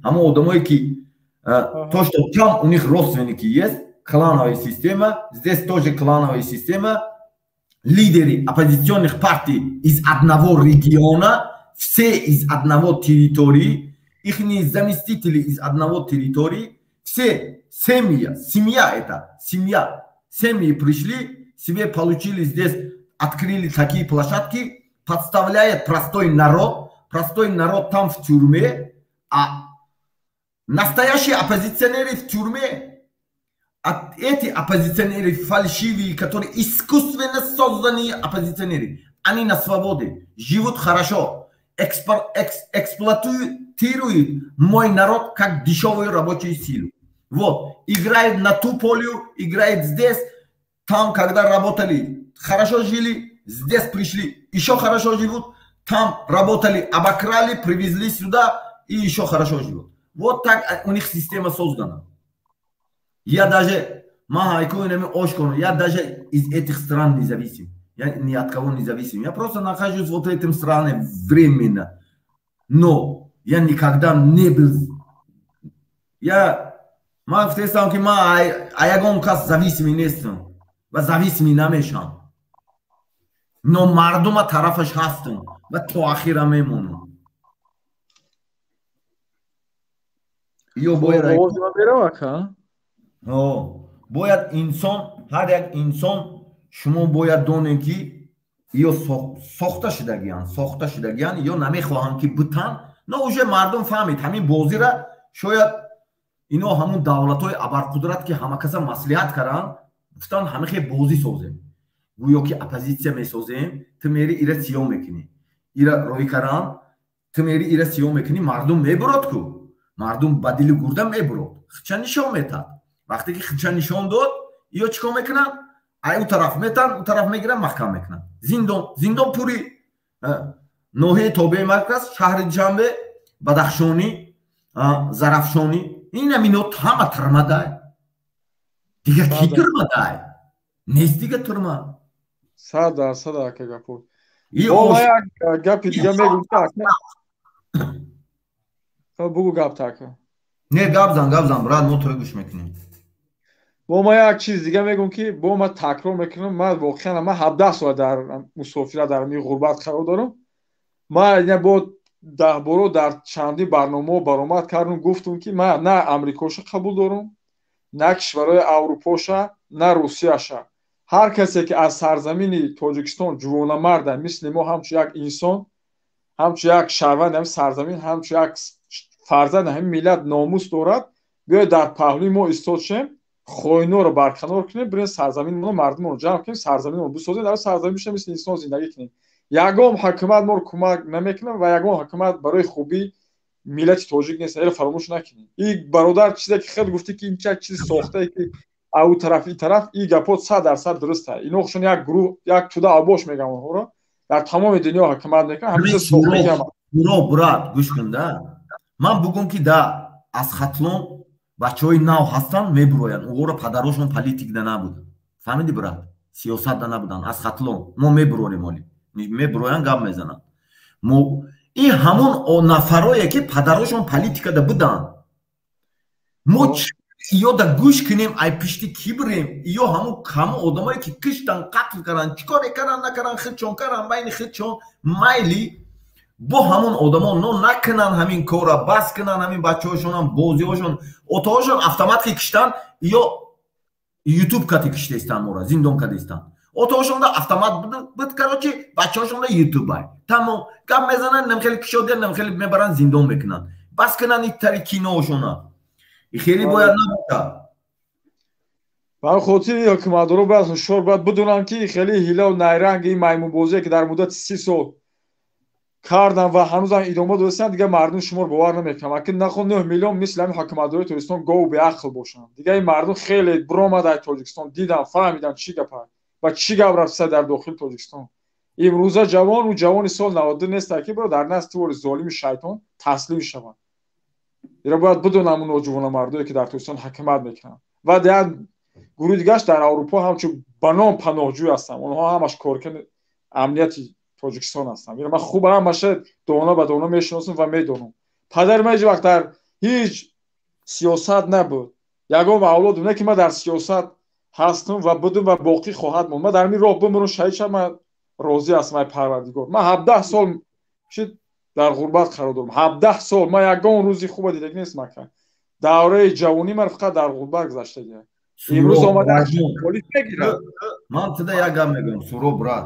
то, что там у них родственники есть, клановая система, здесь тоже клановая система, лидеры оппозиционных партий из одного региона, все из одного территории, их заместители из одного территории, все семья, семья это, семья. Семьи пришли, себе получили здесь, открыли такие площадки, подставляет простой народ там в тюрьме, а настоящие оппозиционеры в тюрьме, а эти оппозиционеры фальшивые, которые искусственно созданные оппозиционеры, они на свободе, живут хорошо, эксплуатируют мой народ как дешевую рабочую силу. Вот, играет на ту полю, играет здесь, там, когда работали, хорошо жили, здесь пришли, еще хорошо живут, там работали, обокрали, привезли сюда и еще хорошо живут. Вот так у них система создана. Я даже, я даже из этих стран не зависим. Я ни от кого не зависим. Я просто нахожусь вот в этом стране временно. Но я никогда не был... Я... Ман гуфтаистам ки ман ягон кас зависимӣ нестам ва зависимӣ намешам, но мардума тарафаш ҳастам ва то ахира мемонам. Ё бояд инсон, ҳар як инсон, шумо бояд донед ки ё сохта шудагиянд, ё намехоҳанд ки бутан, но уже мардум фаҳмид ҳамин бозира. Шояд ино ҳамун давлатҳои абарқудрат ки ҳама каса маслиҳат карданд, гуфтанд ҳамихе бозӣ созем, гӯё ки оппозитсия месозем, ту мери ира сиём мекунӣ, ира рӯй каранд, ту мери ира сиём мекунӣ, мардум мебурод ку, мардум ба дили гурда мебурод, хича нишон метад. Вақте ки хича нишон дод, ё чӣ кор мекунанд? Ай у тараф метанд, у тараф мегиранд, маҳкам мекунанд. Зиндон, зиндон пури ноҳияи тобеи марказ, шаҳри Душанбе, Бадахшонӣ, Зарафшонӣ, ин амино ҳама турмадай. Дига ки турмадай? Нест дига турма. 100% ака гапо. Як гапи дига мегум, бугу гап така. Не, гап зан, гап зан, брат, мо туро гӯш мекунем. Бо ма як чиз дига мегум, ки бо ма такрор мекунам, ман воқеан ман 17 сол дар мусофират, дар ми ғурбат қарор дорам. Ман ина бо даҳборо дар чандин барномаҳо баромад кардам, гуфтам, ки ман на амрикоша қабул дорам, на кишварҳои аврупоша, на русияша. Ҳар касе ки аз сарзамини Тоҷикистон ҷувонамарда, мисли мо, ҳамчун як инсон, ҳамчун як шаҳрванди ҳамин сарзамин, ҳамчун як фарзанди ҳамин миллат номус дорад, биёед дар паҳлӯи мо истод шем, хоиноро барканор кунем, бирем сарзаминмоно, мардумонро ҷамъ кунем, сарзаминмонро бисозем, дар сарзамин бишем, мисли инсон зиндагӣ кунем. Ягон ҳукумат моро кӯмак намекунад ва ягон ҳукумат барои хубии миллати тоҷик нест. Эро фаромӯш накунем. И бародар, чизе ки хел гуфтӣ, ки ин чак чизи сохтае, ки ау тараф, и тараф, и гапот 100% дуруст аст. Ино хушон як гурӯҳ, як туда абош мегам, онҳоро дар тамоми дунё ҳукумат мекунад, ҳамин сохтаги ҳам. Суро, брат, гӯш кун да. Ман бугум, ки да аз Хатлон бачаҳои нав ҳастанд, мебуроянд, онҳоро падарошон политикда набуд, фаҳмиди, брат, сиёсатда набуданд. Аз Хатлон мо мебурорем, оли мебуроянд, гап мезананд. Мо ин ҳамон нафарое, ки падарошон политикада буданд, мо ё да гӯш кунем, ай пишти ки бирем? Ё ҳамун ҳамун одамое, ки киштан, қатл кардан, чӣ коре кардан, накардан, худшон кардан, байни худшон майли, бо ҳамон одамо но накунанд ҳамин кора, бас кунанд. Ҳамин бачаҳошонам, бозиҳошон, отаҳошон автомат ки киштан, ё ютуб кати киштаистанд, мора зиндон кадаистанд. Отаҳошонда автомат буд, короче, бачаҳошонда ютубай, тамом, гап мезананд, намхели кишодиян, намхели мебаранд, зиндон мекунанд. Бас кунанд итари киноошона, хеле бояд набошад. Ба хотири ҳукуматдоро бояд ҳушёр, бояд бидонанд, ки хеле ҳилаву найранги ин маймунбозие, ки дар муддати 30 сол кардан ва ҳанӯзам идома додастанд, дигар мардум шуморо бовар намекунанд. Акн нахо 9 миллион мисли ҳамин ҳукуматдорои Тоҷикистон гову беақл бошанд. Дигар ин мардум хеле биромад аз Тоҷикистон, дидан, фаҳмидан, чӣ гап ва чӣ гап рафта дар дохили Тоҷикистон. Имрӯза ҷавон ӯ ҷавони соли 92 нест, ки биро дар назди тивори золими шайтон таслим шаванд. Иро бояд бидонам он ноҷувонамардое, ки дар Тоҷикистон ҳукумат мекунанд. Ва як гурӯҳи дигараш дар Аврупо ҳамчун ба ном паноҳҷӯй ҳастанд. Онҳо ҳамаш коркуни амнияти Тоҷикистон ҳастанд. Ман хуб ҳамаша дона ба дона мешиносам ва медонам. Падари ман ҳеҷ вақт дар ҳеҷ сиёсат набуд. Ягон авлод не, ки ман дар сиёсат ҳастам ва будам ва боқӣ хоҳад монд. Ман дар ҳамин роҳ бимирам, шаҳид шавам, ман розӣ ҳастам, ай Парвардигор. Ман 17 сол шид дар ғурбат қарор дорам. 17 сол ман ягон рӯзи хуба дидагӣ нест мака. Давраи ҷавонӣ ман фақат дар ғурбат гузаштагиам. Имрӯз омада полис мегирад. Ман туда як гап мегӯям, Суро, брат,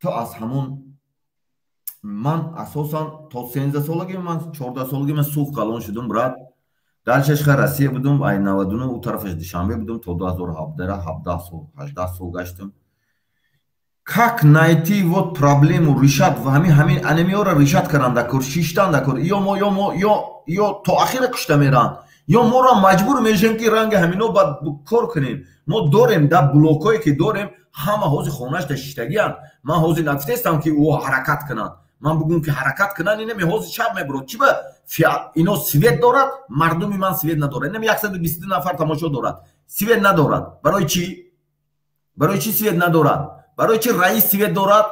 ту аз ҳамон ман асосан то 13 солагӣ, ман 14 солагӣ ман сух калон шудум, брат. Дальше ша Россия будум, ай 99 у тарафаш Душанбе будум то 2017, 17 сол, 18 сол гаштум. Как найти вот проблему, решать ва ҳамин анемиёро решать кардан дакор, шиштан дакор, ё мо, ё мо, ё то ахира кушта меранд, ё моро маҷбур мешавем, ки ранги ҳамино бад кор кунем. Мо дорем да блокҳое, ки дорем, ҳама ҳозир хонаашда шиштагианд. Ман ҳозир нагуфтаистам, ки ӯ ҳаракат кунанд. Ман бугум, ки ҳаракат кунанд, инами ҳозир шаб мебурад. Чи ба ино свет дорад, мардуми ман свет надорад? Инами 122 нафар тамошо дорад, свет надорад. Барои чӣ? Барои чӣ свет надорад? Барои чӣ раис свет дорад,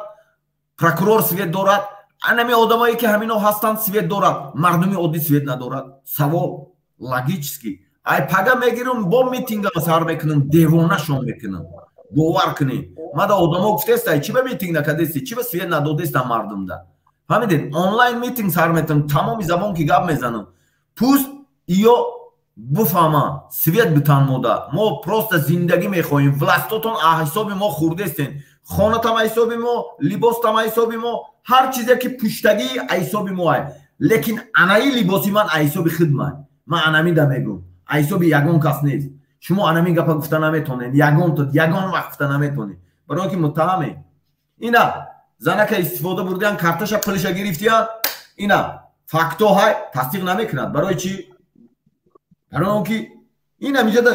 прокурор свет дорад, анами одамое, ки ҳамино ҳастанд, свет дорад, мардуми оддӣ свет надорад? Савол логически. Ай пага мегирам, бо митинга сар мекунам, девонашон мекунам, бовар кунед. Мада одамо гуфтеста, чи ба митинг накардести, чи ба свет надодеста мардумда? Фаҳмидед? Онлайн митинг сар метам, тамоми забон ки гап мезанам, пуст ё буфаҳма, свет битан. Мода мо просто зиндагӣ мехоҳем. Властотон ҳисоби мо хурдестен, хонатам ҳисоби мо, либостам ҳисоби мо, ҳар чизе ки пуштагӣ ҳисоби мо ай. Лекин анаи либоси ман ҳисоби хидмай, ман анамида мегӯм, ҳисоби ягон кас нест. Шумо анамин гапа гуфта наметонед, ягон ягон вақт гуфта наметонед, барои ки муттаҳаме. Ина занака истифода бурдиян, карташа, пулиша гирифтиян. Ина факто ҳай, тасдиқ намекунад. Барои чӣ? Барои он ки ин ҳамиҷада,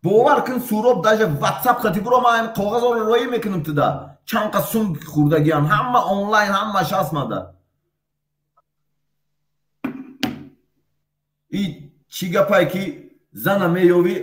бовар кун, Суроб, даже ватсап хати буро, ман коғазоро роӣ мекунам туда, чанд қа сум хӯрдагиан, ҳама онлайн, ҳамаш ҳаст мада. И чӣ гапае, ки зана меёвӣ,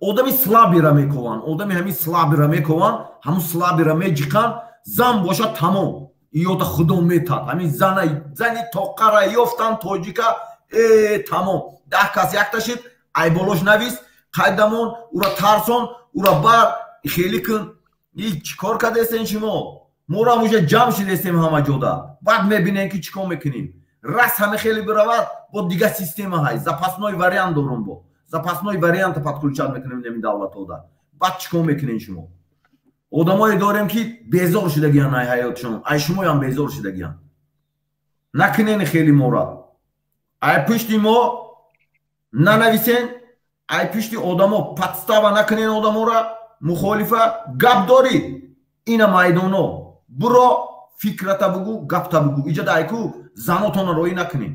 одами слабира мекованд, одами ҳамин слабира мекованд, ҳамун слабира меҷиқанд. Зан бошад, тамом, иёта худо метад. Ҳамин зана, зани тоқара ёфтан тоҷика, э тамом, 10 кас якта шид, айболош навис, қайдамон, ура тарсон, ура бар хелӣ кун. И чӣ кор кардесен шумо? Морам уже ҷамъ шидесем ҳама ҷода, баъд мебинем, ки чӣ кор мекунем. Рас ҳама хеле биравад, бо дига система ҳай, запасной вариант дорум, бо запасной варианта подключать мекунем неми давлатода. Баъд чӣ кор мекунем шумо? Одамое дорем, ки безор шудагиян ай ҳаётшон, ай шумоям безор шудагиян. Накунен хеле мора, ай пушти мо нанависен, ай пушти одамо подстава накунен одамора. Мухолифа гап дорӣ, ина майдоно буро, фикрата бугӯ, гапта бугӯ. Иҷада айку занотона роӣ накунем,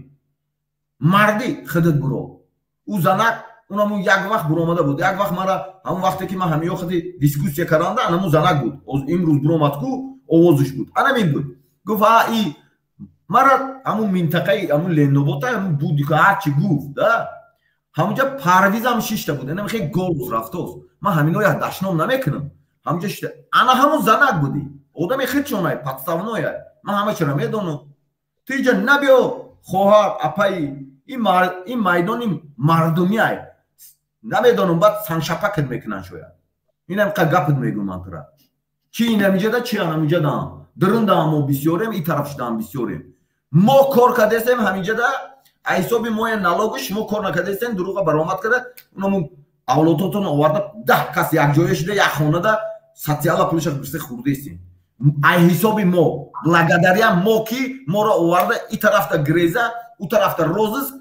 мардӣ худат буро. Ӯ занак унаму як вақт буромада буд, як вақт мара, ҳамон вақте ки ман ҳамиё хати дискуссия карданда, анаму занак буд. Имрӯз буромад ку, овозиш буд, анамин буд, гуфт: а и мара ҳамун минтақаи ҳамун Леннобота, ҳамун буди, ҳарчи гуфт да, ҳамунҷа Парвизам шишта буд. Инам хеле голос рафтост, ман ҳаминоя дашном намекунам. Ҳамунҷа шишта, ана ҳамун занак будӣ, одами худшонай, подставной ай. Ман ҳама чиро медонам. Ту иҷа набиё, хоҳар, апаи, ин майдони мардумӣ ай. Намедонам, баъд саншапакат мекунанд шояд. Инам қа гапат мегӯм ман тура. Чи инамиҷада, чи анамиҷадаам, дурундаам, мо бисёрем, и тараф шудаам бисёрем. Мо кор кардесем ҳамиҷада, ҳисоби моя налогу шумо кор накардесем, дурӯға баромад карда, унаму авлодотон оварда, 10 кас якҷоя шуда, як хонада социала пулиша гирифта хӯрдесем ай ҳисоби мо. Благодаря мо, ки моро оварда, и тарафта греза, у тарафта розыск,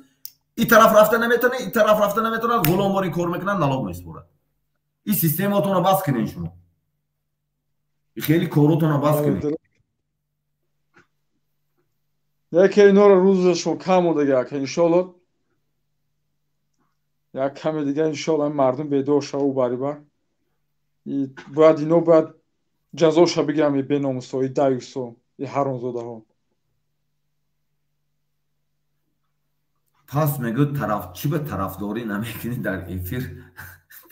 и тараф рафта наметавонад, и тараф рафта наметавонад, ғуломорӣ кор мекунад, налог месупорад. И системаотонро бас кунен шумо, и хеле коротонро бас кунед. Яке инора рӯзашон кам мондага, ака, иншолло як каме дига, иншолло мардум бедор шаву барибар. Бояд ино бояд ҷазоша бигирам, и беномусо, и даюсо, и ҳаромзодаҳо. Пас мегӯ, тараф чӣ ба тарафдорӣ намекунӣ дар эфир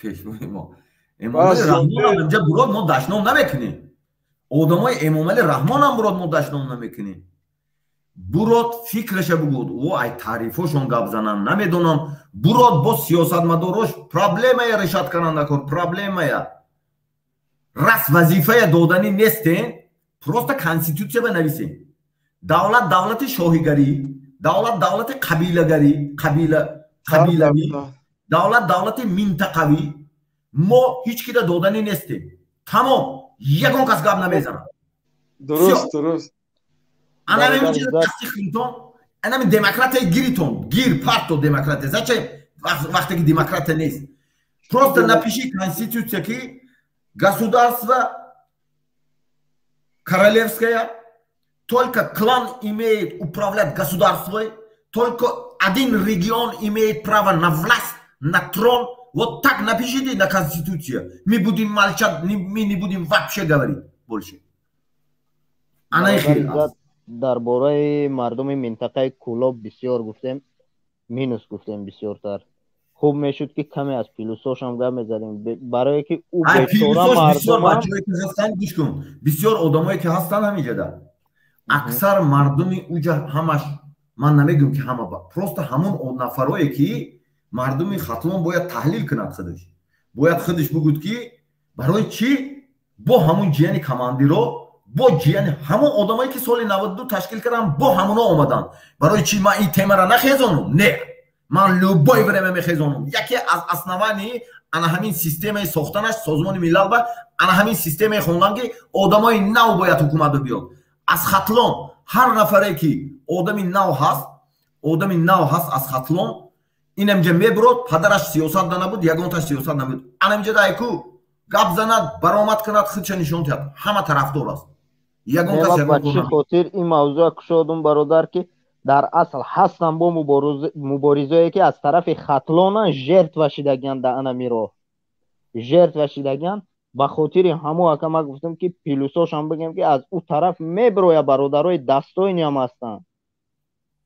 пешвои мо Эмомали Раҳмонам инҷа бурод, мо дашном намекунем. Одамои Эмомали Раҳмонам бурод, мо дашном намекунем. Бурод, фикраша бугӯд, о ай таърифошон гап занам, намедонам. Бурод, бо сиёсатмадорош проблемая решать каранда кор, проблемая рас вазифая доданӣ нестен. Просто конститутсия ба нависем: давлат давлати шоҳигарӣ, давлат давлати қабилагарӣ, қабилавӣ, давлат давлати минтақавӣ. Мо ҳеҷ кида доданӣ нестем, тамом. Ягон кас гап намезанад. Дуруст, дуруст. Анамин чиза тасдиқ кунтон, анамин демократия гиритон, гир парто демократия. Зачем, вақте ки демократия нест? Просто напиши конститутсия, ки государство королевское, только клан имеет управлять государством, только один регион имеет право на власть, на трон. Вот так напишите на конституцию. Мы будем молчать, мы не будем вообще говорить больше. Дар бораи мардуми минтақаи Кӯлоб бисёр гуфтем, минус гуфтем бисёртар. Хуб мешуд, ки каме аз плюсошам гап мезадем, барое ки ӯ бечора мардумам. Гӯш кун, бисёр одамое ки ҳастанд ҳамиҷада, аксар мардуми уҷа ҳамаш, ман намегӯм, ки ҳама, просто ҳамон нафарое, ки мардуми Хатлон бояд таҳлил кунад худаш, бояд худаш бугӯд, ки барои чӣ бо ҳамун ҷияни командиро, бо ҷияни ҳамон одамое, ки соли 92 ташкил кардам, бо ҳамуно омаданд. Барои чӣ ман ин темаро нахезонум? Не, ман любое время мехезонум. Яке аз основании ана ҳамин системаи сохтанаш Созмони Милал ба ана ҳамин системаи хондан, ки одамои нав бояд ҳукумат биёд. Аз Хатлон ҳар нафаре, ки одами нав ҳаст, одами нав ҳаст аз Хатлон, инамҷа мебурод, падараш сиёсат набуд, ягонташ сиёсат набуд, анамҷа дайку гап занад, баромад кунад, худша нишон диҳад, ҳама тарафдор аст. Ягон кас ба чӣ хотир ин мавзӯъ кушодум, бародар, ки дар асл ҳастанд бо муборизое, ки аз тарафи Хатлона жертва шидагиянд, да анами роҳ жертва шидагиянд. Ба хотири ҳамо, ака, ман гуфтам, ки плюсошам бигем, ки аз ӯ тараф мебироя, бародарои достойный ам ҳастанд.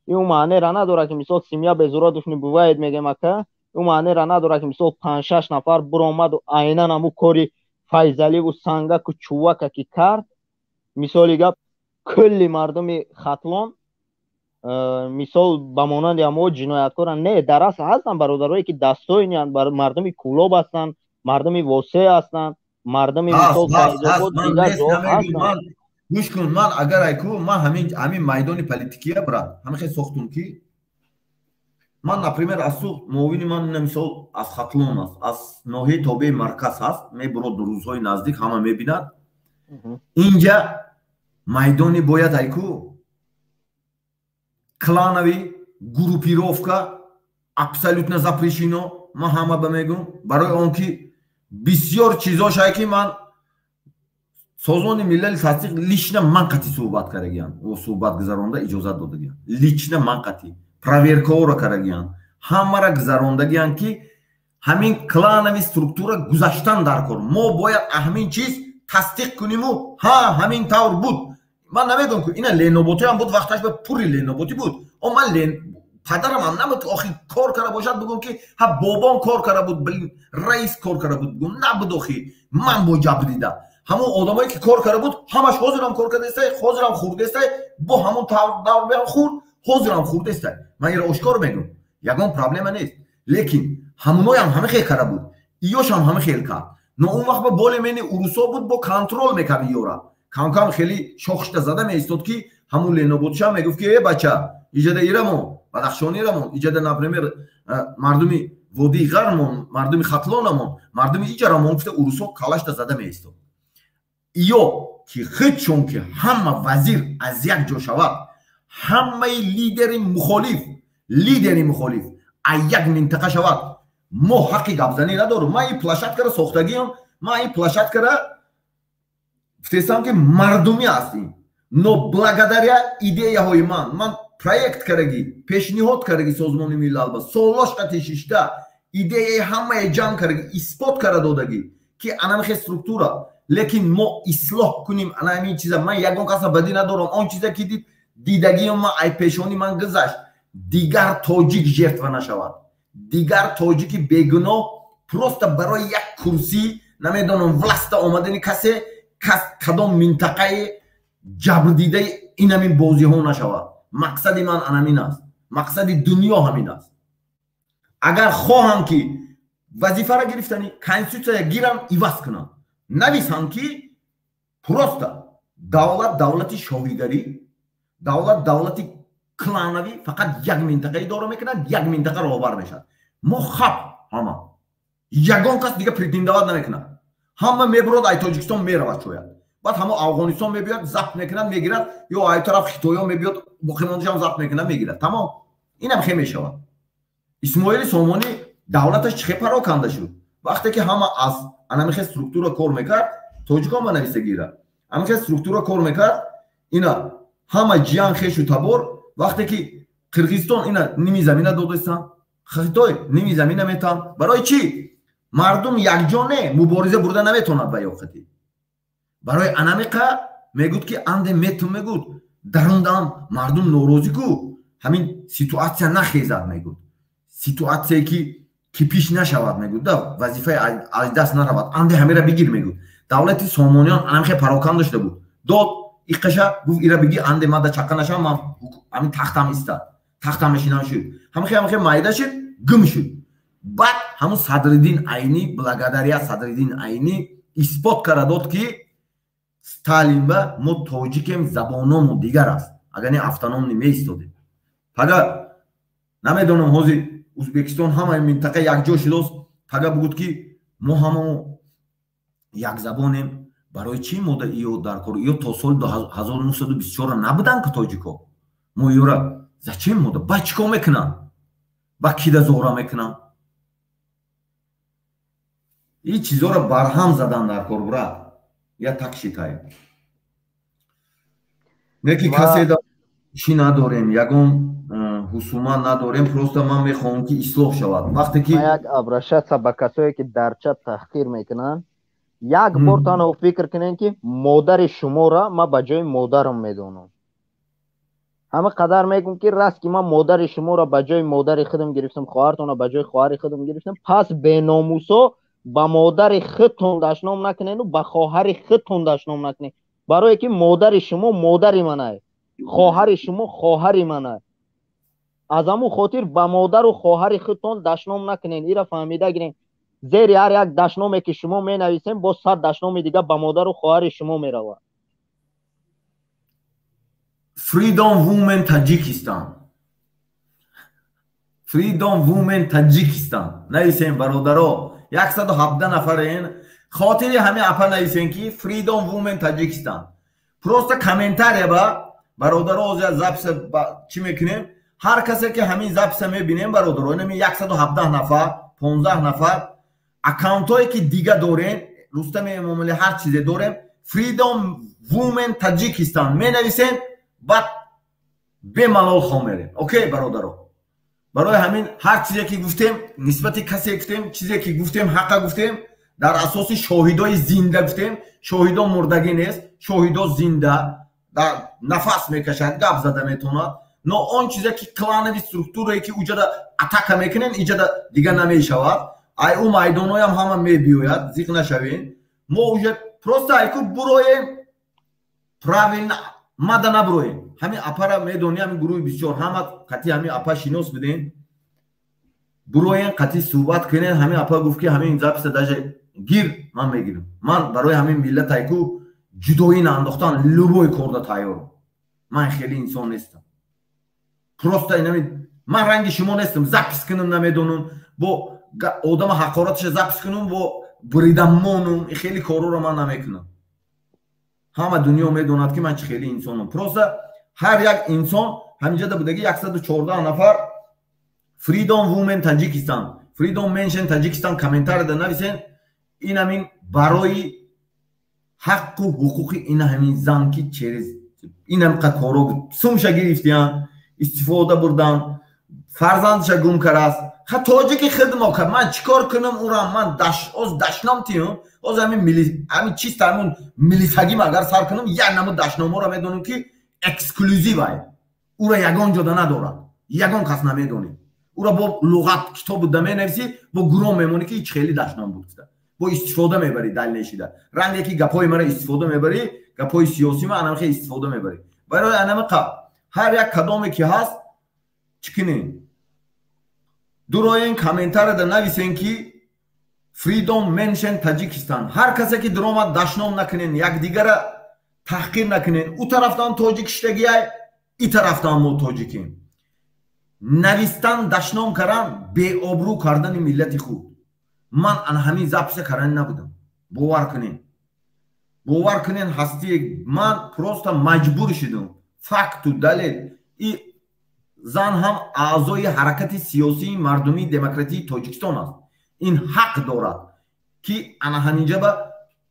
Ин маънеро надорад, ки мисол семья без уродов не бывает, мегем, ака. Ӯ маънеро надорад, ки мисол панҷ-шаш нафар буромаду айнан ҳамун кори Файзаливу Сангаку Чувака ки кард. Мисоли гап, кулли мардуми Хатлон мисол ба монанди ҳамо ҷинояткоранд. Не, дар асл ҳастанд бародарое ки дастойнианд, мардуми Кӯлоб ҳастанд, мардуми Восеъ ҳастанд, мардуми мисол Файзобод, дигар ҷоҳо ҳастанд. Гӯш кун, ман агар айку ман ҳамин майдони политикия, брат, ҳамин хел сохтум ки ман, например, аз Суғд, муовини ман мисол аз Хатлон аст, аз ноҳияи тобеи марказ ҳаст, мебурод рӯзҳои наздик ҳама мебинад. Инҷа майдони бояд айку клановый группировка абсолютно запрещено. Ман ҳама ба мегӯм, барои он ки бисёр чизошае ки ман Созмони Милали тасдиқ лично ман қатъи суҳбат кардагиам, суҳбат гузаронда иҷозат додагиам, лично ман қатъи проверкаҳоро кардагиам, ҳамаро гузарондагиам ки ҳамин клановый структура гузаштан дар кор. Мо бояд ҳамин чиз тасдиқ куниму ҳа ҳамин тавр буд. Ман намедонам ку ина леноботиам буд, вақташ ба пури леноботӣ буд. О ман падарам ҳам набуд охи кор карда бошад, бигӯм ки ҳа бобом кор карда буд, раис кор карда буд, бигӯм набуд. Охи ман бо ҷабр дида ҳамон одамое ки кор карда буд, ҳамаш ҳозирам кор кардаистай, ҳозирам хурдестай, бо ҳамон давр хурд, ҳозирам хурдестай. Ман инро ошкор мегӯм, ягон проблема нест. Лекин ҳамуноям ҳама хел карда буд, иёшам ҳама хел кард. Но он вақт ба боле мени урусо буд, бо контрол мекард иёра. Камкам хеле шохшта зада меистод ки ҳамун леноботша мегуфт ки э бача, иҷада ирамон, бадахшонирамон, иҷада, например, мардуми водии Ғармон, мардуми Хатлонамон, мардуми иҷарамон, гуфта урусо калашта зада меистод. Иё ки худшон ки ҳама вазир аз як ҷо шавад, ҳамаи лидери мухолиф аз як минтақа шавад, мо ҳаққи гапзанӣ надорем. Ман ин площадкаро сохтагиам, ман ин площадкара гуфтестам ки мардумӣ ҳастем, но благодаря идеяҳои ман проект кардаги, пешниҳод кардаги Созмони Милал ба солош қати шишта идеяи ҳамае ҷамъ кардаги, исбот карда додагӣ ки анамихе структура. Лекин мо ислоҳ кунем ана ҳамин чиза. Ман ягон каса бадӣ надорам. Он чизе ки дид дидагиам ман ай пешонӣ ман гузашт, дигар тоҷик жертва нашавад, дигар тоҷики бегуноҳ просто барои як курсӣ, намедонам, власта омадани касе, кадом минтақаи ҷабрдидаи ин ҳамин бозиҳо нашавад. Мақсади ман анамин аст, мақсади дунё ҳамин аст. Агар хоҳам ки вазифаро гирифтани конститутсия гирам, иваз кунам, нависам ки просто давлат давлати шоҳигарӣ, давлат давлати клановӣ, фақат як минтақа идора мекунад, як минтақа роҳбар мешавад. Мо хаб ҳама, ягон кас дига претендоват намекунад. Ҳама мебурод ай Тоҷикистон меравад, шояд баъд ҳамо Афғонистон мебиёд, забт мекунад, мегирад, ё ай тараф хитоё мебиёд, боқимондаашам забт мекунад, мегирад. Тамом, инам хе мешавад. Исмоили Сомонӣ давлаташ чӣ хе пароканда шуд? Вақте ки ҳама аз анамихе структура кор мекард, тоҷикон ба нависагира анамихе структура кор мекард, ина ҳама ҷиян хешу табор. Вақте ки Қирғизистон ина ними замина додастан, Хитой ними замина метан. Барои чӣ? Мардум якҷо не мубориза бурда наметавонад ба ёқатӣ. Барои анамиқа мегӯд ки анде мету мегӯд дарундам мардум норозӣ ку, ҳамин ситуатсия нахезад мегӯд, ситуатсие ки кипиш нашавад мегӯд, да вазифаи аз даст наравад, анде ҳамира бигир мегӯд. Давлати Сомониён анамихе пароканда шуда буд, дод иқаша гуфт ира бигир, анде ман да чақа нашавам, ман ҳамин тахтам истад, тахтам мешинам шуд. Ҳамихе майда шуд, гум шуд. Баъд ҳамун Садриддин Айнӣ, благодаря Садриддин Айнӣ исбот карда дод ки Сталин ба мо тоҷикем, забономон дигар аст, агар не автономни меистодем. Пага намедонам ҳозир Узбекистон ҳамаи минтақа якҷо шудост, пага бугуд ки мо ҳамамо якзабонем. Барои чӣ мо да иё дар кор? Иё то соли 1924 набуданд ки тоҷико. Мо иёра зачем мо да? Ба чӣ кор мекунанд? Ба кида зора мекунанд? Ин чизоро барҳам задан дар кор, брат. Я так считаю. Не ки касе да чӣ надорем, ягон ҳусумат надорем, просто ман мехоҳам ки ислоҳ шавад. Вақте ки як обращаться ба касое ки дар чат таҳқир мекунанд, як бор танҳо фикр кунед ки модари шуморо ман ба ҷои модарам медонам. Ҳама қадар мегӯм ки раст ки ман модари шуморо ба ҷои модари худам гирифтам, хоҳартонро ба ҷои хоҳари худам гирифтам, пас беномусо ба модари худтон дашном накунеду ба хоҳари худтон дашном накунед. Барое ки модари шумо модари манай, хоҳари шумо хоҳари манай. Аз ҳамун хотир ба модару хоҳари худтон дашном накунен. Ира фаҳмида гирен. Зери ҳар як дашноме ки шумо менависем, боз 100 дашноми дига ба модару хоҳари шумо меравад. Freedom Women Tajikistan. Freedom Women Tajikistan. Нависем бародаро, 117 нафарен. Хотири ҳами апа нависем ки Freedom Women Tajikistan. Просто комментария ба бародаро, ҳозир записа чӣ мекунем? Ҳар касе ки ҳамин записа мебинем бародаро, инами 117 нафар, 15 нафар аккаунтҳое ки дига дорем, Рустами Эмомалӣ ҳар чизе дорем, Freedom Women Tajikistan менависем, баъд бемалол хом мерем. Окей бародаро, барои ҳамин ҳар чизе ки гуфтем, нисбати касе гуфтем, чизе ки гуфтем, ҳаққа гуфтем, дар асоси шоҳидои зинда гуфтем. Шоҳидо мурдагӣ нест, шоҳидо зинда, дар нафас мекашад, гап зада метавонад. Но он чизе ки кланови структурае ки уҷада атака мекунен, иҷада дига намешавад. Ай ӯ майдоноям ҳама мебиёяд, зиқ нашавем. Мо уже просто айку буроем, правильно мада набуроем. Ҳамин апара медонӣ, ҳамин гурӯҳи бисёр ҳама қатъи ҳамин апа шинос будем. Буроен, қатъи суҳбат кунен. Ҳамин апа гуфт ки ҳамин записа даже гир, ман мегирам. Ман барои ҳамин миллат айку ҷудоӣ наандохтан любой корда тайёрам. Ман хеле инсон нестам. Просто инами ман ранги шумо нестам, запис кунам намедонам, бо одама ҳақораташа запис кунам, бо буридам монум, хеле корҳоро ман намекунам. Ҳама дунё медонад ки ман чӣ хеле инсонам. Просто ҳар як инсон ҳаминҷода будаги 114 нафар Freedom Women Tajikistan, Freedom Mention Tajikistan комментарияда нависен. Ин ҳамин барои ҳаққу ҳуқуқи ин ҳамин зан ки через ин ҳамқа коро сумша гирифтиян, истифода бурдан, фарзандша гум карааст. Ха тоҷики хидмо кард, ман чӣ кор кунам ура? Ман оз дашном тиюм, оз ҳамин ҳамин чист, ҳамун милисагим агар сар кунам, як намуд дашноморо медонам ки эксклюзив ай, ура ягон ҷода надорад, ягон кас намедонем. Ура бо луғат китоб буда менависӣ, бо гуром мемонӣ ки ҳеч хеле дашном буд, бо истифода мебарӣ далнешида. Ранге ки гапҳои мара истифода мебарӣ, гапҳои сиёсӣ ма анамхе истифода мебарӣ. Барои анамиқа ҳар як кадоме ки ҳаст чӣ кунем? Дуроен комментарияда нависен ки Freedom Mention Tajikistan. Ҳар касе ки дуромад дашном накунен, якдигара таҳқир накунен. Ӯ тарафтан тоҷик шидагиай, и тарафтан мо тоҷикем. Навистан дашном кардан беобрӯ кардани миллати худ. Ман ана ҳамин записа кардан набудам. Бовар кунен. Бовар кунен ҳастие, ман просто маҷбур шудам. Факту далел. И зан ҳам аъзои ҳаракати сиёсии мардумии демократии Тоҷикистон аст. Ин ҳақ дорад ки ана ҳаминҷа ба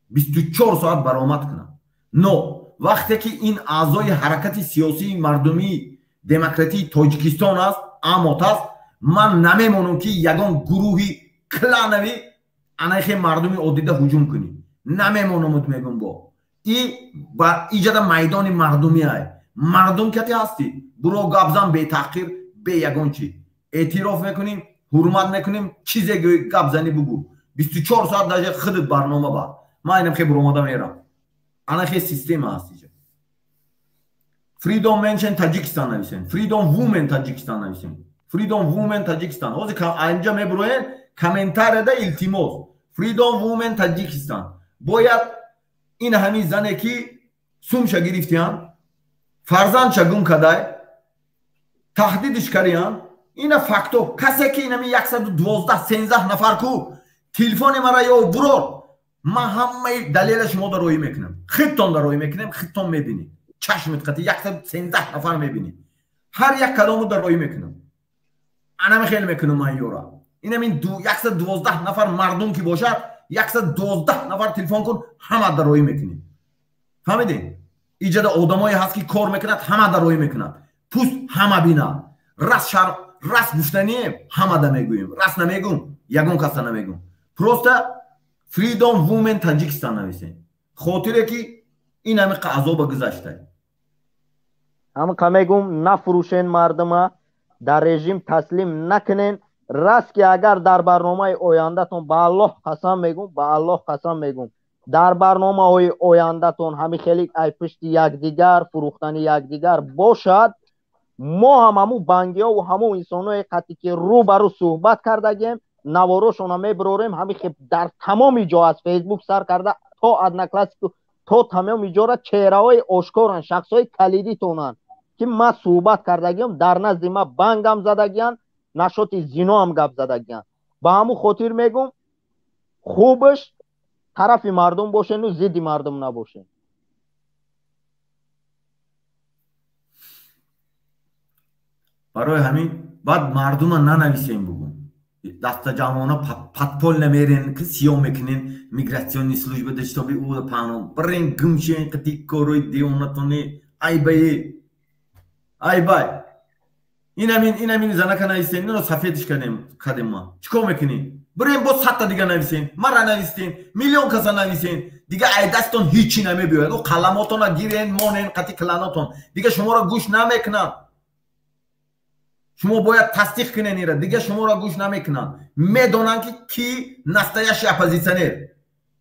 24 соат баромад кунад. Но вақте ки ин аъзои ҳаракати сиёсии мардумии демократии Тоҷикистон аст, амот аст, ман намемонам ки ягон гурӯҳи кланови анахе мардуми оддида ҳуҷум кунӣ. Намемонамуд мегум бо. И ба иҷада майдони мардумӣ ай. Мардум кати ҳастӣ, буро гап зан бетаҳқир, бе ягон чӣ. Эътироф мекунем, ҳурмат мекунем, чизе гап зани бугӯ. 24 соат даже худат барнома бар. Ман инам хе буромада мерам. Ана хе система ҳаст иҷа. Freedom Mention Tajikistan нависен. Freedom Women Tajikistan нависен. Freedom Women Tajikistan. Ҳозир инҷа мебуроен комментарияда илтимос. Freedom Women Tajikistan. Бояд ин ҳамин зане ки сумша гирифтиян, фарзандша гум кадай, таҳдидиш кариян, ина факто касе ки инами 112-13 нафар ку телефони мара ё бурор, ман ҳамаи далела шумо дар роҳӣ мекунам, худтон дар роҳӣ мекунем, худтон мебинед, чашмит қати 113 нафар мебинед, ҳар як калому дар роҳӣ мекунам, анами хел мекунам ман ёра. Инамин 112 нафар мардум ки бошад, 112 нафар телефон кун, ҳама дар роҳӣ мекунем. Фаҳмидем? Иҷада одамое ҳаст ки кор мекунад, ҳама дар роҳӣ мекунад. Пуст ҳама бинад. Раст шар, раст гуфтанием, ҳама да мегӯем. Раст намегӯм, ягон каса намегӯм. Просто Freedom Women Tajikistan нависем. Хотире ки ин ҳамиқа азоба гузашта. Ҳамиқа мегӯм, нафурӯшен мардума, дар режим таслим накунен. Раст ки агар дар барномаи ояндатон ба Аллоҳ қасам мегӯм, ба Аллоҳ қасам мегӯм, Дар барномаҳои ояндатон ҳамин хеле ай пушти якдигар, фурӯхтани якдигар бошад, мо ҳам ҳамун бангиҳову ҳамун инсонҳое қати ки рӯ ба рӯ суҳбат кардагем, наворошона мебирорем, ҳамин хел дар тамоми ҷо аз Фейсбук сар карда то Однокласснику то тамоми ҷора чеҳраҳои ошкоранд, шахсҳои калидитонанд ки ман суҳбат кардагиам, дар назди ман бангам задагиянд, нашоти зиноам гап задагиянд. Ба ҳамун хотир мегӯм, хубаш тарафи мардум бошену зидди мардум набошен. Барои ҳамин баъд мардума нанависем бугум. Дастаҷамъона подпол намерен, ки сиёҳ мекунен миграционный служба даштоби ӯ паҳно бирен гумшен қити корои девонатоне айбае айбай. Инамин занака нависем, ино сафедш кардем ма. Чӣ кор мекунӣ? Бирен боз садта дига нависен, мара нависен, миллион каса нависен, дига ай дастон ҳичи намебиёяд. Ӯ қаламотона гирен, монен қати кланотон. Дига шуморо гӯш намекунанд. Шумо бояд тасдиқ кунен ира, дига шуморо гӯш намекунанд. Медонанд ки ки настоящий оппозиционер.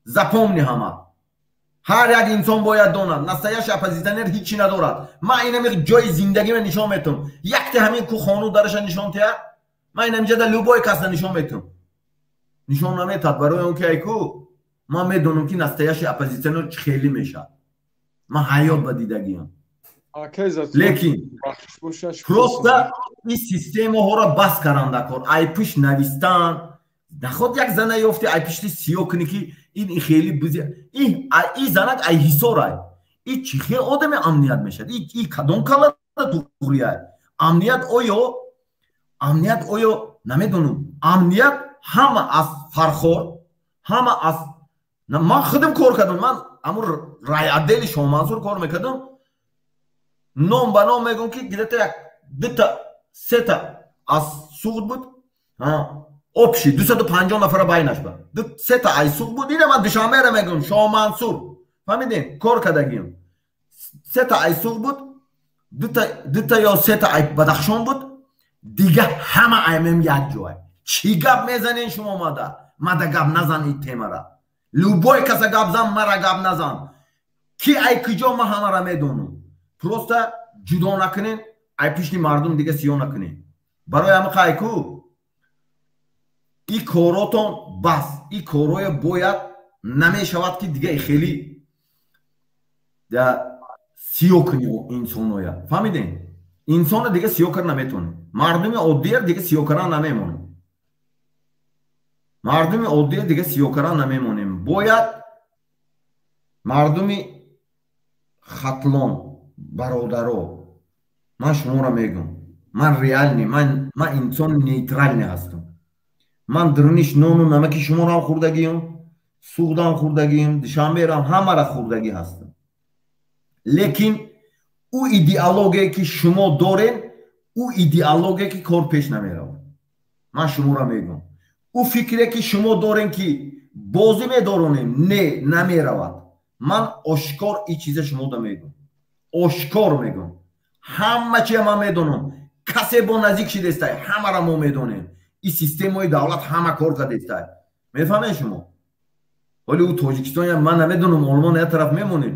Запомни ҳама. Ҳар як инсон бояд донад, настоящий оппозиционер ҳичи надорад. Ман инами ҷои зиндагима нишон метум. Якте ҳамин ку хону дараша нишон тиҳад, ман инамиҷада любой касда нишон метум. Нишон наметад, барои он ки айку ман медонам ки настоящий оппозиционер чӣ хелӣ мешавад. Ман ҳаёт ба дидагиам. Лекин просто ин системаҳоро бас каранда кор. Ай пушт навистан, наход як зана ёфти ай пушти сиёҳ кунӣ ки ин хеле бузи, ин занак ай ҳисор ай. Ин чӣ хел одами амният мешавад? Ин кадом калада туғри ай? Амният оё намедонам. Амният ҳама аз Фархор, ҳама аз ман худам кор кардам, ман ҳамун райотдели Шоҳмансур кор мекардам. Ном ба ном мегӯм ки где-то як дута сета аз Суғд буд, общий 250 нафара байнаш ба сета ай Суғд буд. Ина ман Душанберо мегӯм, Шоҳмансур, фаҳмидем, кор кардагием. Сета ай Суғд буд, дута ё сета ай Бадахшон буд, дига ҳама аймем як ҷой. Чӣ гап мезанен шумо мада? Мада гап назан ин темара. Любой каса гап зан, мара гап назан. Ки ай куҷо ман ҳамара медонам. Просто ҷудо накунен, ай пишти мардум дига сиёҳ накунен. Барои ҳама қайку и коротон бас, и корое бояд намешавад ки дига хеле сиёҳ кунӣ инсоноя. Фаҳмидем? Инсона дига сиёҳ кар наметавонем. Мардуми оддия дига сиёҳ кардан намемонем. Мардуми оддия дига сиёҳ кардан намемонем. Бояд мардуми Хатлон, бародаро, ман шуморо мегӯм, ман реални, ман инсони нейтрални ҳастам. Ман дуруниш нону намаки шуморо ҳам хӯрдагиам, Суғдам хӯрдагиам, Душанберам, ҳамаро хӯрдагӣ ҳастам. Лекин ӯ идеологие ки шумо дорен, ӯ идеологие ки кор пеш намеравад. Ман шуморо мегӯм, ӯ фикре ки шумо дорен ки бозӣ медоронем, не, намеравад. Ман ошкор ин чиза шумода мегӯм, ошкор мегӯм. Ҳама чия ман медонам. Касе бо наздик шидестай, ҳамаро мо медонем. Ин системаи давлат ҳама кор кардестай. Мефаҳмед шумо? Ҳоли ӯ Тоҷикистон, ман намедонам, Олмон як тараф мемонем.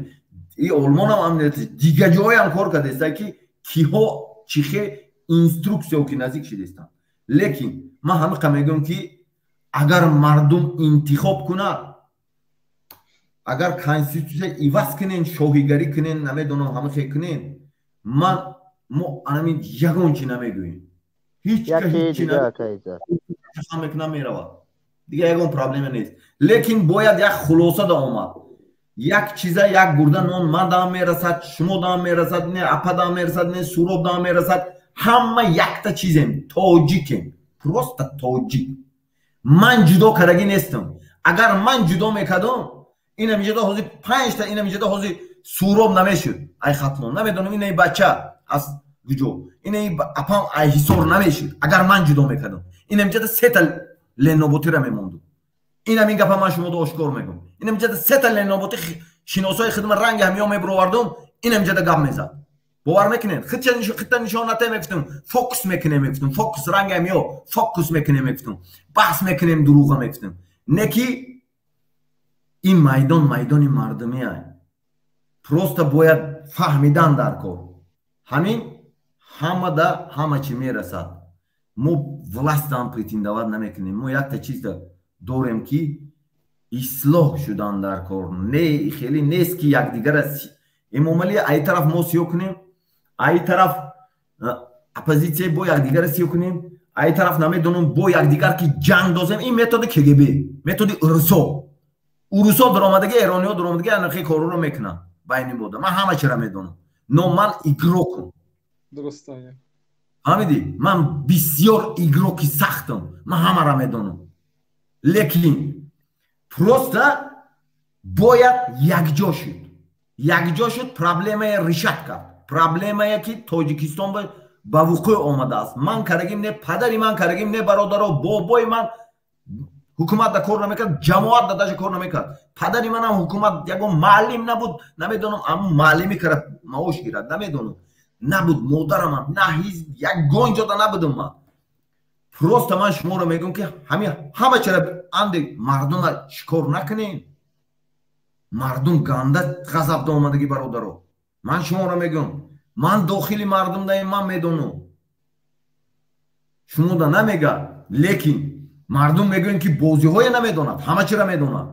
Ин Олмонам амният дига ҷоям кор кардестай ки киҳо чӣ хел инструксияо ки наздик шидестанд. Лекин ман ҳамиқа мегӯям ки агар мардум интихоб кунад, агар конститутсия иваз кунен, шоҳигарӣ кунен, намедонам ҳама хел кунен, ман мо анамин ягон чи намегӯем. Ҳеҷ ҳеҷ мекунам меравад. Дига ягон проблема нест. Лекин бояд як хулоса да омад. Як чиза, як бурда нон ман дам мерасад, шумо дам мерасад, не апа дам мерасад, не Суроб дам мерасад. Ҳама якта чизем, тоҷикем. Просто тоҷик. Ман ҷудо кардагӣ нестам. Агар ман ҷудо мекардам, инамиҷода ҳозир панҷта, инамиҷода ҳозир Суроб намешуд. Ай Хатлон намедонам, инаи бача аз куҷо, инаи апам ай Ҳисор намешуд. Агар ман ҷудо мекардам, инамиҷода сета леноботира мемондум. Инам ин гапа ман шумода ошкор мегӯм. Инамиҷода сета леноботи шиносои хидма ранги ҳамиё мебировардум, инамиҷода гап мезад. Бовар мекунед? Хитта нишон нате мегуфтум, фокус мекунем мегуфтум, фокус ранги ҳамиё фокус мекунем мегуфтум, баҳс мекунем, дурӯға мегуфтум. Не ки Ин майдон майдони мардумӣ ай. Просто бояд фаҳмидан дар кор. Ҳамин ҳамада ҳама чӣ мерасад. Мо властам претендовать намекунем. Мо якта чиз дорем, ки ислоҳ шудан дар кор. Не, хеле нест, ки якдигара Эмомалӣ ай тараф мо сиё кунем, ай тараф оппозитсия бо якдигара сиё кунем, ай тараф намедонам бо якдигар ки ҷанг дозем. Ин методи КГБ, методи урусо. Урусо даромадаги, эрониҳо даромадаги, анахе корро мекунанд байни бода. Ман ҳама чира медонам, но ман игрокум. Фаҳмидӣ? Ман бисёр игроки сахтам, ман ҳамаро медонам, лекин просто бояд якҷо шуд, якҷо шуд, проблемае решать кард, проблемае ки Тоҷикистон ба вуқӯъ омадааст. Ман карагим не, падари ман карагим не, бародаро, бобои ман ҳукумат да кор намекард, ҷамоат да даже кор намекард. Падари манам ҳукумат ягон маълим набуд, намедонам, аммо маълимӣ кара маош гирад, намедонам, набуд. Модарамам на ҳизб, ягон ҷода набудам ман. Просто ман шуморо мегӯям, ки ҳамин ҳама чара анде мардума шикор накунем. Мардум ганда ғазабда омадагӣ, бародаро. Ман шуморо мегӯям, ман дохили мардум даем, ман медонам, шумода намега, лекин мардум мегӯянд, ки бозиҳое намедонад, ҳама чира медонад.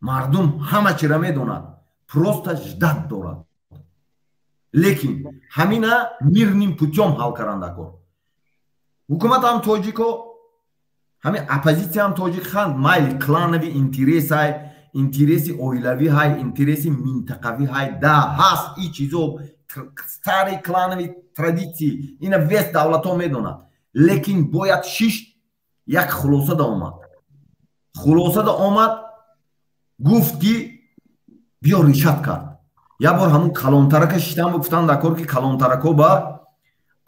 Мардум ҳама чира медонад, просто ждать дорад. Лекин ҳамина мирным путём ҳал каранда кор. Ҳукумат ҳам тоҷико, ҳамин оппозитсия ҳам тоҷик ханд, майли, клановый интересай, интереси оилавӣ ҳай, интереси минтақавӣ ҳай, да, ҳаст и чизо, старый клановый традиции. Ина весь давлатҳо медонад, лекин бояд шишт, як хулосада омад, хулосада омад, гуфт, ки биё решать кард. Як бор ҳамун калонтарака шиштан, гуфтан дар кор, ки калонтарако ба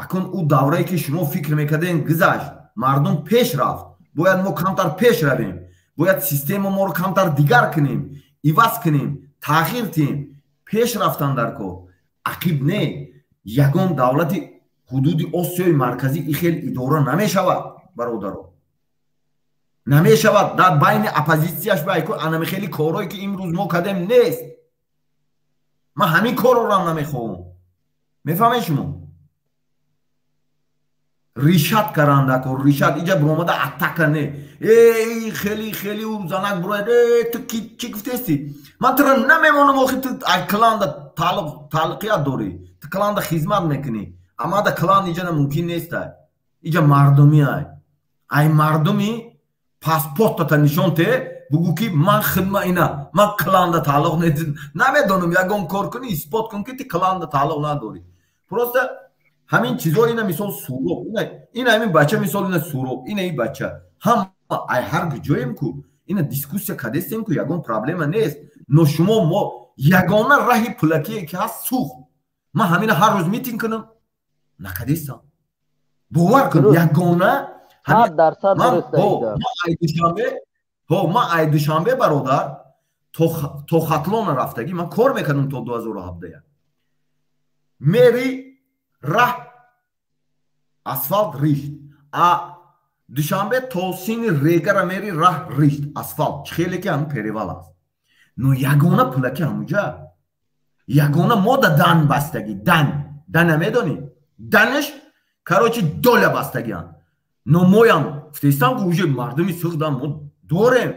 акун ӯ даврае, ки шумо фикр мекардем, гузашт, мардум пеш рафт, бояд мо камтар пеш равем, бояд система моро камтар дигар кунем, иваз кунем, тағйир диҳем, пеш рафтан дар кор, ақиб не. Ягон давлати ҳудуди Осиёи Марказӣ и хел идора намешавад, бародаро, намешавад. Дар байни оппозитсияш байку анами хели корое, ки имрӯз мо кардем, нест. Ман ҳамин корорам намехоҳам, мефаҳмед шумо? Решать каранда кор, решать. Иҷа биромада атака не, эй, хели хели ӯ занак бирояд, э, ту чӣ гуфтести, ман туро намемонам, охи ту кланда тааллуқият дорӣ, ту кланда хизмат мекунӣ, аммо да клан иҷа мумкин нестай, иҷа мардумӣ ай. Ай мардуми паспортата нишон те, бугӯ, ки ман хидма ина, ман кланда тааллуқ намедонам, ягон кор кунӣ, исбот кун, ки ту кланда тааллуқ надорӣ. Просто ҳамин чизо, ина мисол Суроб, ина ҳамин бача, мисол ина Суроб, ина и бача, ҳама ай ҳар ҷоем ку ина дискуссия кардестем ку, ягон проблема нест. Но шумо мо ягона раҳи пулакие, ки ҳаст, сӯхт. Ман ҳамина ҳар рӯз митинг кунам накардестам, бовар кун, ягона. Ман ай Душанбе, бародар, то Хатлона рафтагӣ ман кор мекардам то 2017. Мери, раҳ асфалт ришт, а Душанбе то сини Регара мери, раҳ ришт, асфалт чӣ хеле, ки ҳамн перевал аст. Но ягона пулаки ҳамуҷа, ягона мода дан бастагӣ, дан дана медонӣ, данаш, короче, доля бастагианд. Но моям гуфтестам, ки уже мардуми Суғдам мо дорем,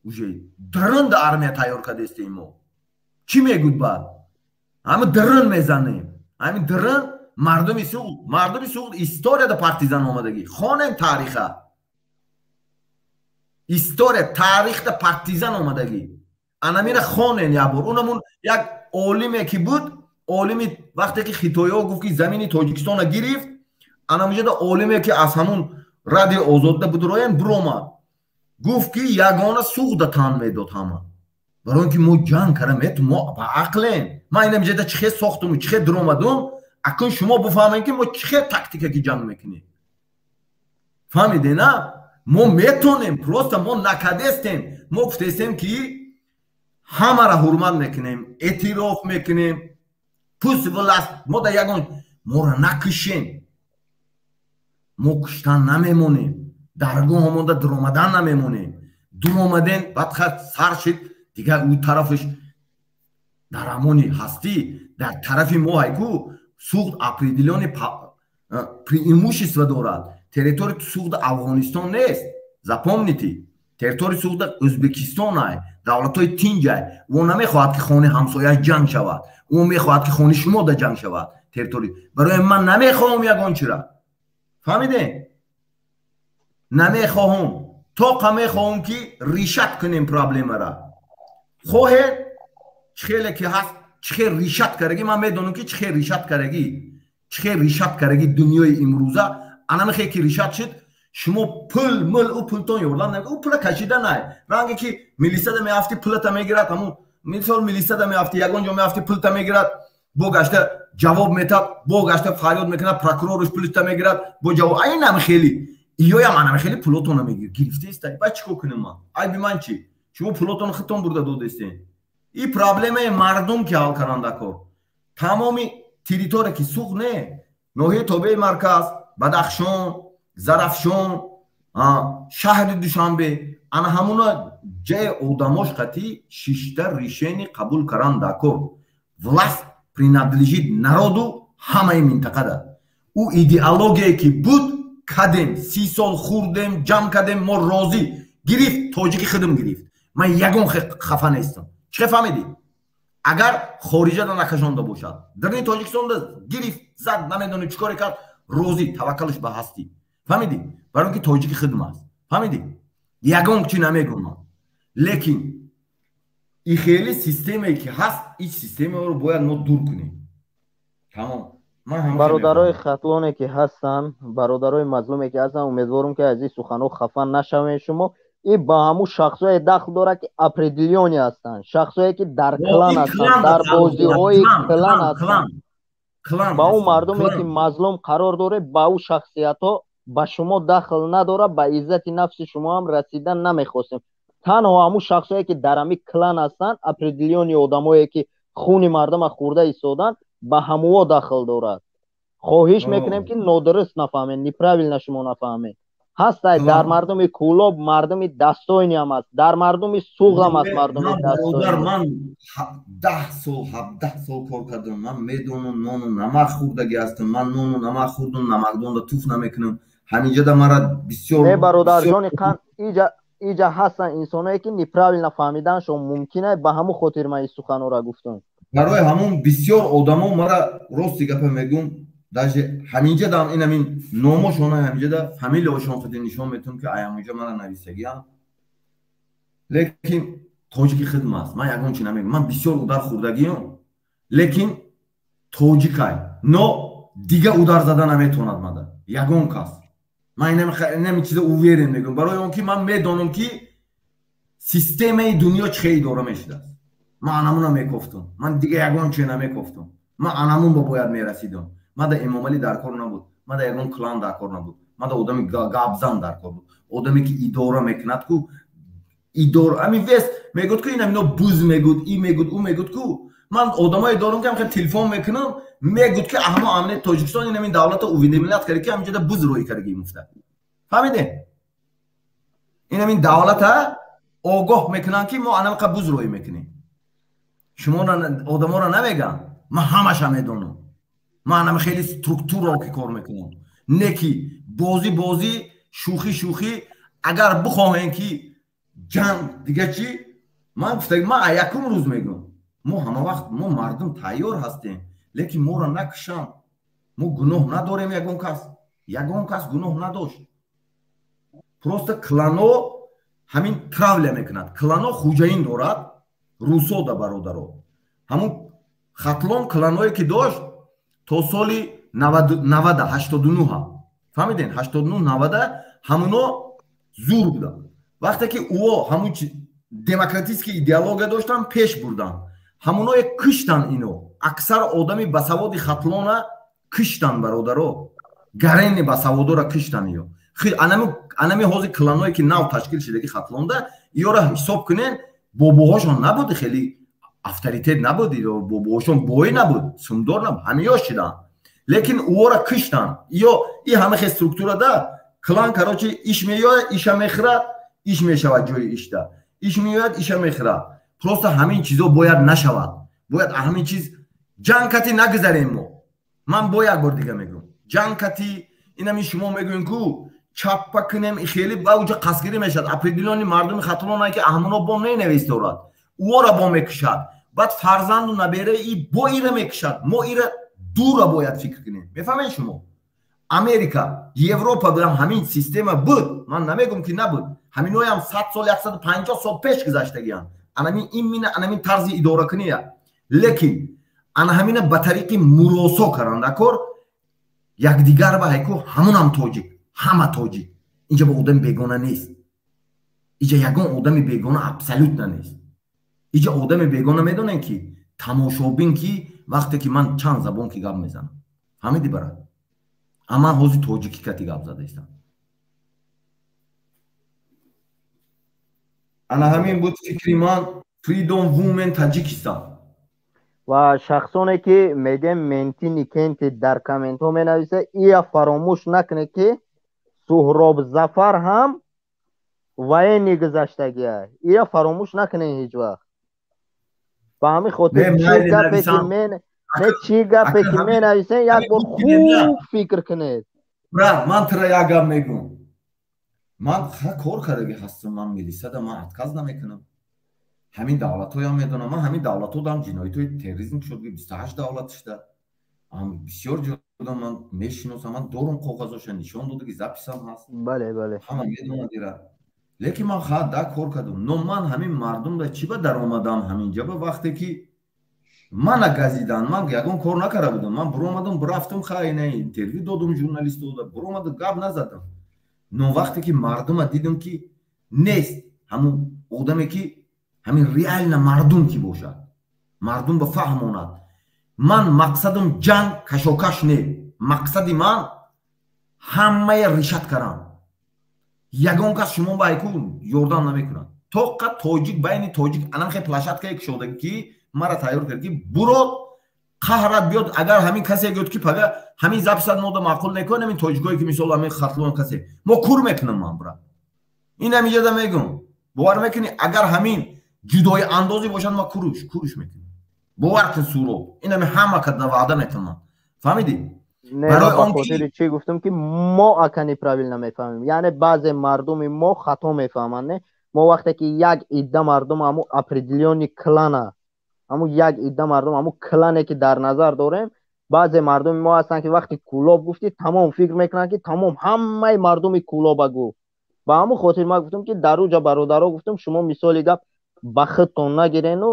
уже дрында армия тайёр кардестем. Мо чӣ мегӯд, баъд ҳама дрын мезанем, ҳамин дрын. Мардуми Суғд, мардуми Суғд историяда партизан омадагӣ, хонем тариха, история, таърихда партизан омадагӣ, анамина хонен як бор. Унамун як олиме ки буд, олими вақте ки хитоиҳо гуфт, ки замини Тоҷикистона гирифт, анамуҷода олиме, ки аз ҳамун Радио Озодда будроем, биромад, гуфт, ки ягона Суғда тан медод ҳама, барои он ки мо ҷанг кара мету, мо ба ақлем. Ман инамиҷода чӣ хел сохтуму чӣ хел дуромадум, акун шумо бифаҳмед, ки мо чӣ хел тактика ки ҷанг мекунем. Фаҳмиде на? Мо метонем, просто мо накадестем. Мо гуфтестем, ки ҳамаро ҳурмат мекунем, эътироф мекунем, пусть власть мо да ягон моро накушем, мо куштан намемонем, даргоҳ омода дуромадан намемонем. Дуромаден, баъд сар шид, дигар ӯ тарафаш дар амони ҳастӣ, дар тарафи мо ҳайку Суғд определённый преимущество дорад. Территорияи Суғд Афғонистон нест, запомните, территорияи Суғд Ӯзбекистон ай, давлатҳои тинҷ ай. Ӯ намехоҳад, ки хони ҳамсояш ҷанг шавад, ӯ мехоҳад, ки хони шумо да ҷанг шавад территория. Барои ман намехоҳам ягон чира, фаҳмидем? Намехоҳам, тоқа мехоҳам, ки решать кунем проблемара. Хоҳед, чӣ хеле ки ҳаст, чӣ хел решать карагӣ, ман медонам, ки чӣ хел решать карагӣ, чӣ хел решать карагӣ. Дунёи имрӯза анамихе ки решать шуд, шумо пул мул ӯ пултон ёрдам ӯ пула кашида най. Ранге ки милисада меафти, пулата мегирад. Ҳамун мисол, милисада меафти, ягон ҷо меафти, пулта мегирад, бо гашта ҷавоб метад, бо гашта фарёд мекунад, прокурорш пулта мегирад, бо ҷавоб. Айнам хели иёям анам хели пулотона мегир гирифтеста. Ба чӣ кор кунем ман? Айби ман чӣ? Шумо пулотона худтон бурда додестен. И проблемаи мардум ки ҳал каранда кор. Тамоми территория ки Суғд не, ноҳияи тобеи марказ, Бадахшон, Зарафшон, шаҳри Душанбе, ана ҳамуна ҷаи одамош қатӣ шишта решение қабул каранда кор. Власть принадлежит народу ҳамаи минтақада. Ӯ идеологие ки буд, кадем, 30 сол хӯрдем, ҷамъ кардем, мо розӣ. Гирифт, тоҷики худм гирифт, ман ягон хафа нестам. Чӣ фаҳмидӣ? Агар хориҷада накашонда бошад, дарни Тоҷикистонда гирифт, зад, намедонем чӣ коре кард, розӣ, таваккалш ба ҳастӣ. Фаҳмидӣ? Барои он ки тоҷики худм аст. Фаҳмидӣ? Ягон чӣ намегӯм ман, лекин и хели системае ки ҳаст, ин системаро бояд мо дур кунем, тамом. Бародарои хатлоне ки ҳастанд, бародарои мазлуме ки ҳастанд, умедворам, ки аз ин суханҳо хафа нашавем. Шумо и ба ҳамун шахсое дахл дорад, ки определённый ҳастанд, шахсое ки дар клан ҳастанд, дар бозиҳои клан ҳастанд. Ба ӯ мардуме ки мазлум қарор доред, ба ӯ шахсиятҳо ба шумо дахл надорад, ба иззати нафси шумо ҳам расидан намехостем. Танҳо ҳамун шахсое ки дар ҳамин клан ҳастанд, определённый одамое ки хуни мардума хӯрда истоданд, ба ҳамуо дахл дорад. Хоҳиш мекунем, ки нодуруст нафаҳмед, неправильно шумо нафаҳмед. Ҳастай дар мардуми Кӯлоб мардуми достойный ҳам аст, дар мардуми Суғд ҳам аст мардуми Бародар, ман 10 сол, 17 сол кор кардам, ман медонам, нону намак хӯрдагӣ ҳастам. Ман нону намак хӯрдум, намакдонда туф намекунам. Ҳаминҷода мара бисёр Не, бародарҷони қанд, иҷа ҳастанд инсоное ки неправильно фаҳмиданшон мумкин аст, ба ҳамун хотир ман ин суханҳоро гуфтам. Барои ҳамун бисёр одамо мара, рости гапа мегӯм, даже ҳаминҷадам инамин номошона, ҳаминҷада фамилияшон худи нишон метавон, ки ай ҳаминҷа мара нависагиам. Лекин тоҷики хидм аст, ман ягон чи намегӯм. Ман бисёр удар хӯрдагиём, лекин тоҷикай, но дига удар зада наметавонад мада ягон кас. Ман инами чиза уверен мегӯм, барои он ки ман медонам, ки системаи дунё чӣ хел идора мешудааст. Ман анамуна мекофтам, ман дига ягон чизе намекофтам. Ман анамун ба бояд мерасидам. Ман да Эмомалӣ дар кор набуд, ман да ягон клан дар кор набуд, ман да одами гапзан дар кор буд, одаме ки идора мекунад ку идора. Ами вес мегӯд ку инам ино буз мегӯд, и мегӯд, ӯ мегӯд ку. Ман одамое дорам, ки ҳам телефон мекунам, мегӯд, ки аҳмо амнияти Тоҷикистон инамин давлата уведомлять кард, ки ҳаминҷода буз рӯй кардаги муфта. Фаҳмиде? Инамин давлата огоҳ мекунанд, ки мо анамақа буз рӯй мекунем. Шуморо одаморо намегам, ман ҳамаша медонам. Ман анама хеле структурао ки кор мекунам, не ки бозӣ бозӣ, шӯхӣ шӯхӣ. Агар бихоҳем, ки ҷанг дига чӣ, ман гуфта, ман якум рӯз мегӯм, мо ҳама вақт мо мардум тайёр ҳастем, лекин моро накушанд. Мо гуноҳ надорем, ягон кас гуноҳ надошт. Просто клано ҳамин травля мекунад. Клано хуҷаин дорад, русо да, бародаро. Ҳамун Хатлон кланое ки дошт то соли навада, 89-ҳа, фаҳмиден, 89, 90-а ҳамуно зур буданд. Вақте ки ӯо ҳамун демократический идеология доштан, пеш бурданд, ҳамуное киштан. Ино аксар одами басаводи Хатлона киштан, бародаро, гарени басаводора киштан. Иё анами ҳозир кланое ки нав ташкил шидаги Хатлонда, иёра ҳисоб кунен, бобоҳошон набуд, хеле авторитет набуд, бобоҳошон бой набуд, сумдор набуд, ҳамиё шиданд, лекин ӯора киштанд. Ё и ҳама хел структурада клан, короче, иш меёяд, иша мехӯрад, Иш мешавад ҷои ишта, иш меояд, иша мехӯрад. Просто ҳамин чизо бояд нашавад. Бояд ҳамин чиз ҷанг кати нагузарем мо. Ман бо як бор дига мегӯям, ҷанг кати инами шумо мегӯем ку чаппа кунем, хеле ба уҷа қасдгирӣ мешавад. Определённый мардуми Хатлоне ки аҳмоно бо менавис дорад, ӯро бо мекушад, баъд фарзанду набераи и бо ира мекушад. Мо ира дура бояд фикр кунем. Мефаҳмед шумо? Америка, Европа будам ҳамин система буд. Ман намегӯм ки набуд. Ҳаминоям 100 сол, 150 сол пеш гузаштагианд. Анамин имина анамин тарзи идоракуния. Лекин ана ҳамина ба тариқи муросо каранда кор якдигар ба ҳайку ҳамунам тоҷик, ҳама тоҷик. Инҷа ба одами бегона нест. Инҷа ягон одами бегона абсолютно нест. Инҷа одами бегона медонем ки тамошобин ки вақте ки ман чанд забон ки гап мезанам. Фаҳмидӣ брат? Ама ҳозир тоҷикӣ кати гап зада истам. Ана ҳамин буд фикри ман. Freedom Women Таҷикистон. Ва шахсоне ки мегӯем менти никенти дар комментҳо менависа, ия фаромӯш накунед ки Суҳроб Зафар ҳам военный гузаштагия. Ия фаромӯш накунед ҳеҷ вақт. Ба ҳамин хотир чӣ гапе ки менависен, як бор хуб фикр кунед. Брат, ман тура як гап мегӯм. Ман кор кардаги ҳастам, ман милисада, ман отказ намекунам. Ҳамин давлатҳоям медонам. Ман ҳамин давлатҳо дам ҷиноятҳои терроризм шуд, 28 давлат шуда. Бисёр ҷода ман мешиносам, ман дорум коғазоша нишон додаги, записам ҳаст. Бале, бале. Ҳама медонад ира. Лекин ман да кор кардам. Но ман ҳамин мардумда чӣ ба даромадам ҳамин ҷа ба вақте ки мана газидан, ман ягон кор накарда будам. Ман буромадам, рафтам, хай, не, интервю додум журналистода, буромадам, гап назадам. Но вақте ки мардума дидам ки нест ҳамун одаме ки ҳамин реально мардум ки бошад, мардум ба фаҳмонад. Ман мақсадам ҷанг кашокаш не, мақсади ман ҳамая ришат карам. Ягон кас шумо ба айку ёрдам намекунад. Тоқа тоҷик байни тоҷик анамхе площадкае кушода ки мара тайёр кард ки бурод қаҳрат биёд. Агар ҳамин касе гӯяд ки пага ҳамин записат мода маъқул некун, ҳамин тоҷикое ки мисол ҳамин Хатлон касе мо кур мекунам ман брат. Ин ҳамиҷада мегӯм. Бовар мекунӣ агар ҳамин ҷудои андозӣ бошад, ма куруш мекунам. Бовар кун Суроб. Ин ҳами ҳама када ваъда метавонам. Фаҳмидӣ? Не, ба хотири чӣ гуфтам ки мо ака неправильно мефаҳмем. Яъне баъзе мардуми мо хато мефаҳманд, не? Мо вақте ки як идда мардум ҳамун определённый клана, ҳамун як идда мардум ҳамун клане ки дар назар дорем, баъзе мардуми мо ҳастанд ки вақти Кӯлоб гуфтӣ тамом фикр мекунанд ки тамом ҳамаи мардуми Кӯлоба гуфт. Ба ҳамун хотир ман гуфтам ки дар уҷа бародаро гуфтам шумо мисоли гап ба худтон нагирену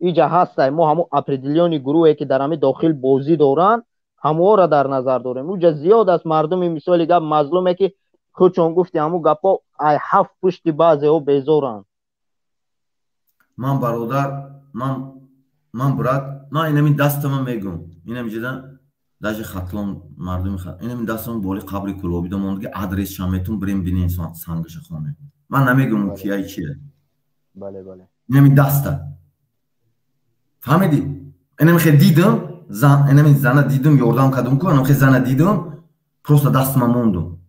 иҷа ҳастай мо ҳамун определённый гурӯҳе ки дар ҳамин дохил бозӣ доранд, ҳаморо дар назар дорем. Уҷа зиёд аст мардуми мисоли гап мазлуме ки худшон гуфти ҳамун гапҳо ай ҳафт пушти баъзеҳо безоранд. Ман бародар, ман брат, ман инамин дастама мегӯм. Инамиҷада даже Хатлон мардуми инамин дастама боли қабри Кӯлобида монда ки адресшам метун бирем бинем сангаша хонем. Ман намегӯм кияй чие. Бале, бале. Инамин даста. Фаҳмидӣ? Инами хе дидам, инами зана дидам, ёрдам кардам ку, инами хе зана дидам, просто дастма мондум.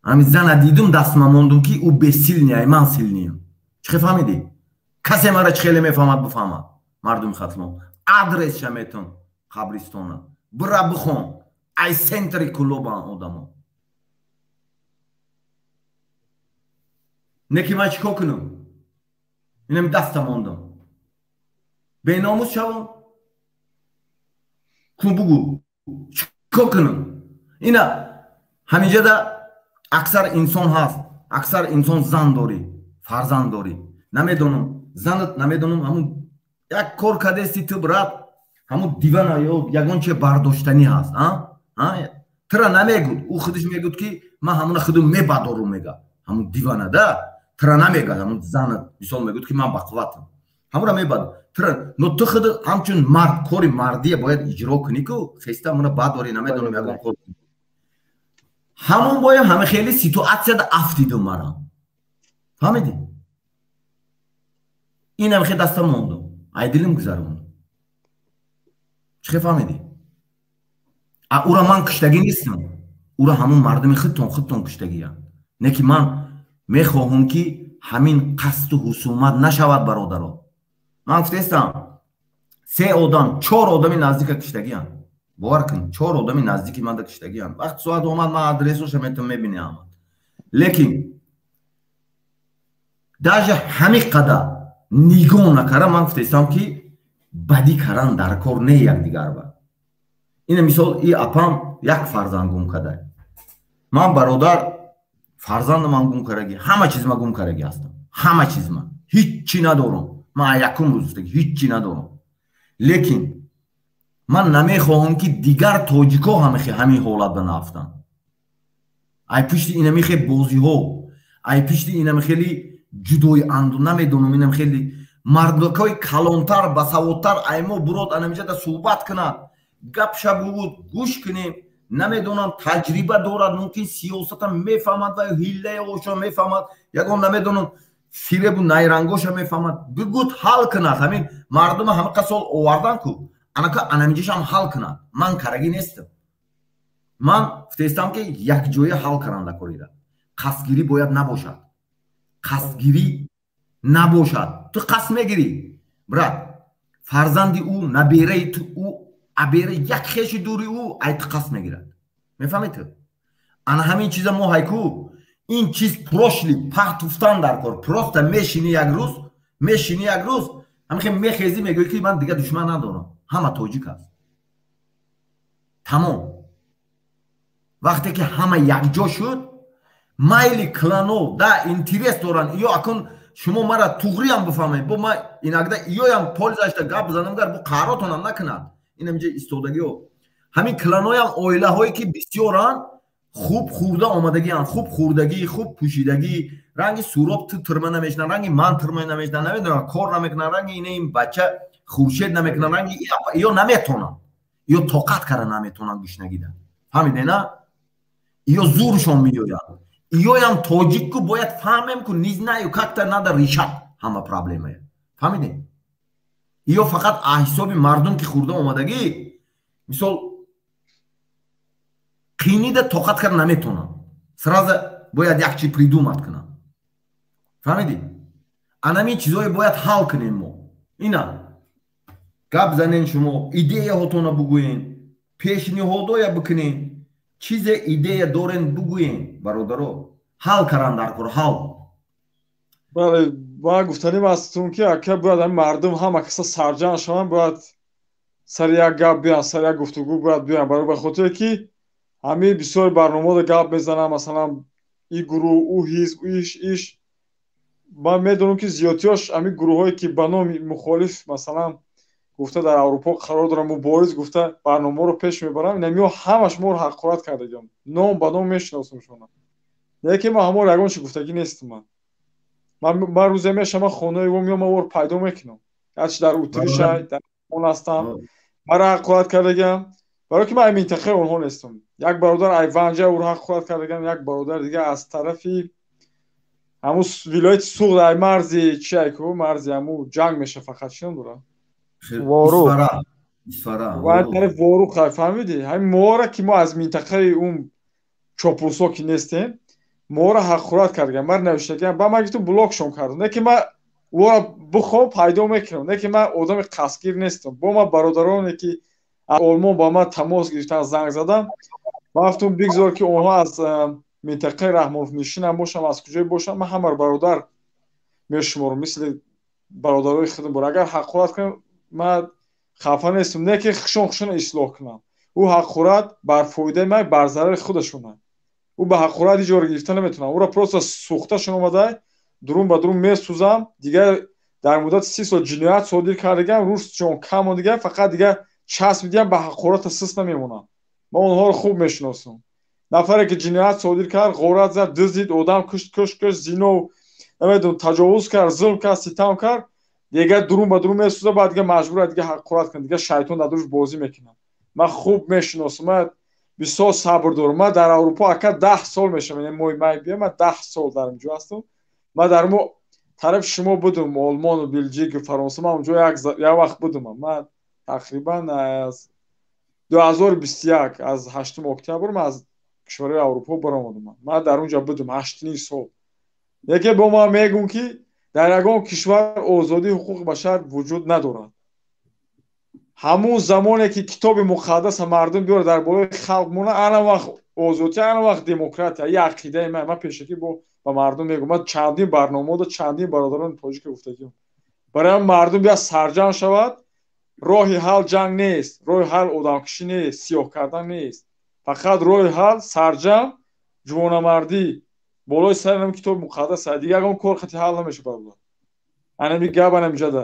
Ҳамин зана дидам, дастма мондум ки ӯ бесилни, ай ман силниям. Чӣ хе фаҳмидӣ? Касе мара чӣ хеле мефаҳмад, бифаҳмад. Мардуми Хатлон. Адресша метун қабристона. Бира бихон. Ай центри Кӯлобан одамо. Не ки ман чӣ кор кунам? Инами даста мондам. Беномус шавам? Кун бугу. Чӣ кор кунам? Ина ҳаминҷада аксар инсон ҳаст. Аксар инсон зан дорӣ, фарзанд дорӣ. Намедонам, занат намедонам, ҳамун як кор кардести ту брат, ҳамун дивана ё ягон чизе бардоштанӣ ҳаст, а? Тура намегӯд. Ӯ худаш мегӯд ки ман ҳамуна худум мебадорум мега. Ҳамун дивана да, тура намегӯяд, ҳамун занат мисол мегӯд ки ман бақувватам. Ҳамура мебад. Тура, но ту худ ҳамчун мард кори мардия бояд иҷро кунӣ ку, хеста ҳамуна бадорӣ, намедонам ягон кор. Ҳамун бояд ҳама хеле ситуатсияда афтидум мара. Фаҳмидӣ? Инам хе даста мондум. Ай дилим гузарондум. Чӣ хе фаҳмидӣ? А ура ман куштагӣ нестам. Ура ҳамун мардуми худтон куштагиям. Не ки ман Мехоҳам ки ҳамин қасду ҳусумат нашавад, бародаро. Ман гуфтаистам, се одам, чор одами наздика киштагиам. Бовар кун, чор одами наздики манда киштагиам. Вақти соат омад, ман адресоша метам, мебини ҳама. Лекин даже ҳамин қадар нигоҳ накара, ман гуфтаистам ки бадӣ кардан дар кор не якдигар ба. Ина мисол, и апам як фарзанд гум карда. Ман, бародар, фарзандам гум кардаги, ҳама чизма гум кардаги ҳастам. Ҳама чизма. Ҳиччи надорам. Ман якум рӯз гуфтаги ҳиччи надорам. Лекин ман намехоҳам ки дигар тоҷикҳо ҳамин ҳолат ба наафтанд. Ай пушти инами хел бозиҳо, ай пушти инами хели ҷудои анду намедонам, инам хели мардакҳои калонтар, басаводтар ай мо бурод анамиҷада суҳбат кунад, гапша бугуд, гӯш кунем. Намедонам, таҷриба дорад, мумкин сиёсата мефаҳмад ва ҳиллаи оша мефаҳмад, ягон намедонам фиребу найрангоша мефаҳмад, бигӯд, ҳал кунад. Ҳамин мардума ҳамақа сол овардан ку, анака анамиҷашам ҳал кунад. Ман карагӣ нестам. Ман гуфтаистам ки якҷоя ҳал каранда корида. Қасдгирӣ бояд набошад. Қасдгирӣ набошад. Ту қасд мегирӣ, брат, фарзанди ӯ, набераи ту, ӯ абера, як хеши дури ӯ ай ту қасд мегирад. Мефаҳмед ту? Ана ҳамин чиза мо ҳайку ин чиз прошлый партуфтан дар кор. Просто мешини як рӯз, мешини як рӯз, ҳамихе мехезӣ, мегӯӣ ки ман дигар душман надорам. Ҳама тоҷик аст. Тамом. Вақте ки ҳама якҷо шуд, майли клано да интерес доранд. Ё акун шумо мара туғриам бифаҳмед, бо ма иногда иёям пользашта гап бизанам, гар бо қаҳротонам накунад. Инамҷа истодагиҳо. Ҳамин кланоям оилаҳое ки бисёранд, хуб хӯрда омадагианд, хуб хӯрдагӣ, хуб пӯшидагӣ, ранги суроб ту тирма намешинад, ранги ман тирма намешинад, намедонам, кор намекунад, ранги ина ин бача Хуршед намекунад, ранги ё наметонанд, ё тоқат кара наметонанд гушнагида. Фаҳмиде на? Ё зуршон меояд. Иёям тоҷикку бояд фаҳмем ку, не знаю, как-то надо решать ҳама проблемая. Фаҳмиде? Иё фақат ҳисоби мардум ки хӯрда омадагӣ, мисол қинида тоқат кара наметонанд. Сразу бояд як чи придумать кунанд. Фаҳмидӣ? Анамин чизое бояд ҳал кунем мо. Ина гап занен, шумо идеяҳотонро бугӯен, пешниҳодоя бикунен, чизе идея дорен бугӯен, бародаро. Ҳал каран дар кор, ҳал. Бале, ман гуфтаним астун ки ака бояд ҳамин мардум ҳама каса сарҷамъ шаванд, бояд сари як гап биёянд, сари як гуфтугӯ бояд биёянд, барои ба хотире ки ҳамин бисёри барномаҳода гап мезанам, масалан ин гурӯҳ, ӯ ҳизб, иш иш. Ман медонам ки зиёдтиёш ҳамин гурӯҳҳое ки ба номи мухолиф, масалан гуфта, дар Аврупо қарор дорам, мубориз гуфта барномаҳоро пеш мебарам, инамиҳо ҳамаш моро ҳақорат кардагиам, ном ба ном мешиносамшона. Лекин ман ҳаморо ягон чи гуфтагӣ нестам. Ман рӯзе мешавам, хонаи во меом, ман ӯро пайдо мекунам. Гарчи дар Утриша, дар он ҳастам, маро ҳақорат кардагиам, барои ки ман минтақаи онҳо нестам. Як бародар ай Ванҷа, ӯро ҳақорат кардагиам, як бародар дига аз тарафи ҳамун вилояти Суғд, ай марзи чи ай ку, марзи ҳамун ҷанг меша, фақат чӣ ном дорад? Тараф Ворух, фаҳмидӣ? Ҳамин моро ки мо аз минтақаи он чопурсо ки нестем, моро ҳақорат кардагиам, ман навиштагиам, ба ман гуфтам, блокшон кардам. Не ки ман ӯро бихоҳам пайдо мекунам, не ки ман одами қасдгир нестам. Бо ман бародароне ки аз Олмон ба ман тамос гирифтан, занг задам, ман гуфтам, бигзор ки онҳо аз минтақаи Раҳмоновнишинам бошам, аз куҷое бошам, ман ҳамаро бародар мешуморам, мисли бародарои худам бор. Агар ҳақорат кунам, ман хафа нестам, не ки хушон хушона ислоҳ кунам. Ӯ ҳақорат бар фоидаи ман, бар зарари худашона. Ӯ ба ҳақорат иҷора гирифта наметавонам, ӯро просто сӯхташон омада, дурун ба дурун месӯзам. Дигар дар муддати 30 сол ҷиноят содир кардагиам, рушдшон кам дигар, фақат дигар часп дигар ба ҳақората сис намемонам. Ман онҳоро хуб мешиносам. Нафаре ки ҷиноят содир кард, ғорат зад, дуздид, одам кушт, кушт, кушт, зино, намедонам, таҷовуз кард, зулм кард, ситам кард, дигар дурун ба дурун месӯза, баъд дигар маҷбур дигар ҳақорат кунад, дигар шайтон дар дуруш бозӣ мекунад. Ман хуб мешиносам, ман бисёр сабр дорам. Ман дар Аврупо ака 10 сол мешавам, яъне моҳи май биё, ман 10 сол дар инҷо ҳастам. Ман дар мо тарафи шумо будам, Олмону, Белжику, Фаронса, ман онҷо як вақт будам. Ман тақрибан аз 2021, аз 8 октябр ман аз кишварҳои Аврупо баромадам. Ман дар онҷо будам 8,5 сол. Яке бо ман мегӯм, ки дар ягон кишвар озодии ҳуқуқи башар вуҷуд надорад. Ҳамун замоне ки китоби муқаддаса мардум биёрад дар болои халқ мона, ана вақт озодӣ, ана вақт демократия. И ақидаи ман. Ман пешакӣ ба мардум мегӯм, ман чандин барномао да чандин бародарони тоҷика гуфтагиам. Барои мардум биёд сарҷамъ шавад, роҳи ҳал ҷанг нест, роҳи ҳал одамкушӣ нест, сиёҳ кардан нест. Фақат роҳи ҳал сарҷамъ, ҷувонамардӣ, болои сари ҳамин китоби муқаддас. Дигар ягон кор хати ҳал намешавад, бародар. Анами гап анамиҷада.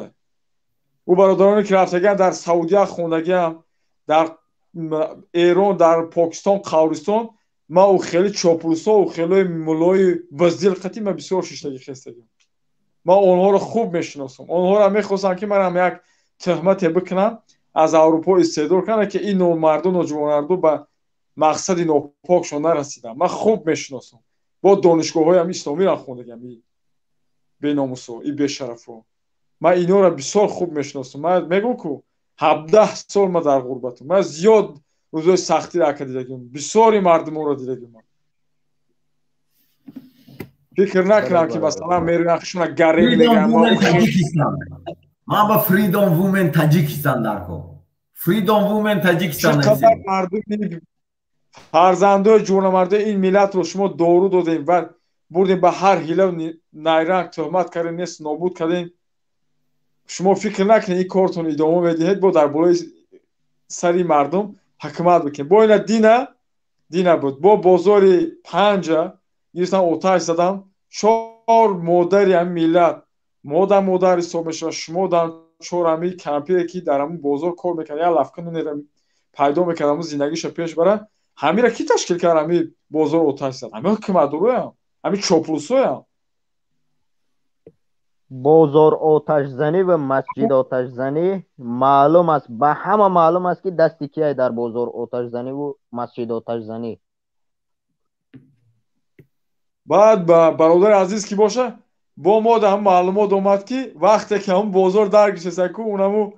Ӯ бародароне ки рафтагиам дар Саудия хондагиам, дар Эрон, дар Покистон, Қавристон, ман ӯ хеле чоплусо, ӯ хелои муллои ваздил қати ман бисёр шиштагӣ хестагиам. Ман онҳоро хуб мешиносам. Онҳоро мехостам, ки манам як тӯҳмате бикунам, аз Аврупо истеъдор кунам, ки ин номарду ноҷувонарду ба мақсади нопокшон нарасидам. Ман хуб мешиносам. Бо донишгоҳҳоям исломиро хондагиам, и беномусо, и бешарафо. Ман инҳоро бисёр хуб мешиносам. Ман мегӯм, ку 17 сол ман дар ғурбатам. Ман зиёд рӯзои сахтиро ака дидагиам, бисёри мардумонро дидагиам. Фикр накунам, ки масалан мерӯян хушона гарем мегӯям. Ман ба Freedom Women Таҷикистон дар кор. Freedom Women Таҷикистон. Чӣ қадар мардуми фарзандои ҷавонамардои ин миллатро шумо дору додем ва бурдем, ба ҳар ҳила найранг тӯҳмат кардем, нест нобуд кардем. Шумо фикр накунед, ин кортон идома медиҳед, бо дар болои сари мардум ҳукумат бикунед. Бо ина дина буд, бо бозори панҷа гирифтам, оташ задам. Чор модари ҳамин миллат, модам модар ҳисоб мешавад, шумо дам чор ҳамин кампире, ки дар ҳамун бозор кор мекард, як лафка нонеро пайдо мекард, ҳамун зиндагиша пеш барад. Ҳамира кӣ ташкил кард, ҳамин бозор оташ зад? Ҳамин ҳукуматдороям, ҳамин чоплусоям. Бозор оташзанӣ ва масҷид оташзанӣ маълум аст, ба ҳама маълум аст, ки дасти кияй дар бозор оташзаниву масҷид оташзанӣ. Баъд бародари азиз ки боша, бо мо ҳам маълумот омад, ки вақте ки ҳамун бозор даргишеса ку, унаму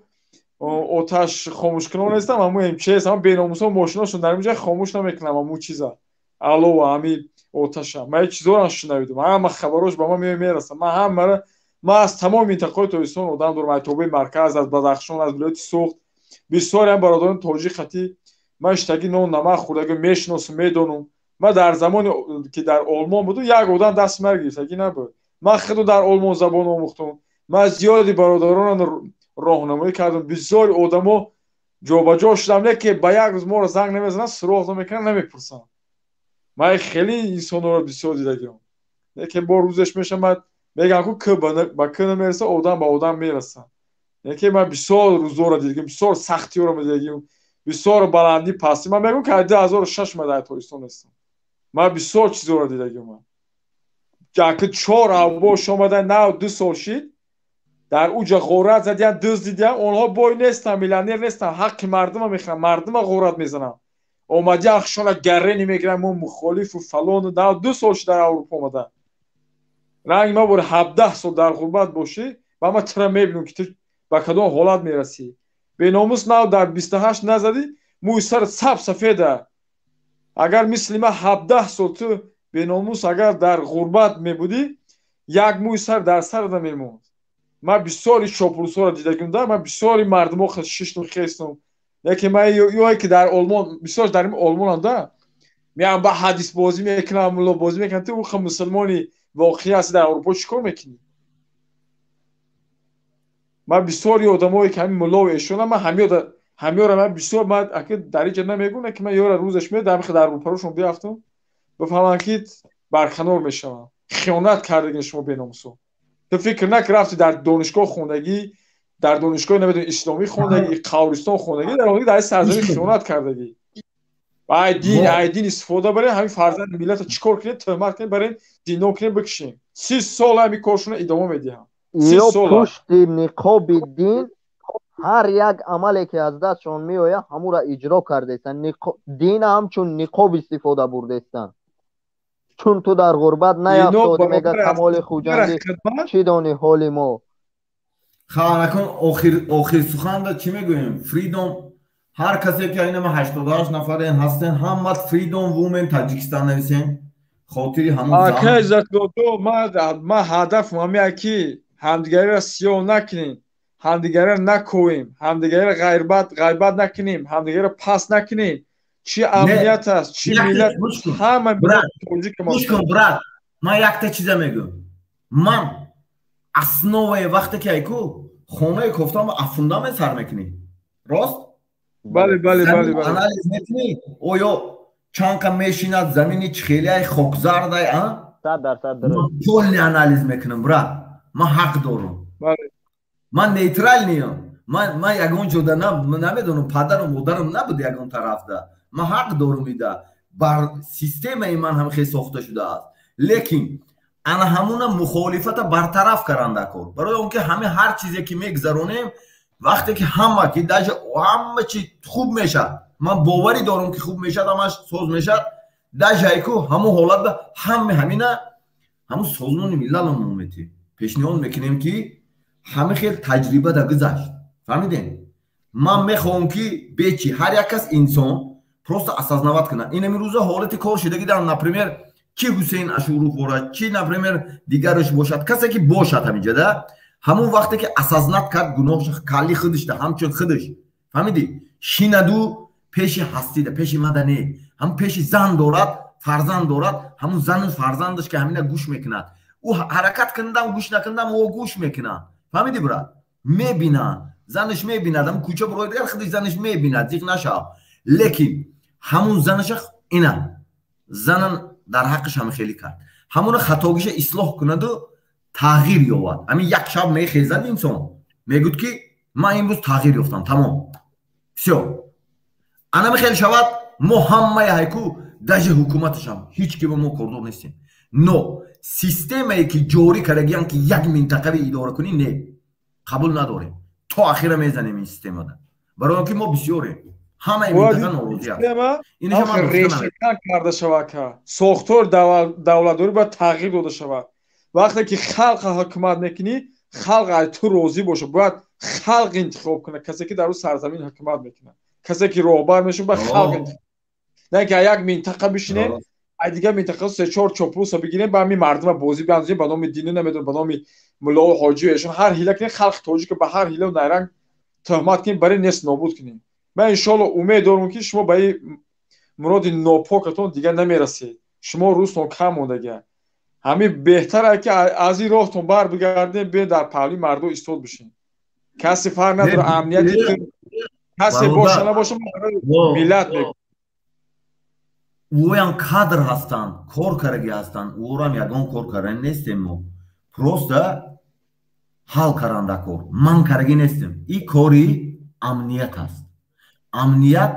оташ хомӯшкунон нестам, ҳамун МЧС, ҳамун беномусо мошиношон дар инҷа хомӯш намекунам ҳамун чиза, алова ҳами оташа. Ман ин чизоро шунавидум, ҳама хабарош ба ман мерасад. Ман ҳамаро, ман аз тамоми минтақаҳои Тоҷикистон одам дорам, аз тобеи марказ, аз Бадахшон, аз вилояти Суғд. Бисёре ҳам бародарони тоҷик хати ман иштаги нон намак хӯрдаги мешиносум, медонум. Ман дар замоне ки дар Олмон будум, як одам дасти маро гирифтагӣ набуд. Ман худу дар Олмон забон омӯхтум. Ман зиёди бародаронро роҳнамоӣ кардам, бисёри одамо ҷобаҷо шудам, не ки ба як рӯз моро занг намезананд, суроғ намекунанд, намепурсанд. Ман хеле инсонҳоро бисёр дидагиам, не ки бо рӯзеш мешавад, мегӯям ку к ба к намераса, одам ба одам мераса. Не ки ман бисёр рӯзоро дидагиам, бисёр сахтиёро дидагиам, бисёр баландӣ пастӣ. Ман мегӯям, ки аз 2006 ман дар Тоҷикистон нестам, ман бисёр чизоро дидагиам. Ман яки чор авбош омада, нав 2 сол шид, дар уҷа ғорат задиям, дуздидиям. Онҳо бой нестанд, миллионер нестанд, ҳаққи мардума мехӯранд, мардума ғорат мезананд. Омадиам хушона гарени мегиранд, мо мухолифу фалону. Нав 2 сол шид дар Аврупо омада. Ранги ман бори 17 сол дар ғурбат бошӣ, ба ман тура мебинам, ки ту ба кадом ҳолат мерасӣ. Беномус, нав дар 28 назадӣ, мӯи сарат саб сафеда. Агар мисли ман 17 сол ту беномус агар дар ғурбат мебудӣ, як мӯи сар дар сарат намемонд. Ман бисёри чоплусҳоро дидагим да, ман бисёри мардумо шиштум хестум. Яке ман ёе ки дар Олмон, бисёр дар Олмонам да, меам ба ҳадисбозӣ мекунам, муллобозӣ мекунам. Ту ӯ мусулмони воқеӣ ҳасти, дар Аврупо чӣ кор мекунӣ? Ман бисёри одамое ки ҳамин муллову эшонам, ман ҳамёра ман бисёр, ман аки дар инҷа намегӯм, ки ман ёра рӯзаш меояд, дар дар рӯпарӯшон бирафтам, бифаҳманд, ки барканор мешавам. Хиёнат кардагин шумо, беномусо. Ту фикр накун, рафти дар донишгоҳ хондагӣ, дар донишгоҳи намедонам исломӣ хондагӣ, қавристон хондагӣ, дар дар сарзамин хиёнат кардагӣ. Ай дин, ай дин истифода барем, ҳамин фарзанди миллатро чӣ кор кунем, тӯҳмат кунем, барем зиндон кунем, бикушем. 30 сол ҳамин коршонро идома медиҳам. Ё пушти ниқоби дин ҳар як амале ки аз дастшон меояд, ҳамура иҷро кардестанд. Дин ҳамчун ниқоб истифода бурдестанд. Чун ту дар ғурбат наяфтодӣ, мега Камоли Хуҷандӣ, чӣ дони ҳоли мо. Ханакун охир суханда чӣ мегӯем? Freedom, ҳар касе ки инама 88 нафарен ҳастен, ҳама Freedom Women Таҷикистон нависен. Хотири ҳамон Ака Иззатулло, ман ҳадафм ҳамия ки ҳамдигариро сиёҳ накунем, ҳамдигариро наковем, ҳамдигариро ғайбат накунем, ҳамдигариро пас накунем. Чӣ амният аст, чӣ миллат, ҳама тоҷик. Гӯш кун, брат, ман якта чиза мегӯям. Ман основаи вақте ки айку хонаи кофтам афундамент сар мекунӣ, рост? Бале, бале, бале. Анализ мекунӣ, оё чанқа мешинад, замини чихелиай, хокзардай, а? 100% дуруст. Полный анализ мекунам, брат, ман ҳақ дорам. Ман нейтральный ам. Ман ягон ҷода намедонам, падару модарам набуд ягон тарафда. Ман ҳақ дорам, ида бар системаи ман ҳам хел сохта шудааст. Лекин ана ҳамуна мухолифата бартараф каранда кор, барои он ки ҳаме ҳар чизе ки мегузаронем, вақте ки ҳама ки даже ҳама чи хуб мешавад, ман боварӣ дорам ки хуб мешавад, ҳамаш соз мешавад, даже айку ҳамун ҳолатда ҳаме ҳамина ҳамун Созмони Милал мометӣ пешниҳод мекунем, ки ҳама хел таҷриба да гузашт. Фаҳмидем? Ман мехоҳам ки бечи ҳар як кас инсон просто осознавать кунад. Инами рӯза ҳолати кор шудагидан, например, чи Ҳусейн Ашуров борад, чи, например, дигараш бошад, касе ки бошад ҳаминҷада, ҳамон вақте ки осознать кард гуноҳша, калли худашда, ҳамчун худаш, фаҳмидӣ, шинаду пеши ҳастида, пеши мада не, ҳам пеши зан дорад, фарзанд дорад, ҳамун зану фарзандаш ки ҳамина гӯш мекунад, ӯ ҳаракат кунадам, гӯш накунадам, ӯ гӯш мекунад. Фаҳмидӣ, брат? Мебинад, занаш мебинад, ҳамун кӯча бурои дигар худаш занаш мебинад, зиқ нашав. Лекин ҳамун занаша, ина занан дар ҳаққаш ҳама хеле кард, ҳамуна хатогиша ислоҳ кунаду тағйир ёбад. Ҳамин як шаб мехезад инсон, мегӯд ки ман имрӯз тағйир ёфтам, тамом, всё. Анами хеле шавад, мо ҳамаи ҳайку, даже ҳукуматашам ҳеҷ ки ба мо кордор нестем. Но системае ки ҷорӣ кардагиян, ки як минтақави идора кунӣ, не, қабул надорем. То ахира мезанем ин системада, барои он ки мо бисёрем, ҳамаи минтақа норозӣ аст. Решакан карда шавад, ка сохтори давлатдорӣ бояд тағйир дода шавад. Вақте ки халқа ҳукумат мекунӣ, халқ аз ту розӣ бошад. Бояд халқ интихоб кунад касе ки дар ӯ сарзамин ҳукумат мекунад, касе ки роҳбар мешавад, бояд халқ интихоб, на ки як минтақа бишинем, ай дигар минтақа се-чор чоплуса бигирем, ба ҳамин мардума бозӣ биандозем, ба номи дину, намедонам, ба номи муллову ҳоҷию эшон ҳар ҳила кунем, халқи тоҷика ба ҳар ҳилаву найранг туҳмат кунем, барои нест нобуд кунем. Ман иншоалло умед дорам, ки шумо ба ин муроди нопокатон дигар намерасед. Шумо рӯзтон кам мондагия. Ҳамин беҳтар ки аз ин роҳтон бар бигардем, биёед дар паҳлӯи мардум истод бишем. Касе фарқ надорад, амнияти касе боша набоша, миллат мекунад. Ӯям кадр ҳастанд, кор кардаги ҳастанд. Ӯрам ягон кор кардани нестем мо, просто ҳал каранда кор ман кардаги нестем. И кори амният аст. Амният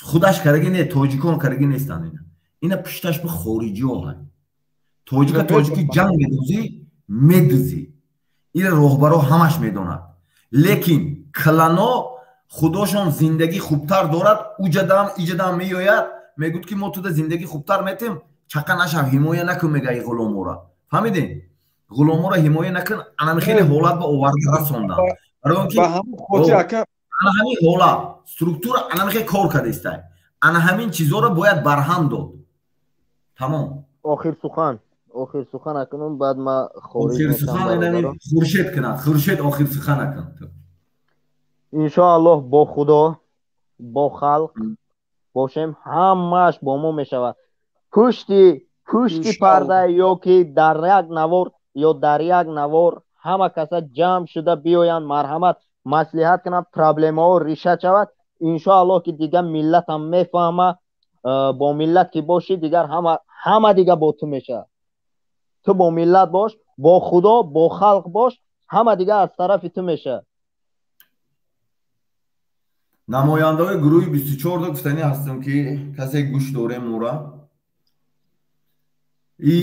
худаш кардаги не, тоҷикон кардаги нестанд. Ина пушташ ба хориҷиҳо ҳай. Тоҷика тоҷики ҷанг медозӣ, медузӣ, ина роҳбаро ҳамаш медонад. Лекин клано худошон зиндагӣ хубтар дорад, уҷадам иҷадам меояд, мегӯд ки мо туда зиндагӣ хубтар метем, чақа нашав, ҳимоя накун, мега и ғуломора. Фаҳмидем? Ғуломора ҳимоя накун. Анами хеле ҳолат ба оварда расонданд, барои он ки ана ҳамин ҳолат, структура анами хеле кор кардаистай. Ана ҳамин чизҳоро бояд барҳам дод, тамом. Охир сухан, охир сухан акунам, баъд ма хориҷ. Охир сухан Хуршед кунад. Хуршед, охир сухан акун. Иншоаллоҳ, бо Худо, бо халқ бошем, ҳамааш бо мо мешавад. Пушти парда ё ки дар як навор, ё дар як навор, ҳама каса ҷамъ шуда биёянд, марҳамат, маслиҳат кунанд, проблемаҳо реша шавад. Иншоаллоҳ, ки дигар миллатам мефаҳма. Бо миллат ки бошӣ, дигар ҳама дига бо ту мешавад. Ту бо миллат бош, бо Худо, бо халқ бош, ҳама дига аз тарафи ту мешавад. Намояндаҳои гурӯҳи 24 гуфтанӣ ҳастам, ки касе гӯш дорем мора, и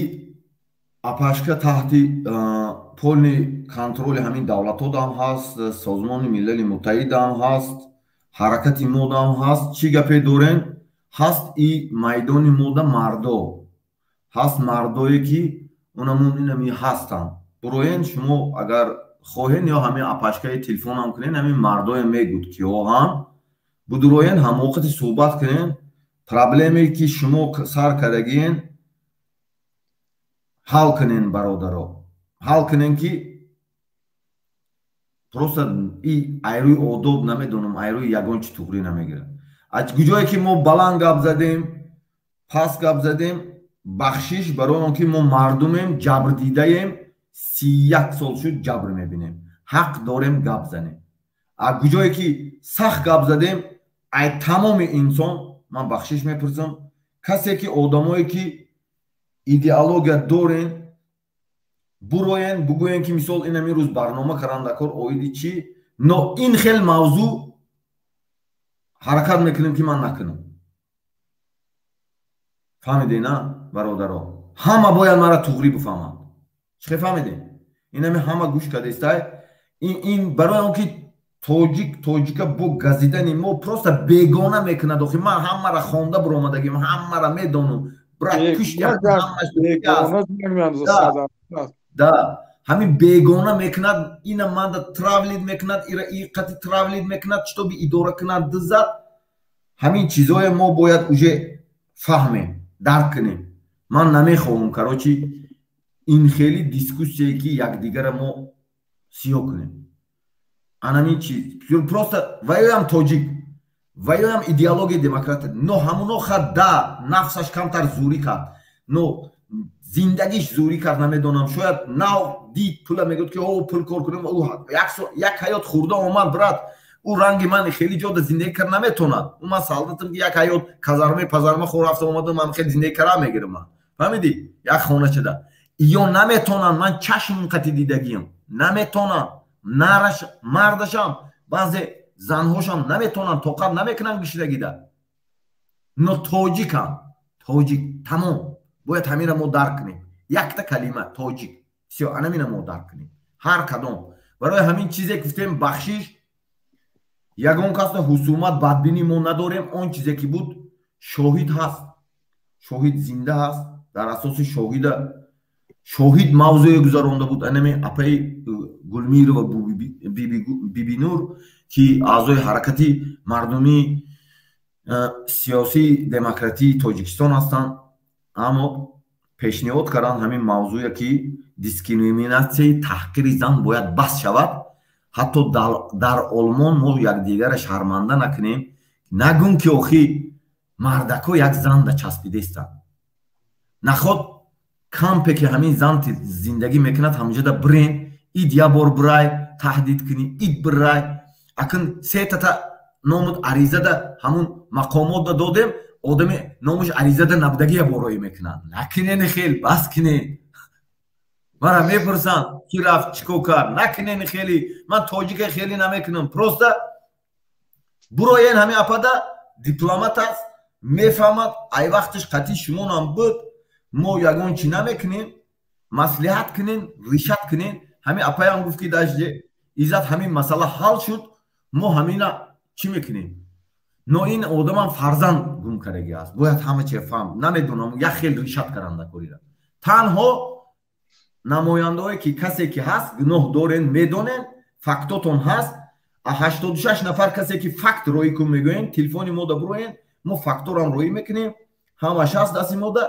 апашка таҳти полный контроли ҳамин давлатҳодам ҳаст, Созмони Милали Муттаҳидам ҳаст, ҳаракати модам ҳаст. Чӣ гапе дорем, ҳаст и майдони мода мардо ҳаст, мардое ки онамон инами ҳастанд. Буроен шумо агар хоҳен, ё ҳамин апашкаи телефонам кунен, ҳамин мардое мегӯд киҳоҳам. Будуроен, ҳамвоқити суҳбат кунен. Проблеме ки шумо сар кардагиен. Ҳал кунен, бародаро, ҳал кунен, ки просто и айрӯи одоб намедонам, айрӯи ягон чи туғрӣ намегирад. Аз куҷое ки мо баланд гап задем, паст гап задем, бахшиш барои он ки мо мардумем, ҷабрдидаем, 31 сол шуд ҷабр мебинем, ҳақ дорем гап занем. Аз куҷое ки сахт гап задем, ай тамоми инсон ман бахшиш мепурсам. Касе ки одамое ки идеология дорен, буроен, бугӯен, ки мисол инами рӯз барнома кардан дар кор оиди чӣ, но ин хел мавзӯъ ҳаракат мекунем, ки ман накунам. Фаҳмиде на, бародаро? Ҳама бояд мара туғрӣ бифаҳманд. Чӣ фаҳмидем? Инами ҳама гӯш кардестай. Ин барои он ки тоҷик тоҷика бо газидани мо просто бегона мекунад. Охи ман ҳамара хонда буромадагим, ҳамара медонам, брат. Да, ҳамин бегона мекунад, ина манда травлить мекунад, ира и қати травлить мекунад, чтобы идора кунад, дизад. Ҳамин чизое мо бояд уже фаҳмем, дарк кунем. Ман намехоҳам, короче, ин хели дискуссияе, ки якдигара мо сиёҳ кунем. Анамин чиз просто ваёям тоҷик, ваёям идеологияи демократия, но ҳамуно хад да нафсаш камтар зурӣ кард, но зиндагиш зурӣ кард. Намедонам, шояд нав дид пула, мегӯяд, ки о пул кор кунем. Як ҳаёт хӯрда омад, брат. Ӯ ранги ман хеле ҷода зиндагӣ кард наметонад. Ӯ ман солдатам, ки як ҳаёт казарме пазарма хӯр рафта омадам, ман хеле зиндагӣ кара мегирам ман, фаҳмидӣ? Як хоначада ё наметонанд. Ман чашм қати дидагиям, наметонанд. Нараш мардашам, баъзе занҳошам наметонанд, тоқат намекунанд гишидагида. Но тоҷикам, тоҷик, тамом. Бояд ҳамира мо дарк кунем. Якта калима тоҷик, всё, анамина мо дарк кунем ҳар кадом. Барои ҳамин чизе гуфтем, бахшиш. Ягон касда ҳусумат, бадбинӣ мо надорем. Он чизе ки буд, шоҳид ҳаст, шоҳид зинда ҳаст. Дар асоси шоҳида шоҳид мавзӯе гузаронда буд анаме апаи Гулмирова Бибинур, ки аъзои ҳаракати мардумии сиёсии демократии Тоҷикистон ҳастанд, аммо пешниҳод карданд ҳамин мавзӯе, ки дискриминатсияи таҳқири зан бояд бас шавад. Ҳатто дар Олмон мо якдигара шарманда накунем, нагӯм, ки охи мардако як занда часпидестанд. Наход кампе ки ҳамин зан зиндагӣ мекунад, ҳаминҷода бирен, ид як бор бирай, таҳдид кунӣ, ид бирай. Акн сетата номуд аризада ҳамун мақомотда додем, одами номуш аризада набудагӣ як бор роӣ мекунад. Накунени хел, бас кунед. Мара мепурсанд, ки рафт, чӣ кор кард. Накунени хели, ман тоҷика хеле намекунам. Просто буроен, ҳамин апада дипломат аст, мефаҳмад. Ай вақтиш қатъи шумонам буд, мо ягон чӣ намекунем, маслиҳат кунем, решать кунем. Ҳамин апаям гуфт, ки дажде Иззат, ҳамин масъала ҳал шуд, мо ҳамина чӣ мекунем. Но ин одамам фарзанд гум кардаги аст, бояд ҳама чи фаҳм. Намедонам, як хел решать каранда корира. Танҳо намояндаое ки касе ки ҳаст, гуноҳ дорен, медонен, фактотон ҳаст. 86 нафар касе ки факт роӣ кун мегӯем, телефони мода буроен, мо факторам роӣ мекунем, ҳамаш ҳаст дасти мода.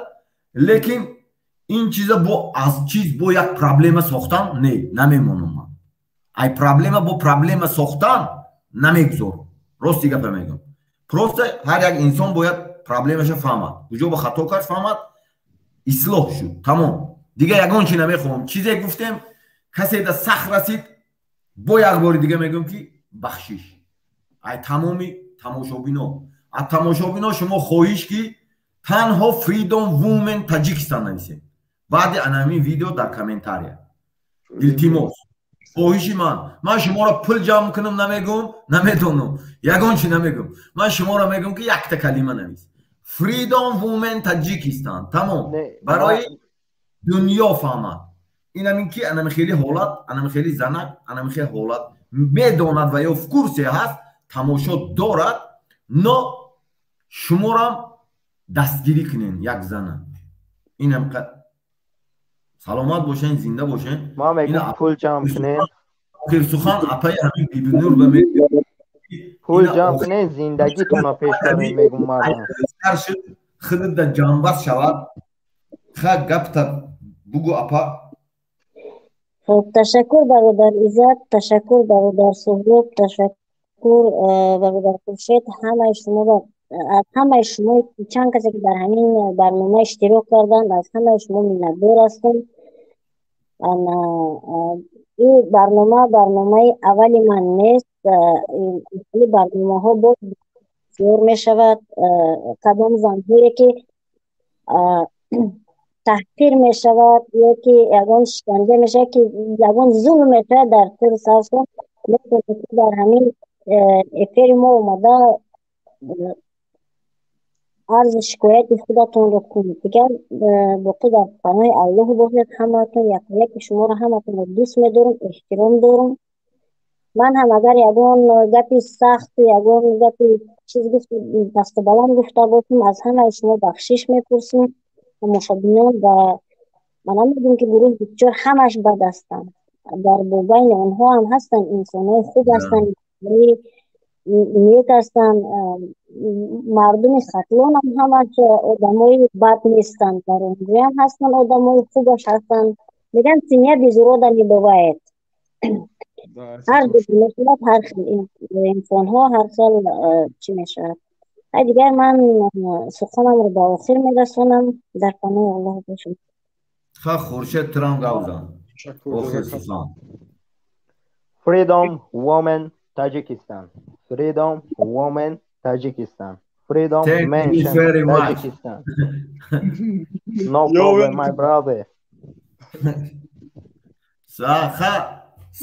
Лекин ин чиза бо аз чиз бо як проблема сохтан не намемонам. Ман ай проблема бо проблема сохтан намегузорам, рости гапа мегӯям. Просто ҳар як инсон бояд проблемаша фаҳмад, куҷо ба хато кард фаҳмад, ислоҳ шуд, тамом. Дига ягон чи намехоҳам. Чизе гуфтем, касе да сахт расид, бо як бори дига мегӯям, ки бахшиш ай тамоми тамошобино. Аз тамошобино шумо хоҳиш, ки танҳо Freedom Women Таҷикистон нависед баъди анамин видео дар комментария. Илтимос, хоҳиши ман. Ман шуморо пул ҷамъ кунам намегӯм, намедонам, ягон чи намегӯм. Ман шуморо мегӯм, ки якта калима навис: Freedom Women Таҷикистон, тамом. Барои дунё фаҳмад инамин ки анами хели ҳолат, анами хели занак, анами хели ҳолат медонад ва ё в курсе ҳаст, тамошо дорад. Но шуморам дастгирӣ кунен як зана. Инам саломат бошен, зинда бошен. Ман мегӯм, пул ҷамъ кунен. Охир сухан апаи ҳамин Бибинур ба пул ҷамъ кунен, зиндагитонро пеш барен, мегӯм мардам. Худат да ҷанбаз шавад, ха гапта. Бугӯ, апа. Хуб, ташаккур, бародар Иззат, ташаккур, бародар Суҳроб, ташаккур, бародар Хуршед. Ҳамаи шуморо, аз ҳамаи шумо, чанд касе ки дар ҳамин барнома иштирок карданд, аз ҳамаи шумо миннатдор ҳастам. Ин барнома барномаи аввали ман нест. Ин барномаҳо боз бисёр мешавад. Кадом занҳое ки таҳқир мешавад ё ки ягон шиканҷа мешавад, ки ягон зулм мешавад дар тӯли саршон, метавонед ки дар ҳамин эфири мо омада арзу шикояти худатонро кунед. Дигар боқӣ дар паноҳи Аллоҳ бошед ҳамаатон. Якояки шуморо, ҳаматонро дӯст медорам, эҳтиром дорам. Ман ҳам агар ягон гапи сахту ягон гапи чиз пасту баланд гуфта бошам, аз ҳамаи шумо бахшиш мепурсам, тамошобинон. Ва ман намедонам ки гурӯҳи 24 ҳамаш бад ҳастанд. Дар байни онҳо ҳам ҳастанд инсонҳои хуб, ҳастанд нек ҳастанд. Мардуми Хатлон ҳам ҳамаш одамои бад нестанд, дар онҷоям ҳастанд одамои хубаш ҳастанд. Мегӯянд, семья без урода не бывает. Ҳар ҷо мешавад, ҳар хел инсонҳо, ҳар хел чӣ мешавад. Дигар ман суханамро ба охир мерасонам. Дар паноҳи Аллоҳ бошед. Ха, Хуршед, турам гап зан, охир сухан. Freedom Women Tajikistan. Freedom Women Tajikistan. Freedom Thank you Mention very much. Tajikistan. No problem, my brother. Ха,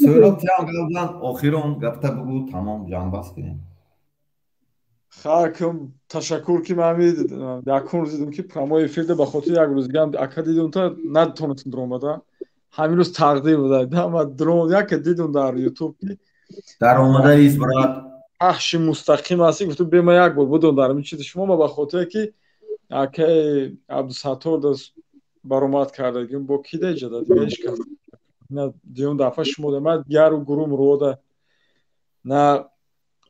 Суҳроб, турам гап зан, охирон гапта бугӯ, тамом, ҷамъбаст кунем. Хакм, ташаккур, ки ман якум рӯз дидум, ки прямой эфирда, ба хотири як рӯз дигам ака дидум, та натонистум дуромада. Ҳамин рӯз тақдир буда, ма дрон яке дидум дар Ютуб, ки даромада ист, брат. Пахши мустақим ҳастӣ, гуфтум, бема як бор будум дар ҳамин чизи шумо. Ма ба хотире ки акаи Абдусаттор баромад кардагим, бо ки деҷада дига ҳеҷ кас на. Дуюм дафъа шумо ман яру гурӯҳ рода на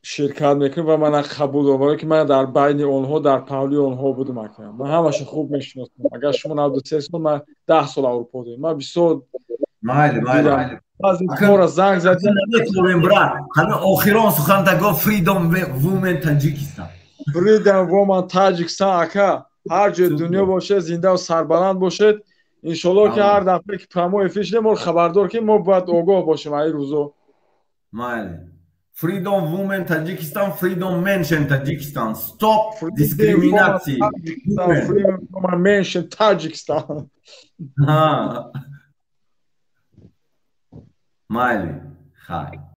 ширкат мекунем ва мана қабул дорам, барое ки ман дар байни онҳо, дар паҳлӯи онҳо будум, ака. Ман ҳамаша хуб мешиносам. Агар шумо 93 сол, ман 10 сол Аврупо дорем, ман бисёр Майли, майли. Баъзе кора занг задем. Наметавонем, брат. Ҳамин охирон суханта го: Freedom Women Tajikistan. Freedom Woman Tajikistan, ака. Ҳар ҷои дунё бошед, зиндаву сарбаланд бошед. Иншоллоҳ, ки ҳар дафъае ки прямой эфир шудем, моро хабардор, ки мо бояд огоҳ бошем ай рӯзо. Майли. Freedom Women Tajikistan, Freedom Mention Tajikistan. Stop discrimination. Freedom Woman Mention Tajikistan. Ха. Майли. Хай.